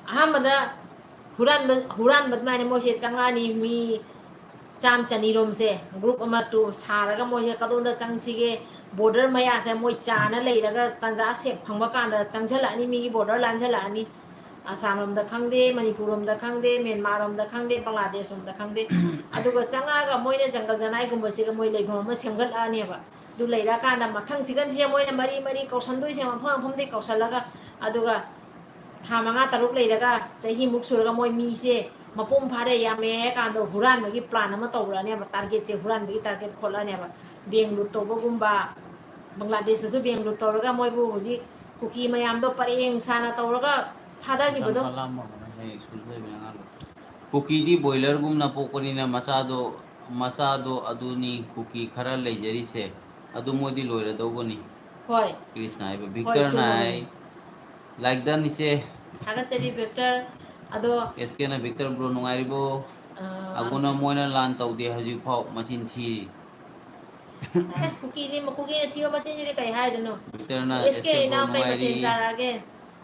ꯑꯍꯥꯟꯕꯗ ꯍꯨꯔꯥꯟꯕ, ꯍꯨꯔꯥꯟꯕ ꯑꯗꯨꯃꯥꯏꯅ ꯃꯣꯏꯁꯦ ꯆꯪꯉꯛꯑꯅꯤ, ꯃꯤ ꯆꯥꯝ ꯆꯅꯤꯔꯣꯝꯁꯦ꯫ Group ꯑꯃ ꯇꯨ ꯁꯥꯔꯒ ꯃꯣꯏꯁꯦ ꯀꯗꯣꯝꯗ ꯆꯪꯁꯤꯒꯦ, border ꯃꯌꯥꯁꯦ ꯃꯣꯏ ꯆꯥꯅ ꯂꯩꯔꯒ ꯇꯥꯟꯖꯥ safe ꯐꯪꯕ ꯀꯥꯟꯗ ꯆꯪꯁꯤꯜꯂꯛꯑꯅꯤ, ꯃꯤꯒꯤ border ꯂꯥꯟꯁꯤꯜꯂꯛꯑꯅꯤ꯫ ꯑꯁꯥꯝ ꯂꯣꯝꯗ ꯈꯪꯗꯦ, ꯃꯅꯤꯄꯨꯔ ꯂꯣꯝꯗ ꯈꯪꯗꯦ, ꯃ꯭ꯌꯥꯟꯃꯥꯔ ꯂꯣꯝꯗ ꯈꯪꯗꯦ, ꯕꯪꯒ꯭ꯂꯥꯗꯦꯁ ꯂꯣꯝꯗ ꯈꯪꯗꯦ꯫ ꯑꯗꯨꯒ ꯆꯪꯉꯛꯑꯒ ꯃꯣꯏꯅ ꯖꯪꯒꯜ ꯖꯅꯥꯏꯒꯨꯝꯕꯁꯤꯒ ꯃꯣꯏ ꯂꯩꯐꯝ ꯑꯃ ꯁꯦꯝꯒꯠꯂꯛꯑꯅꯦꯕ꯫ ꯑꯗꯨ ꯂꯩꯔꯛꯑꯀꯥꯟꯗ ꯃꯊꯪ season ꯁꯦ ꯃꯣꯏꯅ ꯃꯔꯤ ꯃꯔꯤ ꯀꯧꯁꯟꯗꯣꯏꯁꯦ, ꯃꯐꯝ ꯃꯐꯝꯗꯒꯤ ꯀꯧꯁꯜꯂꯒ꯫ ꯑꯗꯨꯒ ꯊꯥ ꯃꯉꯥ ꯇꯔꯨꯛ ꯂꯩꯔꯒ, ꯆꯍꯤꯃꯨꯛ ꯁꯨꯔꯒ ꯃꯣꯏ ꯃꯤꯁꯦ ꯃꯄꯨꯡ ꯐꯥꯔꯦ, ꯌꯥꯝꯃꯦ ꯍꯥꯏ ꯀꯥꯟꯗ ꯍꯨꯔꯥꯟꯕꯒꯤ plan ꯑꯃ ꯇꯧꯔꯛꯑꯅꯦꯕ꯫ Target ꯁꯦ ꯍꯨꯔꯥꯟꯕꯒꯤ target ꯈꯣꯠꯂꯛꯑꯅꯦꯕ꯫ Bank loot ꯇꯧꯕꯒꯨꯝꯕ, ꯕꯪꯒ꯭ꯂꯥꯗꯦꯁꯇꯁꯨ bank loot ꯇꯧꯔꯒ ꯃꯣꯏꯕꯨ ꯍꯧꯖꯤꯛ ꯀꯨꯀꯤ ꯃꯌꯥꯝꯗꯣ ꯄꯔꯦꯡ ꯁꯥꯅ ꯇꯧꯔꯒ ꯊꯥꯗꯈꯤꯕꯗꯣ꯫ ꯃꯆꯥ ꯅꯨꯄꯥ ꯂꯥꯝꯕ ꯍꯧꯔꯝꯃꯅꯤ, ꯍꯌꯦꯡ ꯁ꯭ꯀꯨꯜ ꯆꯠꯂꯤꯕꯅꯤ ꯑꯉꯥꯡꯗꯣ꯫ ꯀꯨꯀꯤꯗꯤ ꯕꯣꯏꯂꯔꯒꯨꯝꯅ ꯄꯣꯛꯄꯅꯤꯅ ꯃꯆꯥꯗꯣ, ꯃꯆꯥꯗꯣ ꯑꯗꯨꯅꯤ ꯀꯨꯀꯤ ꯈꯔ ꯂꯩꯖꯔꯤꯁꯦ꯫ ꯑꯗꯨ ꯃꯣꯏꯗꯤ ꯂꯣꯏꯔꯗꯧꯕꯅꯤ꯫ ꯍꯣꯏ꯫ ꯀ꯭ꯔꯤꯁꯅ ꯍꯥꯏꯕ꯫ ꯍꯣꯏ, ꯚꯤꯛꯇꯔꯅ ꯆꯨꯝꯃꯕꯅꯤ꯫ ꯍꯥꯏ, "ꯂꯥꯏꯛ ꯗꯟ ꯏꯆꯦ꯫ ꯊꯥꯒꯠꯆꯔꯤ ꯚꯤꯛꯇꯔ꯫ ꯑꯗꯣ ꯑꯦꯁ ꯀꯦꯅ ꯚꯤꯛꯇꯔ ꯕ꯭ꯔꯣ ꯅꯨꯡꯉꯥꯏꯔꯤꯕꯣ?" ꯑ, ꯑꯒꯨꯅ ꯃꯣꯏꯅ ꯂꯥꯟ ꯇꯧꯗꯦ ꯍꯧꯖꯤꯛꯐꯥꯎ, ꯃꯆꯤꯟ ꯊꯤ꯫ ꯑꯦ, ꯀꯨꯀꯤꯅꯤ, ꯀꯨꯀꯤꯅ ꯊꯤꯕ ꯃꯆꯤꯟꯁꯤꯗꯤ ꯀꯩ ꯍꯥꯏꯗꯣꯏꯅꯣ? ꯚꯤꯛꯇꯔꯅ ꯑꯦꯁ ꯀꯦ ꯑꯦꯁ ꯀꯦ ꯕ꯭ꯔꯣ ꯏꯅꯥꯎ ꯀꯩ ꯅꯨꯡꯉꯥꯏꯔꯤ꯫ ꯃꯊꯦꯜ ꯆꯥꯔꯛꯑꯒꯦ?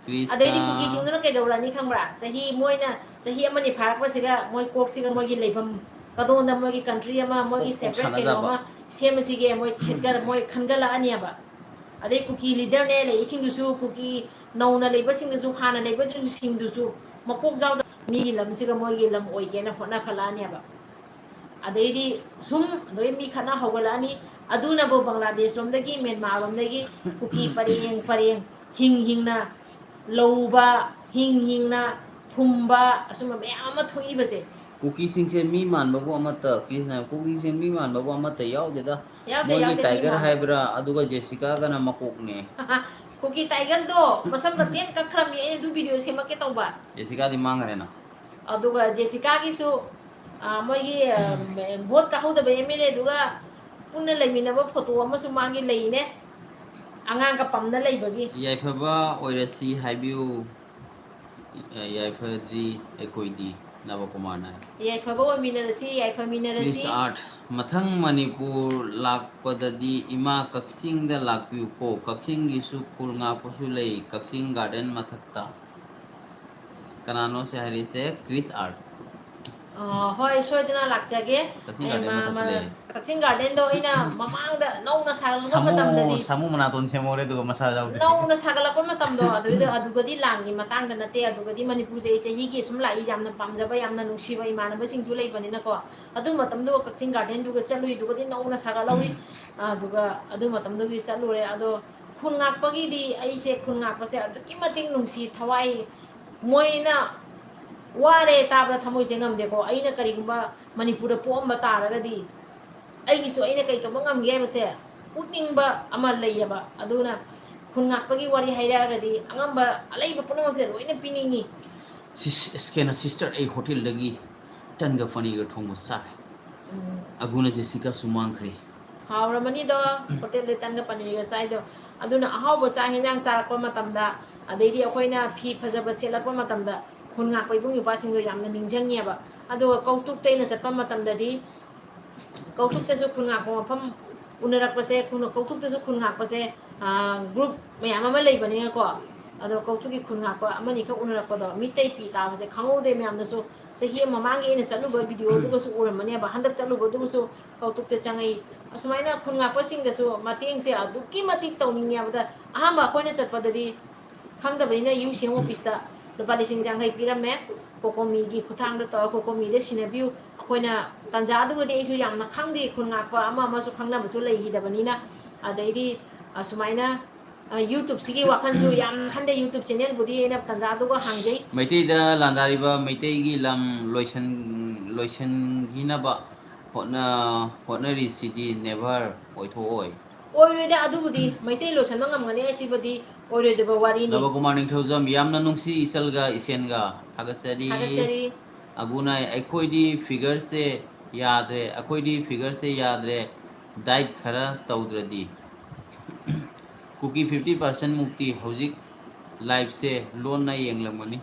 ꯀ꯭ꯔꯤꯁꯅ꯫ ꯑꯗꯩꯗꯤ ꯀꯨꯀꯤꯁꯤꯡꯗꯨꯅ ꯀꯩꯗꯧꯔꯛꯑꯅꯤ ꯈꯪꯕ꯭ꯔꯥ? ꯆꯍꯤ ꯃꯣꯏꯅ, ꯆꯍꯤ ꯑꯃꯅꯤ ꯐꯥꯔꯛꯄꯁꯤꯒ ꯃꯣꯏ ꯀꯣꯛꯁꯤꯒ ꯃꯣꯏꯒꯤ ꯂꯩꯐꯝ, ꯀꯗꯣꯝꯗ ꯃꯣꯏꯒꯤ country ꯑꯃ, ꯃꯣꯏꯒꯤ ꯀꯣꯛ, ꯀꯣꯛ separate ꯀꯩꯅꯣ ꯁꯥꯟꯅꯖꯕ꯫ ꯑꯃ ꯁꯦꯝꯃꯁꯤꯒꯦ ꯃꯣꯏ ꯁꯤꯠꯀ-, ꯃꯣꯏ ꯈꯟꯒꯠꯂꯛꯑꯅꯦꯕ꯫ ꯑꯗꯩ ꯀꯨꯀꯤ leader ꯅꯦ ꯂꯩꯔꯤꯁꯤꯡꯗꯨꯁꯨ, ꯀꯨꯀꯤ ꯅꯧꯅ ꯂꯩꯕꯁꯤꯡꯗꯨꯁꯨ, ꯍꯥꯟꯅ ꯂꯩꯕꯁꯤꯡꯗꯨꯁꯨ ꯃꯀꯣꯛ ꯌꯥꯎꯗ ꯃꯤꯒꯤ ꯂꯝꯁꯤꯒ ꯃꯣꯏꯒꯤ ꯂꯝ ꯑꯣꯏꯒꯦꯅ ꯍꯣꯠꯅꯈꯠꯂꯛꯑꯅꯦꯕ꯫ ꯑꯗꯩꯗꯤ ꯁꯨꯝ ꯑꯗꯩ ꯃꯤ ꯈꯠꯅ ꯍꯧꯒꯠꯂꯛꯑꯅꯤ꯫ ꯑꯗꯨꯅꯕꯨ ꯕꯪꯒ꯭ꯂꯥꯗꯦꯁ ꯂꯣꯝꯗꯒꯤ, ꯃ꯭ꯌꯥꯟꯃꯥꯔ ꯂꯣꯝꯗꯒꯤ ꯀꯨꯀꯤ ꯄꯔꯦꯡ ꯄꯔꯦꯡ ꯍꯤꯡ ꯍꯤꯡꯅ ꯂꯧꯕ, ꯍꯤꯡ ꯍꯤꯡꯅ ꯐꯨꯝꯕ, ꯑꯁꯨꯝꯕ ꯃꯌꯥꯝ ꯑꯃ ꯊꯣꯛꯏꯕꯁꯦ꯫ ꯀꯨꯀꯤꯁꯤꯡꯁꯦ ꯃꯤ ꯃꯥꯟꯕꯕꯨ ꯑꯃꯠꯇ, ꯀ꯭ꯔꯤꯁꯅ, ꯀꯨꯀꯤꯁꯤꯡ ꯃꯤ ꯃꯥꯟꯕꯕꯨ ꯑꯃꯠꯇ ꯌꯥꯎꯗꯦꯗ꯫ ꯌꯥꯎꯗꯦ, ꯃꯣꯏꯒꯤ ꯌꯥꯎꯗꯦ, ꯃꯤ tiger ꯃꯥꯟꯕ꯫ ꯍꯥꯏꯕ꯭ꯔꯥ, ꯑꯗꯨꯒ ꯖꯦꯁꯤꯀꯥꯒꯅ ꯃꯀꯣꯛꯅꯦ꯫ ꯀꯨꯀꯤ tiger ꯗꯣ ꯃꯁꯝꯒ ꯇꯦꯟ ꯀꯛꯈ꯭ꯔꯕꯅꯤ, ꯑꯩ ꯑꯗꯨ video ꯁꯦꯝꯃꯛꯀꯦ ꯇꯧꯕ꯫ ꯖꯦꯁꯤꯀꯥꯗꯤ ꯃꯥꯡꯈ꯭ꯔꯦꯅ꯫ ꯑꯗꯨꯒ ꯖꯦꯁꯤꯀꯥꯒꯤꯁꯨ, ꯑ, ꯃꯣꯏꯒꯤ, ꯑ, vote ꯀꯥꯍꯧꯗꯕ MLA ꯗꯨꯒ ꯄꯨꯟꯅ ꯂꯩꯃꯤꯟꯅꯕ photo ꯑꯃꯁꯨ ꯃꯥꯒꯤ ꯂꯩꯅꯦ꯫ ꯑꯉꯥꯡꯒ ꯄꯝꯅ ꯂꯩꯕꯒꯤ꯫ ꯌꯥꯏꯐꯕ ꯑꯣꯏꯔꯁꯤ ꯍꯥꯏꯕꯤꯌꯨ꯫ ꯌꯥꯏꯐꯗ꯭ꯔꯤ ꯑꯩꯈꯣꯏꯗꯤ, ꯅꯕꯀꯨꯃꯥꯔꯅ ꯍꯥꯏ꯫ ꯌꯥꯏꯐꯕ ꯑꯣꯏꯃꯤꯟꯅꯔꯁꯤ, ꯌꯥꯏꯐꯃꯤꯟꯅꯔꯁꯤ꯫ Please art, ꯃꯊꯪ ꯃꯅꯤꯄꯨꯔ ꯂꯥꯛꯄꯗꯗꯤ ꯏꯃꯥ ꯀꯛꯆꯤꯡꯗ ꯂꯥꯛꯄꯤꯌꯨꯀꯣ, ꯀꯛꯆꯤꯡꯒꯤꯁꯨ ꯈꯨꯜ ꯉꯥꯛꯄꯁꯨ ꯂꯩ, ꯀꯛꯆꯤꯡ garden ꯃꯊꯛꯇ꯫ ꯀꯅꯥꯅꯣ ꯁꯤ ꯍꯥꯏꯔꯤꯁꯦ? ꯀ꯭ꯔꯤꯁ ꯑꯥꯔꯠ꯫ ꯑ, ꯍꯣꯏ, ꯁꯣꯏꯗꯅ ꯂꯥꯛꯆꯒꯦ꯫ ꯀꯛꯆꯤꯡ ꯑꯩ ꯒꯥꯔꯗꯦꯟ ꯃ- ꯃꯊꯛꯇ ꯃ- ꯂꯩ꯫ ꯀꯛꯆꯤꯡ ꯒꯥꯔꯗꯦꯟꯗꯣ ꯑꯩꯅ ꯃꯃꯥꯡꯗ ꯅꯧꯅ ꯁꯥꯒꯠꯂꯛꯄ ꯁꯥꯃꯨ ꯃꯇꯝꯗꯗꯤ ꯁꯥꯃꯨ ꯃꯅꯥꯇꯣꯟ ꯁꯦꯝꯍꯧꯔꯦ, ꯑꯗꯨꯒ ꯃꯁꯥ ꯌꯥꯎꯗꯦ꯫ ꯅꯧꯅ ꯁꯥꯒꯠꯂꯛꯄ ꯃꯇꯝꯗꯣ ꯑꯗꯨꯏꯗ ꯑꯗꯨꯒꯗꯤ ꯂꯥꯟꯒꯤ ꯃꯇꯥꯡꯗ ꯅꯠꯇꯦ꯫ ꯑꯗꯨꯒꯗꯤ ꯃꯅꯤꯄꯨꯔꯁꯦ ꯑꯩ ꯆꯍꯤꯒꯤ ꯁꯨꯝ ꯂꯥꯛꯏ, ꯌꯥꯝꯅ ꯄꯥꯝꯖꯕ, ꯌꯥꯝꯅ ꯅꯨꯡꯁꯤꯕ ꯏꯃꯥꯟꯅꯕꯁꯤꯡꯁꯨ ꯂꯩꯕꯅꯤꯅꯀꯣ꯫ ꯑꯗꯨ ꯃꯇꯝꯗꯨ ꯀꯛꯆꯤꯡ ꯒꯥꯔꯗꯦꯟꯗꯨꯒ ꯆꯠꯂꯨꯏꯗꯨꯒꯗꯤ ꯅꯧꯅ ꯁꯥꯒꯠꯍꯧꯔꯤ꯫ ꯑꯗꯨꯒ ꯑꯗꯨ ꯃꯇꯝꯗꯨꯒꯤ ꯆꯠꯂꯨꯔꯦ꯫ ꯑꯗꯣ ꯈꯨꯟ ꯉꯥꯛꯄꯒꯤꯗꯤ ꯑꯩꯁꯦ ꯈꯨꯟ ꯉꯥꯛꯄꯁꯦ ꯑꯗꯨꯛꯀꯤ ꯃꯇꯤꯛ ꯅꯨꯡꯁꯤ, ꯊꯋꯥꯏ ꯃꯣꯏꯅ ꯋꯥꯔꯦ ꯇꯥꯕꯗ ꯊꯃꯣꯏꯁꯦ ꯉꯝꯗꯦꯀꯣ꯫ ꯑꯩꯅ ꯀꯔꯤꯒꯨꯝꯕ ꯃꯅꯤꯄꯨꯔꯗ ꯄꯣꯛꯑꯝꯕ ꯇꯥꯔꯒꯗꯤ ꯑꯩꯒꯤꯁꯨ ꯑꯩꯅ ꯀꯩ ꯇꯧꯕ ꯉꯝꯒꯦ ꯍꯥꯏꯕꯁꯦ ꯎꯠꯅꯤꯡꯕ ꯑꯃ ꯂꯩꯌꯦꯕ꯫ ꯑꯗꯨꯅ ꯈꯨꯟ ꯉꯥꯛꯄꯒꯤ ꯋꯥꯔꯤ ꯍꯥꯏꯔꯛꯑꯒꯗꯤ ꯑꯉꯝꯕ ꯑꯂꯩꯕ ꯄꯨꯝꯅꯃꯛꯁꯦ ꯂꯣꯏꯅ ꯄꯤꯅꯤꯡꯉꯤ꯫ ꯁꯤꯁ, ꯀꯩꯅꯣ, ꯁꯤꯁꯇꯔ, ꯑꯩ ꯍꯣꯇꯦꯜꯗꯒꯤ ꯇꯟꯒ ꯄꯅꯤꯔꯒ ꯊꯣꯡꯕ ꯆꯥꯔꯦ꯫ ꯎꯝ꯫ ꯑꯒꯨꯅ ꯖꯦꯁꯤꯀꯥꯁꯨ ꯃꯥꯡꯈ꯭ꯔꯦ꯫ ꯍꯥꯎꯔꯝꯃꯅꯤꯗꯣ, ꯍꯣꯇꯦꯜꯗ ꯇꯟꯒ ꯄꯅꯤꯔꯒ ꯆꯥꯏꯗꯣ꯫ ꯑꯗꯨꯅ ꯑꯍꯥꯎꯕ ꯆꯥꯛ ꯍꯦꯟꯖꯥꯡ ꯆꯥꯔꯛꯄ ꯃꯇꯝꯗ, ꯑꯗꯩꯗꯤ ꯑꯩꯈꯣꯏꯅ ꯐꯤ ꯐꯖꯕ ꯁꯦꯠꯂꯛꯄ ꯃꯇꯝꯗ ꯈꯨꯟ ꯉꯥꯛꯄ ꯏꯕꯨꯡ ꯏꯄ꯭ꯋꯥꯁꯤꯡꯗꯣ ꯌꯥꯝꯅ ꯅꯤꯡꯁꯤꯡꯉꯦꯕ꯫ ꯑꯗꯨꯒ ꯀꯧꯇꯨꯛꯇ ꯑꯩꯅ ꯆꯠꯄ ꯃꯇꯝꯗꯗꯤ ꯀꯧꯇꯨꯛꯇꯁꯨ ꯈꯨꯟ ꯉꯥꯛꯄ ꯃꯐꯝ ꯎꯅꯔꯛꯄꯁꯦ, ꯈꯨꯟ-, ꯀꯧꯇꯨꯛꯇꯁꯨ ꯈꯨꯟ ꯉꯥꯛꯄꯁꯦ, ꯑ, ꯒ꯭ꯔꯨꯞ ꯃꯌꯥꯝ ꯑꯃ ꯂꯩꯕꯅꯤꯅꯀꯣ꯫ ꯑꯗꯣ ꯀꯧꯇꯨꯛꯀꯤ ꯈꯨꯟ ꯉꯥꯛꯄ ꯑꯃꯅꯤꯈꯛ ꯎꯅꯔꯛꯄꯗꯣ, ꯃꯤꯇꯩ ꯐꯤ ꯇꯥꯕꯁꯦ ꯈꯪꯍꯧꯗꯦ ꯃꯌꯥꯝꯅꯁꯨ꯫ ꯆꯍꯤ ꯑꯃ ꯃꯃꯥꯡꯒꯤ ꯑꯩꯅ ꯆꯠꯂꯨꯕ ꯚꯤꯗꯤꯑꯣꯗꯨꯒꯁꯨ ꯎꯔꯝꯃꯅꯦꯕ, ꯍꯟꯗꯛ ꯆꯠꯂꯨꯕꯗꯨꯒꯁꯨ ꯀꯧꯇꯨꯛꯇ ꯆꯪꯉꯛꯏ꯫ ꯑꯁꯨꯃꯥꯏꯅ ꯈꯨꯟ ꯉꯥꯛꯄꯁꯤꯡꯗꯁꯨ ꯃꯇꯦꯡꯁꯦ ꯑꯗꯨꯛꯀꯤ ꯃꯇꯤꯛ ꯇꯧꯅꯤꯡꯉꯦ ꯍꯥꯏꯕꯗ, ꯑꯍꯥꯟꯕ ꯑꯩꯈꯣꯏꯅ ꯆꯠꯄꯗꯗꯤ ꯈꯪꯗꯕꯅꯤꯅ ꯌꯨ ꯁꯤ ꯑꯦꯝ ꯑꯣꯐꯤꯁꯇ ꯂꯨꯄꯥ ꯂꯤꯁꯤꯡ ꯌꯥꯡꯈꯩ ꯄꯤꯔꯝꯃꯦ꯫ ꯀꯣꯀꯣꯃꯤꯒꯤ ꯈꯨꯠꯊꯥꯡꯗ ꯇꯧꯔꯒ ꯀꯣꯀꯣꯃꯤꯗ ꯁꯤꯟꯅꯕꯤꯌꯨ꯫ ꯑꯩꯈꯣꯏꯅ ꯇꯟꯖꯥꯗꯨꯒꯗꯤ ꯑꯩꯁꯨ ꯌꯥꯝꯅ ꯈꯪꯗꯦ, ꯈꯨꯟ ꯉꯥꯛꯄ ꯑꯃ ꯑꯃꯁꯨ ꯈꯪꯅꯕꯁꯨ ꯂꯩꯈꯤꯗꯕꯅꯤꯅ꯫ ꯑꯗꯩꯗꯤ ꯑꯁꯨꯃꯥꯏꯅ, ꯑ, YouTubeꯁꯤꯒꯤ ꯋꯥꯈꯜꯁꯨ ꯌꯥꯝ ꯈꯟꯗꯦ꯫ YouTube channelꯕꯨꯗꯤ ꯑꯩꯅ ꯇꯟꯖꯥꯗꯨꯒ ꯍꯥꯡꯖꯩ꯫ ꯃꯩꯇꯩꯗ ꯂꯥꯟꯗꯥꯔꯤꯕ ꯃꯩꯇꯩꯒꯤ ꯂꯝ ꯂꯣꯏꯁꯟ-, ꯂꯣꯏꯁꯟꯈꯤꯅꯕ ꯍꯣꯠꯅ-, ꯍꯣꯠꯅꯔꯤꯁꯤꯗꯤ never ꯑꯣꯏꯊꯣꯛꯑꯣꯏ꯫ ꯑꯣꯏꯔꯣꯏꯗ, ꯑꯗꯨꯕꯨꯗꯤ ꯃꯩꯇꯩ ꯂꯣꯏꯁꯟꯕ ꯉꯝꯒꯅꯤ ꯍꯥꯏꯁꯤꯕꯨꯗꯤ ꯑꯣꯏꯔꯣꯏꯗꯕ ꯋꯥꯔꯤꯅꯤ꯫ ꯅꯕꯀꯨꯃꯥꯔ ꯅꯤꯡꯊꯧꯖꯝ, ꯌꯥꯝꯅ ꯅꯨꯡꯁꯤ ꯏꯆꯜꯒ ꯏꯁꯦꯟꯒ꯫ ꯊꯥꯒꯠꯆꯔꯤ꯫ ꯊꯥꯒꯠꯆꯔꯤ꯫ ꯑꯒꯨꯅꯥꯏ, ꯑꯩꯈꯣꯏꯗꯤ figureꯁꯦ ꯌꯥꯗ꯭ꯔꯦ, ꯑꯩꯈꯣꯏꯗꯤ figureꯁꯦ ꯌꯥꯗ꯭ꯔꯦ, diet ꯈꯔ ꯇꯧꯗ꯭ꯔꯗꯤ꯫ ꯀꯨꯀꯤ fifty percent ꯃꯨꯛꯇꯤ ꯍꯧꯖꯤꯛ liveꯁꯦ ꯂꯣꯟꯅ ꯌꯦꯡꯂꯝꯒꯅꯤ꯫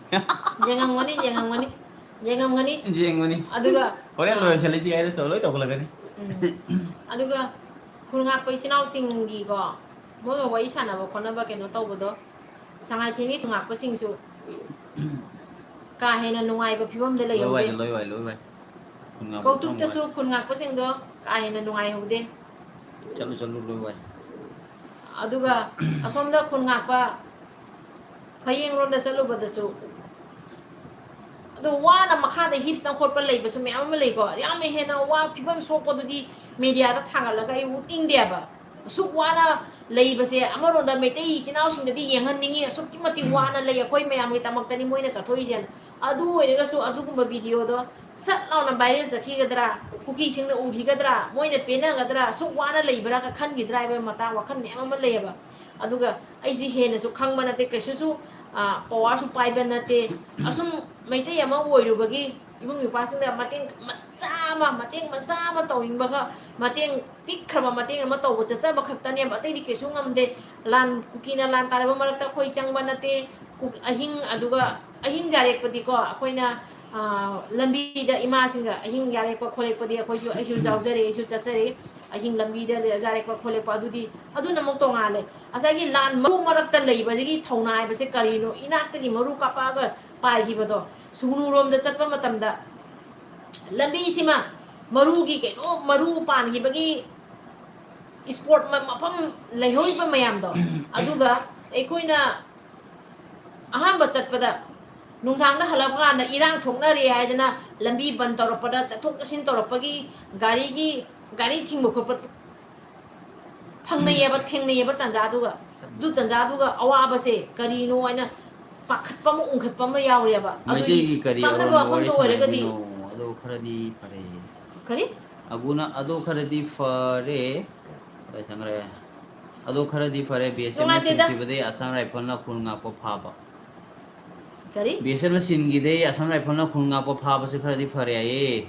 ꯌꯦꯡꯉꯝꯒꯅꯤ, ꯌꯦꯡꯉꯝꯒꯅꯤ, ꯌꯦꯡꯉꯝꯒꯅꯤ꯫ ꯌꯦꯡꯒꯅꯤ꯫ ꯑꯗꯨꯒ, ꯍꯣꯔꯦꯟ ꯑ, ꯂꯣꯏꯁꯤꯜꯂꯁꯤ ꯍꯥꯏꯔꯁꯨ ꯂꯣꯏ ꯇꯧꯈꯠꯂꯛꯀꯅꯤ꯫ ꯎꯝ꯫ ꯑꯗꯨꯒ ꯈꯨꯟ ꯉꯥꯛꯄ ꯏꯆꯤꯟ ꯏꯅꯥꯎꯁꯤꯡꯒꯤꯀꯣ, ꯃꯣꯏꯒ ꯋꯥꯔꯤ ꯁꯥꯟꯅꯕ ꯈꯣꯠꯅꯕ ꯀꯩꯅꯣ ꯇꯧꯕꯗꯣ, ꯁꯉꯥꯏꯊꯦꯜꯒꯤ ꯈꯨꯟ ꯉꯥꯛꯄꯁꯤꯡꯁꯨ ꯀꯥ ꯍꯦꯟꯅ ꯅꯨꯡꯉꯥꯏꯕ ꯐꯤꯕꯝꯗ ꯂꯩꯍꯧꯗꯦ꯫ ꯂꯣꯏ ꯋꯥꯏ, ꯂꯣꯏ ꯋꯥꯏ, ꯂꯣꯏ ꯋꯥꯏ꯫ ꯈꯨꯟ ꯉꯥꯛꯄ ꯀꯧꯇꯨꯛꯇꯁꯨ ꯈꯨꯟ ꯉꯥꯛꯄꯁꯤꯡꯗꯣ ꯀꯥ ꯍꯦꯟꯅ ꯅꯨꯡꯉꯥꯏꯍꯧꯗꯦ꯫ ꯆꯠꯂꯨ, ꯆꯠꯂꯨ, ꯂꯣꯏ ꯋꯥꯏ꯫ ꯑꯗꯨꯒ ꯑꯁꯣꯝꯗ ꯈꯨꯟ ꯉꯥꯛꯄ ꯐꯌꯦꯡꯔꯣꯝꯗ ꯆꯠꯂꯨꯕꯗꯁꯨ ꯑꯗꯣ ꯋꯥꯅ ꯃꯈꯥꯗ ꯍꯤꯞꯅ ꯈꯣꯠꯄ ꯂꯩꯕꯁꯨ ꯃꯌꯥꯝ ꯑꯃ ꯂꯩꯀꯣ꯫ ꯌꯥꯝꯅ ꯍꯦꯟꯅ ꯋꯥ ꯐꯤꯕꯝ ꯁꯣꯛꯄꯗꯨꯗꯤ ꯃꯦꯗꯤꯌꯥꯗ ꯊꯥꯡꯒꯠꯂꯒ ꯑꯩ ꯎꯠꯅꯤꯡꯗꯦꯕ꯫ ꯑꯁꯨꯛ ꯋꯥꯅ ꯂꯩꯕꯁꯦ ꯑꯃꯔꯣꯝꯗ ꯃꯩꯇꯩ ꯏꯆꯤꯟ ꯏꯅꯥꯎꯁꯤꯡꯗꯗꯤ ꯌꯦꯡꯍꯟꯅꯤꯡꯉꯤ, ꯑꯁꯨꯛꯀꯤ ꯃꯇꯤꯛ ꯋꯥꯅ ꯂꯩ, ꯑꯩꯈꯣꯏ ꯃꯌꯥꯝꯒꯤꯗꯃꯛꯇꯅꯤ ꯃꯣꯏꯅ ꯀꯠꯊꯣꯛꯏꯁꯦꯅ꯫ ꯑꯗꯨ ꯑꯣꯏꯔꯒꯁꯨ ꯑꯗꯨꯒꯨꯝꯕ ꯚꯤꯗꯤꯑꯣꯗꯣ ꯁꯠ ꯂꯥꯎꯅ ꯚꯥꯏꯔꯦꯜ ꯆꯠꯈꯤꯒꯗ꯭ꯔꯥ, ꯀꯨꯀꯤꯁꯤꯡꯅ ꯎꯈꯤꯒꯗ꯭ꯔꯥ, ꯃꯣꯏꯅ ꯄꯦꯟꯅꯒꯗ꯭ꯔꯥ, ꯑꯁꯨꯛ ꯋꯥꯅ ꯂꯩꯕ꯭ꯔꯥꯒ ꯈꯟꯈꯤꯗ꯭ꯔꯥ ꯍꯥꯏꯕ ꯃꯇꯥꯡ ꯋꯥꯈꯜ ꯃꯌꯥꯝ ꯑꯃ ꯂꯩꯌꯦꯕ꯫ ꯑꯗꯨꯒ ꯑꯩꯁꯤ ꯍꯦꯟꯅꯁꯨ ꯈꯪꯕ ꯅꯠꯇꯦ, ꯀꯩꯁꯨꯁꯨ ꯄꯋꯥꯔꯁꯨ ꯄꯥꯏꯕ ꯅꯠꯇꯦ꯫ ꯑꯁꯨꯝ ꯃꯩꯇꯩ ꯑꯃ ꯑꯣꯏꯔꯨꯕꯒꯤ ꯏꯕꯨꯡ ꯏꯄ꯭ꯋꯥꯁꯤꯡꯗ ꯃꯇꯦꯡ ꯃꯆꯥ ꯑꯃ, ꯃꯇꯦꯡ ꯃꯆꯥ ꯑꯃ ꯇꯧꯅꯤꯡꯕꯒ, ꯃꯇꯦꯡ ꯄꯤꯛꯈ꯭ꯔꯕ ꯃꯇꯦꯡ ꯑꯃ ꯇꯧꯕ ꯆꯠꯆꯕ ꯈꯛꯇꯅꯦꯕ, ꯑꯇꯩꯗꯤ ꯀꯩꯁꯨ ꯉꯝꯗꯦ꯫ ꯂꯥꯟ, ꯀꯨꯀꯤꯅ ꯂꯥꯟ ꯇꯥꯔꯕ ꯃꯔꯛꯇ ꯑꯩꯈꯣꯏ ꯆꯪꯕ ꯅꯠꯇꯦ꯫ ꯀꯨ-, ꯑꯍꯤꯡ, ꯑꯗꯨꯒ ꯑꯍꯤꯡ ꯌꯥꯔꯦꯛꯄꯗꯤꯀꯣ ꯑꯩꯈꯣꯏꯅ, ꯑ, ꯂꯝꯕꯤꯗ ꯏꯃꯥꯁꯤꯡꯒ ꯑꯍꯤꯡ ꯌꯥꯔꯦꯛꯄ ꯈꯣꯠꯂꯦꯛꯄꯗꯤ ꯑꯩꯈꯣꯏꯁꯨ, ꯑꯩꯁꯨ ꯌꯥꯎꯖꯔꯦ, ꯑꯩꯁꯨ ꯆꯠꯆꯔꯦ꯫ ꯑꯍꯤꯡ ꯂꯝꯕꯤꯗ ꯌꯥꯔꯦꯛꯄ ꯈꯣꯠꯂꯦꯛꯄ ꯑꯗꯨꯗꯤ, ꯑꯗꯨꯅ ꯑꯃꯨꯛ ꯇꯣꯉꯥꯜꯂꯦ꯫ ꯉꯁꯥꯏꯒꯤ ꯂꯥꯟ ꯃꯔꯨ ꯃꯔꯛꯇ ꯂꯩꯕꯗꯒꯤ ꯊꯧꯅꯥ ꯍꯥꯏꯕꯁꯦ ꯀꯔꯤꯅꯣ? ꯏꯅꯥꯛꯇꯒꯤ ꯃꯔꯨ ꯀꯥꯞꯄꯛꯑꯒ ꯄꯥꯏꯈꯤꯕꯗꯣ, ꯁꯨꯒꯅꯨꯔꯣꯝꯗ ꯆꯠꯄ ꯃꯇꯝꯗ ꯂꯝꯕꯤꯁꯤꯃ ꯃꯔꯨꯒꯤ ꯀꯩꯅꯣ, ꯃꯔꯨ ꯄꯥꯟꯈꯤꯕꯒꯤ ꯏꯁꯄꯣꯠ ꯃ-, ꯃꯐꯝ ꯂꯩꯍꯧꯔꯤꯕ ꯃꯌꯥꯝꯗꯣ, ꯑꯗꯨꯒ ꯑꯩꯈꯣꯏꯅ ꯑꯍꯥꯟꯕ ꯆꯠꯄꯗ ꯅꯨꯡꯗꯥꯡꯗ ꯍꯜꯂꯛꯄ ꯀꯥꯟꯗ ꯏꯔꯥꯡ ꯊꯣꯛꯅꯔꯦ ꯍꯥꯏꯗꯅ ꯂꯝꯕꯤ ꯕꯟ ꯇꯧꯔꯛꯄꯗ, ꯆꯠꯊꯣꯛ ꯆꯠꯁꯤꯟ ꯇꯧꯔꯛꯄꯒꯤ ꯒꯥꯔꯤꯒꯤ, ꯒꯥꯔꯤ ꯊꯤꯡꯕ ꯈꯣꯠꯄ ꯐꯪꯅꯩꯌꯦꯕ, ꯊꯦꯡꯅꯩꯌꯦꯕ ꯇꯥꯟꯖꯥꯗꯨꯒ꯫ ꯑꯗꯨ ꯇꯥꯟꯖꯥꯗꯨꯒ ꯑꯋꯥꯕꯁꯦ ꯀꯔꯤꯅꯣ ꯍꯥꯏꯅ ꯄꯥꯈꯠꯄ ꯑꯃ, ꯎꯪꯈꯠꯄ ꯑꯃ ꯌꯥꯎꯔꯦꯕ꯫ ꯑꯗꯨꯒꯤ ꯃꯩꯇꯩꯒꯤ ꯀꯔꯤ ꯄꯥꯈꯠꯄ ꯑꯔꯣꯟꯕ ꯋꯥꯔꯤ ꯋꯥꯐꯝꯗꯣ ꯑꯣꯏꯔꯒꯗꯤ ꯁꯥꯟꯅꯗꯣꯏꯅꯣ? ꯑꯗꯣ ꯈꯔꯗꯤ ꯐꯔꯦ꯫ ꯀꯔꯤ? ꯑꯒꯨꯅ-, ꯑꯗꯣ ꯈꯔꯗꯤ ꯐꯔꯦ꯫ ꯀꯗꯥꯏ ꯆꯪꯈ꯭ꯔꯦ? ꯑꯗꯣ ꯈꯔꯗꯤ ꯐꯔꯦ, ꯕꯤ ꯑꯦꯁ ꯑꯦꯐꯅ ꯅꯨꯡꯉꯥꯏꯇꯦꯗ꯫ ꯁꯤꯟꯈꯤꯕꯗꯒꯤ ꯑꯁꯥꯝ ꯔꯥꯏꯐꯜꯅ ꯈꯨꯜ ꯉꯥꯛꯄ ꯐꯥꯕ꯫ ꯀꯔꯤ? ꯕꯤ ꯑꯦꯁ ꯑꯦꯐꯅ ꯁꯤꯟꯈꯤꯕꯗꯒꯤ ꯑꯁꯥꯝ ꯔꯥꯏꯐꯜꯅ ꯈꯨꯜ ꯉꯥꯛꯄ ꯐꯥꯕꯁꯦ ꯈꯔꯗꯤ ꯐꯔꯦ ꯍꯥꯏꯌꯦ꯫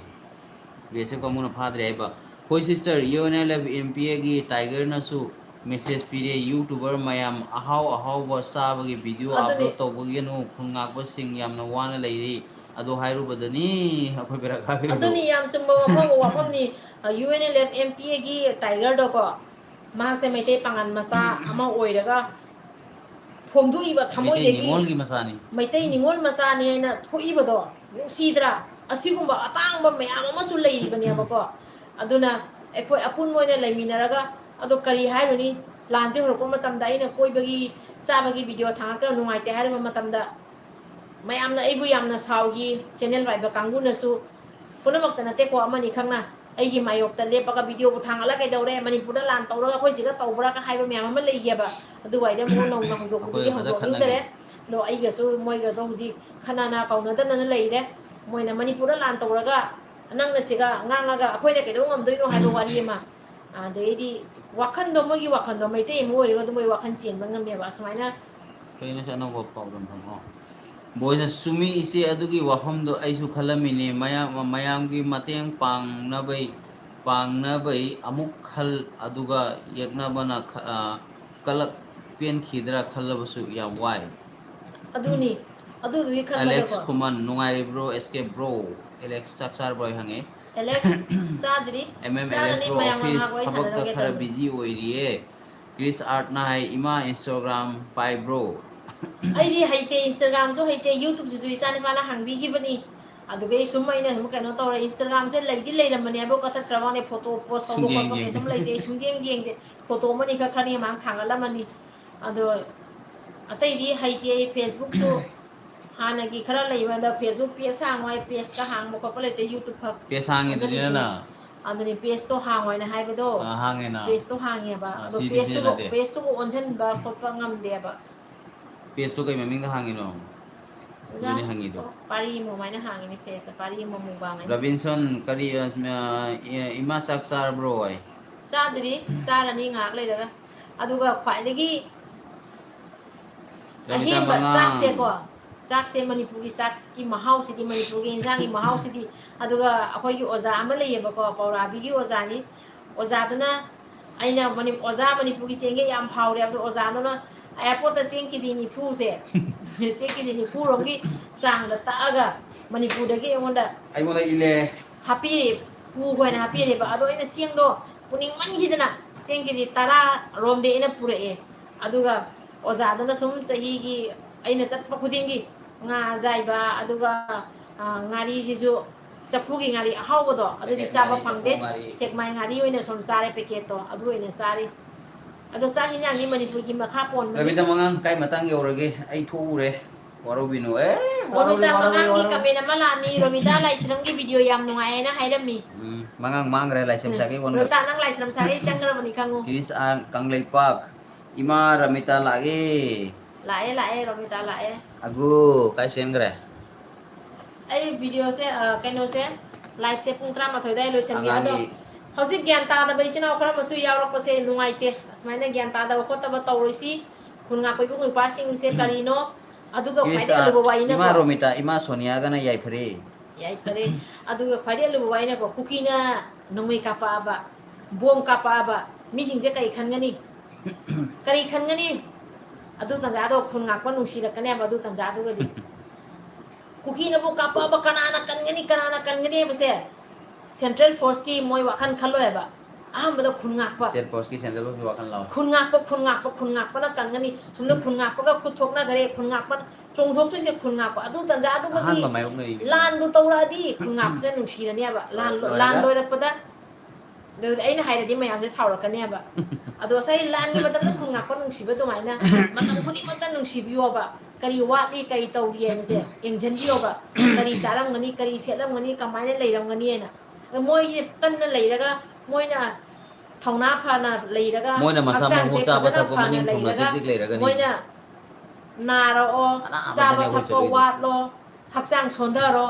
ꯕꯤ ꯑꯦꯁ ꯑꯦꯐ ꯀꯥꯡꯕꯨꯅ ꯐꯥꯗ꯭ꯔꯦ ꯍꯥꯏꯕ꯫ ꯍꯣꯏ sister, U N L F M P ꯑꯦꯒꯤ ꯇꯥꯏꯒꯔꯅꯁꯨ message ꯄꯤꯔꯦ, YouTuber ꯃꯌꯥꯝ ꯑꯍꯥꯎ ꯑꯍꯥꯎꯕ ꯆꯥꯕꯒꯤ video ꯑꯗꯨꯅꯤ꯫ Upload ꯇꯧꯕꯒꯤꯅꯨ, ꯈꯨꯜ ꯉꯥꯛꯄꯁꯤꯡ ꯌꯥꯝꯅ ꯋꯥꯅ ꯂꯩꯔꯤ꯫ ꯑꯗꯣ ꯍꯥꯏꯔꯨꯕꯗꯅꯤ ꯑꯩꯈꯣꯏ ꯕꯦꯔꯥ ꯀꯥꯈ꯭ꯔꯤꯗꯣ꯫ ꯑꯗꯨꯅꯤ ꯌꯥꯝ ꯆꯨꯝꯕ ꯋꯥꯐꯝ, ꯋꯥꯐꯝꯅꯤ꯫ U N L F M P ꯑꯦꯒꯤ ꯇꯥꯏꯒꯔꯗꯣꯀꯣ, ꯃꯍꯥꯛꯁꯦ ꯃꯩꯇꯩ ꯄꯥꯉꯜ ꯃꯆꯥ ꯑꯃ ꯑꯣꯏꯔꯒ ꯐꯣꯡꯗꯣꯛꯏꯕ ꯃꯩꯇꯩ ꯊꯃꯣꯏꯗꯒꯤ ꯅꯤꯉꯣꯜꯒꯤ ꯃꯆꯥꯅꯤ꯫ ꯃꯩꯇꯩ ꯅꯤꯉꯣꯜ ꯃꯆꯥꯅꯤ ꯍꯥꯏꯅ ꯊꯣꯛꯏꯕꯗꯣ ꯅꯨꯡꯁꯤꯗ꯭ꯔꯥ? ꯑꯁꯤꯒꯨꯝꯕ ꯑꯇꯥꯡꯕ ꯃꯌꯥꯝ ꯑꯃꯁꯨ ꯂꯩꯔꯤꯕꯅꯦꯕꯀꯣ꯫ ꯑꯗꯨꯅ ꯑꯩꯈꯣꯏ ꯑꯄꯨꯟꯕ ꯑꯣꯏꯅ ꯂꯩꯃꯤꯟꯅꯔꯒ, ꯑꯗꯣ ꯀꯔꯤ ꯍꯥꯏꯔꯨꯅꯤ, ꯂꯥꯟꯁꯦ ꯍꯧꯔꯛꯄ ꯃꯇꯝꯗ ꯑꯩꯅ ꯀꯣꯏꯕꯒꯤ ꯆꯥꯕꯒꯤ ꯚꯤꯗꯤꯑꯣ ꯊꯥꯡꯒꯠꯇꯅ ꯅꯨꯡꯉꯥꯏꯇꯦ ꯍꯥꯏꯔꯕ ꯃꯇꯝꯗ, ꯃꯌꯥꯝꯅ ꯑꯩꯕꯨ ꯌꯥꯝꯅ ꯁꯥꯎꯈꯤ, ꯆꯦꯅꯦꯜ ꯄꯥꯏꯕ ꯀꯥꯡꯕꯨꯅꯁꯨ꯫ ꯄꯨꯝꯅꯃꯛꯇ ꯅꯠꯇꯦꯀꯣ, ꯑꯃꯅꯤ ꯈꯛꯅ ꯑꯩꯒꯤ ꯃꯥꯌꯣꯛꯇ ꯂꯦꯞꯄꯒ ꯚꯤꯗꯤꯑꯣꯕꯨ ꯊꯥꯡꯒꯠꯂ ꯀꯩꯗꯧꯔꯦ, ꯃꯅꯤꯄꯨꯔꯗ ꯂꯥꯟ ꯇꯧꯔꯒ ꯑꯩꯈꯣꯏ ꯁꯤꯒ ꯇꯧꯕ꯭ꯔꯥꯒ ꯍꯥꯏꯕ ꯃꯌꯥꯝ ꯑꯃ ꯂꯩꯒꯦꯕ꯫ ꯑꯗꯨꯋꯥꯏꯗ ꯑꯃꯨꯛ ꯅꯧꯅ ꯍꯧꯗꯣꯛꯄꯗꯨꯗꯤ ꯑꯩꯈꯣꯏ ꯐꯖ ꯍꯧꯗꯣꯛꯅꯤꯡꯗꯔꯦ꯫ ꯈꯠꯅꯒꯦ꯫ ꯑꯗꯣ ꯑꯩꯒꯁꯨ ꯃꯣꯏꯒꯗꯣ ꯍꯧꯖꯤꯛ ꯈꯠꯅꯅ ꯀꯧꯅꯗꯅꯅ ꯂꯩꯔꯦ꯫ ꯃꯣꯏꯅ ꯃꯅꯤꯄꯨꯔꯗ ꯂꯥꯟ ꯇꯧꯔꯒ ꯅꯪꯅ ꯁꯤꯒ ꯉꯥꯡꯉꯒ ꯑꯩꯈꯣꯏꯅ ꯀꯩꯗꯧ ꯉꯝꯗꯣꯏꯅꯣ ꯍꯥꯏꯕ ꯋꯥꯔꯤ ꯑꯃ꯫ ꯑꯗꯩꯗꯤ ꯋꯥꯈꯟꯗꯣ, ꯃꯣꯏꯒꯤ ꯋꯥꯈꯟꯗꯣ ꯃꯩꯇꯩ ꯑꯃ ꯑꯣꯏꯔꯒ ꯑꯗꯨꯝ ꯃꯣꯏ ꯋꯥꯈꯜ ꯆꯦꯟꯕ ꯉꯝꯃꯦꯕ ꯑꯁꯨꯃꯥꯏꯅ꯫ ꯀꯩꯅꯣ ꯁꯤ ꯑꯅꯧꯕ ꯄꯥꯎꯗꯝ ꯊꯝꯃꯣ꯫ ꯕꯣꯏꯁꯅ ꯆꯨꯝꯃꯤ ꯏꯆꯦ, ꯑꯗꯨꯒꯤ ꯋꯥꯐꯝꯗꯣ ꯑꯩꯁꯨ ꯈꯜꯂꯝꯃꯤꯅꯦ꯫ ꯃꯌꯥꯝ, ꯃꯌꯥꯝꯒꯤ ꯃꯇꯦꯡ ꯄꯥꯡꯅꯕꯩ, ꯄꯥꯡꯅꯕꯩ ꯑꯃꯨꯛ ꯈꯜ, ꯑꯗꯨꯒ ꯌꯦꯛꯅꯕꯅ ꯈ-, ꯑ, ꯀꯂꯛ ꯄꯦꯟꯈꯤꯗ꯭ꯔꯥ ꯈꯜꯂꯕꯁꯨ ꯌꯥꯝ ꯋꯥꯏ꯫ ꯑꯗꯨꯅꯤ, ꯑꯗꯨꯗꯨꯒꯤ ꯑꯦꯂꯦꯛꯁ ꯈꯟꯕꯗꯀꯣ꯫ ꯈꯨꯃꯟ, ꯅꯨꯡꯉꯥꯏꯔꯤꯕ꯭ꯔꯣ ꯑꯦꯁ ꯀꯦ ꯕ꯭ꯔꯣ? ꯑꯦꯂꯦꯛꯁ ꯆꯥꯛ ꯆꯥꯔꯕ꯭ꯔꯣ ꯍꯪꯉꯦ꯫ ꯑꯦꯂꯦꯛꯁ ꯆꯥꯗ꯭ꯔꯤ꯫ ꯑꯦꯝ ꯑꯦꯝ ꯆꯥꯔꯅꯤ, ꯑꯦꯂꯦꯛꯁ ꯕ꯭ꯔꯣ, ꯃꯌꯥꯝ ꯉꯥꯏꯍꯥꯛ ꯑꯣꯐꯤꯁ ꯋꯥꯔꯤ ꯊꯕꯛꯇ ꯁꯥꯟꯅꯔꯝꯒꯦ ꯈꯔ ꯇꯧꯅꯤ꯫ ꯕꯤꯖꯤ ꯑꯣꯏꯔꯤꯌꯦ꯫ ꯀ꯭ꯔꯤꯁ ꯑꯥꯔꯠꯅ ꯍꯥꯏ, ꯏꯃꯥ ꯏꯟꯁꯇꯥꯒ꯭ꯔꯥꯝ ꯄꯥꯏꯕ꯭ꯔꯣ? ꯑꯩꯗꯤ ꯍꯩꯇꯦ, ꯏꯟꯁꯇꯥꯒ꯭ꯔꯥꯝꯁꯨ ꯍꯩꯇꯦ, ꯌꯨꯇꯨꯕꯁꯤꯁꯨ ꯏꯆꯥ ꯅꯨꯄꯥꯅ ꯍꯥꯡꯕꯤꯈꯤꯕꯅꯤ꯫ ꯑꯗꯨꯒꯤ ꯁꯨꯝ ꯑꯩꯅ ꯁꯨꯝ ꯀꯩꯅꯣ ꯇꯧꯔꯦ, ꯏꯟꯁꯇꯥꯒ꯭ꯔꯥꯝꯁꯦ ꯂꯩꯗꯤ ꯂꯩꯔꯝꯕꯅꯦꯕ, ꯀꯛꯊꯠꯈ꯭ꯔꯕꯅꯦ, ꯐꯣꯇꯣ ꯄꯣꯁ ꯇꯧꯕ ꯁꯨꯡꯌꯦꯡ ꯈꯣꯠꯄ ꯀꯩꯁꯨꯝ ꯌꯦꯡꯗꯦ꯫ ꯂꯩꯇꯦ, ꯑꯩ ꯁꯨꯡꯌꯦꯡ ꯌꯦꯡꯗꯦ꯫ ꯐꯣꯇꯣ ꯑꯃꯅꯤ ꯈꯛ ꯈꯔꯅꯤ ꯃꯥꯡ ꯊꯥꯡꯒꯠꯂꯝꯃꯅꯤ꯫ ꯑꯗꯣ ꯑꯇꯩꯗꯤ ꯍꯩꯇꯦ ꯑꯩ, ꯐꯦꯁꯕꯨꯛꯁꯨ ꯍꯥꯟꯅꯒꯤ ꯈꯔ ꯂꯩꯕ, ꯑꯗ ꯐꯦꯁꯕꯨꯛ ꯄꯦꯖ ꯍꯥꯡꯉꯣ ꯍꯥꯏ, ꯄꯦꯖꯀ ꯍꯥꯡꯕ ꯈꯣꯠꯄ ꯂꯩꯇꯦ, ꯌꯨꯇꯨꯕ ꯈꯛ ꯄꯦꯖ ꯍꯥꯡꯉꯤꯗꯨꯗꯤ ꯑꯣꯟꯁꯤꯜꯂꯤꯁꯤꯅꯤ꯫ ꯅꯪꯅ? ꯑꯗꯨꯅꯤ, ꯄꯦꯖꯇꯣ ꯍꯥꯡꯉꯣ ꯍꯥꯏꯅ ꯍꯥꯏꯕꯗꯣ, ꯑ, ꯍꯥꯡꯉꯦꯅ꯫ ꯄꯦꯖꯇꯣ ꯍꯥꯡꯉꯦꯕ, ꯑ, ꯑꯗꯣ ꯁꯤꯗꯤ ꯄꯦꯖꯇꯨꯕꯨ, ꯁꯤꯖꯤꯟꯅꯗꯦ꯫ ꯄꯦꯖꯇꯨꯕꯨ ꯑꯣꯟꯁꯤꯟꯕ ꯈꯣꯠꯄ ꯉꯝꯗꯦꯕ꯫ ꯄꯦꯖꯇꯣ ꯀꯩ ꯃꯃꯤꯡꯗ ꯍꯥꯡꯉꯤꯅꯣ? ꯑꯗꯨꯅꯤ ꯍꯪꯉꯤꯗꯣ꯫ ꯄꯥꯔꯤ ꯑꯃ ꯑꯗꯨꯃꯥꯏꯅ ꯍꯥꯡꯉꯤꯅꯦ ꯄꯦꯖꯇ, ꯄꯥꯔꯤ ꯑꯃ ꯃꯨꯛꯕꯥꯡ ꯍꯥꯏꯅ꯫ ꯔꯣꯕꯤꯟꯁꯟ, ꯀꯔꯤ, ꯑ, ꯏꯃꯥ ꯆꯥꯛ ꯆꯥꯔꯕ꯭ꯔꯣ ꯍꯥꯏ? ꯆꯥꯗ꯭ꯔꯤ, ꯆꯥꯔꯅꯤ ꯉꯥꯏꯍꯥꯛ ꯂꯩꯔꯒ꯫ ꯑꯗꯨꯒ ꯈ꯭ꯋꯥꯏꯗꯒꯤ ꯔꯕꯤꯇꯥ ꯑꯍꯦꯟꯕ ꯃꯉꯥꯡ꯫ ꯆꯥꯛꯁꯦꯀꯣ, ꯆꯥꯛꯁꯦ ꯃꯅꯤꯄꯨꯔꯒꯤ ꯆꯥꯛꯀꯤ ꯃꯍꯥꯎꯁꯤꯗꯤ, ꯃꯅꯤꯄꯨꯔꯒꯤ ꯏꯟꯁꯥꯡꯒꯤ ꯃꯍꯥꯎꯁꯤꯗꯤ꯫ ꯑꯗꯨꯒ ꯑꯩꯈꯣꯏꯒꯤ ꯑꯣꯖꯥ ꯑꯃ ꯂꯩꯌꯦꯕꯀꯣ, ꯄꯧꯔꯥꯕꯤꯒꯤ ꯑꯣꯖꯥꯅꯤ꯫ ꯑꯣꯖꯥꯗꯨꯅ ꯑꯩꯅ ꯃꯅꯤ-, "ꯑꯣꯖꯥ, ꯃꯅꯤꯄꯨꯔꯒꯤ ꯆꯦꯡꯁꯦ ꯌꯥꯝ ꯍꯥꯎꯔꯦ" ꯍꯥꯏꯕꯗꯣ, ꯑꯣꯖꯥꯗꯨꯅ ꯑꯦꯌꯥꯔꯄꯣꯔꯠꯇ ꯆꯦꯡ ꯀꯦꯖꯤ ꯅꯤꯐꯨꯁꯦ, ꯆꯦꯡ ꯀꯦꯖꯤ ꯅꯤꯐꯨ ꯔꯣꯝꯒꯤ ꯆꯥꯡꯗ ꯇꯛꯑꯒ ꯃꯅꯤꯄꯨꯔꯗꯒꯤ ꯑꯩꯉꯣꯟꯗ ꯑꯩꯉꯣꯟꯗ ꯏꯜꯂꯦ꯫ ꯍꯥꯞꯄꯤꯔꯦ, ꯄꯨꯈꯣ ꯍꯥꯏꯅ ꯍꯥꯞꯄꯤꯔꯦꯕ꯫ ꯑꯗꯣ ꯑꯩꯅ ꯆꯦꯡꯗꯣ ꯄꯨꯅꯤꯡꯃꯟꯈꯤꯗꯅ ꯆꯦꯡ ꯀꯦꯖꯤ ꯇꯔꯥ ꯔꯣꯝꯗꯤ ꯑꯩꯅ ꯄꯨꯔꯛꯑꯦ꯫ ꯑꯗꯨꯒ ꯑꯣꯖꯥꯗꯨꯅ ꯁꯨꯝ ꯆꯍꯤꯒꯤ ꯑꯩꯅ ꯆꯠꯄ ꯈꯨꯗꯤꯡꯒꯤ ꯉꯥ ꯑꯖꯥꯏꯕ, ꯑꯗꯨꯒ, ꯑ, ꯉꯥꯔꯤꯁꯤꯁꯨ ꯆꯐꯨꯒꯤ ꯉꯥꯔꯤ ꯑꯍꯥꯎꯕꯗꯣ, ꯑꯗꯨꯗꯤ packet ꯆꯥꯕ ꯉꯥꯔꯤ, ꯐꯪꯗꯦ꯫ ꯆꯐꯨ ꯉꯥꯔꯤ꯫ ꯁꯦꯛꯃꯥꯏ ꯉꯥꯔꯤ ꯑꯣꯏꯅ ꯁꯨꯝ ꯆꯥꯔꯦ, packetꯇꯣ ꯑꯗꯨ ꯑꯣꯏꯅ ꯆꯥꯔꯤ꯫ ꯑꯗꯣ ꯆꯥꯛ ꯍꯤꯟꯖꯥꯡꯗꯤ ꯃꯅꯤꯄꯨꯔꯒꯤ ꯃꯈꯥ ꯄꯣꯟꯕꯅꯤ꯫ ꯔꯕꯤꯇꯥ ꯃꯉꯥꯡ, ꯀꯥꯏ ꯃꯇꯥꯡ ꯌꯧꯔꯒꯦ? ꯑꯩ ꯊꯣꯛꯎꯔꯦ, ꯋꯥꯔꯧꯕꯤꯅꯨ꯫ ꯑꯦ, ꯋꯥꯔꯧꯔꯦ, ꯔꯣꯃꯤꯇꯥ ꯋꯥꯔꯧꯔꯦ, ꯃꯉꯥꯡꯒꯤ ꯋꯥꯔꯧꯔꯦ꯫ Comment ꯑꯃ ꯂꯥꯛꯑꯝꯃꯤ, "ꯔꯣꯃꯤꯇꯥ ꯂꯥꯏꯁ꯭ꯔꯝꯒꯤ video ꯌꯥꯝ ꯅꯨꯡꯉꯥꯏ" ꯍꯥꯏꯅ ꯍꯥꯏꯔꯝꯃꯤ꯫ ꯎꯝ, ꯃꯉꯥꯡ ꯃꯥꯡꯈ꯭ꯔꯦ, ꯂꯥꯏꯁ꯭ꯔꯝ ꯎꯝ, ꯁꯥꯒꯩ ꯑꯣꯟꯈ꯭ꯔꯦ꯫ ꯔꯣꯃꯤꯇꯥ, ꯅꯪ ꯂꯥꯏꯁ꯭ꯔꯝ ꯁꯥꯒꯩ ꯆꯪꯈ꯭ꯔꯕꯅꯤ ꯈꯪꯉꯨ꯫ ꯀ꯭ꯔꯤꯁ ꯑꯥꯔ ꯀꯪꯂꯩꯄꯥꯛ, ꯏꯃꯥ ꯔꯃꯤꯇꯥ ꯂꯥꯛꯑꯦ꯫ ꯂꯥꯛꯑꯦ, ꯂꯥꯛꯑꯦ, ꯔꯣꯃꯤꯇꯥ ꯂꯥꯛꯑꯦ꯫ ꯑꯒꯨ, ꯀꯥꯏ ꯆꯦꯟꯈ꯭ꯔꯦ? ꯑꯩ videoꯁꯦ, ꯑ, ꯀꯩꯅꯣꯁꯦ, liveꯁꯦ ꯄꯨꯡ ꯇꯔꯥꯃꯥꯊꯣꯏ ꯑꯗꯨꯋꯥꯏ ꯂꯣꯏꯁꯟꯒꯦ꯫ ꯑꯗꯣ ꯑꯉꯥꯡꯒꯤ ꯍꯧꯖꯤꯛ ꯒ꯭ꯌꯥꯟ ꯇꯥꯗꯕ ꯏꯆꯤꯟ ꯏꯅꯥꯎ ꯈꯔ ꯑꯃꯁꯨ ꯌꯥꯎꯔꯛꯄꯁꯦ ꯅꯨꯡꯉꯥꯏꯇꯦ꯫ ꯑꯁꯨꯃꯥꯏꯅ ꯒ꯭ꯌꯥꯟ ꯇꯥꯗꯕ ꯈꯣꯠꯇꯕ ꯇꯧꯔꯣꯏꯁꯤ꯫ ꯈꯨꯟ ꯉꯥꯛꯄ ꯏꯕꯨꯡ ꯏꯄ꯭ꯋꯥꯁꯤꯡꯁꯦ ꯀꯔꯤꯅꯣ? ꯑꯗꯨꯒ ꯀ꯭ꯔꯤꯁ, ꯈ꯭ꯋꯥꯏꯗꯒꯤ ꯑ, ꯑꯔꯨꯕ ꯋꯥꯔꯤꯅꯀꯣ, ꯏꯃꯥ ꯔꯣꯃꯤꯇꯥ, ꯏꯃꯥ ꯁꯣꯅꯤꯌꯥꯒꯅ ꯌꯥꯏꯐꯔꯦ꯫ ꯌꯥꯏꯐꯔꯦ꯫ ꯑꯗꯨꯒ ꯈ꯭ꯋꯥꯏꯗꯒꯤ ꯑꯂꯨꯕ ꯋꯥꯔꯤꯅꯀꯣ, ꯀꯨꯀꯤꯅ ꯅꯣꯡꯃꯩ ꯀꯥꯞꯄꯛꯑꯕ, ꯕꯣꯝ ꯀꯥꯞꯄꯛꯑꯕ, ꯃꯤꯁꯤꯡꯁꯦ ꯀꯔꯤ ꯈꯟꯒꯅꯤ? ꯀꯔꯤ ꯈꯟꯒꯅꯤ? ꯑꯗꯨ ꯇꯥꯟꯖꯥꯗꯣ ꯈꯨꯟ ꯉꯥꯛꯄ ꯅꯨꯡꯁꯤꯔꯛꯀꯅꯦꯕ, ꯑꯗꯨ ꯇꯥꯟꯖꯥꯗꯨꯒꯗꯤ꯫ ꯀꯨꯀꯤꯅꯕꯨ ꯀꯥꯞꯄꯛꯑꯕ ꯀꯅꯥꯅ ꯀꯟꯒꯅꯤ, ꯀꯅꯥꯅ ꯀꯟꯒꯅꯤ ꯍꯥꯏꯕꯁꯦ central forceꯀꯤ ꯃꯣꯏ ꯋꯥꯈꯜ ꯈꯜꯂꯣꯏꯕ꯫ ꯑꯍꯥꯟꯕꯗ ꯈꯨꯟ ꯉꯥꯛꯄ꯫ State forceꯀꯤ central forceꯀꯤ ꯋꯥꯈꯜ ꯂꯧ꯫ ꯈꯨꯟ ꯉꯥꯛꯄ, ꯈꯨꯟ ꯉꯥꯛꯄ, ꯈꯨꯟ ꯉꯥꯛꯄꯅ ꯀꯟꯒꯅꯤ꯫ ꯁꯣꯝꯗ ꯈꯨꯟ ꯉꯥꯛꯄꯒ ꯈꯨꯠ ꯊꯣꯛꯅꯈ꯭ꯔꯦ, ꯈꯨꯟ ꯉꯥꯛꯄꯅ ꯆꯣꯡꯊꯣꯛꯇꯣꯏꯁꯦ ꯈꯨꯟ ꯉꯥꯛꯄ꯫ ꯑꯗꯨ ꯇꯥꯟꯖꯥꯗꯨꯒꯗꯤ ꯑꯍꯥꯟꯕ ꯃꯥꯌꯣꯛꯅꯔꯤꯅꯤ꯫ ꯂꯥꯟꯕꯨ ꯇꯧꯔꯛꯑꯗꯤ ꯈꯨꯟ ꯉꯥꯛꯄꯁꯦ ꯅꯨꯡꯁꯤꯔꯅꯦꯕ꯫ ꯂꯥꯟ, ꯂꯣꯏꯔꯒ? ꯂꯥꯟ ꯂꯣꯏꯔꯛꯄꯗ ꯑꯗꯨꯗꯤ ꯑꯩꯅ ꯍꯥꯏꯔꯗꯤ ꯃꯌꯥꯝꯁꯦ ꯁꯥꯎꯔꯛꯀꯅꯦꯕ꯫ ꯑꯗꯣ ꯉꯁꯥꯏ ꯂꯥꯟꯒꯤ ꯃꯇꯝꯗ ꯈꯨꯟ ꯉꯥꯛꯄ ꯅꯨꯡꯁꯤꯕ ꯑꯗꯨꯃꯥꯏꯅ ꯃꯇꯝ ꯈꯨꯗꯤꯡꯃꯛꯇ ꯅꯨꯡꯁꯤꯕꯤꯌꯣꯕ꯫ ꯀꯔꯤ ꯋꯥꯠꯂꯤ, ꯀꯔꯤ ꯇꯧꯔꯤ ꯍꯥꯏꯕꯁꯦ ꯌꯦꯡꯁꯤꯟꯕꯤꯌꯣꯕ꯫ ꯀꯔꯤ ꯆꯥꯔꯝꯒꯅꯤ, ꯀꯔꯤ ꯁꯦꯠꯂꯝꯒꯅꯤ, ꯀꯃꯥꯏꯅ ꯂꯩꯔꯝꯒꯅꯤ ꯍꯥꯏꯅ꯫ ꯑꯗꯣ ꯃꯣꯏꯁꯦ ꯀꯟꯅ ꯂꯩꯔꯒ ꯃꯣꯏꯅ ꯊꯧꯅꯥ ꯐꯅ ꯂꯩꯔꯒ, ꯃꯣꯏꯅ ꯃꯁꯥ ꯍꯛꯆꯥꯡꯁꯦ ꯃꯎ ꯆꯥꯕ ꯐꯖꯅ ꯊꯛꯄ ꯐꯅ ꯃꯅꯤꯡ ꯊꯨꯡꯅ ꯂꯩꯔꯒ, ꯇꯤꯛ ꯇꯤꯛ ꯂꯩꯔꯒꯅꯤ꯫ ꯃꯣꯏꯅ ꯅꯥꯔꯛꯑꯣ, ꯑꯅꯥꯕꯗꯅꯦ ꯆꯥꯕ ꯑꯩꯈꯣꯏ ꯊꯛꯄ ꯆꯠꯂꯣꯏꯗꯣꯏꯁꯦ꯫ ꯋꯥꯠꯂꯣ, ꯍꯛꯆꯥꯡ ꯁꯣꯟꯊꯔꯣ,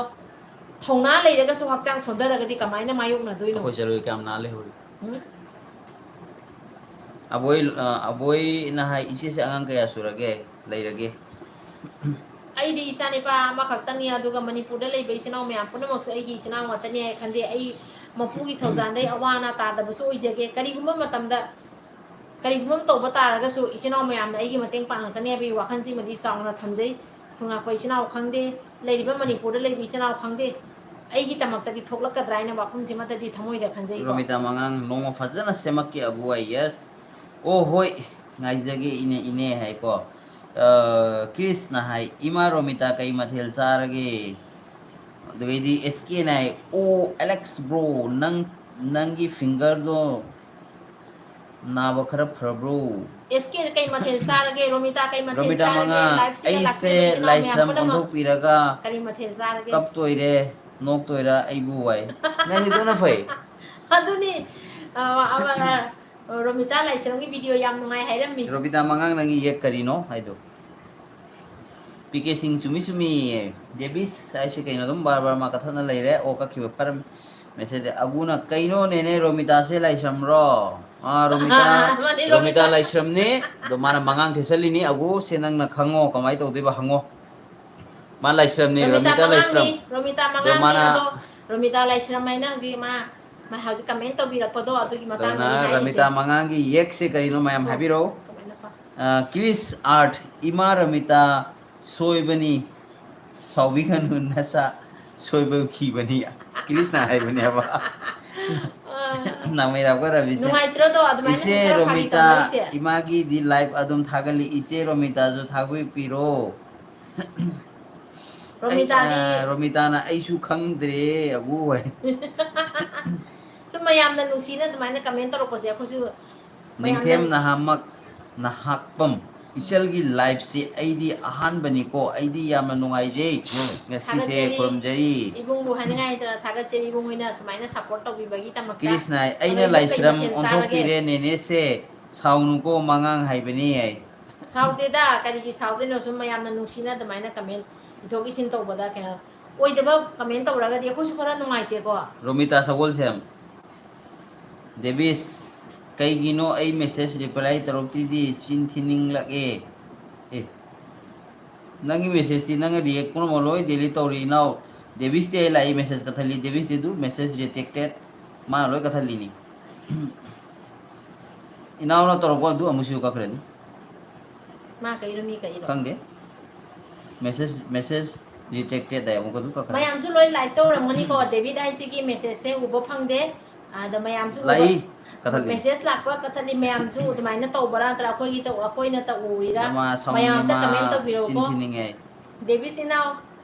ꯊꯧꯅꯥ ꯂꯩꯔꯒꯁꯨ ꯍꯛꯆꯥꯡ ꯁꯣꯟꯊꯔꯒꯗꯤ ꯀꯃꯥꯏꯅ ꯃꯥꯌꯣꯛꯅꯗꯣꯏꯅꯣ? ꯑꯩꯈꯣꯏ ꯆꯠꯂꯣꯏ ꯀꯌꯥꯝ ꯅꯥ ꯂꯩꯍꯧꯔꯤ? ꯎꯝ? ꯑꯕꯣꯏ, ꯑ, ꯑꯕꯣꯏꯅ ꯍꯥꯏ, "ꯏꯆꯦꯁꯦ ꯑꯉꯥꯡ ꯀꯌꯥ ꯁꯨꯔꯒꯦ, ꯂꯩꯔꯒꯦ?" ꯑꯩꯗꯤ ꯏꯆꯥ ꯅꯤꯄꯥ ꯑꯃꯈꯛꯇꯅꯤ, ꯑꯗꯨꯒ ꯃꯅꯤꯄꯨꯔꯗ ꯂꯩꯕ ꯏꯆꯤꯟ ꯏꯅꯥꯎ ꯃꯌꯥꯝ ꯄꯨꯝꯅꯃꯛꯁꯨ ꯑꯩꯒꯤ ꯏꯆꯤꯟ ꯏꯅꯥꯎ ꯉꯥꯛꯇꯅꯤ ꯍꯥꯏ ꯈꯟꯖꯩ꯫ ꯑꯩ ꯃꯄꯨꯒꯤ ꯊꯧꯖꯥꯜꯗꯩ ꯑꯋꯥ ꯑꯅꯥ ꯇꯥꯗꯕꯁꯨ ꯑꯣꯏꯖꯒꯦ꯫ ꯀꯔꯤꯒꯨꯝꯕ ꯃꯇꯝꯗ, ꯀꯔꯤꯒꯨꯝꯕ ꯑꯃ ꯇꯧꯕ ꯇꯥꯔꯒꯁꯨ ꯏꯆꯤꯟ ꯏꯅꯥꯎ ꯃꯌꯥꯝꯅ ꯑꯩꯒꯤ ꯃꯇꯦꯡ ꯄꯥꯡꯉꯛꯀꯅꯤ ꯍꯥꯏꯕꯒꯤ ꯋꯥꯈꯜꯁꯤꯃꯗꯤ ꯆꯥꯎꯅ ꯊꯝꯖꯩ꯫ ꯈꯨꯟ ꯉꯥꯛꯄ ꯏꯆꯤꯟ ꯏꯅꯥꯎ ꯈꯪꯗꯦ, ꯂꯩꯔꯤꯕ ꯃꯅꯤꯄꯨꯔꯗ ꯂꯩꯕ ꯏꯆꯤꯟ ꯏꯅꯥꯎ ꯈꯪꯗꯦ, ꯑꯩꯒꯤꯗꯃꯛꯇꯗꯤ ꯊꯣꯛꯂꯛꯀꯗ꯭ꯔꯥ ꯍꯥꯏꯅ ꯋꯥꯐꯝꯁꯤꯃꯗꯤ ꯊꯃꯣꯏꯗ ꯈꯟꯖꯩꯀꯣ꯫ ꯔꯣꯃꯤꯇꯥ ꯃꯉꯥꯡ, ꯅꯣꯡꯃ ꯐꯖꯅ ꯁꯦꯝꯃꯛꯀꯦ ꯑꯕꯨ ꯑꯥꯏ, yes꯫ ꯑꯣ, ꯍꯣꯏ꯫ ꯉꯥꯏꯖꯒꯦ ꯏꯅꯦ, ꯏꯅꯦ ꯍꯥꯏꯀꯣ꯫ ꯑ, ꯀ꯭ꯔꯤꯁꯅ ꯍꯥꯏ, "ꯏꯃꯥ ꯔꯣꯃꯤꯇꯥ ꯀꯩ ꯃꯊꯦꯜ ꯆꯥꯔꯒꯦ?" ꯑꯗꯨꯗꯒꯤꯗꯤ ꯑꯦꯁ ꯀꯦꯅ ꯍꯥꯏ, "ꯑꯣ, ꯑꯦꯂꯦꯛꯁ ꯕ꯭ꯔꯣ, ꯅꯪ, ꯅꯪꯒꯤ ꯐꯤꯡꯒꯔꯗꯣ ꯅꯥꯕ ꯈꯔ ꯐꯔꯕ꯭ꯔꯣ?" ꯑꯦꯁ ꯀꯦ ꯀꯩ ꯃꯊꯦꯜ ꯆꯥꯔꯒꯦ? ꯔꯣꯃꯤꯇꯥ ꯀꯩ ꯃꯊꯦꯜ ꯔꯣꯃꯤꯇꯥ ꯆꯥꯔꯒꯦ? ꯃꯉꯥꯡ, ꯂꯥꯏꯐꯁꯤꯗ "ꯑꯩꯁꯦ ꯂꯥꯛꯄꯤꯔꯤꯕ ꯏꯆꯤꯜ ꯏꯅꯥꯎ ꯃꯌꯥꯝ ꯂꯥꯏꯁ꯭ꯔꯝ ꯄꯨꯝꯅꯃꯛ ꯑꯣꯟꯊꯣꯛꯄꯤꯔꯒ ꯀꯔꯤ ꯃꯊꯦꯜ ꯆꯥꯔꯒꯦ? ꯀꯞꯇꯣꯏꯔꯦ, ꯅꯣꯛꯇꯣꯏꯔꯥ, ꯑꯩꯕꯨ ꯋꯥꯏ꯫ ꯅꯪꯗꯤ ꯑꯗꯨꯅ ꯐꯩ꯫ ꯑꯗꯨꯅꯤ, ꯑ, ꯑꯃ, ꯑ, ꯔꯣꯃꯤꯇꯥ ꯂꯥꯏꯁ꯭ꯔꯝꯒꯤ ꯚꯤꯗꯤꯑꯣ ꯌꯥꯝ ꯅꯨꯡꯉꯥꯏ ꯍꯥꯏꯔꯝꯃꯤ꯫ ꯔꯣꯃꯤꯇꯥ ꯃꯉꯥꯡ, ꯅꯪꯒꯤ ꯌꯦꯛ ꯀꯔꯤꯅꯣ ꯍꯥꯏꯗꯣ? ꯄꯤ ꯀꯦ ꯁꯤꯡ, ꯆꯨꯝꯃꯤ ꯆꯨꯝꯃꯤ꯫ ꯗꯦꯕꯤꯁ ꯍꯥꯏꯁꯦ ꯀꯩꯅꯣ? ꯑꯗꯨꯝ ꯕꯥꯔ ꯕꯥꯔ ꯃꯥ ꯀꯛꯊꯠꯅ ꯂꯩꯔꯦ꯫ ꯑꯣ, ꯀꯛꯈꯤꯕ ꯐꯔꯝ꯫ ꯃꯦꯁꯦꯖ ꯑꯒꯨꯅ, "ꯀꯩꯅꯣ ꯅꯦꯅꯦ ꯔꯣꯃꯤꯇꯥꯁꯦ ꯂꯥꯏꯁ꯭ꯔꯝꯔꯣ?" ꯑꯥ, ꯔꯣꯃꯤꯇꯥ, ꯃꯥꯅꯦ, ꯔꯣꯃꯤꯇꯥ ꯔꯣꯃꯤꯇꯥ꯫ ꯂꯥꯏꯁ꯭ꯔꯝꯅꯤ꯫ ꯑꯗꯣ ꯃꯥꯅ ꯃꯉꯥꯡ ꯊꯦꯠꯆꯜꯂꯤꯅꯤ꯫ ꯑꯒꯨ, ꯁꯦ ꯅꯪꯅ ꯈꯪꯉꯣ, ꯀꯃꯥꯏꯅ ꯇꯧꯗꯣꯏꯕ ꯍꯪꯉꯣ꯫ ꯃꯥ ꯂꯥꯏꯁ꯭ꯔꯝꯅꯤ, ꯔꯣꯃꯤꯇꯥ ꯔꯣꯃꯤꯇꯥ ꯃꯉꯥꯡꯅꯤ, ꯂꯥꯏꯁ꯭ꯔꯝ꯫ ꯔꯣꯃꯤꯇꯥ ꯑꯗꯣ ꯃꯉꯥꯡꯅꯤ, ꯃꯥꯅ ꯑꯗꯣ ꯔꯣꯃꯤꯇꯥ ꯂꯥꯏꯁ꯭ꯔꯝ ꯍꯥꯏꯅ ꯍꯧꯖꯤꯛ ꯃꯥ, ꯃꯥ ꯍꯧꯖꯤꯛ ꯀꯃꯦꯟ ꯇꯧꯕꯤꯔꯛꯄꯗꯣ ꯑꯗꯨꯒꯤ ꯃꯇꯥꯡꯗꯅꯤ ꯑꯗꯨꯅ ꯍꯥꯏꯔꯤꯁꯦ꯫ ꯔꯣꯃꯤꯇꯥ ꯃꯉꯥꯡꯒꯤ ꯌꯦꯛꯁꯦ ꯀꯔꯤꯅꯣ ꯃꯌꯥꯝ ꯑꯣ, ꯍꯥꯏꯕꯤꯔꯛꯎ꯫ ꯀꯃꯥꯏꯅ ꯄꯥ-, ꯑ, ꯀ꯭ꯔꯤꯁ ꯑꯥꯔꯠ, "ꯏꯃꯥ ꯔꯣꯃꯤꯇꯥ ꯁꯣꯏꯕꯅꯤ, ꯁꯥꯎꯕꯤꯒꯅꯨ ꯅꯆꯥ ꯁꯣꯏꯕ ꯈꯤꯕꯅꯤ", ꯀ꯭ꯔꯤꯁꯅ ꯍꯥꯏꯕꯅꯦꯕ꯫ ꯑ, ꯅꯥꯃꯩꯔꯥꯛꯄ ꯔꯕꯤꯁꯦ, ꯅꯨꯡꯉꯥꯏꯇ꯭ꯔꯣꯗꯣ ꯑꯗꯨꯃꯥꯏꯅ "ꯏꯆꯦ ꯈꯔ ꯐꯥꯒꯤ ꯔꯣꯃꯤꯇꯥ, ꯇꯧꯅꯔꯤꯁꯦ? ꯏꯃꯥꯒꯤꯗꯤ ꯂꯥꯏꯐ ꯑꯗꯨꯝ ꯊꯥꯒꯠꯂꯤ, ꯏꯆꯦ ꯔꯣꯃꯤꯇꯥꯁꯨ ꯊꯥꯒꯠꯄꯤꯔꯣ"꯫ ꯔꯣꯃꯤꯇꯥꯗꯤ ꯑꯩ, ꯑ, ꯔꯣꯃꯤꯇꯥꯅ "ꯑꯩꯁꯨ ꯈꯪꯗ꯭ꯔꯦ, ꯑꯒꯨ" ꯍꯥꯏ꯫ ꯁꯨꯝ ꯃꯌꯥꯝꯅ ꯅꯨꯡꯁꯤꯅ ꯑꯗꯨꯃꯥꯏꯅ ꯀꯃꯦꯟ ꯇꯧꯔꯛꯄꯁꯦ ꯑꯩꯈꯣꯏꯁꯨ ꯃꯌꯥꯝꯅ ꯅꯤꯡꯊꯦꯝ ꯅꯍꯥꯃꯛ ꯅꯍꯥꯛꯄꯝ, "ꯏꯆꯜꯒꯤ ꯂꯥꯏꯐꯁꯤ ꯑꯩꯗꯤ ꯑꯍꯥꯟꯕꯅꯤꯀꯣ, ꯑꯩꯗꯤ ꯌꯥꯝꯅ ꯅꯨꯡꯉꯥꯏꯖꯩ ꯉꯁꯤꯁꯦ, ꯊꯥꯒꯠꯆꯔꯤ꯫ ꯈꯨꯔꯨꯝꯖꯔꯤ"꯫ ꯏꯕꯨꯡꯕꯨ ꯍꯥꯏꯅꯤꯡꯉꯥꯏ ꯂꯩꯇꯅ ꯊꯥꯒꯠꯆꯔꯤ, ꯏꯕꯨꯡ ꯍꯣꯏꯅ ꯁꯨꯃꯥꯏꯅ ꯁꯞꯄꯣꯔꯠ ꯇꯧꯕꯤꯕꯒꯤꯗꯃꯛꯇ꯫ ꯀ꯭ꯔꯤꯁꯅ ꯍꯥꯏ, "ꯑꯩꯅ ꯑꯗꯣ ꯏꯕꯨꯡ ꯀꯩ ꯂꯥꯏꯁ꯭ꯔꯝ ꯃꯊꯦꯜ ꯆꯥꯔꯒꯦ? ꯑꯣꯟꯊꯣꯛꯄꯤꯔꯦ ꯅꯦꯅꯦꯁꯦ, ꯁꯥꯎꯅꯨꯀꯣ ꯃꯉꯥꯡ ꯍꯥꯏꯕꯅꯤ" ꯍꯥꯏ꯫ ꯁꯥꯎꯗꯦꯗ, ꯀꯔꯤꯒꯤ ꯁꯥꯎꯗꯣꯏꯅꯣ? ꯁꯨꯝ ꯃꯌꯥꯝꯅ ꯅꯨꯡꯁꯤꯅ ꯑꯗꯨꯃꯥꯏꯅ ꯀꯃꯦꯟ ꯏꯊꯣꯛ ꯏꯁꯤꯟ ꯇꯧꯕꯗ ꯀꯩꯅꯣ ꯑꯣꯏꯗꯕ ꯀꯃꯦꯟ ꯇꯧꯔꯒꯗꯤ ꯑꯩꯈꯣꯏꯁꯨ ꯈꯔ ꯅꯨꯡꯉꯥꯏꯇꯦꯀꯣ꯫ ꯔꯣꯃꯤꯇꯥ ꯁꯒꯣꯜꯁꯦꯝ, "ꯗꯦꯕꯤꯁ, ꯀꯩꯒꯤꯅꯣ ꯑꯩ ꯃꯦꯁꯦꯖ ꯔꯤꯄ꯭ꯂꯥꯏ ꯇꯧꯔꯛꯇ꯭ꯔꯤꯗꯤ ꯆꯤꯟ ꯊꯤꯅꯤꯡꯂꯛꯑꯦ"? ꯑꯦ, ꯅꯪꯒꯤ ꯃꯦꯁꯦꯖꯇꯤ ꯅꯪꯅ ꯔꯤꯌꯦꯛ ꯄꯨꯝꯅꯃꯛ ꯂꯣꯏ ꯗꯤꯂꯤꯠ ꯇꯧꯔꯤ ꯏꯅꯥꯎ꯫ ꯗꯦꯕꯤꯁꯇꯤ ꯑꯩ ꯂꯥꯛꯏ, ꯃꯦꯁꯦꯖ ꯀꯛꯊꯠꯂꯤ꯫ ꯗꯦꯕꯤꯁꯇꯤ ꯑꯗꯨ ꯃꯦꯁꯦꯖ ꯔꯤꯇꯦꯛꯇꯦꯠ, ꯃꯥꯅ ꯂꯣꯏ ꯀꯛꯊꯠꯂꯤꯅꯤ꯫ ꯏꯅꯥꯎꯅ ꯇꯧꯔꯛꯄ ꯑꯗꯨ ꯑꯃꯨꯛꯁꯨ ꯀꯛꯈ꯭ꯔꯦ ꯑꯗꯨ꯫ ꯃꯥ ꯀꯛꯏꯔꯣ, ꯃꯤ ꯀꯛꯏꯔꯣ? ꯈꯪꯗꯦ꯫ ꯃꯦꯁꯦꯖ, ꯃꯦꯁꯦꯖ ꯔꯤꯇꯦꯛꯇꯦꯠ ꯍꯥꯏ ꯑꯃꯨꯛꯀ ꯑꯗꯨ ꯀꯛꯈ꯭ꯔꯦ꯫ ꯃꯌꯥꯝꯁꯨ ꯂꯣꯏ ꯂꯥꯏꯛ ꯇꯧꯔꯝꯒꯅꯤꯀꯣ꯫ ꯗꯦꯕꯤꯠ ꯍꯥꯏꯁꯤꯒꯤ ꯃꯦꯁꯦꯖꯁꯦ ꯎꯕ ꯐꯪꯗꯦ꯫ ꯑꯗ ꯃꯌꯥꯝꯁꯨ ꯂꯥꯛꯏ꯫ ꯀꯊꯠꯂꯤ꯫ ꯃꯦꯁꯦꯖ ꯂꯥꯛꯄ ꯀꯊꯠꯂꯤ ꯃꯌꯥꯝꯁꯨ ꯑꯗꯨꯃꯥꯏꯅ ꯇꯧꯕ꯭ꯔꯥ ꯅꯠꯇ꯭ꯔꯥ ꯑꯩꯈꯣꯏꯒꯤ ꯇꯧ ꯑꯩꯈꯣꯏꯅ ꯇꯧꯔꯤꯔꯥ? ꯅꯃꯥ ꯁꯥꯎꯅꯤꯡꯉꯦ ꯃꯌꯥꯝ ꯑꯝꯇ ꯃꯥ꯫ ꯀꯃꯦꯟ ꯇꯧꯕꯤꯔꯛꯎꯀꯣ꯫ ꯆꯤꯟ ꯊꯤꯅꯤꯡꯉꯦ꯫ ꯗꯦꯕꯤꯁ ꯏꯅꯥꯎ,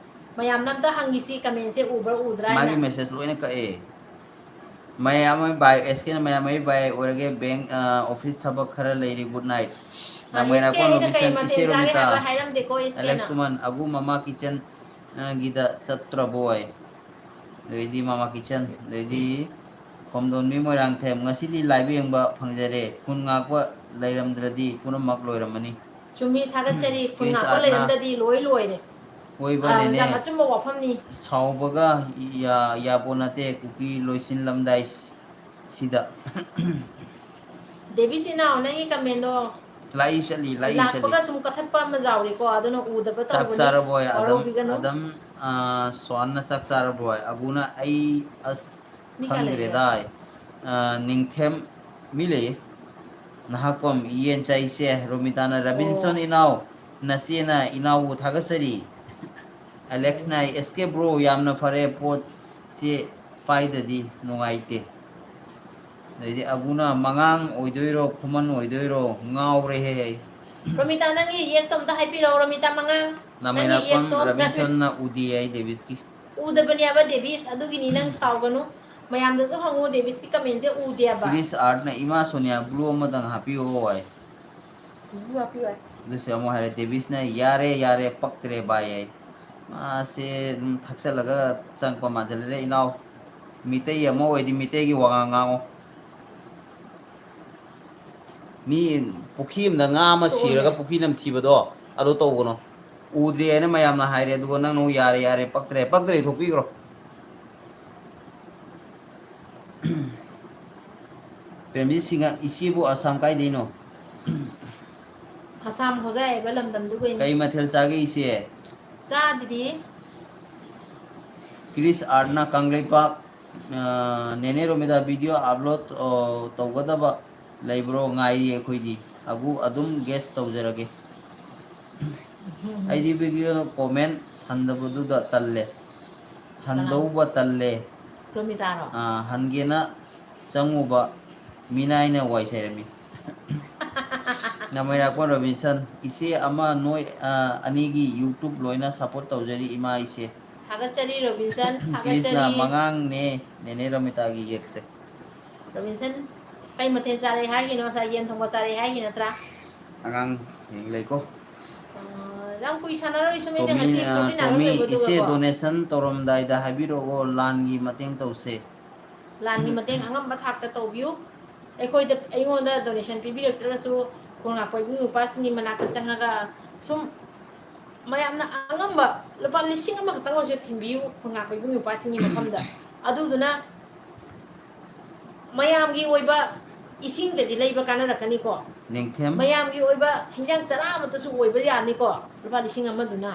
ꯃꯌꯥꯝꯅ ꯑꯝꯇ ꯍꯪꯈꯤꯁꯤ ꯀꯃꯦꯟꯁꯦ ꯎꯕ꯭ꯔꯥ ꯎꯗ꯭ꯔꯥ ꯍꯥꯏꯅ꯫ ꯃꯥꯒꯤ ꯃꯦꯁꯦꯖ ꯂꯣꯏꯅ ꯀꯛꯑꯦ꯫ ꯃꯌꯥꯝ ꯑꯃ ꯕꯥꯏ ꯑꯦꯁ ꯀꯦꯅ ꯃꯌꯥꯝ ꯑꯃ ꯕꯥꯏ ꯑꯣꯏꯔꯒꯦ ꯕꯦꯡ ꯑꯣꯐꯤꯁ ꯊꯕꯛ ꯈꯔ ꯂꯩꯔꯤ꯫ Good night. ꯑ, ꯑꯦꯁ ꯀꯦ ꯅꯃꯣꯏꯔꯥꯡꯄꯝ ꯍꯣꯏꯅ ꯀꯩ ꯔꯣꯕꯤꯟꯁꯟ, ꯃꯊꯦꯜ ꯏꯆꯦ ꯆꯥꯒꯦ ꯔꯣꯃꯤꯇꯥ, ꯍꯥꯏꯕ ꯍꯥꯏꯔꯝꯗꯦꯀꯣ ꯑꯦꯁ ꯀꯦꯅ꯫ ꯑꯦꯂꯦꯛꯁ ꯈꯨꯃꯟ, ꯑꯒꯨ ꯃꯃꯥ ꯀꯤꯆꯟ ꯒꯤꯗ ꯆꯠꯇ꯭ꯔꯕꯣꯏ? ꯑꯗꯩꯗꯤ ꯃꯃꯥ ꯀꯤꯆꯟ, ꯑꯗꯩꯗꯤ ꯈꯣꯝꯗꯣꯟꯕꯤ ꯃꯣꯏꯔꯥꯡꯊꯦꯝ, ꯉꯁꯤꯗꯤ ꯂꯥꯏꯕ ꯌꯦꯡꯕ ꯐꯪꯖꯔꯦ꯫ ꯈꯨꯟ ꯉꯥꯛꯄ ꯂꯩꯔꯝꯗ꯭ꯔꯗꯤ ꯄꯨꯝꯅꯃꯛ ꯂꯣꯏꯔꯝꯃꯅꯤ꯫ ꯆꯨꯝꯃꯤ, ꯊꯥꯒꯠꯆꯔꯤ꯫ ꯈꯨꯟ ꯀ꯭ꯔꯤꯁ ꯉꯥꯛꯄ ꯑꯥꯔꯠꯅ ꯂꯩꯔꯝꯗꯗꯤ ꯂꯣꯏ ꯂꯣꯏꯔꯦ꯫ ꯑꯣꯏꯕꯅꯦꯅꯦ꯫ ꯌꯥꯝ ꯑꯆꯨꯝꯕ ꯋꯥꯐꯝꯅꯤ꯫ ꯁꯥꯎꯕꯒ ꯌꯥ-, ꯌꯥꯕꯣ ꯅꯠꯇꯦ ꯀꯨꯀꯤ ꯂꯣꯏꯁꯤꯜꯂꯝꯗꯥꯏ ꯁꯤꯗ꯫ ꯗꯦꯕꯤꯁ ꯏꯅꯥꯎ, ꯅꯪꯒꯤ ꯀꯃꯦꯟꯗꯣ ꯂꯥꯛꯏ ꯆꯠꯂꯤ, ꯂꯥꯛꯏ ꯆꯠꯂꯤ꯫ ꯂꯥꯛꯄꯒ ꯁꯨꯝ ꯀꯊꯠꯄ ꯑꯃ ꯌꯥꯎꯔꯤꯀꯣ, ꯑꯗꯨꯅ ꯎꯗꯕ ꯆꯥꯛ ꯇꯧꯒꯅꯨ꯫ ꯆꯥꯔꯕꯣꯏ? ꯑꯗꯝ, ꯋꯥꯔꯧꯕꯤꯒꯅꯨ꯫ ꯑꯗꯝ, ꯑ, ꯁ꯭ꯋꯥꯟꯅ ꯆꯥꯛ ꯆꯥꯔꯕꯣꯏ? ꯑꯒꯨꯅ ꯑꯩ ꯑꯁ ꯃꯤ ꯀꯌꯥ ꯂꯩꯒꯦ? ꯈꯪꯗ꯭ꯔꯦꯗꯥꯏ꯫ ꯑ, ꯅꯤꯡꯊꯦꯝ ꯃꯤ ꯂꯩꯌꯦ꯫ ꯅꯍꯥꯛꯄꯝ ꯌꯦꯟ ꯆꯥꯏꯁꯦ꯫ ꯔꯣꯃꯤꯇꯥꯅ ꯔꯕꯤꯟꯁꯟ ꯑꯣ꯫ ꯏꯅꯥꯎ, ꯅꯆꯦꯅ ꯏꯅꯥꯎꯕꯨ ꯊꯥꯒꯠꯆꯔꯤ꯫ ꯑꯦꯂꯦꯛꯁꯅ ꯑꯩ ꯑꯦꯁ ꯀꯦ ꯕ꯭ꯔꯣ ꯌꯥꯝꯅ ꯐꯔꯦ ꯄꯣꯠꯁꯤ ꯄꯥꯏꯗꯗꯤ ꯅꯨꯡꯉꯥꯏꯇꯦ꯫ ꯑꯗꯩꯗꯤ ꯑꯒꯨꯅ ꯃꯉꯥꯡ ꯑꯣꯏꯗꯣꯏꯔꯣ ꯈꯨꯃꯟ ꯑꯣꯏꯗꯣꯏꯔꯣ ꯉꯥꯎꯔꯦꯍꯦ ꯑꯩ꯫ ꯔꯣꯃꯤꯇꯥ, ꯅꯪꯒꯤ ꯌꯦꯛꯇꯣ ꯑꯝꯇ ꯍꯥꯏꯕꯤꯔꯛꯑꯣ, ꯔꯣꯃꯤꯇꯥ ꯃꯉꯥꯡ꯫ ꯅꯪꯒꯤ ꯅꯃꯩꯔꯥꯛꯄꯝ ꯌꯦꯛꯇꯣ ꯑꯝꯇ ꯔꯕꯤꯟꯁꯟꯅ ꯎꯗꯦ ꯑꯩ ꯗꯦꯕꯤꯁꯀꯤ꯫ ꯎꯗꯕꯅꯦꯕ ꯗꯦꯕꯤꯁ, ꯑꯗꯨꯒꯤꯅꯤ ꯅꯪ ꯁꯥꯎꯒꯅꯨ꯫ ꯃꯌꯥꯝꯗꯁꯨ ꯍꯪꯉꯨ, ꯗꯦꯕꯤꯁꯀꯤ ꯀꯃꯦꯟꯁꯦ ꯎꯗꯦꯕ꯫ ꯀ꯭ꯔꯤꯁ ꯑꯥꯔꯠꯅ ꯏꯃꯥ ꯁꯣꯅꯤꯌꯥ ꯕ꯭ꯂꯨ ꯑꯃꯗꯪ ꯍꯥꯞꯄꯤꯌꯣ ꯍꯥꯏ꯫ ꯕ꯭ꯂꯨ ꯍꯥꯞꯄꯤꯌꯣ ꯍꯥꯏ꯫ ꯑꯗꯨꯁꯨ ꯑꯃꯨꯛ ꯍꯥꯏꯔꯦ ꯗꯦꯕꯤꯁꯅ ꯌꯥꯔꯦ ꯌꯥꯔꯦ ꯄꯛꯇ꯭ꯔꯦ ꯚꯥꯏ ꯍꯥꯏ꯫ ꯃꯥꯁꯦ ꯑꯗꯨꯝ ꯊꯛꯆꯜꯂꯒ ꯆꯪꯉꯛꯄ ꯃꯥꯟꯁꯤꯜꯂꯦꯗ ꯏꯅꯥꯎ꯫ ꯃꯤꯇꯩ ꯑꯃ ꯑꯣꯏꯗꯤ ꯃꯤꯇꯩꯒꯤ ꯋꯥꯉꯥꯡ ꯉꯥꯡꯉꯣ꯫ ꯃꯤ ꯄꯨꯈ꯭ꯔꯤ ꯑꯃꯗ ꯉꯥ ꯑꯃ ꯇꯣꯛꯑꯣꯅꯦ꯫ ꯁꯤꯔꯒ ꯄꯨꯈ꯭ꯔꯤꯅ ꯊꯤꯕꯗꯣ ꯑꯗꯨ ꯇꯧꯒꯅꯣ꯫ ꯎꯗ꯭ꯔꯤ ꯍꯥꯏꯅ ꯃꯌꯥꯝꯅ ꯍꯥꯏꯔꯦ, ꯑꯗꯨꯒ ꯅꯪꯅ ꯑꯃꯨꯛ ꯌꯥꯔꯦ ꯌꯥꯔꯦ ꯄꯛꯇ꯭ꯔꯦ ꯄꯛꯇ꯭ꯔꯦ ꯊꯣꯛꯄꯤꯈ꯭ꯔꯣ꯫ ꯄ꯭ꯔꯦꯝꯖꯤꯠ ꯁꯤꯡꯍ, ꯏꯆꯦꯕꯨ ꯑꯁꯥꯝ ꯀꯥꯏꯗꯩꯅꯣ? ꯑꯁꯥꯝ ꯍꯣꯖꯥꯏ ꯍꯥꯏꯕ ꯂꯝꯗꯝꯗꯨꯒꯩꯅꯤ꯫ ꯀꯩ ꯃꯊꯦꯜ ꯆꯥꯒꯦ ꯏꯆꯦ? ꯆꯥꯗ꯭ꯔꯤ꯫ ꯀ꯭ꯔꯤꯁ ꯑꯥꯔꯠꯅ ꯀꯪꯂꯩꯄꯥꯛ, ꯑ, ꯅꯦꯅꯦ ꯔꯣꯃꯤꯇꯥ ꯚꯤꯗꯤꯑꯣ ꯑꯞꯂꯣꯗ, ꯑ, ꯇꯧꯒꯗꯕ ꯂꯩꯕ꯭ꯔꯣ? ꯉꯥꯏꯔꯤ ꯑꯩꯈꯣꯏꯗꯤ꯫ ꯑꯒꯨ ꯑꯗꯨꯝ ꯒꯦꯁ ꯇꯧꯖꯔꯒꯦ꯫ ꯑꯩꯗꯤ ꯚꯤꯗꯤꯑꯣꯗ ꯀꯣꯃꯦꯟ ꯍꯟꯗꯕꯗꯨꯗ ꯇꯜꯂꯦ꯫ ꯍꯟꯗꯧꯕ ꯇꯜꯂꯦ꯫ ꯔꯣꯃꯤꯇꯥꯔꯣ? ꯑꯥ, ꯍꯟꯒꯦꯅ ꯆꯪꯉꯨꯕ ꯃꯤꯅꯥꯏꯅ ꯋꯥꯏ ꯁꯩꯔꯝꯃꯤ꯫ ꯅꯃꯩꯔꯥꯛꯄ ꯔꯣꯕꯤꯟꯁꯟ, ꯏꯆꯦ ꯑꯃ ꯅꯣꯏ, ꯑ, ꯑꯅꯤꯒꯤ YouTube ꯂꯣꯏꯅ support ꯇꯧꯖꯔꯤ ꯏꯃꯥ ꯏꯆꯦ꯫ ꯊꯥꯒꯠꯆꯔꯤ ꯔꯣꯕꯤꯟꯁꯟ, ꯄ꯭ꯂꯤꯁꯅ ꯊꯥꯒꯠꯆꯔꯤ꯫ ꯃꯉꯥꯡꯅꯦ ꯅꯦꯅꯦ ꯔꯣꯃꯤꯇꯥꯒꯤ ꯌꯦꯛꯁꯦ꯫ ꯔꯣꯕꯤꯟꯁꯟ, ꯀꯩ ꯃꯊꯦꯜ ꯆꯥꯔꯦ ꯍꯥꯏꯒꯤꯅꯣ? ꯉꯁꯥꯏ ꯌꯦꯟ ꯊꯣꯡꯕ ꯆꯥꯔꯦ ꯍꯥꯏꯒꯤ ꯅꯠꯇ꯭ꯔꯥ? ꯑꯉꯥꯡ ꯌꯦꯡ ꯂꯩꯀꯣ꯫ ꯑ, ꯌꯥꯝ ꯀꯨꯏ ꯁꯥꯟꯅꯔꯣꯏꯁꯦ, ꯃꯤꯅ ꯇꯣꯃꯤ, ꯉꯁꯤ ꯑ, ꯐꯣꯔꯇꯤꯟ ꯇꯣꯃꯤ, ꯑꯥꯋꯔꯁ ꯑꯣꯏꯕ ꯏꯆꯦ ꯑꯗꯨꯒꯀꯣ꯫ Donation ꯇꯧꯔꯝꯗꯥꯏꯗ ꯍꯥꯏꯕꯤꯔꯛꯑꯣ, ꯂꯥꯟꯒꯤ ꯃꯇꯦꯡ ꯇꯧꯁꯦ꯫ ꯂꯥꯟꯒꯤ ꯃꯇꯦꯡ ꯑꯉꯝꯕ ꯊꯥꯛꯇ ꯇꯧꯕꯤꯌꯨ꯫ ꯑꯩꯈꯣꯏꯗ, ꯑꯩꯉꯣꯟꯗ donation ꯄꯤꯕꯤꯔꯛꯇ꯭ꯔꯒꯁꯨ, ꯈꯣꯡ ꯉꯥꯛꯄ ꯏꯕꯨꯡ ꯏꯄ꯭ꯋꯥꯁꯤꯡꯒꯤ ꯃꯅꯥꯛꯇ ꯆꯪꯉꯒ ꯁꯨꯝ ꯃꯌꯥꯝꯅ ꯑꯉꯝꯕ ꯂꯨꯄꯥ ꯂꯤꯁꯤꯡ ꯑꯃꯈꯛꯇꯪ ꯑꯣꯏꯔꯁꯨ ꯊꯤꯟꯕꯤꯌꯨ, ꯈꯣꯡ ꯉꯥꯛꯄ ꯏꯕꯨꯡ ꯏꯄ꯭ꯋꯥꯁꯤꯡꯒꯤ ꯃꯐꯝꯗ꯫ ꯑꯗꯨꯗꯨꯅ ꯃꯌꯥꯝꯒꯤ ꯑꯣꯏꯕ ꯏꯁꯤꯡꯗꯗꯤ ꯂꯩꯕ ꯀꯥꯟꯅꯔꯛꯀꯅꯤꯀꯣ꯫ ꯅꯤꯡꯊꯦꯝ꯫ ꯃꯌꯥꯝꯒꯤ ꯑꯣꯏꯕ ꯍꯤꯟꯖꯥꯡ ꯆꯔꯥ ꯑꯃꯠꯇꯁꯨ ꯑꯣꯏꯕ ꯌꯥꯅꯤꯀꯣ, ꯂꯨꯄꯥ ꯂꯤꯁꯤꯡ ꯑꯃꯗꯨꯅ꯫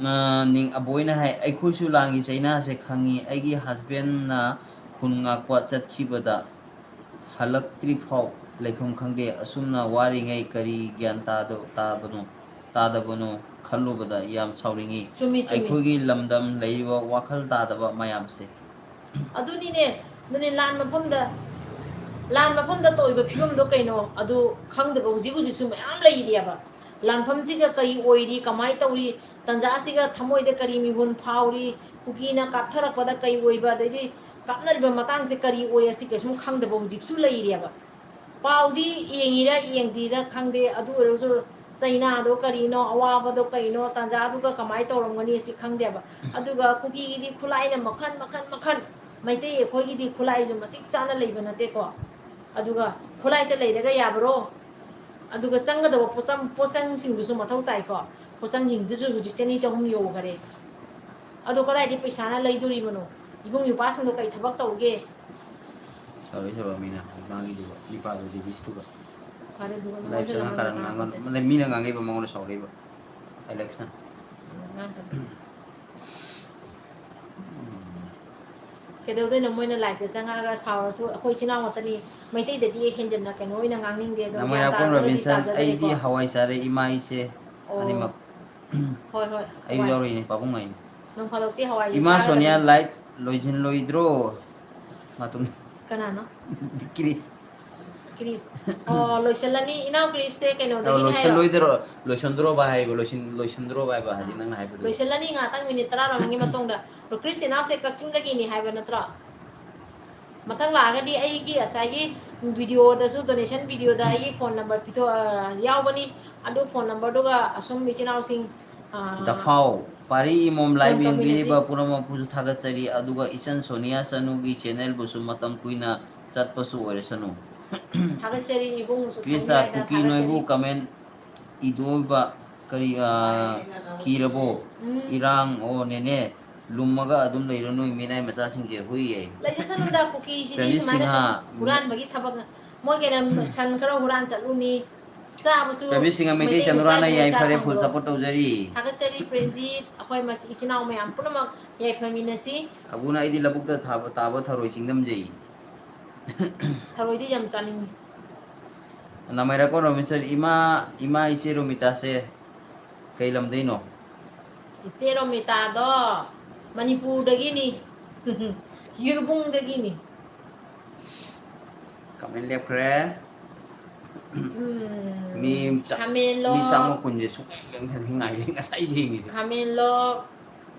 ꯑ, ꯅꯤꯡ-, ꯑꯕꯣꯏꯅ ꯍꯥꯏ, "ꯑꯩꯈꯣꯏꯁꯨ ꯂꯥꯟꯒꯤ ꯆꯩꯅꯥꯁꯦ ꯈꯪꯉꯤ꯫ ꯑꯩꯒꯤ husbandꯅ ꯈꯨꯟ ꯉꯥꯛꯄ ꯆꯠꯈꯤꯕꯗ ꯍꯜꯂꯛꯇ꯭ꯔꯤꯐꯥꯎ ꯂꯩꯐꯝ ꯈꯪꯗꯦ꯫ ꯑꯁꯨꯝꯅ ꯋꯥꯔꯤꯉꯩ ꯀꯔꯤ ꯒ꯭ꯌꯥꯟ ꯇꯥꯗ-, ꯇꯥꯕꯅꯣ, ꯇꯥꯗꯕꯅꯣ ꯈꯜꯂꯨꯕꯗ ꯌꯥꯝ ꯁꯥꯎꯅꯤꯡꯉꯤ꯫ ꯆꯨꯝꯃꯤ, ꯆꯨꯝꯃꯤ꯫ ꯑꯩꯈꯣꯏꯒꯤ ꯂꯝꯗꯝ ꯂꯩꯔꯤꯕ ꯋꯥꯈꯜ ꯇꯥꯗꯕ ꯃꯌꯥꯝꯁꯦ"꯫ ꯑꯗꯨꯅꯤꯅꯦ, ꯑꯗꯨꯅꯦ ꯂꯥꯟ ꯃꯐꯝꯗ, ꯂꯥꯟ ꯃꯐꯝꯗ ꯇꯧꯔꯤꯕ ꯐꯤꯕꯝꯗꯣ ꯀꯩꯅꯣ, ꯑꯗꯨ ꯈꯪꯗꯕ ꯍꯧꯖꯤꯛ ꯍꯧꯖꯤꯛꯁꯨ ꯃꯌꯥꯝ ꯂꯩꯔꯤꯑꯕ꯫ ꯂꯥꯟꯐꯝꯁꯤꯒ ꯀꯔꯤ ꯑꯣꯏꯔꯤ, ꯀꯃꯥꯏꯅ ꯇꯧꯔꯤ, ꯇꯟꯖꯥꯁꯤꯒ ꯊꯃꯣꯏꯗ ꯀꯔꯤ ꯃꯤꯍꯨꯟ ꯐꯥꯎꯔꯤ, ꯀꯨꯀꯤꯅ ꯀꯥꯞꯊꯔꯛꯄꯗ ꯀꯔꯤ ꯑꯣꯏꯕ, ꯑꯗꯩꯗꯤ ꯀꯥꯞꯅꯔꯤꯕ ꯃꯇꯥꯡꯁꯦ ꯀꯔꯤ ꯑꯣꯏ, ꯑꯁꯤ ꯀꯩꯁꯨꯝ ꯈꯪꯗꯕ ꯍꯧꯖꯤꯛꯁꯨ ꯂꯩꯔꯤꯑꯕ꯫ ꯄꯥꯎꯗꯤ ꯌꯦꯡꯉꯤꯔ ꯌꯦꯡꯗ꯭ꯔꯤꯔ ꯈꯪꯗꯦ, ꯑꯗꯨ ꯑꯣꯏꯔꯒꯁꯨ ꯆꯩꯅꯥꯗꯣ ꯀꯔꯤꯅꯣ, ꯑꯋꯥꯕꯗꯣ ꯀꯩꯅꯣ, ꯇꯥꯟꯖꯥꯗꯨꯒ ꯀꯃꯥꯏꯅ ꯇꯧꯔꯝꯒꯅꯤ ꯑꯁꯤ ꯈꯪꯗꯦꯕ꯫ ꯑꯗꯨꯒ ꯀꯨꯀꯤꯒꯤꯗꯤ ꯈꯨꯠꯂꯥꯏꯅ ꯃꯈꯟ, ꯃꯈꯟ, ꯃꯈꯟ꯫ ꯃꯩꯇꯩ ꯑꯩꯈꯣꯏꯒꯤꯗꯤ ꯈꯨꯠꯂꯥꯏꯁꯨ ꯃꯇꯤꯛ ꯆꯥꯅ ꯂꯩꯕ ꯅꯠꯇꯦꯀꯣ꯫ ꯑꯗꯨꯒ ꯈꯨꯠꯂꯥꯏꯇ ꯂꯩꯔꯒ ꯌꯥꯕꯔꯣ? ꯑꯗꯨꯒ ꯆꯪꯒꯗꯕ ꯄꯣꯠꯆꯪ, ꯄꯣꯠꯆꯪꯁꯤꯡꯗꯨꯁꯨ ꯃꯊꯧ ꯇꯥꯏꯀꯣ꯫ ꯄꯣꯠꯆꯪꯁꯤꯡꯗꯨꯁꯨ ꯍꯧꯖꯤꯛ ꯆꯅꯤ ꯆꯍꯨꯝ ꯌꯧꯈꯔꯦ꯫ ꯑꯗꯣ ꯀꯗꯥꯏꯗꯒꯤ ꯄꯩꯁꯥꯅ ꯂꯩꯗꯣꯔꯤꯕꯅꯣ? ꯏꯕꯨꯡ ꯏꯄ꯭ꯋꯥꯁꯤꯡꯗꯣ ꯀꯩ ꯊꯕꯛ ꯇꯧꯒꯦ? ꯁꯥꯎꯔꯤ ꯁꯥꯎꯔ ꯃꯤꯅ ꯃꯥꯒꯤꯗꯨꯒ, ꯅꯤꯄꯥꯗꯣ ꯗꯤꯕꯤꯁꯇꯨꯒ꯫ ꯐꯔꯦ, ꯑꯗꯨꯒ ꯂꯥꯏꯐ ꯃꯉꯣꯟꯗ ꯆꯪꯉ ꯂꯃꯟ ꯀꯔꯟ ꯉꯥꯡꯕ ꯉꯥꯡꯉꯣ꯫ ꯅꯠꯇꯦ꯫ ꯃꯤꯅ ꯉꯥꯡꯉꯛꯏꯕ ꯃꯉꯣꯟꯗ ꯁꯥꯎꯔꯛꯏꯕ꯫ ꯑꯦꯂꯦꯛꯁꯅ꯫ ꯉꯥꯡꯒꯅꯨ꯫ ꯀꯩꯗꯧꯗꯣꯏꯅꯣ ꯃꯣꯏꯅ ꯂꯥꯏꯐꯇ ꯆꯪꯉꯛꯑꯒ ꯁꯥꯎꯔꯁꯨ? ꯑꯩꯈꯣꯏ ꯏꯆꯤꯟ ꯏꯅꯥꯎ ꯉꯥꯛꯇꯅꯤ꯫ ꯃꯩꯇꯩꯗꯗꯤ ꯍꯦꯟꯖꯟꯅ ꯀꯩꯅꯣ ꯑꯣꯏꯅ ꯉꯥꯡꯅꯤꯡꯗꯦ, ꯑꯗꯣ ꯒ꯭ꯌꯥꯟ ꯅꯃꯩꯔꯥꯛꯄꯝ ꯇꯥꯔꯒꯗꯤ ꯔꯣꯕꯤꯟꯁꯟ, ꯇꯥꯖꯗꯔꯦꯀꯣ꯫ ꯑꯩꯗꯤ ꯍꯋꯥꯏ ꯆꯥꯔꯦ ꯏꯃꯥ ꯏꯆꯦ ꯑꯣ꯫ ꯑꯅꯤꯃꯛ꯫ ꯍꯣꯏ, ꯍꯣꯏ, ꯑꯩꯁꯨ ꯍꯋꯥꯏ꯫ ꯌꯥꯎꯔꯤꯅꯦ ꯄꯥꯕꯨꯡ ꯍꯥꯏꯅꯤ꯫ ꯅꯣꯡ ꯐꯥꯗꯣꯛꯇꯤ ꯍꯋꯥꯏꯁꯦ ꯏꯃꯥ ꯁꯣꯅꯤꯌꯥ ꯆꯥꯒꯗꯕꯅꯤ꯫ ꯂꯥꯏꯐ ꯂꯣꯏꯁꯤꯜꯂꯣꯏꯗ꯭ꯔꯣ? ꯃꯇꯨꯡ ꯀꯅꯥꯅꯣ? ꯀ꯭ꯔꯤꯁ꯫ ꯀ꯭ꯔꯤꯁ꯫ ꯑꯣ, ꯂꯣꯏꯁꯤꯜꯂꯅꯤ꯫ ꯏꯅꯥꯎ ꯀ꯭ꯔꯤꯁꯁꯦ ꯀꯩꯅꯣꯗꯒꯤꯅꯤ ꯍꯥꯏꯔꯣ? ꯂꯣꯏꯁꯤꯜꯂꯣꯏꯗ꯭ꯔꯣ? ꯂꯣꯏꯁꯤꯟꯗ꯭ꯔꯣꯕ ꯍꯥꯏꯕ, ꯂꯣꯏꯁꯤꯟ-, ꯂꯣꯏꯁꯤꯟꯗ꯭ꯔꯣꯕ ꯍꯥꯏꯕ ꯍꯧꯖꯤꯛ ꯅꯪꯅ ꯍꯥꯏꯕꯗꯣ꯫ ꯂꯣꯏꯁꯤꯜꯂꯅꯤ ꯉꯥꯛꯇꯪ, ꯃꯤꯅꯤꯠ ꯇꯔꯥ ꯂꯣꯏꯔꯕꯒꯤ ꯃꯇꯨꯡꯗ꯫ ꯀ꯭ꯔꯤꯁ ꯏꯅꯥꯎꯁꯦ ꯀꯛꯆꯤꯡꯗꯒꯤꯅꯤ ꯍꯥꯏꯕ ꯅꯠꯇ꯭ꯔꯣ? ꯃꯊꯪ ꯂꯥꯛꯑꯒꯗꯤ ꯑꯩꯒꯤ ꯉꯁꯥꯏꯒꯤ videoꯗꯁꯨ, donation videoꯗ ꯑꯩꯒꯤ phone number ꯄꯤꯊꯣꯛ-, ꯑ, ꯌꯥꯎꯕꯅꯤ꯫ ꯑꯗꯨ phone numberꯗꯨꯒ ꯑꯁꯨꯝ ꯏꯆꯤꯟ ꯏꯅꯥꯎꯁꯤꯡ, ꯑ, ꯗꯐꯥꯎ ꯄꯥꯔꯤ ꯏꯃꯣꯝ live phone ꯇꯧꯃꯤꯟꯅꯁꯤ꯫ ꯌꯦꯡꯕꯤꯔꯤꯕ ꯄꯨꯝꯅꯃꯛꯄꯨꯁꯨ ꯊꯥꯒꯠꯆꯔꯤ, ꯑꯗꯨꯒ ꯏꯆꯟ ꯁꯣꯅꯤꯌꯥ ꯆꯅꯨꯒꯤ channelꯕꯨꯁꯨ ꯃꯇꯝ ꯀꯨꯏꯅ ꯆꯠꯄꯁꯨ ꯑꯣꯏꯔꯁꯅꯨ꯫ ꯊꯥꯒꯠꯆꯔꯤ, ꯏꯕꯨꯡꯉꯣꯁꯨ ꯀ꯭ꯔꯤꯁ ꯊꯝꯕꯤꯔꯒ ꯀꯨꯀꯤ ꯅꯣꯏꯕꯨ ꯊꯥꯒꯠꯆꯔꯤ꯫ Comment ꯏꯗꯣꯏꯕ ꯀꯔꯤ, ꯑ, ꯀꯤꯔꯕꯣ? ꯎꯝ꯫ ꯏꯔꯥꯡ, ꯑꯣ, ꯅꯦꯅꯦ, ꯂꯨꯝꯃꯒ ꯑꯗꯨꯝ ꯂꯩꯔꯣ ꯅꯣꯏ ꯃꯤꯅꯥꯏ ꯃꯆꯥꯁꯤꯡꯁꯦ, ꯍꯨꯏꯌꯦ꯫ ꯂꯩꯖꯁꯅꯨꯗ, ꯀꯨꯀꯤꯁꯤꯗꯤ ꯄ꯭ꯔꯦꯝꯖꯤꯠ ꯁꯨꯃꯥꯏꯅ ꯁꯤꯡꯍ, ꯁꯨꯝ ꯍꯨꯔꯥꯟꯕꯒꯤ ꯊꯕꯛ, ꯃꯣꯏꯒꯤꯅ ꯁꯟ ꯈꯔ ꯍꯨꯔꯥꯟ ꯆꯠꯂꯨꯅꯤ, ꯆꯥꯕꯁꯨ ꯄ꯭ꯔꯦꯝꯖꯤꯠ ꯁꯤꯡꯍ ꯃꯩꯇꯩ ꯃꯩꯇꯩ ꯆꯅꯨꯔꯥꯅ ꯃꯆꯥꯒꯤ ꯃꯆꯥ ꯌꯥꯏꯐꯔꯦ, full ꯐꯪꯕ꯭ꯔꯣ? support ꯇꯧꯖꯔꯤ꯫ ꯊꯥꯒꯠꯆꯔꯤ ꯄ꯭ꯔꯦꯝꯖꯤꯠ, ꯑꯩꯈꯣꯏ ꯃꯁꯤ ꯏꯆꯤꯟ ꯏꯅꯥꯎ ꯃꯌꯥꯝ ꯄꯨꯝꯅꯃꯛ ꯌꯥꯏꯐꯃꯤꯟꯅꯁꯤ꯫ ꯑꯒꯨꯅ ꯑꯩꯗꯤ ꯂꯧꯕꯨꯛꯇ ꯊꯥꯕ, ꯇꯥꯕ ꯊꯔꯣꯏ ꯆꯤꯡꯗꯝꯖꯩ꯫ ꯊꯔꯣꯏꯗꯤ ꯌꯥꯝ ꯆꯥꯅꯤꯡꯉꯤ꯫ ꯅꯃꯩꯔꯛꯄ ꯔꯣꯃꯤꯁꯟ, ꯏꯃꯥ, ꯏꯃꯥ ꯏꯆꯦ ꯔꯣꯃꯤꯇꯥꯁꯦ ꯀꯩ ꯂꯝꯗꯩꯅꯣ? ꯏꯆꯦ ꯔꯣꯃꯤꯇꯥꯗꯣ ꯃꯅꯤꯄꯨꯔꯗꯒꯤꯅꯤ꯫ ꯌꯨꯔꯕꯨꯡꯗꯒꯤꯅꯤ꯫ Comment ꯂꯦꯞꯈ꯭ꯔꯦ꯫ ꯎꯝ, ꯃꯤ ꯆꯥ-, ꯈꯥꯃꯦꯟꯂꯣ? ꯃꯤ ꯆꯥꯝꯃ ꯀꯨꯟꯁꯦ ꯁꯨꯡꯂꯦꯡ ꯂꯦꯡꯊꯅ ꯉꯥꯏꯔꯦ ꯉꯁꯥꯏ ꯌꯦꯡꯉꯤꯁꯦ꯫ ꯈꯥꯃꯦꯟꯂꯣ,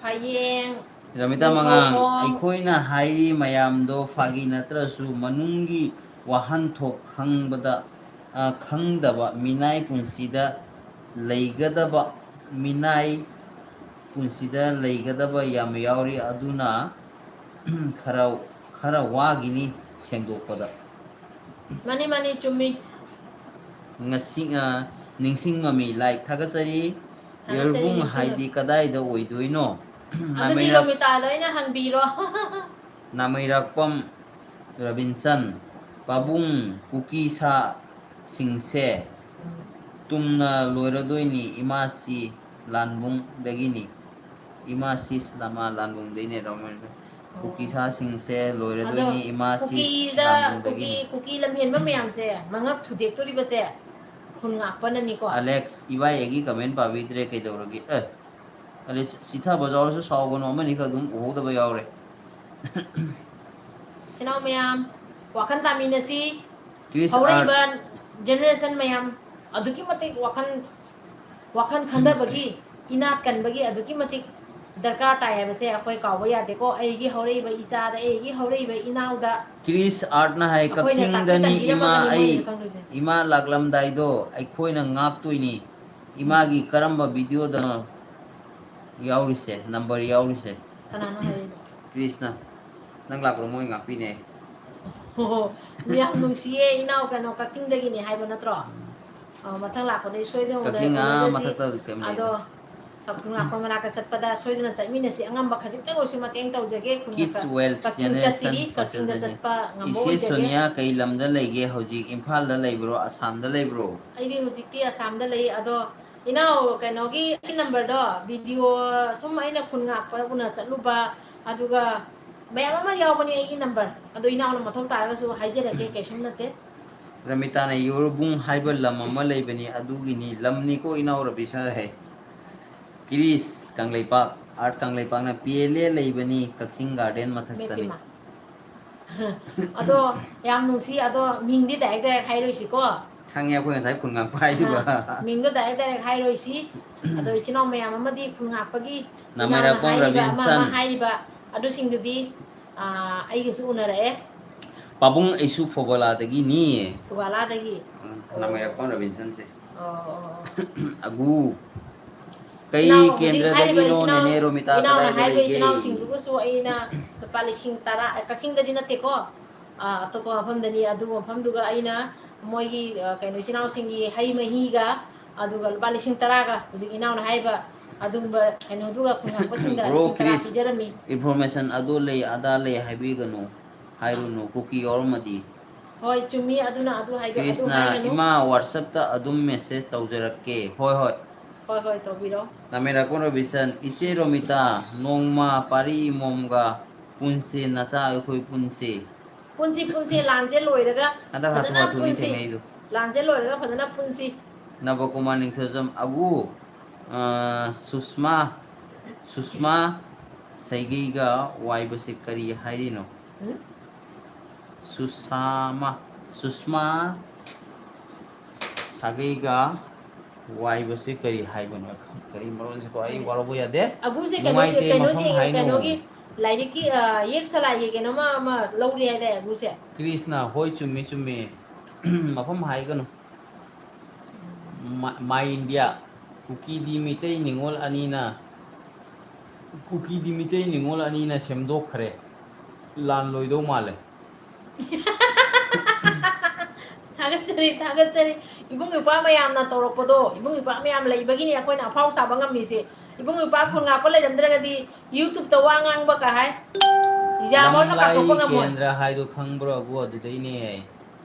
ꯐꯌꯦꯡ, ꯔꯃꯤꯇꯥ ꯃꯣꯔꯣꯛ ꯃꯉꯥꯡ, ꯍꯣꯡ꯫ ꯑꯩꯈꯣꯏꯅ ꯍꯥꯏꯔꯤ ꯃꯌꯥꯝꯗꯣ ꯐꯥꯒꯤ ꯅꯠꯇ꯭ꯔꯁꯨ ꯃꯅꯨꯡꯒꯤ ꯋꯥꯍꯟꯊꯣꯛ ꯈꯪꯕꯗ, ꯑ, ꯈꯪꯗꯕ ꯃꯤꯅꯥꯏ ꯄꯨꯟꯁꯤꯗ ꯂꯩꯒꯗꯕ, ꯃꯤꯅꯥꯏ ꯄꯨꯟꯁꯤꯗ ꯂꯩꯒꯗꯕ ꯌꯥꯝ ꯌꯥꯎꯔꯤ꯫ ꯑꯗꯨꯅ ꯈꯔ, ꯈꯔ ꯋꯥꯒꯤꯅꯤ ꯁꯦꯡꯗꯣꯛꯄꯗ꯫ ꯃꯥꯅꯤ, ꯃꯥꯅꯤ, ꯆꯨꯝꯃꯤ꯫ ꯉꯁꯤ, ꯑ, ꯅꯤꯡꯁꯤꯡ ꯃꯃꯤ like ꯊꯥꯒꯠꯆꯔꯤ꯫ ꯊꯥꯒꯠꯆꯔꯤ, ꯌꯣꯔꯕꯨꯡ ꯅꯤꯡꯁꯤꯡ ꯍꯥꯏꯗꯤ ꯀꯗꯥꯏꯗ ꯑꯣꯏꯗꯣꯏꯅꯣ? ꯑꯗꯨꯗꯤ ꯅꯥꯃꯩꯔꯥ-, ꯔꯣꯃꯤꯇꯥꯗ ꯑꯩꯅ ꯍꯪꯕꯤꯔꯣ꯫ ꯅꯥꯃꯩꯔꯥꯛꯄꯝ ꯔꯕꯤꯟꯁꯟ, ꯄꯥꯕꯨꯡ ꯀꯨꯀꯤ ꯁꯥꯁꯤꯡꯁꯦ ꯇꯨꯝꯅ ꯂꯣꯏꯔꯗꯣꯏꯅꯤ ꯏꯃꯥꯁꯤ ꯂꯥꯟꯕꯨꯡꯗꯒꯤꯅꯤ꯫ ꯏꯃꯥ ꯁꯤꯁ ꯂꯃꯥ ꯂꯥꯟꯕꯨꯡꯗꯩꯅꯦ ꯔꯣꯃꯦꯟ꯫ ꯀꯨꯀꯤ ꯁꯥꯁꯤꯡꯁꯦ ꯂꯣꯏꯔꯗꯣꯏꯅꯤ ꯑꯗꯣ ꯏꯃꯥ ꯁꯤꯁ ꯀꯨꯀꯤꯗ, ꯂꯥꯟꯕꯨꯡꯗꯒꯤꯅꯤ꯫ ꯀꯨꯀꯤ, ꯀꯨꯀꯤ ꯂꯝꯍꯦꯟꯕ ꯃꯌꯥꯝꯁꯦ, ꯃꯉꯛ ꯊꯨꯗꯦꯛꯇꯣꯔꯤꯕꯁꯦ ꯈꯨꯟ ꯉꯥꯛꯄꯅꯅꯤꯀꯣ꯫ ꯑꯂꯦꯛꯁ, ꯏꯕꯥꯏ ꯑꯩꯒꯤ comment ꯄꯥꯕꯤꯗ꯭ꯔꯦ ꯀꯩꯗꯧꯔꯒꯦ? ꯑꯦ, ꯑꯂꯦꯛꯁ, ꯆꯤꯊꯕ ꯌꯥꯎꯔꯁꯨ ꯁꯥꯎꯒꯅꯨ, ꯑꯃꯅꯤꯈꯛ ꯑꯗꯨꯝ ꯎꯍꯧꯗꯕ ꯌꯥꯎꯔꯦ꯫ ꯏꯆꯤꯟ ꯏꯅꯥꯎ ꯃꯌꯥꯝ, ꯋꯥꯈꯜ ꯇꯥꯃꯤꯟꯅꯁꯤ꯫ Chris ꯍꯧꯔꯛꯏꯕ Art, ꯖꯦꯅꯦꯔꯦꯁꯟ ꯃꯌꯥꯝ ꯑꯗꯨꯛꯀꯤ ꯃꯇꯤꯛ ꯋꯥꯈꯜ ꯋꯥꯈꯜ ꯈꯟꯊꯕꯒꯤ, ꯏꯅꯥꯠ ꯀꯟꯕꯒꯤ ꯑꯗꯨꯛꯀꯤ ꯃꯇꯤꯛ ꯗꯔꯀꯥꯔ ꯇꯥꯏ ꯍꯥꯏꯕꯁꯦ ꯑꯩꯈꯣꯏ ꯀꯥꯎꯕ ꯌꯥꯗꯦꯀꯣ꯫ ꯑꯩꯒꯤ ꯍꯧꯔꯛꯏꯕ ꯏꯆꯥꯗ, ꯑꯩꯒꯤ ꯍꯧꯔꯛꯏꯕ ꯏꯅꯥꯎꯗ Chris Artꯅ ꯍꯥꯏ, ꯑꯩꯈꯣꯏꯅ ꯇꯥꯛꯄꯤ "ꯀꯛꯆꯤꯡꯗꯅꯤ ꯏꯃꯥ ꯇꯝꯕꯤꯔꯝꯃꯒꯅꯤ ꯑꯩ, ꯃꯣꯏꯅ ꯈꯪꯗꯣꯏꯁꯦ꯫ ꯏꯃꯥ ꯂꯥꯛꯂꯝꯗꯥꯏꯗꯣ ꯑꯩꯈꯣꯏꯅ ꯉꯥꯛꯇꯣꯏꯅꯤ꯫ ꯏꯃꯥꯒꯤ ꯀꯔꯝꯕ videoꯗꯅꯣ ꯌꯥꯎꯔꯤꯁꯦ, number ꯌꯥꯎꯔꯤꯁꯦ?" ꯀꯅꯥꯅꯣ ꯍꯥꯏꯔꯤꯗꯣ? Chrisꯅ, "ꯅꯪ ꯂꯥꯛꯄ꯭ꯔꯣ? ꯃꯣꯏ ꯉꯥꯛꯄꯤꯅꯦ"꯫ ꯑꯣ, ꯌꯥꯝ ꯅꯨꯡꯁꯤꯌꯦ ꯏꯅꯥꯎ, ꯀꯩꯅꯣ, ꯀꯛꯆꯤꯡꯗꯒꯤꯅꯦ ꯍꯥꯏꯕ ꯅꯠꯇ꯭ꯔꯣ? ꯑ, ꯃꯊꯪ ꯂꯥꯛꯄꯗꯩ ꯁꯣꯏꯗꯅ ꯀꯛꯆꯤꯡ, ꯎꯅ-, ꯑꯥ, ꯎꯅꯖꯁꯤ꯫ ꯃꯊꯛꯇ ꯀꯩꯝ ꯑꯗꯣ ꯂꯩꯗ꯫ ꯈꯨꯟ ꯉꯥꯛꯄ ꯃꯅꯥꯛꯇ ꯆꯠꯄꯗ ꯁꯣꯏꯗꯅ ꯆꯠꯃꯤꯟꯅꯁꯤ꯫ ꯑꯉꯝꯕ ꯈꯖꯤꯛꯇꯪ ꯑꯣꯏꯔꯁꯨ ꯃꯇꯦꯡ ꯇꯧꯖꯒꯦ꯫ ꯈꯨꯟ ꯉꯥꯛꯄ Kids World ꯀꯛꯆꯤꯡ Generation ꯆꯠꯇ꯭ꯔꯤ, ꯀꯛꯆꯤꯡꯗ Personꯗꯅꯤ꯫ ꯆꯠꯄ ꯉꯝꯕ "ꯏꯆꯦ ꯑꯣꯏꯖꯒꯦ꯫ ꯁꯣꯅꯤꯌꯥ ꯀꯩ ꯂꯝꯗ ꯂꯩꯒꯦ? ꯍꯧꯖꯤꯛ ꯏꯝꯐꯥꯜꯗ ꯂꯩꯕ꯭ꯔꯣ, ꯑꯁꯥꯝꯗ ꯂꯩꯕ꯭ꯔꯣ?" ꯑꯩꯗꯤ ꯍꯧꯖꯤꯛꯇꯤ ꯑꯁꯥꯝꯗ ꯂꯩ꯫ ꯑꯗꯣ ꯏꯅꯥꯎ, ꯀꯩꯅꯣꯒꯤ ꯑꯩ numberꯗꯣ, video ꯁꯨꯝ ꯑꯩꯅ ꯈꯨꯟ ꯉꯥꯛꯄ ꯎꯅ ꯆꯠꯂꯨꯕ, ꯑꯗꯨꯒ ꯃꯌꯥꯝ ꯑꯃ ꯌꯥꯎꯕꯅꯦ ꯑꯩꯒꯤ number꯫ ꯑꯗꯣ ꯏꯅꯥꯎꯅ ꯃꯊꯧ ꯇꯥꯔꯒꯁꯨ ꯍꯥꯏꯖꯔꯛꯀꯦ, ꯀꯩꯁꯨꯝ ꯅꯠꯇꯦ꯫ ꯔꯃꯤꯇꯥꯅ, "ꯌꯣꯔꯕꯨꯡ ꯍꯥꯏꯕ ꯂꯝ ꯑꯃ ꯂꯩꯕꯅꯤ, ꯑꯗꯨꯒꯤꯅꯤ"꯫ ꯂꯝꯅꯤꯀꯣ ꯏꯅꯥꯎ ꯔꯕꯤꯁꯟ ꯍꯥꯏ꯫ Chris ꯀꯪꯂꯩꯄꯥꯛ, Art ꯀꯪꯂꯩꯄꯥꯛꯅ, "ꯄꯦꯂꯦ ꯂꯩꯕꯅꯤ ꯀꯛꯆꯤꯡ garden ꯃꯊꯛꯇꯅꯤ"꯫ ꯃꯦꯞꯄꯤꯃ꯫ ꯑꯗꯣ ꯌꯥꯝ ꯅꯨꯡꯁꯤ꯫ ꯑꯗꯣ ꯃꯤꯡꯗꯤ direct direct ꯍꯥꯏꯔꯣꯏꯁꯤꯀꯣ꯫ ꯈꯪꯉꯦ, ꯑꯩꯈꯣꯏ ꯉꯁꯥꯏ ꯈꯨꯟ ꯉꯥꯛꯄ ꯍꯥꯏꯗꯨꯒ꯫ ꯑꯍꯥ, ꯃꯤꯡꯗꯣ direct direct ꯍꯥꯏꯔꯣꯏꯁꯤ꯫ ꯑꯗꯣ ꯏꯆꯤꯟ ꯏꯅꯥꯎ ꯃꯌꯥꯝ ꯑꯃꯗꯤ ꯈꯨꯟ ꯉꯥꯛꯄꯒꯤ ꯏꯅꯥꯎꯅ ꯅꯥꯃꯩꯔꯥꯛꯄꯝ ꯍꯥꯏꯔꯤꯕ ꯑꯃ ꯑꯃ ꯔꯕꯤꯟꯁꯟ꯫ ꯍꯥꯏꯔꯤꯕ ꯑꯗꯨꯁꯤꯡꯗꯨꯗꯤ, ꯑꯥ, ꯑꯩꯒꯁꯨ ꯎꯅꯔꯛꯑꯦ꯫ ꯄꯥꯕꯨꯡ, ꯑꯩꯁꯨ ꯐꯧꯕꯂꯥꯗꯒꯤꯅꯤ꯫ ꯐꯧꯕꯂꯥꯗꯒꯤ꯫ ꯎꯝ, ꯑꯣ꯫ ꯅꯥꯃꯩꯔꯥꯛꯄꯝ ꯔꯕꯤꯟꯁꯟꯁꯦ꯫ ꯑꯣ, ꯑꯣ, ꯑꯣ꯫ ꯑꯒꯨ꯫ "ꯀꯩ ꯏꯆꯤꯟ ꯏꯅꯥꯎ ꯍꯧꯖꯤꯛ ꯍꯥꯏꯔꯤꯕ ꯀꯦꯟꯗ꯭ꯔꯗꯒꯤꯅꯣ ꯏꯆꯤꯟ ꯏꯅꯥꯎ, ꯅꯦꯅꯦ ꯔꯣꯃꯤꯇꯥ, ꯏꯅꯥꯎꯅ ꯀꯗꯥꯏꯗ ꯍꯥꯏꯔꯤꯕ ꯏꯆꯤꯟ ꯂꯩꯒꯦ?" ꯏꯅꯥꯎꯁꯤꯡꯗꯨꯕꯨꯁꯨ ꯑꯩꯅ ꯂꯨꯄꯥ ꯂꯤꯁꯤꯡ ꯇꯔꯥ, ꯀꯛꯆꯤꯡꯗꯗꯤ ꯅꯠꯇꯦꯀꯣ, ꯑ, ꯑꯇꯣꯞꯄ ꯃꯐꯝꯗꯅꯤ꯫ ꯑꯗꯨ ꯃꯐꯝꯗꯨꯒ ꯑꯩꯅ ꯃꯣꯏꯒꯤ, ꯑ, ꯀꯩꯅꯣ, ꯏꯆꯤꯟ ꯏꯅꯥꯎꯁꯤꯡꯒꯤ ꯍꯩ ꯃꯍꯤꯒ, ꯑꯗꯨꯒ ꯂꯨꯄꯥ ꯂꯤꯁꯤꯡ ꯇꯔꯥꯒ, ꯍꯧꯖꯤꯛ ꯏꯅꯥꯎꯅ ꯍꯥꯏꯕ ꯑꯗꯨꯒꯨꯝꯕ ꯀꯩꯅꯣꯗꯨꯒ ꯈꯨꯟ ꯉꯥꯛꯄꯁꯤꯡꯗ Bro ꯂꯤꯁꯤꯡ ꯇꯔꯥ Chris, ꯄꯤꯖꯔꯝꯃꯤ꯫ information ꯑꯗꯨ ꯂꯩ, ꯑꯗꯥ ꯂꯩ ꯍꯥꯏꯕꯤꯒꯅꯨ, ꯍꯥꯏꯔꯨꯅꯨ, ꯀꯨꯀꯤ ꯌꯥꯎꯔꯝꯃꯗꯤ꯫ ꯍꯣꯏ, ꯆꯨꯝꯃꯤ, ꯑꯗꯨꯅ ꯑꯗꯨ ꯍꯥꯏꯒ-, ꯑꯗꯨ Chrisꯅ, ꯍꯥꯏꯒꯅꯨ꯫ "ꯏꯃꯥ, WhatsAppꯇ ꯑꯗꯨꯝ message ꯇꯧꯖꯔꯛꯀꯦ"꯫ ꯍꯣꯏ, ꯍꯣꯏ꯫ ꯍꯣꯏ, ꯍꯣꯏ, ꯇꯧꯕꯤꯔꯣ꯫ ꯅꯥꯃꯩꯔꯥꯛꯄꯝ ꯔꯕꯤꯁꯟ, "ꯏꯆꯦ ꯔꯣꯃꯤꯇꯥ, ꯅꯣꯡꯃ ꯄꯥꯔꯤ ꯏꯃꯣꯝꯒ ꯄꯨꯟꯁꯦ, ꯅꯆꯥ ꯑꯩꯈꯣꯏ ꯄꯨꯟꯁꯦ"꯫ ꯄꯨꯟꯁꯤ, ꯄꯨꯟꯁꯤ, ꯂꯥꯟꯁꯦ ꯂꯣꯏꯔꯒ ꯍꯟꯗꯛ ꯍꯥꯊꯨ ꯐꯖꯅ ꯍꯥꯊꯨꯅꯤ ꯄꯨꯟꯁꯤ꯫ ꯊꯦꯡꯅꯩꯗꯣ꯫ ꯂꯥꯟꯁꯦ ꯂꯣꯏꯔꯒ ꯐꯖꯅ ꯄꯨꯟꯁꯤ꯫ ꯅꯕꯀꯨꯃꯥꯔ ꯅꯤꯡꯊꯧꯖꯝ, "ꯑꯒꯨ, ꯑ, ꯁꯨꯁꯃꯥ, ꯁꯨꯁꯃꯥ, ꯁꯩꯒꯩꯒ ꯋꯥꯏꯕꯁꯦ ꯀꯔꯤ ꯍꯥꯏꯔꯤꯅꯣ? ꯎꯝ? ꯁꯨꯁꯥꯃ, ꯁꯨꯁꯃꯥ ꯁꯥꯒꯩꯒ ꯋꯥꯏꯕꯁꯦ ꯀꯔꯤ ꯍꯥꯏꯕꯅꯣ? ꯀꯔꯤ ꯃꯔꯣꯟꯁꯦꯀꯣ, ꯑꯩ ꯋꯥꯔꯧꯕ ꯌꯥꯗꯦ꯫ ꯑꯒꯨꯁꯦ ꯅꯨꯡꯉꯥꯏꯇꯦ, ꯀꯩꯅꯣꯁꯦ, ꯃꯐꯝ ꯍꯥꯏꯅꯨ꯫ ꯀꯩꯅꯣꯒꯤ ꯂꯥꯏꯔꯤꯛꯀꯤ, ꯑ, ꯌꯦꯛ ꯁꯂꯥꯏꯒꯤ ꯀꯩꯅꯣꯃ ꯑꯃ ꯂꯧꯔꯤ ꯍꯥꯏꯗꯥꯏ ꯑꯒꯨꯁꯦ? ꯀ꯭ꯔꯤꯁꯅ, ꯍꯣꯏ, ꯆꯨꯝꯃꯤ, ꯆꯨꯝꯃꯤ꯫ ꯃꯐꯝ ꯍꯥꯏꯒꯅꯨ꯫ ꯃꯥ-, My India, ꯀꯨꯀꯤꯗꯤ ꯃꯤꯇꯩ ꯅꯤꯉꯣꯜ ꯑꯅꯤꯅ, ꯀꯨꯀꯤꯗꯤ ꯃꯤꯇꯩ ꯅꯤꯉꯣꯜ ꯑꯅꯤꯅ ꯁꯦꯝꯗꯣꯛꯈ꯭ꯔꯦ꯫ ꯂꯥꯟ ꯂꯣꯏꯗꯧ ꯃꯥꯜꯂꯦ꯫ ꯊꯥꯒꯠꯆꯔꯤ, ꯊꯥꯒꯠꯆꯔꯤ꯫ ꯏꯕꯨꯡ ꯏꯄ꯭ꯋꯥ ꯃꯌꯥꯝꯅ ꯇꯧꯔꯛꯄꯗꯣ, ꯏꯕꯨꯡ ꯏꯄ꯭ꯋꯥ ꯃꯌꯥꯝ ꯂꯩꯕꯒꯤꯅꯦ ꯑꯩꯈꯣꯏꯅ ꯑꯐꯥꯎ ꯁꯥꯕ ꯉꯝꯃꯤꯁꯦ꯫ ꯏꯕꯨꯡ ꯏꯄ꯭ꯋꯥ ꯈꯨꯟ ꯉꯥꯛꯄ ꯂꯩꯔꯝꯗ꯭ꯔꯒꯗꯤ YouTube-ꯇ ꯋꯥ ꯉꯥꯡꯕ ꯀ ꯍꯥꯏ ꯌꯥꯝ ꯑꯃ ꯂꯝꯂꯥꯏ ꯀꯥꯊꯣꯛꯄ ꯉꯝꯃꯣꯏ꯫ ꯀꯦꯟꯗ꯭ꯔ ꯍꯥꯏꯗꯣ ꯈꯪꯕ꯭ꯔꯣ ꯑꯕꯨ? ꯑꯗꯨꯗꯩꯅꯦ꯫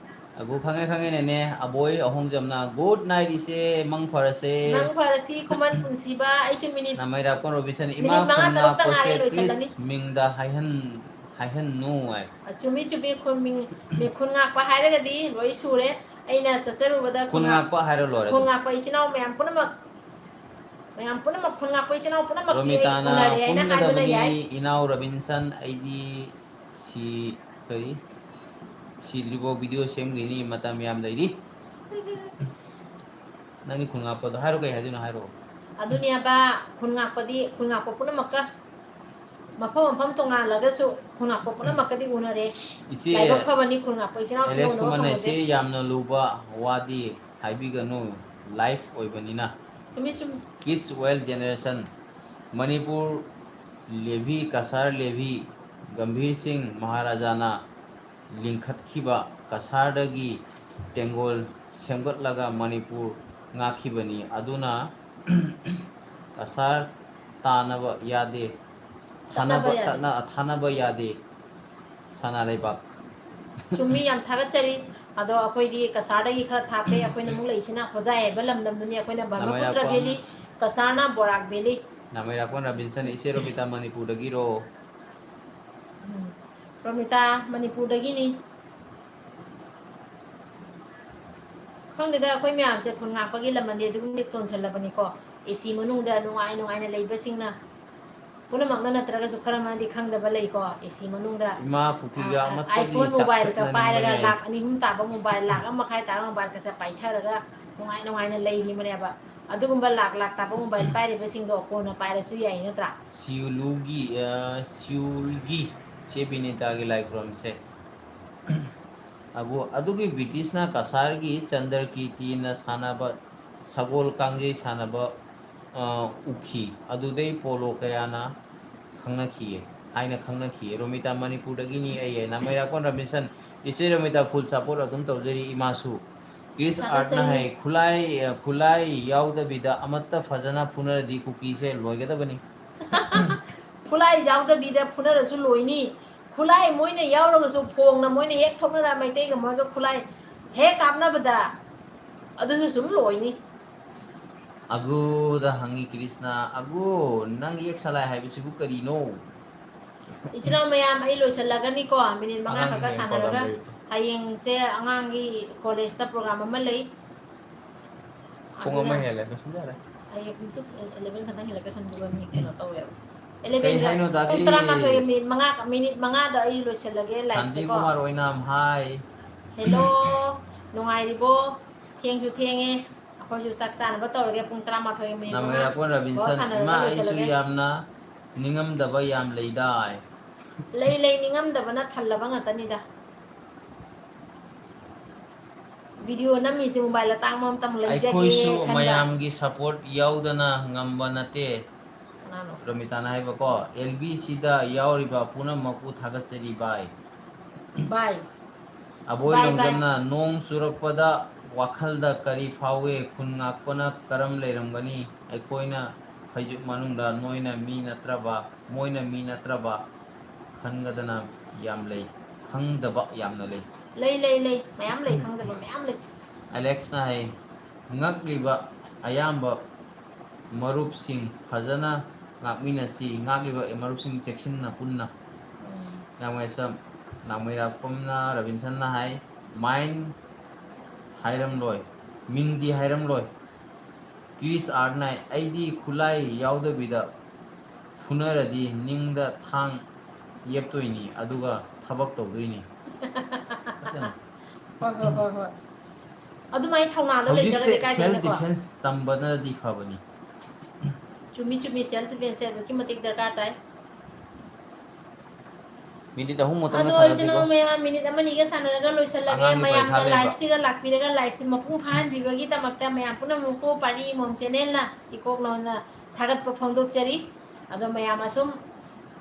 ꯑꯕꯨ, ꯈꯪꯉꯦ, ꯈꯪꯉꯦ, ꯅꯦꯅꯦ꯫ ꯑꯕꯣꯏ ꯑꯍꯣꯡꯖꯝꯅ good night ꯏꯆꯦ, ꯃꯪ ꯐꯔꯁꯦ꯫ ꯃꯪ ꯐꯔꯁꯤ, ꯈꯨꯃꯟ ꯄꯨꯟꯁꯤꯕ꯫ ꯑꯩꯁꯨ minute, ꯅꯃꯩꯔꯥꯛꯄꯝ ꯔꯣꯕꯤꯟꯁꯟ, ꯏꯃꯥ minute ꯃꯉꯥ, ꯈꯨꯟ ꯇꯔꯨꯛꯇ ꯉꯥꯛꯄꯁꯦ ꯉꯥꯏꯔꯦ please ꯂꯣꯏꯁꯤꯜꯂꯅꯤ꯫ ꯃꯤꯡꯗ ꯍꯥꯏꯍꯟ-, ꯍꯥꯏꯍꯟꯅꯨ ꯍꯥꯏ꯫ ꯑ, ꯆꯨꯝꯃꯤ, ꯆꯨꯝꯃꯤ꯫ ꯈꯨꯟ ꯃꯤꯡ, ꯃꯤ ꯈꯨꯟ ꯉꯥꯛꯄ ꯍꯥꯏꯔꯒꯗꯤ ꯂꯣꯏ ꯁꯨꯔꯦ꯫ ꯑꯩꯅ ꯆꯠꯆꯔꯨꯕꯗ ꯈꯨꯟ ꯉꯥꯛꯄ ꯍꯥꯏꯔꯣ ꯂꯣꯏꯔꯦ ꯈꯨꯟ ꯑꯗꯨꯝ꯫ ꯉꯥꯛꯄ ꯏꯆꯤꯟ ꯏꯅꯥꯎ ꯃꯌꯥꯝ ꯄꯨꯝꯅꯃꯛ, ꯃꯌꯥꯝ ꯄꯨꯝꯅꯃꯛ, ꯈꯨꯟ ꯉꯥꯛꯄ ꯏꯆꯤꯟ ꯏꯅꯥꯎ ꯄꯨꯝꯅꯃꯛꯇꯤ ꯑꯩ ꯔꯣꯃꯤꯇꯥꯅ ꯎꯅꯔꯦ ꯍꯥꯏꯅ ꯍꯥꯏꯗꯨꯅ ꯄꯨꯟꯒꯗꯕꯅꯤ, ꯌꯥꯏ꯫ ꯏꯅꯥꯎ ꯔꯣꯕꯤꯟꯁꯟ, ꯑꯩꯗꯤ ꯁꯤ-, ꯀꯔꯤ? ꯁꯤꯗ꯭ꯔꯤꯕꯣ video ꯁꯦꯝꯈꯤꯅꯤ, ꯃꯇꯝ ꯌꯥꯝ ꯂꯩꯔꯤ꯫ ꯅꯪꯒꯤ ꯈꯨꯟ ꯉꯥꯛꯄꯗꯣ ꯍꯥꯏꯔꯣ, ꯀꯩ ꯍꯥꯏꯗꯣꯏꯅꯣ ꯍꯥꯏꯔꯣ꯫ ꯑꯗꯨꯅꯦꯕ, ꯈꯨꯟ ꯉꯥꯛꯄꯗꯤ, ꯈꯨꯟ ꯉꯥꯛꯄ ꯄꯨꯝꯅꯃꯛꯀ, ꯃꯐꯝ ꯃꯐꯝ ꯇꯣꯉꯥꯜꯂꯒꯁꯨ ꯈꯨꯟ ꯉꯥꯛꯄ ꯄꯨꯝꯅꯃꯛꯀꯗꯤ ꯎꯅꯔꯦ꯫ ꯏꯆꯦ ꯂꯥꯏꯕꯛ ꯐꯕꯅꯤ ꯈꯨꯟ ꯉꯥꯛꯄ ꯏꯆꯤꯟ ꯏꯅꯥꯎꯁꯤꯡꯒ ꯑꯦꯂꯦꯛꯁ ꯎꯅꯕ ꯀꯨꯃꯥꯔꯅ, ꯐꯪꯕꯁꯦ꯫ ꯏꯆꯦ, ꯌꯥꯝꯅ ꯂꯨꯕ ꯋꯥꯗꯤ ꯍꯥꯏꯕꯤꯒꯅꯨ, live ꯑꯣꯏꯕꯅꯤꯅ꯫ ꯆꯨꯝꯃꯤ, ꯆꯨꯝꯃꯤ꯫ Kids World Generation, Manipur levy, Cachar levy, Gambhir ꯁꯤꯡ ꯃꯍꯥꯔꯥꯖꯥꯅ ꯂꯤꯡꯈꯠꯈꯤꯕ ꯀꯁꯥꯔꯗꯒꯤ ꯇꯦꯡꯒꯣꯜ ꯁꯦꯝꯒꯠꯂꯒ ꯃꯅꯤꯄꯨꯔ ꯉꯥꯛꯈꯤꯕꯅꯤ꯫ ꯑꯗꯨꯅ ꯀꯁꯥꯔ ꯇꯥꯅꯕ ꯌꯥꯗꯦ, ꯇꯠꯅꯕ ꯊꯥꯅꯕ, ꯌꯥꯗꯦ꯫ ꯇꯠꯅ-, ꯊꯥꯅꯕ ꯌꯥꯗꯦ, ꯁꯅꯥ ꯂꯩꯕꯥꯛ꯫ ꯆꯨꯝꯃꯤ, ꯌꯥꯝ ꯊꯥꯒꯠꯆꯔꯤ꯫ ꯑꯗꯣ ꯑꯩꯈꯣꯏꯗꯤ ꯀꯁꯥꯔꯗꯒꯤ ꯈꯔ ꯊꯥꯞꯄꯦ, ꯑꯩꯈꯣꯏꯅ ꯑꯃꯨꯛ ꯂꯩꯁꯤꯅ ꯍꯣꯖꯥꯏ ꯍꯥꯏꯕ ꯂꯝꯗꯝꯗꯨꯅꯤ, ꯑꯩꯈꯣꯏꯅ ꯕ꯭ꯔꯍ꯭ꯃꯄꯨꯇ꯭ꯔ ꯅꯃꯩꯔꯥꯛꯄꯝ-, valley, ꯀꯁꯥꯔꯅ ꯕꯣꯔꯥꯛ valley꯫ ꯅꯃꯩꯔꯥꯛꯄꯝ ꯔꯕꯤꯟꯁꯟ, ꯏꯆꯦ ꯔꯣꯕꯤꯇꯥ ꯃꯅꯤꯄꯨꯔꯗꯒꯤꯔꯣ? ꯎꯝ, ꯔꯣꯃꯤꯇꯥ ꯃꯅꯤꯄꯨꯔꯗꯒꯤꯅꯤ꯫ ꯈꯪꯗꯦꯗ, ꯑꯩꯈꯣꯏ ꯃꯌꯥꯝꯁꯦ ꯈꯨꯟ ꯉꯥꯛꯄꯒꯤ ꯂꯃꯟꯗꯤ ꯑꯗꯨꯝ ꯇꯣꯟꯁꯤꯜꯂꯕꯅꯤꯀꯣ꯫ AC ꯃꯅꯨꯡꯗ ꯅꯨꯡꯉꯥꯏ ꯅꯨꯡꯉꯥꯏꯅ ꯂꯩꯕꯁꯤꯡꯅ꯫ ꯄꯨꯝꯅꯃꯛꯅ ꯅꯠꯇ꯭ꯔꯒꯁꯨ ꯈꯔ ꯑꯃꯗꯤ ꯈꯪꯗꯕ ꯂꯩꯀꯣ, ꯑꯦ ꯁꯤ ꯃꯅꯨꯡꯗ ꯏꯃꯥ ꯀꯨꯀꯤꯒ ꯑꯃꯠꯇꯗꯤ iPhone mobileꯒ ꯆꯥꯛꯊꯠꯅꯅꯤꯡꯕ ꯄꯥꯏꯔꯒ ꯂꯩ꯫ ꯂꯥꯛ ꯑꯅꯤ ꯑꯍꯨꯝ ꯇꯥꯕ mobile, ꯂꯥꯛ ꯑꯃ ꯃꯈꯥꯏ ꯇꯥꯕ mobileꯒꯁꯦ ꯄꯥꯏꯊꯔꯒ ꯅꯨꯡꯉꯥꯏ ꯅꯨꯡꯉꯥꯏꯅ ꯂꯩꯔꯤꯕꯅꯦꯕ꯫ ꯑꯗꯨꯒꯨꯝꯕ ꯂꯥꯛ ꯂꯥꯛ ꯇꯥꯕ mobile ꯄꯥꯏꯔꯤꯕꯁꯤꯡꯗꯣ ꯀꯣꯟꯅ ꯄꯥꯏꯔꯁꯨ ꯌꯥꯏ, ꯅꯠꯇ꯭ꯔꯥ? ꯁꯤꯎꯂꯨꯒꯤ ꯑ, ꯁꯤꯎꯜꯒꯤ ꯆꯦ ꯕꯤꯅꯤꯇꯥꯒꯤ ꯂꯥꯏ ꯈꯨꯔꯨꯝꯁꯦ꯫ ꯑꯒꯨ-, ꯑꯗꯨꯒꯤ ꯕ꯭ꯔꯤꯇꯤꯁꯅ ꯀꯁꯥꯔꯒꯤ ꯆꯟꯗ꯭ꯔꯀꯤꯔꯇꯤꯅ ꯁꯥꯟꯅꯕ ꯁꯒꯣꯜ ꯀꯥꯡꯖꯩ ꯁꯥꯟꯅꯕ, ꯑ, ꯎꯈꯤ꯫ ꯑꯗꯨꯗꯩ ꯄꯣꯂꯣ ꯀꯌꯥꯅ ꯈꯪꯅꯈꯤꯌꯦ, ꯍꯥꯏꯅ ꯈꯪꯅꯈꯤꯌꯦ꯫ ꯔꯣꯃꯤꯇꯥ ꯃꯅꯤꯄꯨꯔꯗꯒꯤꯅꯤ ꯑꯩ, ꯅꯥꯃꯩꯔꯥꯛꯄꯝ ꯔꯕꯤꯟꯁꯟ꯫ ꯏꯆꯦ ꯔꯣꯃꯤꯇꯥ full support ꯑꯗꯨꯝ ꯇꯧꯖꯔꯤ꯫ ꯏꯃꯥꯁꯨ ꯀ꯭ꯔꯤꯁ ꯑꯥꯔꯠꯅ ꯊꯥꯒꯠꯆꯔꯤ꯫ ꯍꯥꯏ, ꯈꯨꯂꯥꯏ, ꯈꯨꯂꯥꯏ ꯌꯥꯎꯗꯕꯤꯗ ꯑꯃꯠꯇ ꯐꯖꯅ ꯐꯨꯅꯔꯗꯤ ꯀꯨꯀꯤꯁꯦ ꯂꯣꯏꯒꯗꯕꯅꯤ꯫ ꯈꯨꯠꯂꯥꯏ ꯌꯥꯎꯗꯕꯤꯗ ꯐꯨꯅꯔꯁꯨ ꯂꯣꯏꯅꯤ꯫ ꯈꯨꯠꯂꯥꯏ ꯃꯣꯏꯅ ꯌꯥꯎꯔꯒꯁꯨ ꯐꯣꯡꯅ ꯃꯣꯏꯅ ꯍꯦꯛ ꯊꯣꯛꯅꯔ ꯃꯩꯇꯩꯒ ꯃꯣꯏꯒ ꯈꯨꯠꯂꯥꯏ ꯍꯦꯛ ꯀꯥꯞꯅꯕꯗ ꯑꯗꯨꯁꯨ ꯁꯨꯝ ꯂꯣꯏꯅꯤ꯫ ꯑꯒꯨꯗ ꯍꯪꯉꯤ ꯀ꯭ꯔꯤꯁꯅ, "ꯑꯒꯨ, ꯅꯪ ꯌꯦꯛ ꯁꯂꯥꯏ ꯍꯥꯏꯕꯁꯤꯕꯨ ꯀꯔꯤꯅꯣ?" ꯏꯆꯤꯟ ꯏꯅꯥꯎ ꯃꯌꯥꯝ, ꯑꯩ ꯂꯣꯏꯁꯤꯜꯂꯒꯅꯤꯀꯣ, ꯃꯤꯅꯤꯠ ꯃꯉꯥ ꯑꯉꯥꯡꯒꯤ ꯈꯛꯇ ꯍꯌꯦꯡ ꯁꯥꯟꯅꯔꯒ꯫ program ꯂꯩ꯫ ꯍꯌꯦꯡꯁꯦ ꯑꯉꯥꯡꯒꯤ ꯀꯣꯂꯦꯖꯇ program ꯑꯃ ꯂꯩ꯫ ꯄꯨꯡ ꯑꯃ ꯍꯦꯜꯂꯦ, ꯂꯣꯏꯁꯤꯟꯖꯔꯦ꯫ ꯍꯌꯦꯡ ꯄꯨꯡ eleven ꯈꯛꯇꯪ ꯍꯦꯜꯂꯛꯀꯁꯅꯨ, ꯑꯗꯨꯒ ꯃꯤ ꯀꯩꯅꯣ ꯇꯧꯔꯦꯕ꯫ ꯀꯩ ꯍꯥꯏꯅꯣ, ꯗꯥ ꯄꯨꯡ ꯀ꯭ꯔꯤꯁ? ꯇꯔꯥꯃꯥꯊꯣꯏ ꯃꯤꯅꯤꯠ ꯃꯉꯥ, ꯃꯤꯅꯤꯠ ꯃꯉꯥꯗ ꯑꯩ ꯂꯣꯏꯁꯤꯜꯂꯒꯦ liveꯁꯦꯀꯣ꯫ ꯁꯥꯟꯇꯤꯀꯨꯃꯥꯔ ꯑꯣꯏꯅꯥꯝ, hi꯫ Hello, ꯅꯨꯡꯉꯥꯏꯔꯤꯕꯣ? ꯊꯦꯡꯁꯨ ꯊꯦꯡꯉꯦ, ꯑꯩꯈꯣꯏꯁꯨ ꯆꯥꯛ ꯆꯥꯅꯕ ꯇꯧꯔꯒꯦ꯫ ꯄꯨꯡ ꯇꯔꯥꯃꯥꯊꯣꯏ ꯃꯤꯅꯤꯠ ꯃꯉꯥ ꯅꯥꯃꯩꯔꯥꯛꯄꯝ ꯐꯥꯎ ꯔꯕꯤꯟꯁꯟ, ꯁꯥꯟꯅꯔꯒ "ꯏꯃꯥ, ꯑꯩꯁꯨ ꯂꯣꯏꯁꯤꯜꯂꯒꯦ꯫ ꯌꯥꯝꯅ ꯅꯤꯡꯉꯝꯗꯕ ꯌꯥꯝ ꯂꯩꯗꯥꯏ?" ꯂꯩ ꯂꯩ, ꯅꯤꯡꯉꯝꯗꯕꯅ ꯊꯜꯂꯕ ꯉꯥꯛꯇꯅꯤꯗ꯫ Video ꯅꯝꯃꯤꯁꯦ mobile ꯑꯇꯥꯡꯕ ꯑꯃꯇꯪ ꯂꯩꯖꯒꯦ ꯑꯩꯈꯣꯏꯁꯨ ꯈꯟꯕ꯫ ꯃꯌꯥꯝꯒꯤ support ꯌꯥꯎꯗꯅ ꯉꯝꯕ ꯅꯠꯇꯦ꯫ ꯀꯅꯥꯅꯣ? ꯔꯣꯃꯤꯇꯥꯅ ꯍꯥꯏꯕꯀꯣ, "LBCꯗ ꯌꯥꯎꯔꯤꯕ ꯄꯨꯝꯅꯃꯛꯄꯨ ꯊꯥꯒꯠꯆꯔꯤ ꯚꯥꯏ"꯫ ꯚꯥꯏ꯫ ꯑꯕꯣꯏ ꯚꯥꯏ, ꯂꯣꯡꯖꯝꯅ, "ꯅꯣꯡ ꯆꯨꯔꯛꯄꯗ ꯋꯥꯈꯜꯗ ꯀꯔꯤ ꯐꯥꯎꯏ? ꯈꯨꯟ ꯉꯥꯛꯄꯅ ꯀꯔꯝ ꯂꯩꯔꯝꯒꯅꯤ? ꯑꯩꯈꯣꯏꯅ ꯐꯩꯖꯨꯞ ꯃꯅꯨꯡꯗ ꯅꯣꯏꯅ ꯃꯤ ꯅꯠꯇ꯭ꯔꯕ, ꯃꯣꯏꯅ ꯃꯤ ꯅꯠꯇ꯭ꯔꯕ ꯈꯟꯒꯗꯅ ꯌꯥꯝ ꯂꯩ, ꯈꯪꯗꯕ ꯌꯥꯝꯅ ꯂꯩ"꯫ ꯂꯩ, ꯂꯩ, ꯂꯩ꯫ ꯃꯌꯥꯝ ꯂꯩ, ꯈꯪꯗꯕ ꯃꯌꯥꯝ ꯂꯩ꯫ ꯑꯦꯂꯦꯛꯁꯅ ꯍꯥꯏ, "ꯉꯛꯂꯤꯕ ꯑꯌꯥꯝꯕ ꯃꯔꯨꯞꯁꯤꯡ ꯐꯖꯅ ꯉꯥꯛꯃꯤꯟꯅꯁꯤ, ꯉꯥꯛꯂꯤꯕ ꯃꯔꯨꯞꯁꯤꯡ ꯆꯦꯛꯁꯤꯟꯅ ꯄꯨꯟꯅ"꯫ ꯎꯝ꯫ ꯅꯥꯃꯩꯁꯝ-, ꯅꯥꯃꯩꯔꯥꯛꯄꯝꯅ ꯔꯕꯤꯟꯁꯟꯅ ꯍꯥꯏ, "ꯃꯥꯏꯟ ꯍꯥꯏꯔꯝꯂꯣꯏ, ꯃꯤꯡꯗꯤ ꯍꯥꯏꯔꯝꯂꯣꯏ"꯫ ꯀ꯭ꯔꯤꯁ ꯑꯥꯔꯠꯅ ꯍꯥꯏ, "ꯑꯩꯗꯤ ꯈꯨꯠꯂꯥꯏ ꯌꯥꯎꯗꯕꯤꯗ ꯐꯨꯅꯔꯗꯤ ꯅꯤꯡꯗ ꯊꯥꯡ ꯌꯦꯞꯇꯣꯏꯅꯤ, ꯑꯗꯨꯒ ꯊꯕꯛ ꯇꯧꯗꯣꯏꯅꯤ꯫ ꯍꯣꯏ ꯍꯣꯏ ꯍꯣꯏ ꯍꯣꯏ꯫ ꯑꯗꯨꯃꯥꯏꯅ ꯊꯧꯅꯥꯗꯣ ꯂꯩꯇ꯭ꯔꯒꯗꯤ ꯍꯧꯖꯤꯛꯁꯦ self ꯀꯥꯏꯗꯩꯅꯀꯣ꯫ Defence ꯇꯝꯕꯅꯗꯤ ꯐꯕꯅꯤ꯫ ꯆꯨꯝꯃꯤ ꯆꯨꯝꯃꯤ, self defence ꯁꯦ ꯑꯗꯨꯛꯀꯤ ꯃꯇꯤꯛ ꯗꯔꯀꯥꯔ ꯇꯥꯏ꯫ Minute ꯑꯍꯨꯝ ꯃꯨꯛꯇꯪꯒ ꯑꯗꯣ ꯏꯆꯤꯟ ꯁꯥꯟꯅꯁꯤꯀꯣ꯫ ꯏꯅꯥꯎ ꯃꯌꯥꯝ, minute ꯑꯃꯅꯤꯒ ꯁꯥꯟꯅꯔꯒ ꯂꯣꯏꯁꯤꯜꯂꯒꯦ꯫ ꯑꯉꯥꯡꯒꯤ ꯄꯔꯤꯈꯥ ꯃꯌꯥꯝꯅ ꯂꯩꯕ꯫ live ꯁꯤꯒ ꯂꯥꯛꯄꯤꯔꯒ live ꯁꯤ ꯃꯄꯨꯡ ꯐꯥꯍꯟꯕꯤꯕꯒꯤꯗꯃꯛꯇ ꯃꯌꯥꯝ ꯄꯨꯝꯅꯃꯛꯄꯨ ꯄꯥꯔꯤ ꯃꯣꯝ channel ꯅ ꯏꯀꯣꯛ ꯅꯧꯅ ꯊꯥꯒꯠꯄ ꯐꯣꯡꯗꯣꯛꯆꯔꯤ꯫ ꯑꯗꯣ ꯃꯌꯥꯝ ꯑꯁꯨꯝ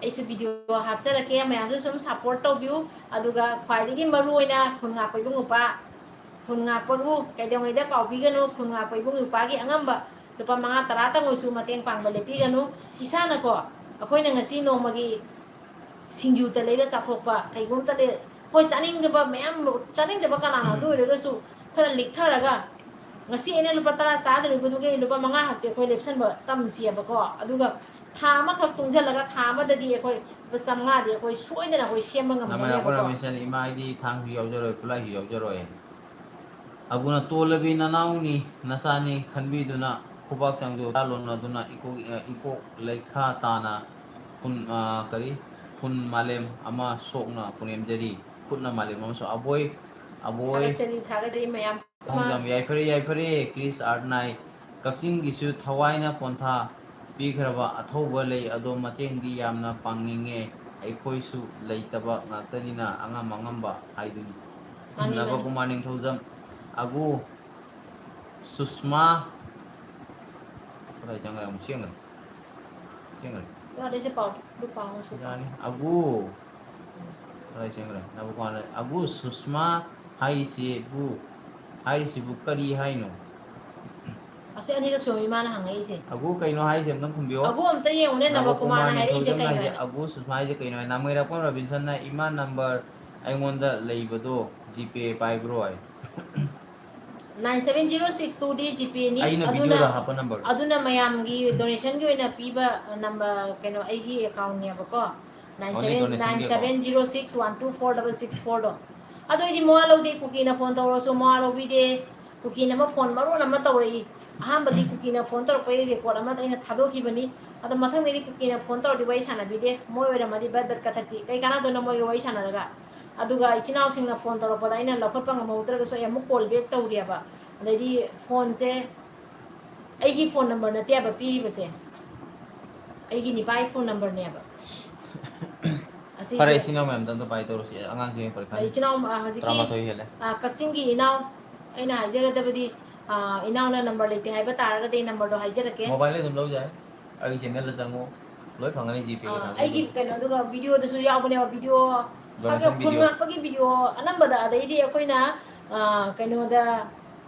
ꯑꯩꯁꯨ video ꯍꯥꯞꯆꯔꯛꯀꯦ, ꯃꯌꯥꯝꯁꯨ ꯁꯨꯝ support ꯇꯧꯕꯤꯌꯨ꯫ ꯑꯗꯨꯒ ꯈ꯭ꯋꯥꯏꯗꯒꯤ ꯃꯔꯨ ꯑꯣꯏꯅ ꯈꯨꯟ ꯉꯥꯛꯄ ꯏꯕꯨꯡꯉꯣ ꯄꯥ, ꯈꯨꯟ ꯉꯥꯛꯄꯕꯨ ꯀꯩꯗꯧꯉꯩꯗ ꯀꯥꯎꯕꯤꯒꯅꯨ꯫ ꯈꯨꯟ ꯉꯥꯛꯄ ꯏꯕꯨꯡ ꯏꯄ꯭ꯋꯥꯒꯤ ꯑꯉꯝꯕ ꯂꯨꯄꯥ ꯃꯉꯥ ꯇꯔꯥꯇꯪ ꯑꯣꯏꯁꯨ ꯃꯇꯦꯡ ꯄꯥꯡꯕ ꯂꯦꯞꯄꯤꯒꯅꯨ꯫ ꯏꯁꯥꯅꯀꯣ, ꯑꯩꯈꯣꯏꯅ ꯉꯁꯤ ꯅꯣꯡꯃꯒꯤ ꯁꯤꯡꯖꯨꯇ ꯂꯩꯔ ꯆꯥꯊꯣꯛꯄ, ꯀꯩꯒꯨꯝꯇ ꯂꯩ, ꯍꯣꯏ, ꯆꯥꯅꯤꯡꯗꯕ ꯃꯌꯥꯝ, ꯆꯥꯅꯤꯡꯗꯕ ꯀꯅꯥꯅꯣ? ꯑꯗꯨ ꯑꯣꯏꯔꯒꯁꯨ ꯈꯔ ꯂꯤꯛꯊꯔꯒ, ꯉꯁꯤ ꯑꯩꯅ ꯂꯨꯄꯥ ꯇꯔꯥ ꯆꯥꯗꯣꯔꯤꯕꯗꯨꯒꯤ ꯂꯨꯄꯥ ꯃꯉꯥ ꯈꯛꯇꯤ ꯑꯩꯈꯣꯏ ꯂꯦꯞꯁꯟꯕ ꯇꯝꯁꯤꯑꯕꯀꯣ꯫ ꯑꯗꯨꯒ ꯊꯥ ꯑꯃꯈꯛ ꯇꯨꯡꯁꯤꯜꯂꯒ ꯊꯥ ꯑꯃꯗꯗꯤ ꯑꯩꯈꯣꯏ ꯂꯨꯄꯥ ꯆꯥꯝꯃꯉꯥꯗꯤ ꯑꯩꯈꯣꯏ ꯁꯣꯏꯗꯅ ꯑꯩꯈꯣꯏ ꯁꯦꯝꯕ ꯅꯃꯥꯏ ꯅꯥꯛꯄ ꯉꯝꯒꯅꯦꯕꯀꯣ꯫ ꯔꯃꯦꯁꯅ ꯏꯃꯥ ꯑꯩꯗꯤ ꯊꯥꯡꯁꯨ ꯌꯥꯎꯖꯔꯣꯏ, ꯈꯨꯠꯂꯥꯏꯁꯨ ꯌꯥꯎꯖꯔꯣꯏ꯫ ꯑꯒꯨꯅ ꯇꯣꯜꯂꯕꯤ ꯅꯅꯥꯎꯅꯤ, ꯅꯆꯥꯅꯤ ꯈꯟꯕꯤꯗꯨꯅ ꯈꯨꯕꯥꯛ ꯆꯥꯡꯖꯣ ꯂꯣꯟꯅꯗꯨꯅ ꯏꯀꯣꯛ, ꯏꯀꯣꯛ ꯂꯩꯈꯥ ꯇꯥꯅ ꯈꯨꯟ, ꯑ, ꯀꯔꯤ? ꯈꯨꯟ ꯃꯥꯂꯦꯝ ꯑꯃ ꯁꯣꯛꯅ ꯄꯨꯅꯦꯝꯖꯔꯤ꯫ ꯈꯨꯠꯅ ꯃꯥꯂꯦꯝ ꯑꯃ ꯁꯣꯛ-, ꯑꯕꯣꯏ, ꯑꯕꯣꯏ꯫ ꯊꯥꯒꯠꯆꯔꯤ, ꯊꯥꯒꯠꯆꯔꯤ ꯃꯌꯥꯝ꯫ ꯈꯣꯡꯖꯝ, ꯌꯥꯏꯐꯔꯦ, ꯌꯥꯏꯐꯔꯦ, ꯀ꯭ꯔꯤꯁ ꯑꯥꯔꯠ ꯅꯥꯏ꯫ ꯀꯛꯆꯤꯡꯒꯤꯁꯨ ꯊꯋꯥꯏꯅ ꯄꯣꯟꯊꯥ ꯄꯤꯈ꯭ꯔꯕ ꯑꯊꯧꯕ ꯂꯩ, ꯑꯗꯣ ꯃꯇꯦꯡꯗꯤ ꯌꯥꯝꯅ ꯄꯥꯡꯅꯤꯡꯉꯦ꯫ ꯑꯩꯈꯣꯏꯁꯨ ꯂꯩꯇꯕ ꯉꯥꯛꯇꯅꯤꯅ ꯑꯉꯝ ꯑꯉꯝꯕ ꯍꯥꯏꯗꯨꯅꯤ꯫ ꯃꯥꯅꯤ, ꯃꯥꯅꯤ꯫ ꯅꯕꯀꯨꯃꯥꯔ ꯅꯤꯡꯊꯧꯖꯝ, ꯑꯒꯨ ꯁꯨꯁꯃꯥ, ꯀꯗꯥꯏ ꯆꯪꯈ꯭ꯔꯦ? ꯑꯃꯨꯛ ꯆꯦꯟꯈ꯭ꯔꯦ꯫ ꯆꯦꯟꯈ꯭ꯔꯦ꯫ ꯌꯥꯔꯦꯁꯦ ꯄꯥꯎ, ꯑꯗꯨ ꯄꯥꯎ ꯍꯧꯖꯤꯛ ꯄꯥꯎ꯫ ꯌꯥꯅꯤ꯫ ꯑꯒꯨ꯫ ꯀꯗꯥꯏ ꯆꯦꯟꯈ꯭ꯔꯦ? ꯅꯕꯀꯨꯃꯥꯔ, ꯑꯒꯨ ꯁꯨꯁꯃꯥ ꯍꯥꯏꯔꯤꯁꯤꯕꯨ, ꯍꯥꯏꯔꯤꯁꯤꯕꯨ ꯀꯔꯤ ꯍꯥꯏꯅꯣ? ꯑꯁꯤ ꯑꯅꯤꯔꯛ ꯁꯨꯕ ꯏꯃꯥꯅ ꯍꯪꯉꯛꯏꯁꯦ꯫ ꯑꯒꯨ ꯀꯩꯅꯣ ꯍꯥꯏꯁꯦ ꯑꯝꯇꯪ ꯈꯨꯝꯕꯤꯌꯣ꯫ ꯑꯒꯨ ꯑꯝꯇ ꯌꯦꯡꯉꯨꯅꯦ, ꯅꯕꯀꯨꯃꯥꯔꯅ ꯍꯥꯏꯔꯛꯏꯁꯦ ꯅꯕꯀꯨꯃꯥꯔ ꯀꯩꯅꯣ ꯍꯥꯏꯁꯦ, ꯍꯥꯏꯅ꯫ ꯑꯒꯨ ꯁꯨꯁꯃꯥ ꯍꯥꯏꯁꯦ ꯀꯩꯅꯣ ꯍꯥꯏ? ꯅꯥꯃꯩꯔꯥꯛꯄꯝ ꯔꯣꯕꯤꯟꯁꯟꯅ ꯏꯃꯥ number ꯑꯩꯉꯣꯟꯗ ꯂꯩꯕꯗꯣ GPay ꯄꯥꯏꯕ꯭ꯔꯣ ꯍꯥꯏ꯫ Nine seven zero six two ꯗꯤ GPay ꯅꯤ꯫ ꯑꯩꯅ ꯑꯗꯨꯅ, video ꯗ ꯍꯥꯞꯄ number꯫ ꯑꯗꯨꯅ ꯃꯌꯥꯝꯒꯤ donation ꯒꯤ ꯑꯣꯏꯅ ꯄꯤꯕ number, ꯀꯩꯅꯣ, ꯑꯩꯒꯤ account ꯅꯦꯕꯀꯣ꯫ Nine Only seven, donation ꯒꯤꯀꯣ꯫ nine seven zero six one two four double six four ꯗꯣ꯫ ꯑꯗꯨ ꯑꯩꯗꯤ ꯃꯋꯥ ꯂꯧꯗꯦ, ꯀꯨꯀꯤꯅ phone ꯇꯧꯔꯁꯨ ꯃꯋꯥ ꯂꯧꯕꯤꯗꯦ꯫ ꯀꯨꯀꯤꯅ ꯑꯃ phone ꯃꯔꯣꯟ ꯑꯃ ꯇꯧꯔꯛꯏ꯫ ꯑꯍꯥꯟꯕꯗꯤ ꯀꯨꯀꯤꯅ ꯐꯣꯟ ꯇꯧꯔꯛꯄꯒꯤ ꯔꯦꯀꯣꯔꯠ ꯑꯃ ꯑꯩꯅ ꯊꯥꯗꯣꯛꯈꯤꯕꯅꯤ꯫ ꯑꯗꯣ ꯃꯊꯪꯗꯩꯗꯤ ꯀꯨꯀꯤꯅ ꯐꯣꯟ ꯇꯧꯔꯗꯤ ꯋꯥꯔꯤ ꯁꯥꯟꯅꯕꯤꯗꯦ꯫ ꯃꯣꯏ ꯑꯣꯏꯔꯝꯃꯗꯤ ꯕꯠ ꯕꯠ ꯀꯛꯊꯠꯄꯤ꯫ ꯀꯩ ꯀꯥꯟꯅꯗꯣꯏꯅꯣ ꯃꯣꯏꯒ ꯋꯥꯔꯤ ꯁꯥꯟꯅꯔꯒ? ꯑꯗꯨꯒ ꯏꯆꯤꯟ ꯏꯅꯥꯎꯁꯤꯡꯅ ꯐꯣꯟ ꯇꯧꯔꯛꯄꯗ ꯑꯩꯅ ꯂꯧꯈꯠꯄ ꯉꯝꯍꯧꯗ꯭ꯔꯒꯁꯨ ꯑꯩ ꯑꯃꯨꯛ ꯀꯣꯜ ꯕꯦꯛ ꯇꯧꯔꯦꯕ꯫ ꯑꯗꯩꯗꯤ ꯐꯣꯟꯁꯦ ꯑꯩꯒꯤ ꯐꯣꯟ ꯅꯝꯕꯔ ꯅꯠꯇꯦꯕ ꯄꯤꯔꯤꯕꯁꯦ, ꯑꯩꯒꯤ ꯅꯤꯄꯥꯒꯤ ꯐꯣꯟ ꯅꯝꯕꯔꯅꯦꯕ꯫ ꯑꯁꯤꯁꯦ ꯐꯔꯦ, ꯏꯆꯤꯟ ꯏꯅꯥꯎ ꯃꯌꯥꯝꯗ ꯑꯝꯇ ꯄꯥꯏ ꯇꯧꯔꯁꯤ꯫ ꯑꯉꯥꯡꯁꯤꯡ ꯄꯔꯤꯈꯥ ꯑꯗ ꯏꯆꯤꯟ ꯏꯅꯥꯎ, ꯑ, ꯍꯧꯖꯤꯛꯀꯤ, ꯇꯔꯥꯃꯥꯊꯣꯏ ꯍꯦꯜꯂꯦ꯫ ꯑ, ꯀꯛꯆꯤꯡꯒꯤ ꯏꯅꯥꯎ, ꯑꯩꯅ ꯍꯥꯏꯖꯒꯗꯕꯗꯤ, ꯑ, ꯏꯅꯥꯎꯅ ꯅꯝꯕꯔ ꯂꯩꯇꯦ ꯍꯥꯏꯕ ꯇꯥꯔꯒꯗꯤ ꯑꯩ ꯅꯝꯕꯔꯗꯣ ꯍꯥꯏꯖꯔꯛꯀꯦ꯫ ꯃꯣꯕꯥꯏꯜꯗ ꯑꯗꯨꯝ ꯂꯧ ꯌꯥꯏ꯫ ꯑꯩꯒꯤ ꯆꯦꯅꯦꯜꯗ ꯆꯪꯉꯨ, ꯂꯣꯏ ꯐꯪꯒꯅꯤ, ꯖꯤꯄꯦꯒꯤ ꯑ, ꯊꯥꯖꯤꯜꯂꯨ꯫ ꯑꯩꯒꯤ ꯀꯩꯅꯣꯗꯨꯒ ꯚꯤꯗꯤꯑꯣꯗꯁꯨ ꯌꯥꯎꯕꯅꯦꯕ, ꯚꯤꯗꯤꯑꯣ ꯗꯣꯅꯦꯁꯟ ꯈꯨꯟ ꯚꯤꯗꯤꯑꯣ꯫ ꯉꯥꯛꯄꯒꯤ ꯚꯤꯗꯤꯑꯣ ꯑꯅꯝꯕꯗ, ꯑꯗꯩꯗꯤ ꯑꯩꯈꯣꯏꯅ, ꯑ, ꯀꯩꯅꯣꯗ,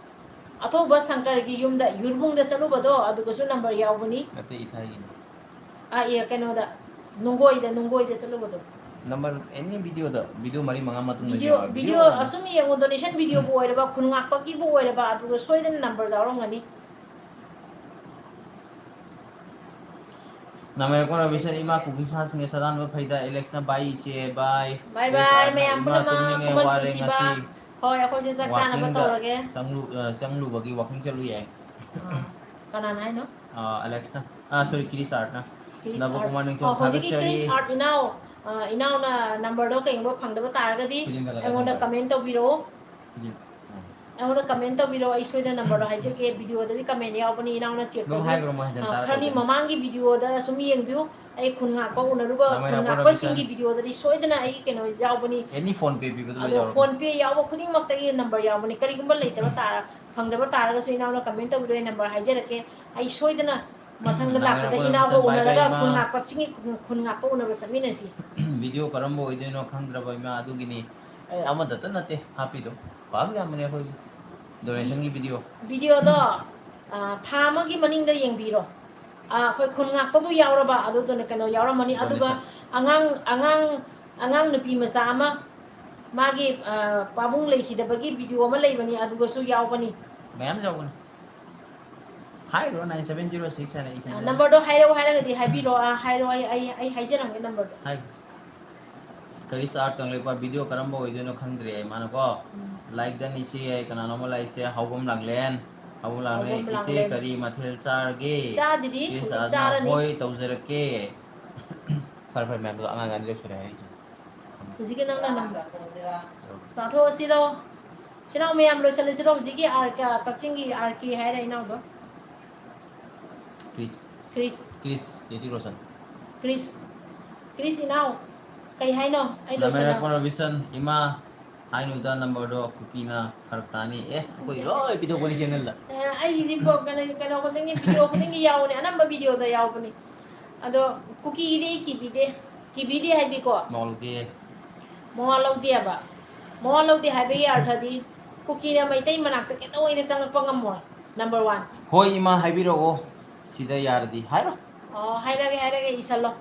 ꯑꯊꯧꯕ ꯁꯪꯀꯔꯒꯤ ꯌꯨꯝꯗ, ꯌꯨꯔꯕꯨꯡꯗ ꯆꯠꯂꯨꯕꯗꯣ, ꯑꯗꯨꯒꯁꯨ ꯅꯝꯕꯔ ꯌꯥꯎꯕꯅꯤ꯫ ꯅꯠꯇꯦ, ꯏꯊꯥꯏꯒꯤꯅꯤ꯫ ꯑ, ꯑꯦ, ꯀꯩꯅꯣꯗ, ꯅꯨꯡꯒꯣꯏꯗ, ꯅꯨꯡꯒꯣꯏꯗ ꯆꯠꯂꯨꯕꯗꯣ꯫ ꯅꯝꯕꯔ ꯑꯦꯅꯤ ꯚꯤꯗꯤꯑꯣꯗ, ꯚꯤꯗꯤꯑꯣ ꯃꯔꯤ ꯃꯉꯥ ꯃꯇꯨꯡꯗ ꯚꯤꯗꯤꯑꯣ, ꯌꯦꯡꯉꯣ, ꯚꯤꯗꯤꯑꯣ ꯚꯤꯗꯤꯑꯣ ꯑꯃ꯫ ꯑꯁꯨꯝ ꯌꯦꯡꯉꯣ, ꯗꯣꯅꯦꯁꯟ ꯚꯤꯗꯤꯑꯣꯕꯨ ꯑꯣꯏꯔꯕ, ꯈꯨꯟ ꯉꯥꯛꯄꯒꯤꯕꯨ ꯑꯣꯏꯔꯕ, ꯑꯗꯨꯒ ꯁꯣꯏꯗꯅ ꯅꯝꯕꯔ ꯌꯥꯎꯔꯝꯒꯅꯤ꯫ ꯅꯃꯥꯏ ꯀꯣꯟꯅ ꯕꯤꯁꯟ ꯏꯃꯥ ꯀꯨꯀꯤ ꯁꯥꯁꯤꯡꯁꯦ ꯁꯗꯥꯟꯕ ꯐꯩꯗ, ꯑꯦꯂꯦꯛꯁꯅ ꯕꯥꯏ ꯏꯆꯦ, ꯕꯥꯏ꯫ ꯕꯥꯏ ꯑꯦꯁ ꯕꯥꯏ, ꯑꯥꯔꯅ ꯃꯌꯥꯝ ꯏꯃꯥ ꯄꯨꯝꯅꯃꯛ ꯇꯨꯝꯅꯤꯡꯉꯦ, ꯈꯨꯃꯟ ꯋꯥꯔꯦ ꯄꯨꯟꯁꯤꯕ꯫ ꯉꯁꯤ꯫ ꯍꯣꯏ, ꯑꯩꯈꯣꯏꯁꯨ ꯆꯥꯛ ꯆꯥꯅꯕ ꯋꯥꯀꯤꯡꯗ ꯇꯧꯔꯒꯦ꯫ ꯆꯪꯂꯨ-, ꯑ, ꯆꯪꯂꯨꯕꯒꯤ ꯋꯥꯀꯤꯡ ꯆꯠꯂꯨ ꯌꯥꯏ꯫ ꯑꯥ, ꯀꯅꯥꯅ ꯍꯥꯏꯅꯣ? ꯑ, ꯑꯦꯂꯦꯛꯁꯅ꯫ ꯑ, ꯁꯣꯔꯤ, ꯀꯤꯔꯤꯁ ꯑꯥꯔꯠꯅ꯫ ꯀꯤꯔꯤꯁ ꯅꯕꯀꯨꯃꯥꯔ ꯑꯥꯔꯠ꯫ ꯅꯤꯡꯊꯧ ꯑꯣ, ꯍꯧꯖꯤꯛꯀꯤ ꯊꯥꯒꯠꯆꯔꯤ꯫ ꯀꯤꯔꯤꯁ ꯑꯥꯔꯠ ꯏꯅꯥꯎ, ꯑ, ꯏꯅꯥꯎꯅ ꯅꯝꯕꯔꯗꯣ ꯀꯩꯒꯨꯝꯕ ꯐꯪꯗꯕ ꯇꯥꯔꯒꯗꯤ ꯐꯤꯂꯝꯗ ꯑꯩꯉꯣꯟꯗ ꯀꯩꯅꯣ ꯀꯃꯦꯟ ꯇꯧꯕꯤꯔꯛꯑꯣ꯫ ꯐꯤꯂꯝ꯫ ꯑ꯫ ꯑꯩꯉꯣꯟꯗ ꯀꯃꯦꯟ ꯇꯧꯕꯤꯔꯛꯑꯣ, ꯑꯩ ꯁꯣꯏꯗꯅ ꯅꯝꯕꯔꯗꯣ ꯍꯥꯏꯖꯒꯦ꯫ ꯚꯤꯗꯤꯑꯣꯗꯗꯤ ꯀꯃꯦꯟ ꯌꯥꯎꯕꯅꯤ, ꯏꯅꯥꯎꯅ ꯆꯦꯛ ꯑꯗꯨꯝ ꯇꯧꯕꯤꯌꯨ꯫ ꯍꯥꯏꯈ꯭ꯔꯣ, ꯃꯣꯏ ꯍꯟꯖꯟ ꯑ, ꯇꯥꯔ ꯈꯔꯅꯤ ꯇꯧꯖꯅꯤ꯫ ꯃꯃꯥꯡꯒꯤ ꯚꯤꯗꯤꯑꯣꯗ ꯁꯨꯝ ꯌꯦꯡꯕꯤꯌꯨ꯫ ꯑꯩ ꯈꯨꯟ ꯉꯥꯛꯄ ꯎꯅꯔꯨꯕ, ꯅꯃꯥꯏ ꯈꯨꯟ ꯅꯥꯄꯣꯏ ꯉꯥꯛꯄꯁꯤꯡꯒꯤ ꯔꯕꯤꯆꯟ꯫ ꯚꯤꯗꯤꯑꯣꯗꯗꯤ ꯁꯣꯏꯗꯅ ꯑꯩꯒꯤ ꯀꯩꯅꯣ ꯌꯥꯎꯕꯅꯤ꯫ ꯑꯦꯅꯤ ꯐꯣꯟ ꯄꯦ ꯄꯤꯕꯗ ꯂꯣꯏ ꯑꯗꯣ ꯌꯥꯎꯔꯕꯅꯤ꯫ ꯐꯣꯟ ꯄꯦ ꯌꯥꯎꯕ ꯈꯨꯗꯤꯡꯃꯛꯇꯒꯤ ꯅꯝꯕꯔ ꯌꯥꯎꯕꯅꯤ꯫ ꯀꯔꯤꯒꯨꯝꯕ ꯂꯩꯇꯕ ꯇꯥꯔ-, ꯐꯪꯗꯕ ꯇꯥꯔꯒꯁꯨ ꯏꯅꯥꯎꯅ ꯀꯃꯦꯟ ꯇꯧꯕꯤꯔꯣ, ꯑꯩ ꯅꯝꯕꯔ ꯍꯥꯏꯖꯔꯛꯀꯦ꯫ ꯑꯩ ꯁꯣꯏꯗꯅ ꯃꯊꯪꯗ ꯅꯃꯥꯏ ꯂꯥꯛꯄꯗ ꯅꯥꯄꯣꯏ ꯏꯅꯥꯎꯒ ꯔꯕꯤꯆꯟ, ꯕꯥꯏ ꯕꯥꯏ ꯎꯅꯔꯒ ꯏꯃꯥ꯫ ꯈꯨꯟ ꯉꯥꯛꯄ, ꯆꯤꯡꯒꯤ ꯈꯨꯟ, ꯈꯨꯟ ꯉꯥꯛꯄ ꯎꯅꯕ ꯆꯠꯃꯤꯟꯅꯁꯤ꯫ ꯚꯤꯗꯤꯑꯣ ꯀꯔꯝꯕ ꯑꯣꯏꯗꯣꯏꯅꯣ ꯈꯪꯗ꯭ꯔꯕ ꯏꯃꯥ, ꯑꯗꯨꯒꯤꯅꯤ꯫ ꯑꯩ ꯑꯃꯗꯇ ꯅꯠꯇꯦ ꯍꯥꯞꯄꯤꯗꯣ, ꯄꯥꯛ ꯌꯥꯝꯕꯅꯦ ꯑꯩꯈꯣꯏꯒꯤ ꯗꯣꯅꯦꯁꯟꯒꯤ ꯚꯤꯗꯤꯑꯣ꯫ ꯚꯤꯗꯤꯑꯣꯗꯣ, ꯑ, ꯊꯥ ꯑꯃꯒꯤ ꯃꯅꯤꯡꯗ ꯌꯦꯡꯕꯤꯔꯣ꯫ ꯑ, ꯑꯩꯈꯣꯏ ꯈꯨꯟ ꯉꯥꯛꯄꯕꯨ ꯌꯥꯎꯔꯕ, ꯑꯗꯨꯗꯨꯅ ꯀꯩꯅꯣ ꯌꯥꯎꯔꯝꯃꯅꯤ꯫ ꯑꯗꯨꯒ ꯗꯣꯅꯦꯁꯟ꯫ ꯑꯉꯥꯡ, ꯑꯉꯥꯡ, ꯑꯉꯥꯡ ꯅꯨꯄꯤ ꯃꯆꯥ ꯑꯃ, ꯃꯥꯒꯤ, ꯑ, ꯄꯥꯕꯨꯡ ꯂꯩꯈꯤꯗꯕꯒꯤ ꯚꯤꯗꯤꯑꯣ ꯑꯃ ꯂꯩꯕꯅꯤ, ꯑꯗꯨꯒꯁꯨ ꯌꯥꯎꯕꯅꯤ꯫ ꯃꯌꯥꯝ ꯌꯥꯎꯕꯅꯤ꯫ ꯍꯥꯏꯔꯣ, nine seven zero six ꯍꯥꯏꯅ ꯏꯁꯟ ꯑ, ꯍꯥꯏꯔꯣ꯫ ꯅꯝꯕꯔꯗꯣ ꯍꯥꯏꯔꯛꯑꯣ ꯍꯥꯏꯔꯒꯗꯤ ꯍꯥꯏꯕꯤꯔꯣ꯫ ꯑ, ꯍꯥꯏꯔꯣ, ꯑꯩ, ꯑꯩ, ꯑꯩ ꯍꯥꯏꯖꯔꯝꯒꯦ ꯅꯝꯕꯔꯗꯣ꯫ ꯍꯥꯏ꯫ ꯀꯔꯤꯁ ꯑꯥꯔꯠ ꯀꯪꯂꯩꯄꯥꯛ ꯚꯤꯗꯤꯑꯣ ꯀꯔꯝꯕ ꯑꯣꯏꯗꯣꯏꯅꯣ ꯈꯪꯗ꯭ꯔꯦ ꯃꯥꯅꯀꯣ꯫ ꯎꯝ꯫ ꯂꯥꯏꯛ ꯗꯟ ꯏꯆꯦ, ꯀꯅꯥꯅꯣꯝꯃ ꯂꯥꯛꯏꯁꯦ, ꯍꯥꯎꯕꯝ ꯂꯥꯡꯂꯦꯟ꯫ ꯑꯕꯨ ꯂꯥꯡꯂꯦ, ꯑꯕꯨ ꯏꯆꯦ ꯂꯥꯡꯂꯦ꯫ ꯀꯔꯤ ꯃꯊꯦꯜ ꯆꯥꯔꯒꯦ? ꯆꯥꯗ꯭ꯔꯤ, ꯄ꯭ꯂꯤꯁ ꯍꯧꯖꯤꯛ ꯑꯥꯖ ꯆꯥꯔꯅꯤ꯫ ꯍꯣꯏ ꯇꯧꯖꯔꯛꯀꯦ꯫ ꯐꯔꯦ, ꯐꯔꯦ, ꯃꯌꯥꯝꯗꯣ ꯑꯉꯥꯡ ꯑꯅꯤꯔꯛ ꯁꯨꯔꯦ ꯍꯥꯏꯔꯤꯁꯦ꯫ ꯍꯧꯖꯤꯛꯀꯤ ꯅꯪꯅ ꯅꯝꯕ꯫ ꯆꯥꯊꯣꯛꯑꯁꯤꯔꯣ? ꯁꯤꯅꯥꯎ ꯃꯌꯥꯝ ꯂꯣꯏꯁꯤꯜꯂꯁꯤꯔꯣ? ꯍꯧꯖꯤꯛꯀꯤ ꯑꯥꯔ ꯀꯦ, ꯀꯛꯆꯤꯡꯒꯤ ꯑꯥꯔ ꯀꯦ ꯍꯥꯏꯔ ꯏꯅꯥꯎꯗꯣ꯫ ꯀ꯭ꯔꯤꯁ꯫ ꯀ꯭ꯔꯤꯁ꯫ ꯀ꯭ꯔꯤꯁ, ꯔꯤꯇꯤꯛ ꯔꯣꯁꯟ꯫ ꯀ꯭ꯔꯤꯁ꯫ ꯀ꯭ꯔꯤꯁ ꯏꯅꯥꯎ, ꯀꯩ ꯍꯥꯏꯅꯣ? ꯑꯩ ꯂꯣꯏꯁꯤꯜꯂꯣ꯫ ꯂꯥꯃꯦꯔꯛꯄ ꯔꯣꯕꯤꯟꯁꯟ, ꯏꯃꯥ, ꯍꯥꯏꯅꯨꯗ ꯅꯝꯕꯔꯗꯣ ꯀꯨꯀꯤꯅ ꯐꯔꯛ ꯇꯥꯅꯤ꯫ ꯑꯦ, ꯑꯩꯈꯣꯏ ꯂꯣꯏ ꯄꯤꯊꯣꯛꯄꯅꯤ ꯆꯦꯅꯦꯜꯗ꯫ ꯑꯦ, ꯑꯩꯒꯤꯗꯤ ꯕ꯭ꯂꯣꯒ ꯀꯩꯅꯣ, ꯀꯩꯅꯣ ꯈꯨꯗꯤꯡꯒꯤ, ꯚꯤꯗꯤꯑꯣ ꯈꯨꯗꯤꯡꯒꯤ ꯌꯥꯎꯕꯅꯦ, ꯑꯅꯝꯕ ꯚꯤꯗꯤꯑꯣꯗ ꯌꯥꯎꯕꯅꯦ꯫ ꯑꯗꯣ ꯀꯨꯀꯤꯒꯤꯗꯤ ꯑꯩ ꯀꯤꯕꯤꯗꯦ, ꯀꯤꯕꯤꯗꯦ ꯍꯥꯏꯗꯤꯀꯣ꯫ ꯃꯋꯥ ꯂꯧꯗꯦ꯫ ꯃꯋꯥ ꯂꯧꯗꯦꯕ꯫ ꯃꯋꯥ ꯂꯧꯗꯦ ꯍꯥꯏꯕꯒꯤ ꯑꯔꯊꯗꯤ ꯀꯨꯀꯤꯅ ꯃꯩꯇꯩ ꯃꯅꯥꯛꯇ ꯀꯩꯗꯧꯉꯩꯗ ꯆꯪꯉꯛꯄ ꯉꯝꯃꯣꯏ꯫ Number one꯫ ꯍꯣꯏ, ꯏꯃꯥ, ꯍꯥꯏꯕꯤꯔꯛꯑꯣ꯫ ꯁꯤꯗ ꯌꯥꯔꯗꯤ ꯍꯥꯏꯔꯣ꯫ ꯑꯣ, ꯍꯥꯏꯔꯒꯦ, ꯍꯥꯏꯔꯒꯦ, ꯏꯁꯜꯂꯣ꯫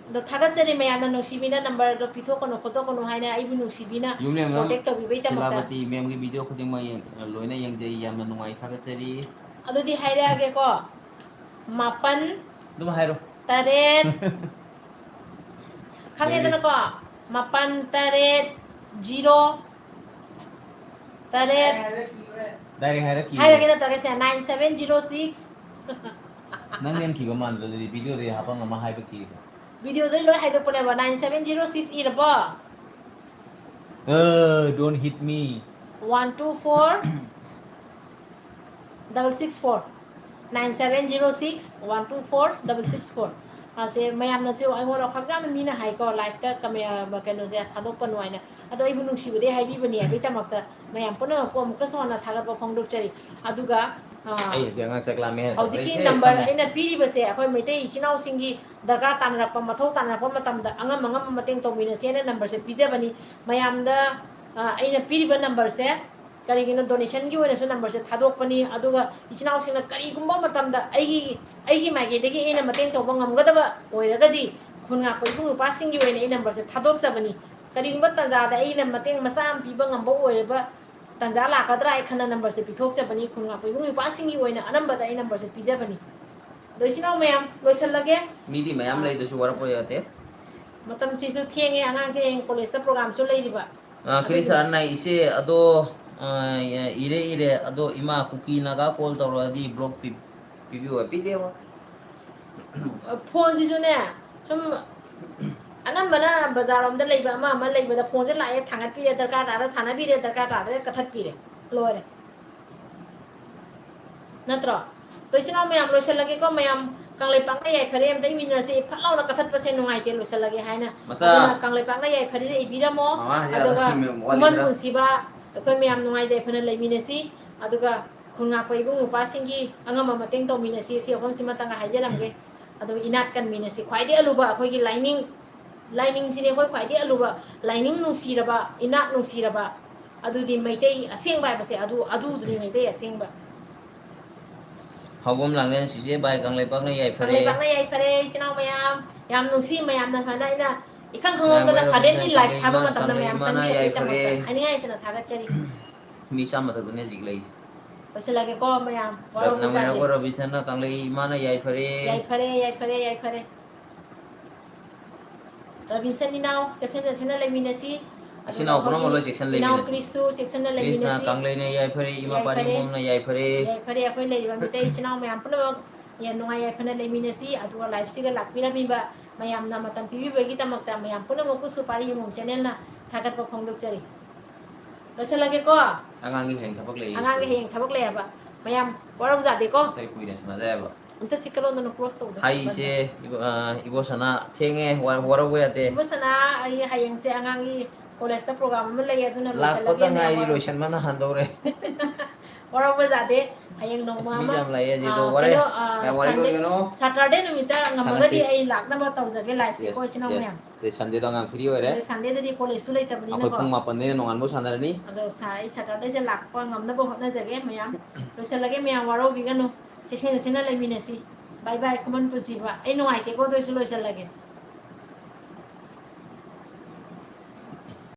ꯑꯗꯣ ꯊꯥꯒꯠꯆꯔꯤ ꯃꯌꯥꯝꯅ ꯅꯨꯡꯁꯤꯕꯤꯅ ꯅꯝꯕꯔꯗꯣ ꯄꯤꯊꯣꯛꯀꯅꯨ ꯈꯣꯠꯇꯣꯛꯀꯅꯨ ꯍꯥꯏꯅ ꯑꯩꯕꯨ ꯅꯨꯡꯁꯤꯕꯤꯅ ꯌꯨꯝꯂꯦꯝꯕꯝ protect ꯇꯧꯕꯤꯕꯩꯗꯃꯛꯇ꯫ ꯁꯤꯂꯥꯄꯇꯤ ꯃꯦꯝꯒꯤ ꯚꯤꯗꯤꯑꯣ ꯈꯨꯗꯤꯡꯃꯛ ꯌꯦꯡ-, ꯂꯣꯏꯅ ꯌꯦꯡꯖꯩ, ꯌꯥꯝꯅ ꯅꯨꯡꯉꯥꯏ, ꯊꯥꯒꯠꯆꯔꯤ꯫ ꯑꯗꯨꯗꯤ ꯍꯥꯏꯔꯛꯑꯒꯦꯀꯣ꯫ ꯃꯥꯄꯟ, ꯑꯗꯨꯝ ꯍꯥꯏꯔꯣ꯫ ꯇꯔꯦꯠ, ꯈꯪꯉꯦꯗꯅꯀꯣ? ꯃꯥꯄꯟ, ꯇꯔꯦꯠ, zero, ꯇꯔꯦꯠ꯫ Direct ꯍꯥꯏꯔꯛꯈꯤꯕ꯭ꯔꯥ? ꯍꯥꯏꯔꯒꯦ ꯅꯠꯇ꯭ꯔꯒ ꯁꯦ, nine seven zero six꯫ ꯅꯪ ꯌꯥꯝ ꯀꯤꯕ ꯃꯥꯟꯗ꯭ꯔꯣ? ꯑꯗꯨꯗꯤ ꯚꯤꯗꯤꯑꯣꯗꯒꯤ ꯍꯥꯞꯄ ꯉꯝꯃ ꯍꯥꯏꯕ ꯀꯤꯕ꯫ ꯚꯤꯗꯤꯑꯣꯗꯒꯤ ꯂꯣꯏ ꯍꯥꯏꯗꯣꯛꯄꯅꯦꯕ, nine seven zero six ꯏꯔꯕꯣ? ꯑ, don't hit me꯫ One two four double six four, nine seven zero six one two four double six four꯫ ꯑꯁꯦ ꯃꯌꯥꯝꯅꯁꯨ ꯑꯩꯉꯣꯟꯗ ꯈꯪꯖꯥꯅ ꯃꯤꯅ ꯍꯥꯏꯀꯣ, live ꯇ ꯀꯃꯦ-, ꯑ, ꯀꯩꯅꯣꯁꯦ ꯊꯥꯗꯣꯛꯄꯅꯨ ꯍꯥꯏꯅ꯫ ꯑꯗꯣ ꯑꯩꯕꯨ ꯅꯨꯡꯁꯤꯕꯗꯤ ꯍꯥꯏꯕꯤꯕꯅꯤ, ꯑꯗꯨꯒꯤꯗꯃꯛꯇ ꯃꯌꯥꯝ ꯄꯨꯝꯅꯃꯛꯄꯨ ꯑꯃꯨꯛꯀꯁꯨ ꯍꯟꯅ ꯊꯥꯒꯠꯄ ꯐꯣꯡꯗꯣꯛꯆꯔꯤ꯫ ꯑꯗꯨꯒ, ꯑ, ꯑꯩ ꯍꯧꯖꯤꯛ ꯑꯉꯥꯡ ꯆꯥꯛ ꯂꯥꯝꯃꯦ ꯍꯥꯏꯅ ꯍꯧꯖꯤꯛꯀꯤ ꯇꯧꯔꯛꯏꯁꯦ number ꯈꯪꯉꯦ꯫ ꯑꯩꯅ ꯄꯤꯔꯤꯕꯁꯦ ꯑꯩꯈꯣꯏ ꯃꯩꯇꯩ ꯏꯆꯤꯟ ꯏꯅꯥꯎꯁꯤꯡꯒꯤ ꯗꯔꯀꯥꯔ ꯇꯥꯅꯔꯛꯄ, ꯃꯊꯧ ꯇꯥꯅꯔꯛꯄ ꯃꯇꯝꯗ ꯑꯉꯝ ꯑꯉꯝꯕ ꯃꯇꯦꯡ ꯇꯧꯕꯤꯅꯁꯦꯅ number ꯁꯦ ꯄꯤꯖꯕꯅꯤ꯫ ꯃꯌꯥꯝꯗ, ꯑ, ꯑꯩꯅ ꯄꯤꯔꯤꯕ number ꯁꯦ ꯀꯔꯤꯒꯤꯅꯣ, donation ꯒꯤ ꯑꯣꯏꯅꯁꯨ number ꯁꯦ ꯊꯥꯗꯣꯛꯄꯅꯤ, ꯑꯗꯨꯒ ꯏꯆꯤꯟ ꯏꯅꯥꯎꯁꯤꯡꯅ ꯀꯔꯤꯒꯨꯝꯕ ꯃꯇꯝꯗ ꯑꯩꯒꯤ, ꯑꯩꯒꯤ ꯃꯥꯏꯀꯩꯗꯒꯤ ꯑꯩꯅ ꯃꯇꯦꯡ ꯇꯧꯕ ꯉꯝꯒꯗꯕ ꯑꯣꯏꯔꯒꯗꯤ, ꯈꯨꯟ ꯉꯥꯛꯄ ꯏꯕꯨꯡ ꯅꯨꯄꯥꯁꯤꯡꯒꯤ ꯑꯣꯏꯅ ꯑꯩ number ꯁꯦ ꯊꯥꯗꯣꯛꯆꯕꯅꯤ꯫ ꯀꯔꯤꯒꯨꯝꯕ ꯇꯥꯟꯖꯥꯗ ꯑꯩꯅ ꯃꯇꯦꯡ ꯃꯆꯥ ꯑꯃ ꯄꯤꯕ ꯉꯝꯕ ꯑꯣꯏꯔꯕ ꯇꯥꯟꯖꯥ ꯂꯥꯛꯀꯗ꯭ꯔꯥ ꯍꯥꯏ ꯈꯟꯅ number ꯁꯦ ꯄꯤꯊꯣꯛꯆꯕꯅꯤ꯫ ꯈꯨꯟ ꯉꯥꯛꯄ ꯏꯕꯨꯡ ꯏꯄ꯭ꯋꯥꯁꯤꯡꯒꯤ ꯑꯣꯏꯅ ꯑꯅꯝꯕꯗ ꯑꯩ number ꯁꯦ ꯄꯤꯖꯕꯅꯤ꯫ ꯑꯗꯣ ꯏꯆꯤꯟ ꯏꯅꯥꯎ ꯃꯌꯥꯝ, ꯂꯣꯏꯁꯤꯜꯂꯒꯦ꯫ ꯃꯤꯗꯤ ꯃꯌꯥꯝ ꯑꯥ꯫ ꯂꯩꯗꯁꯨ ꯋꯥꯔꯛꯄ ꯌꯥꯗꯦ꯫ ꯃꯇꯝꯁꯤꯁꯨ ꯊꯦꯡꯉꯦ, ꯑꯉꯥꯡꯁꯦ ꯍꯌꯦꯡ college ꯇ program ꯁꯨ ꯂꯩꯔꯤꯕ꯫ ꯑꯥ, ꯀ꯭ꯔꯤꯁ ꯑꯗꯨꯒꯤ ꯑꯥꯔ ꯅꯥꯏ ꯏꯆꯦ, ꯑꯗꯣ, ꯑ, ꯏꯔꯦ, ꯏꯔꯦ꯫ ꯑꯗꯣ ꯏꯃꯥ, ꯀꯨꯀꯤ ꯅꯥꯒꯥ call ꯇꯧꯔꯛꯑꯗꯤ block ꯄꯤ-, ꯄꯤꯕꯤꯌꯨ ꯍꯥꯏ꯫ ꯄꯤꯗꯦꯕ꯫ ꯐꯣꯟꯁꯤꯁꯨꯅꯦ, ꯁꯨꯝ ꯑꯅꯝꯕꯅ ꯕꯖꯥꯔꯔꯣꯝꯗ ꯂꯩꯕ ꯑꯃ ꯑꯃ ꯂꯩꯕꯗ ꯐꯣꯟꯁꯦ ꯂꯥꯛꯑꯦ, ꯊꯥꯡꯒꯠꯄꯤꯔꯦ, ꯗꯔꯀꯥꯔ ꯇꯥꯔ ꯁꯥꯟꯅꯕꯤꯔꯦ, ꯗꯔꯀꯥꯔ ꯇꯥꯗ꯭ꯔꯦ ꯀꯛꯊꯠꯄꯤꯔꯦ, ꯂꯣꯏꯔꯦ꯫ ꯅꯠꯇ꯭ꯔꯣ? ꯑꯗꯣ ꯏꯆꯤꯟ ꯏꯅꯥꯎ ꯃꯌꯥꯝ, ꯂꯣꯏꯁꯤꯜꯂꯒꯦꯀꯣ ꯃꯌꯥꯝ꯫ ꯀꯪꯂꯩꯄꯥꯛꯅ ꯌꯥꯏꯐꯔꯦ ꯑꯝꯇ ꯏꯃꯤꯟꯅꯔꯁꯤ꯫ ꯐꯠ ꯂꯥꯎꯅ ꯀꯛꯊꯠꯄꯁꯦ ꯅꯨꯡꯉꯥꯏꯇꯦ, ꯂꯣꯏꯁꯤꯜꯂꯒꯦ ꯍꯥꯏꯅ꯫ ꯃꯆꯥ꯫ ꯑꯗꯨꯅ ꯀꯪꯂꯩꯄꯥꯛꯅ ꯌꯥꯏꯐꯔꯦ ꯏꯕꯤꯔꯝꯃꯣ꯫ ꯃꯃꯥ, ꯌꯥꯗ-, ꯑꯗꯨꯒ ꯋꯥꯠꯂꯤ ꯈꯨꯃꯟ ꯈꯔ꯫ ꯄꯨꯟꯁꯤꯕ ꯑꯩꯈꯣꯏ ꯃꯌꯥꯝ ꯅꯨꯡꯉꯥꯏꯖꯩ ꯐꯅ ꯂꯩꯃꯤꯟꯅꯁꯤ꯫ ꯑꯗꯨꯒ ꯈꯨꯟ ꯉꯥꯛꯄ ꯏꯕꯨꯡ ꯅꯨꯄꯥꯁꯤꯡꯒꯤ ꯑꯉꯝꯕ ꯃꯇꯦꯡ ꯇꯧꯃꯤꯟꯅꯁꯤ꯫ ꯁꯤ ꯑꯍꯨꯝꯁꯤꯃꯇꯪꯒ ꯍꯥꯏꯖꯔꯝꯒꯦ꯫ ꯑꯗꯨꯒ ꯏꯅꯥꯠ ꯀꯟꯃꯤꯟꯅꯁꯤ꯫ ꯈ꯭ꯋꯥꯏꯗꯒꯤ ꯑꯂꯨꯕ ꯑꯩꯈꯣꯏꯒꯤ ꯂꯥꯏꯅꯤꯡ, ꯂꯥꯏꯅꯤꯡꯁꯤꯅꯦ ꯑꯩꯈꯣꯏ ꯈ꯭ꯋꯥꯏꯗꯒꯤ ꯑꯂꯨꯕ꯫ ꯂꯥꯏꯅꯤꯡ ꯅꯨꯡꯁꯤꯔꯕ, ꯏꯅꯥꯠ ꯅꯨꯡꯁꯤꯔꯕ, ꯑꯗꯨꯗꯤ ꯃꯩꯇꯩ ꯑꯁꯦꯡꯕ ꯍꯥꯏꯕꯁꯦ ꯑꯗꯨ, ꯑꯗꯨꯗꯨꯅꯤ ꯃꯩꯇꯩ ꯑꯁꯦꯡꯕ꯫ ꯍꯥꯎꯕꯝ ꯂꯥꯡꯂꯦꯟ ꯁꯤꯖꯦ ꯕꯥꯏ ꯀꯪꯂꯩꯄꯥꯛꯅ ꯌꯥꯏꯐꯔꯦ꯫ ꯀꯪꯂꯩꯄꯥꯛꯅ ꯌꯥꯏꯐꯔꯦ, ꯏꯆꯤꯟ ꯏꯅꯥꯎ ꯃꯌꯥꯝ꯫ ꯌꯥꯝ ꯅꯨꯡꯁꯤ ꯃꯌꯥꯝꯅ ꯁꯨꯃꯥꯏꯅ ꯑꯩꯅ ꯏꯈꯪ ꯃꯌꯥꯝ ꯈꯪꯍꯧꯗꯅ ꯃꯔꯛ suddenly ꯃꯌꯥꯝ live ꯀꯪꯂꯩ ꯊꯥꯕ ꯏꯃꯥ-, ꯃꯇꯝꯗ ꯀꯪꯂꯩ ꯃꯌꯥꯝ ꯏꯃꯥꯅ ꯆꯪꯕꯤꯔꯛꯄꯒꯤꯗꯃꯛꯇ ꯌꯥꯏꯐꯔꯦ꯫ ꯍꯥꯏꯅꯤꯡꯉꯥꯏ ꯂꯩꯇꯅ ꯊꯥꯒꯠꯆꯔꯤ꯫ ꯃꯤ ꯆꯥꯝ ꯃꯊꯛꯇꯅꯦ ꯍꯧꯖꯤꯛ ꯂꯩꯔꯤꯁꯦ꯫ ꯂꯣꯏꯁꯤꯜꯂꯒꯦꯀꯣ ꯃꯌꯥꯝ, ꯔꯠꯅ ꯋꯥꯔꯧꯕꯤꯖꯥꯗꯦ꯫ ꯃꯩꯔꯥꯕ ꯔꯕꯤꯆꯟꯗ꯭ꯔ ꯀꯪꯂꯩ ꯏꯃꯥꯅ ꯌꯥꯏꯐꯔꯦ꯫ ꯌꯥꯏꯐꯔꯦ, ꯌꯥꯏꯐꯔꯦ, ꯌꯥꯏꯐꯔꯦ꯫ ꯔꯕꯤꯟꯁꯟ ꯏꯅꯥꯎ, ꯆꯦꯛꯁꯤꯟ ꯆꯦꯛꯁꯤꯟꯅ ꯂꯩꯃꯤꯟꯅꯁꯤ꯫ ꯏꯆꯤꯟ ꯑꯗꯨꯒ ꯏꯅꯥꯎ ꯄꯨꯝꯅꯃꯛ ꯑꯩꯈꯣꯏꯒꯤ ꯂꯣꯏ ꯆꯦꯛꯁꯤꯟ ꯏꯅꯥꯎ ꯂꯩꯃꯤꯟꯅꯁꯤ꯫ ꯀ꯭ꯔꯤꯁꯁꯨ ꯆꯦꯛꯁꯤꯟꯅ ꯀ꯭ꯔꯤꯁꯅ ꯂꯩꯃꯤꯟꯅꯁꯤ꯫ ꯀꯪꯂꯩꯅ ꯌꯥꯏꯐꯔꯦ, ꯏꯃꯥ ꯄꯥꯔꯤ ꯌꯥꯏꯐꯔꯦ꯫ ꯃꯣꯝꯅ ꯌꯥꯏꯐꯔꯦ꯫ ꯌꯥꯏꯐꯔꯦ, ꯑꯩꯈꯣꯏ ꯂꯩꯔꯤꯕ ꯃꯤꯇꯩ ꯏꯆꯤꯟ ꯏꯅꯥꯎ ꯃꯌꯥꯝ ꯄꯨꯝꯅꯃꯛ ꯌꯥꯝ ꯅꯨꯡꯉꯥꯏ ꯌꯥꯏꯐꯅ ꯂꯩꯃꯤꯟꯅꯁꯤ꯫ ꯑꯗꯨꯒ live-ꯁꯤꯒ ꯂꯥꯛꯄꯤꯔꯝꯃꯤꯕ ꯃꯌꯥꯝꯅ ꯃꯇꯝ ꯄꯤꯕꯤꯕꯒꯤꯗꯃꯛꯇ ꯃꯌꯥꯝ ꯄꯨꯝꯅꯃꯛꯄꯨꯁꯨ ꯄꯥꯔꯤ ꯃꯣꯝ channel-ꯅ ꯊꯥꯒꯠꯄ ꯐꯣꯡꯗꯣꯛꯆꯔꯤ꯫ ꯂꯣꯏꯁꯤꯜꯂꯒꯦꯀꯣ? ꯑꯉꯥꯡꯒꯤ ꯍꯌꯦꯡ ꯊꯕꯛ ꯂꯩ꯫ ꯑꯉꯥꯡꯒꯤ ꯍꯌꯦꯡ ꯊꯕꯛ ꯂꯩ ꯍꯥꯏꯕ꯫ ꯃꯌꯥꯝ ꯋꯥꯔꯧꯖꯥꯗꯦꯀꯣ? ꯑꯇꯩ ꯀꯨꯏꯅ ꯁꯥꯟꯅꯖꯦ ꯍꯥꯏꯕ꯫ ꯑꯝꯇ ꯁꯤ ꯀꯂꯣꯟꯗꯅ close ꯇꯧꯗ꯫ ꯍꯥꯏꯁꯦ, ꯏꯕꯣ-, ꯑ, ꯏꯕꯣꯁꯅꯥ, ꯊꯦꯡꯉꯦ, ꯋꯥ-, ꯋꯥꯔꯧꯕ ꯌꯥꯗꯦ꯫ ꯏꯕꯣꯁꯅꯥ, ꯑꯩ ꯍꯌꯦꯡꯁꯦ ꯑꯉꯥꯡꯒꯤ college-ꯇ program ꯑꯃ ꯂꯩ, ꯑꯗꯨꯅ ꯂꯥꯛꯄꯇ ꯂꯣꯏꯁꯤꯜꯂꯒꯦ꯫ ꯉꯥꯏꯔꯤ, ꯃꯌꯥꯝ ꯋꯥꯔꯧ-, ꯂꯣꯏꯁꯟꯕꯅ ꯍꯥꯟꯗꯧꯔꯦ꯫ ꯋꯥꯔꯧꯕ ꯌꯥꯗꯦ꯫ ꯍꯌꯦꯡ ꯑꯁ, ꯅꯣꯡꯃ ꯃꯤꯗꯤ ꯑꯃ, ꯌꯥꯝ ꯂꯥꯛꯑꯦ ꯑꯁꯤꯗꯣ, ꯑ, ꯋꯥꯔꯦ꯫ ꯀꯩꯅꯣ, ꯑ, ꯃꯌꯥꯝ ꯋꯥꯔꯤ Sunday, ꯂꯣꯏꯒꯅꯣ꯫ Saturday ꯅꯨꯃꯤꯠꯇ ꯉꯝꯃꯒꯗꯤ ꯁꯥꯟꯅꯁꯤ꯫ ꯑꯩ ꯂꯥꯛꯅꯕ ꯇꯧꯖꯒꯦ live-ꯁꯦꯀꯣ, Yes, ꯏꯆꯤꯟ ꯏꯅꯥꯎ yes. ꯃꯌꯥꯝ꯫ ꯑꯗꯩ Sunday-ꯗꯣ ꯑꯉꯥꯡ free ꯑꯣꯏꯔꯦ꯫ ꯑꯗꯣ Sunday-ꯗꯗꯤ college-ꯁꯨ ꯂꯩꯇꯕꯅꯤꯅꯀꯣ꯫ ꯑꯩꯈꯣꯏ ꯄꯨꯡ ꯃꯥꯄꯟꯗꯩꯅ ꯅꯣꯡꯉꯥꯟꯕ ꯁꯥꯟꯅꯔꯅꯤ꯫ ꯑꯗꯣ ꯁꯥ-, ꯑꯩ Saturday-ꯁꯦ ꯂꯥꯛꯄ ꯉꯝꯅꯕ ꯍꯣꯠꯅꯖꯒꯦ ꯃꯌꯥꯝ꯫ ꯂꯣꯏꯁꯤꯜꯂꯒꯦ ꯃꯌꯥꯝ, ꯋꯥꯔꯧꯕꯤꯒꯅꯨ꯫ ꯆꯦꯛꯁꯤꯟ ꯆꯦꯛꯁꯤꯟꯅ ꯂꯩꯃꯤꯟꯅꯁꯤ꯫ Bye bye, ꯈꯨꯃꯟ ꯄꯨꯟꯁꯤꯕ꯫ ꯑꯩ ꯅꯨꯡꯉꯥꯏꯇꯦꯀꯣ, ꯑꯗꯨ ꯑꯣꯏꯔꯁꯨ ꯂꯣꯏꯁꯤꯜꯂꯒꯦ꯫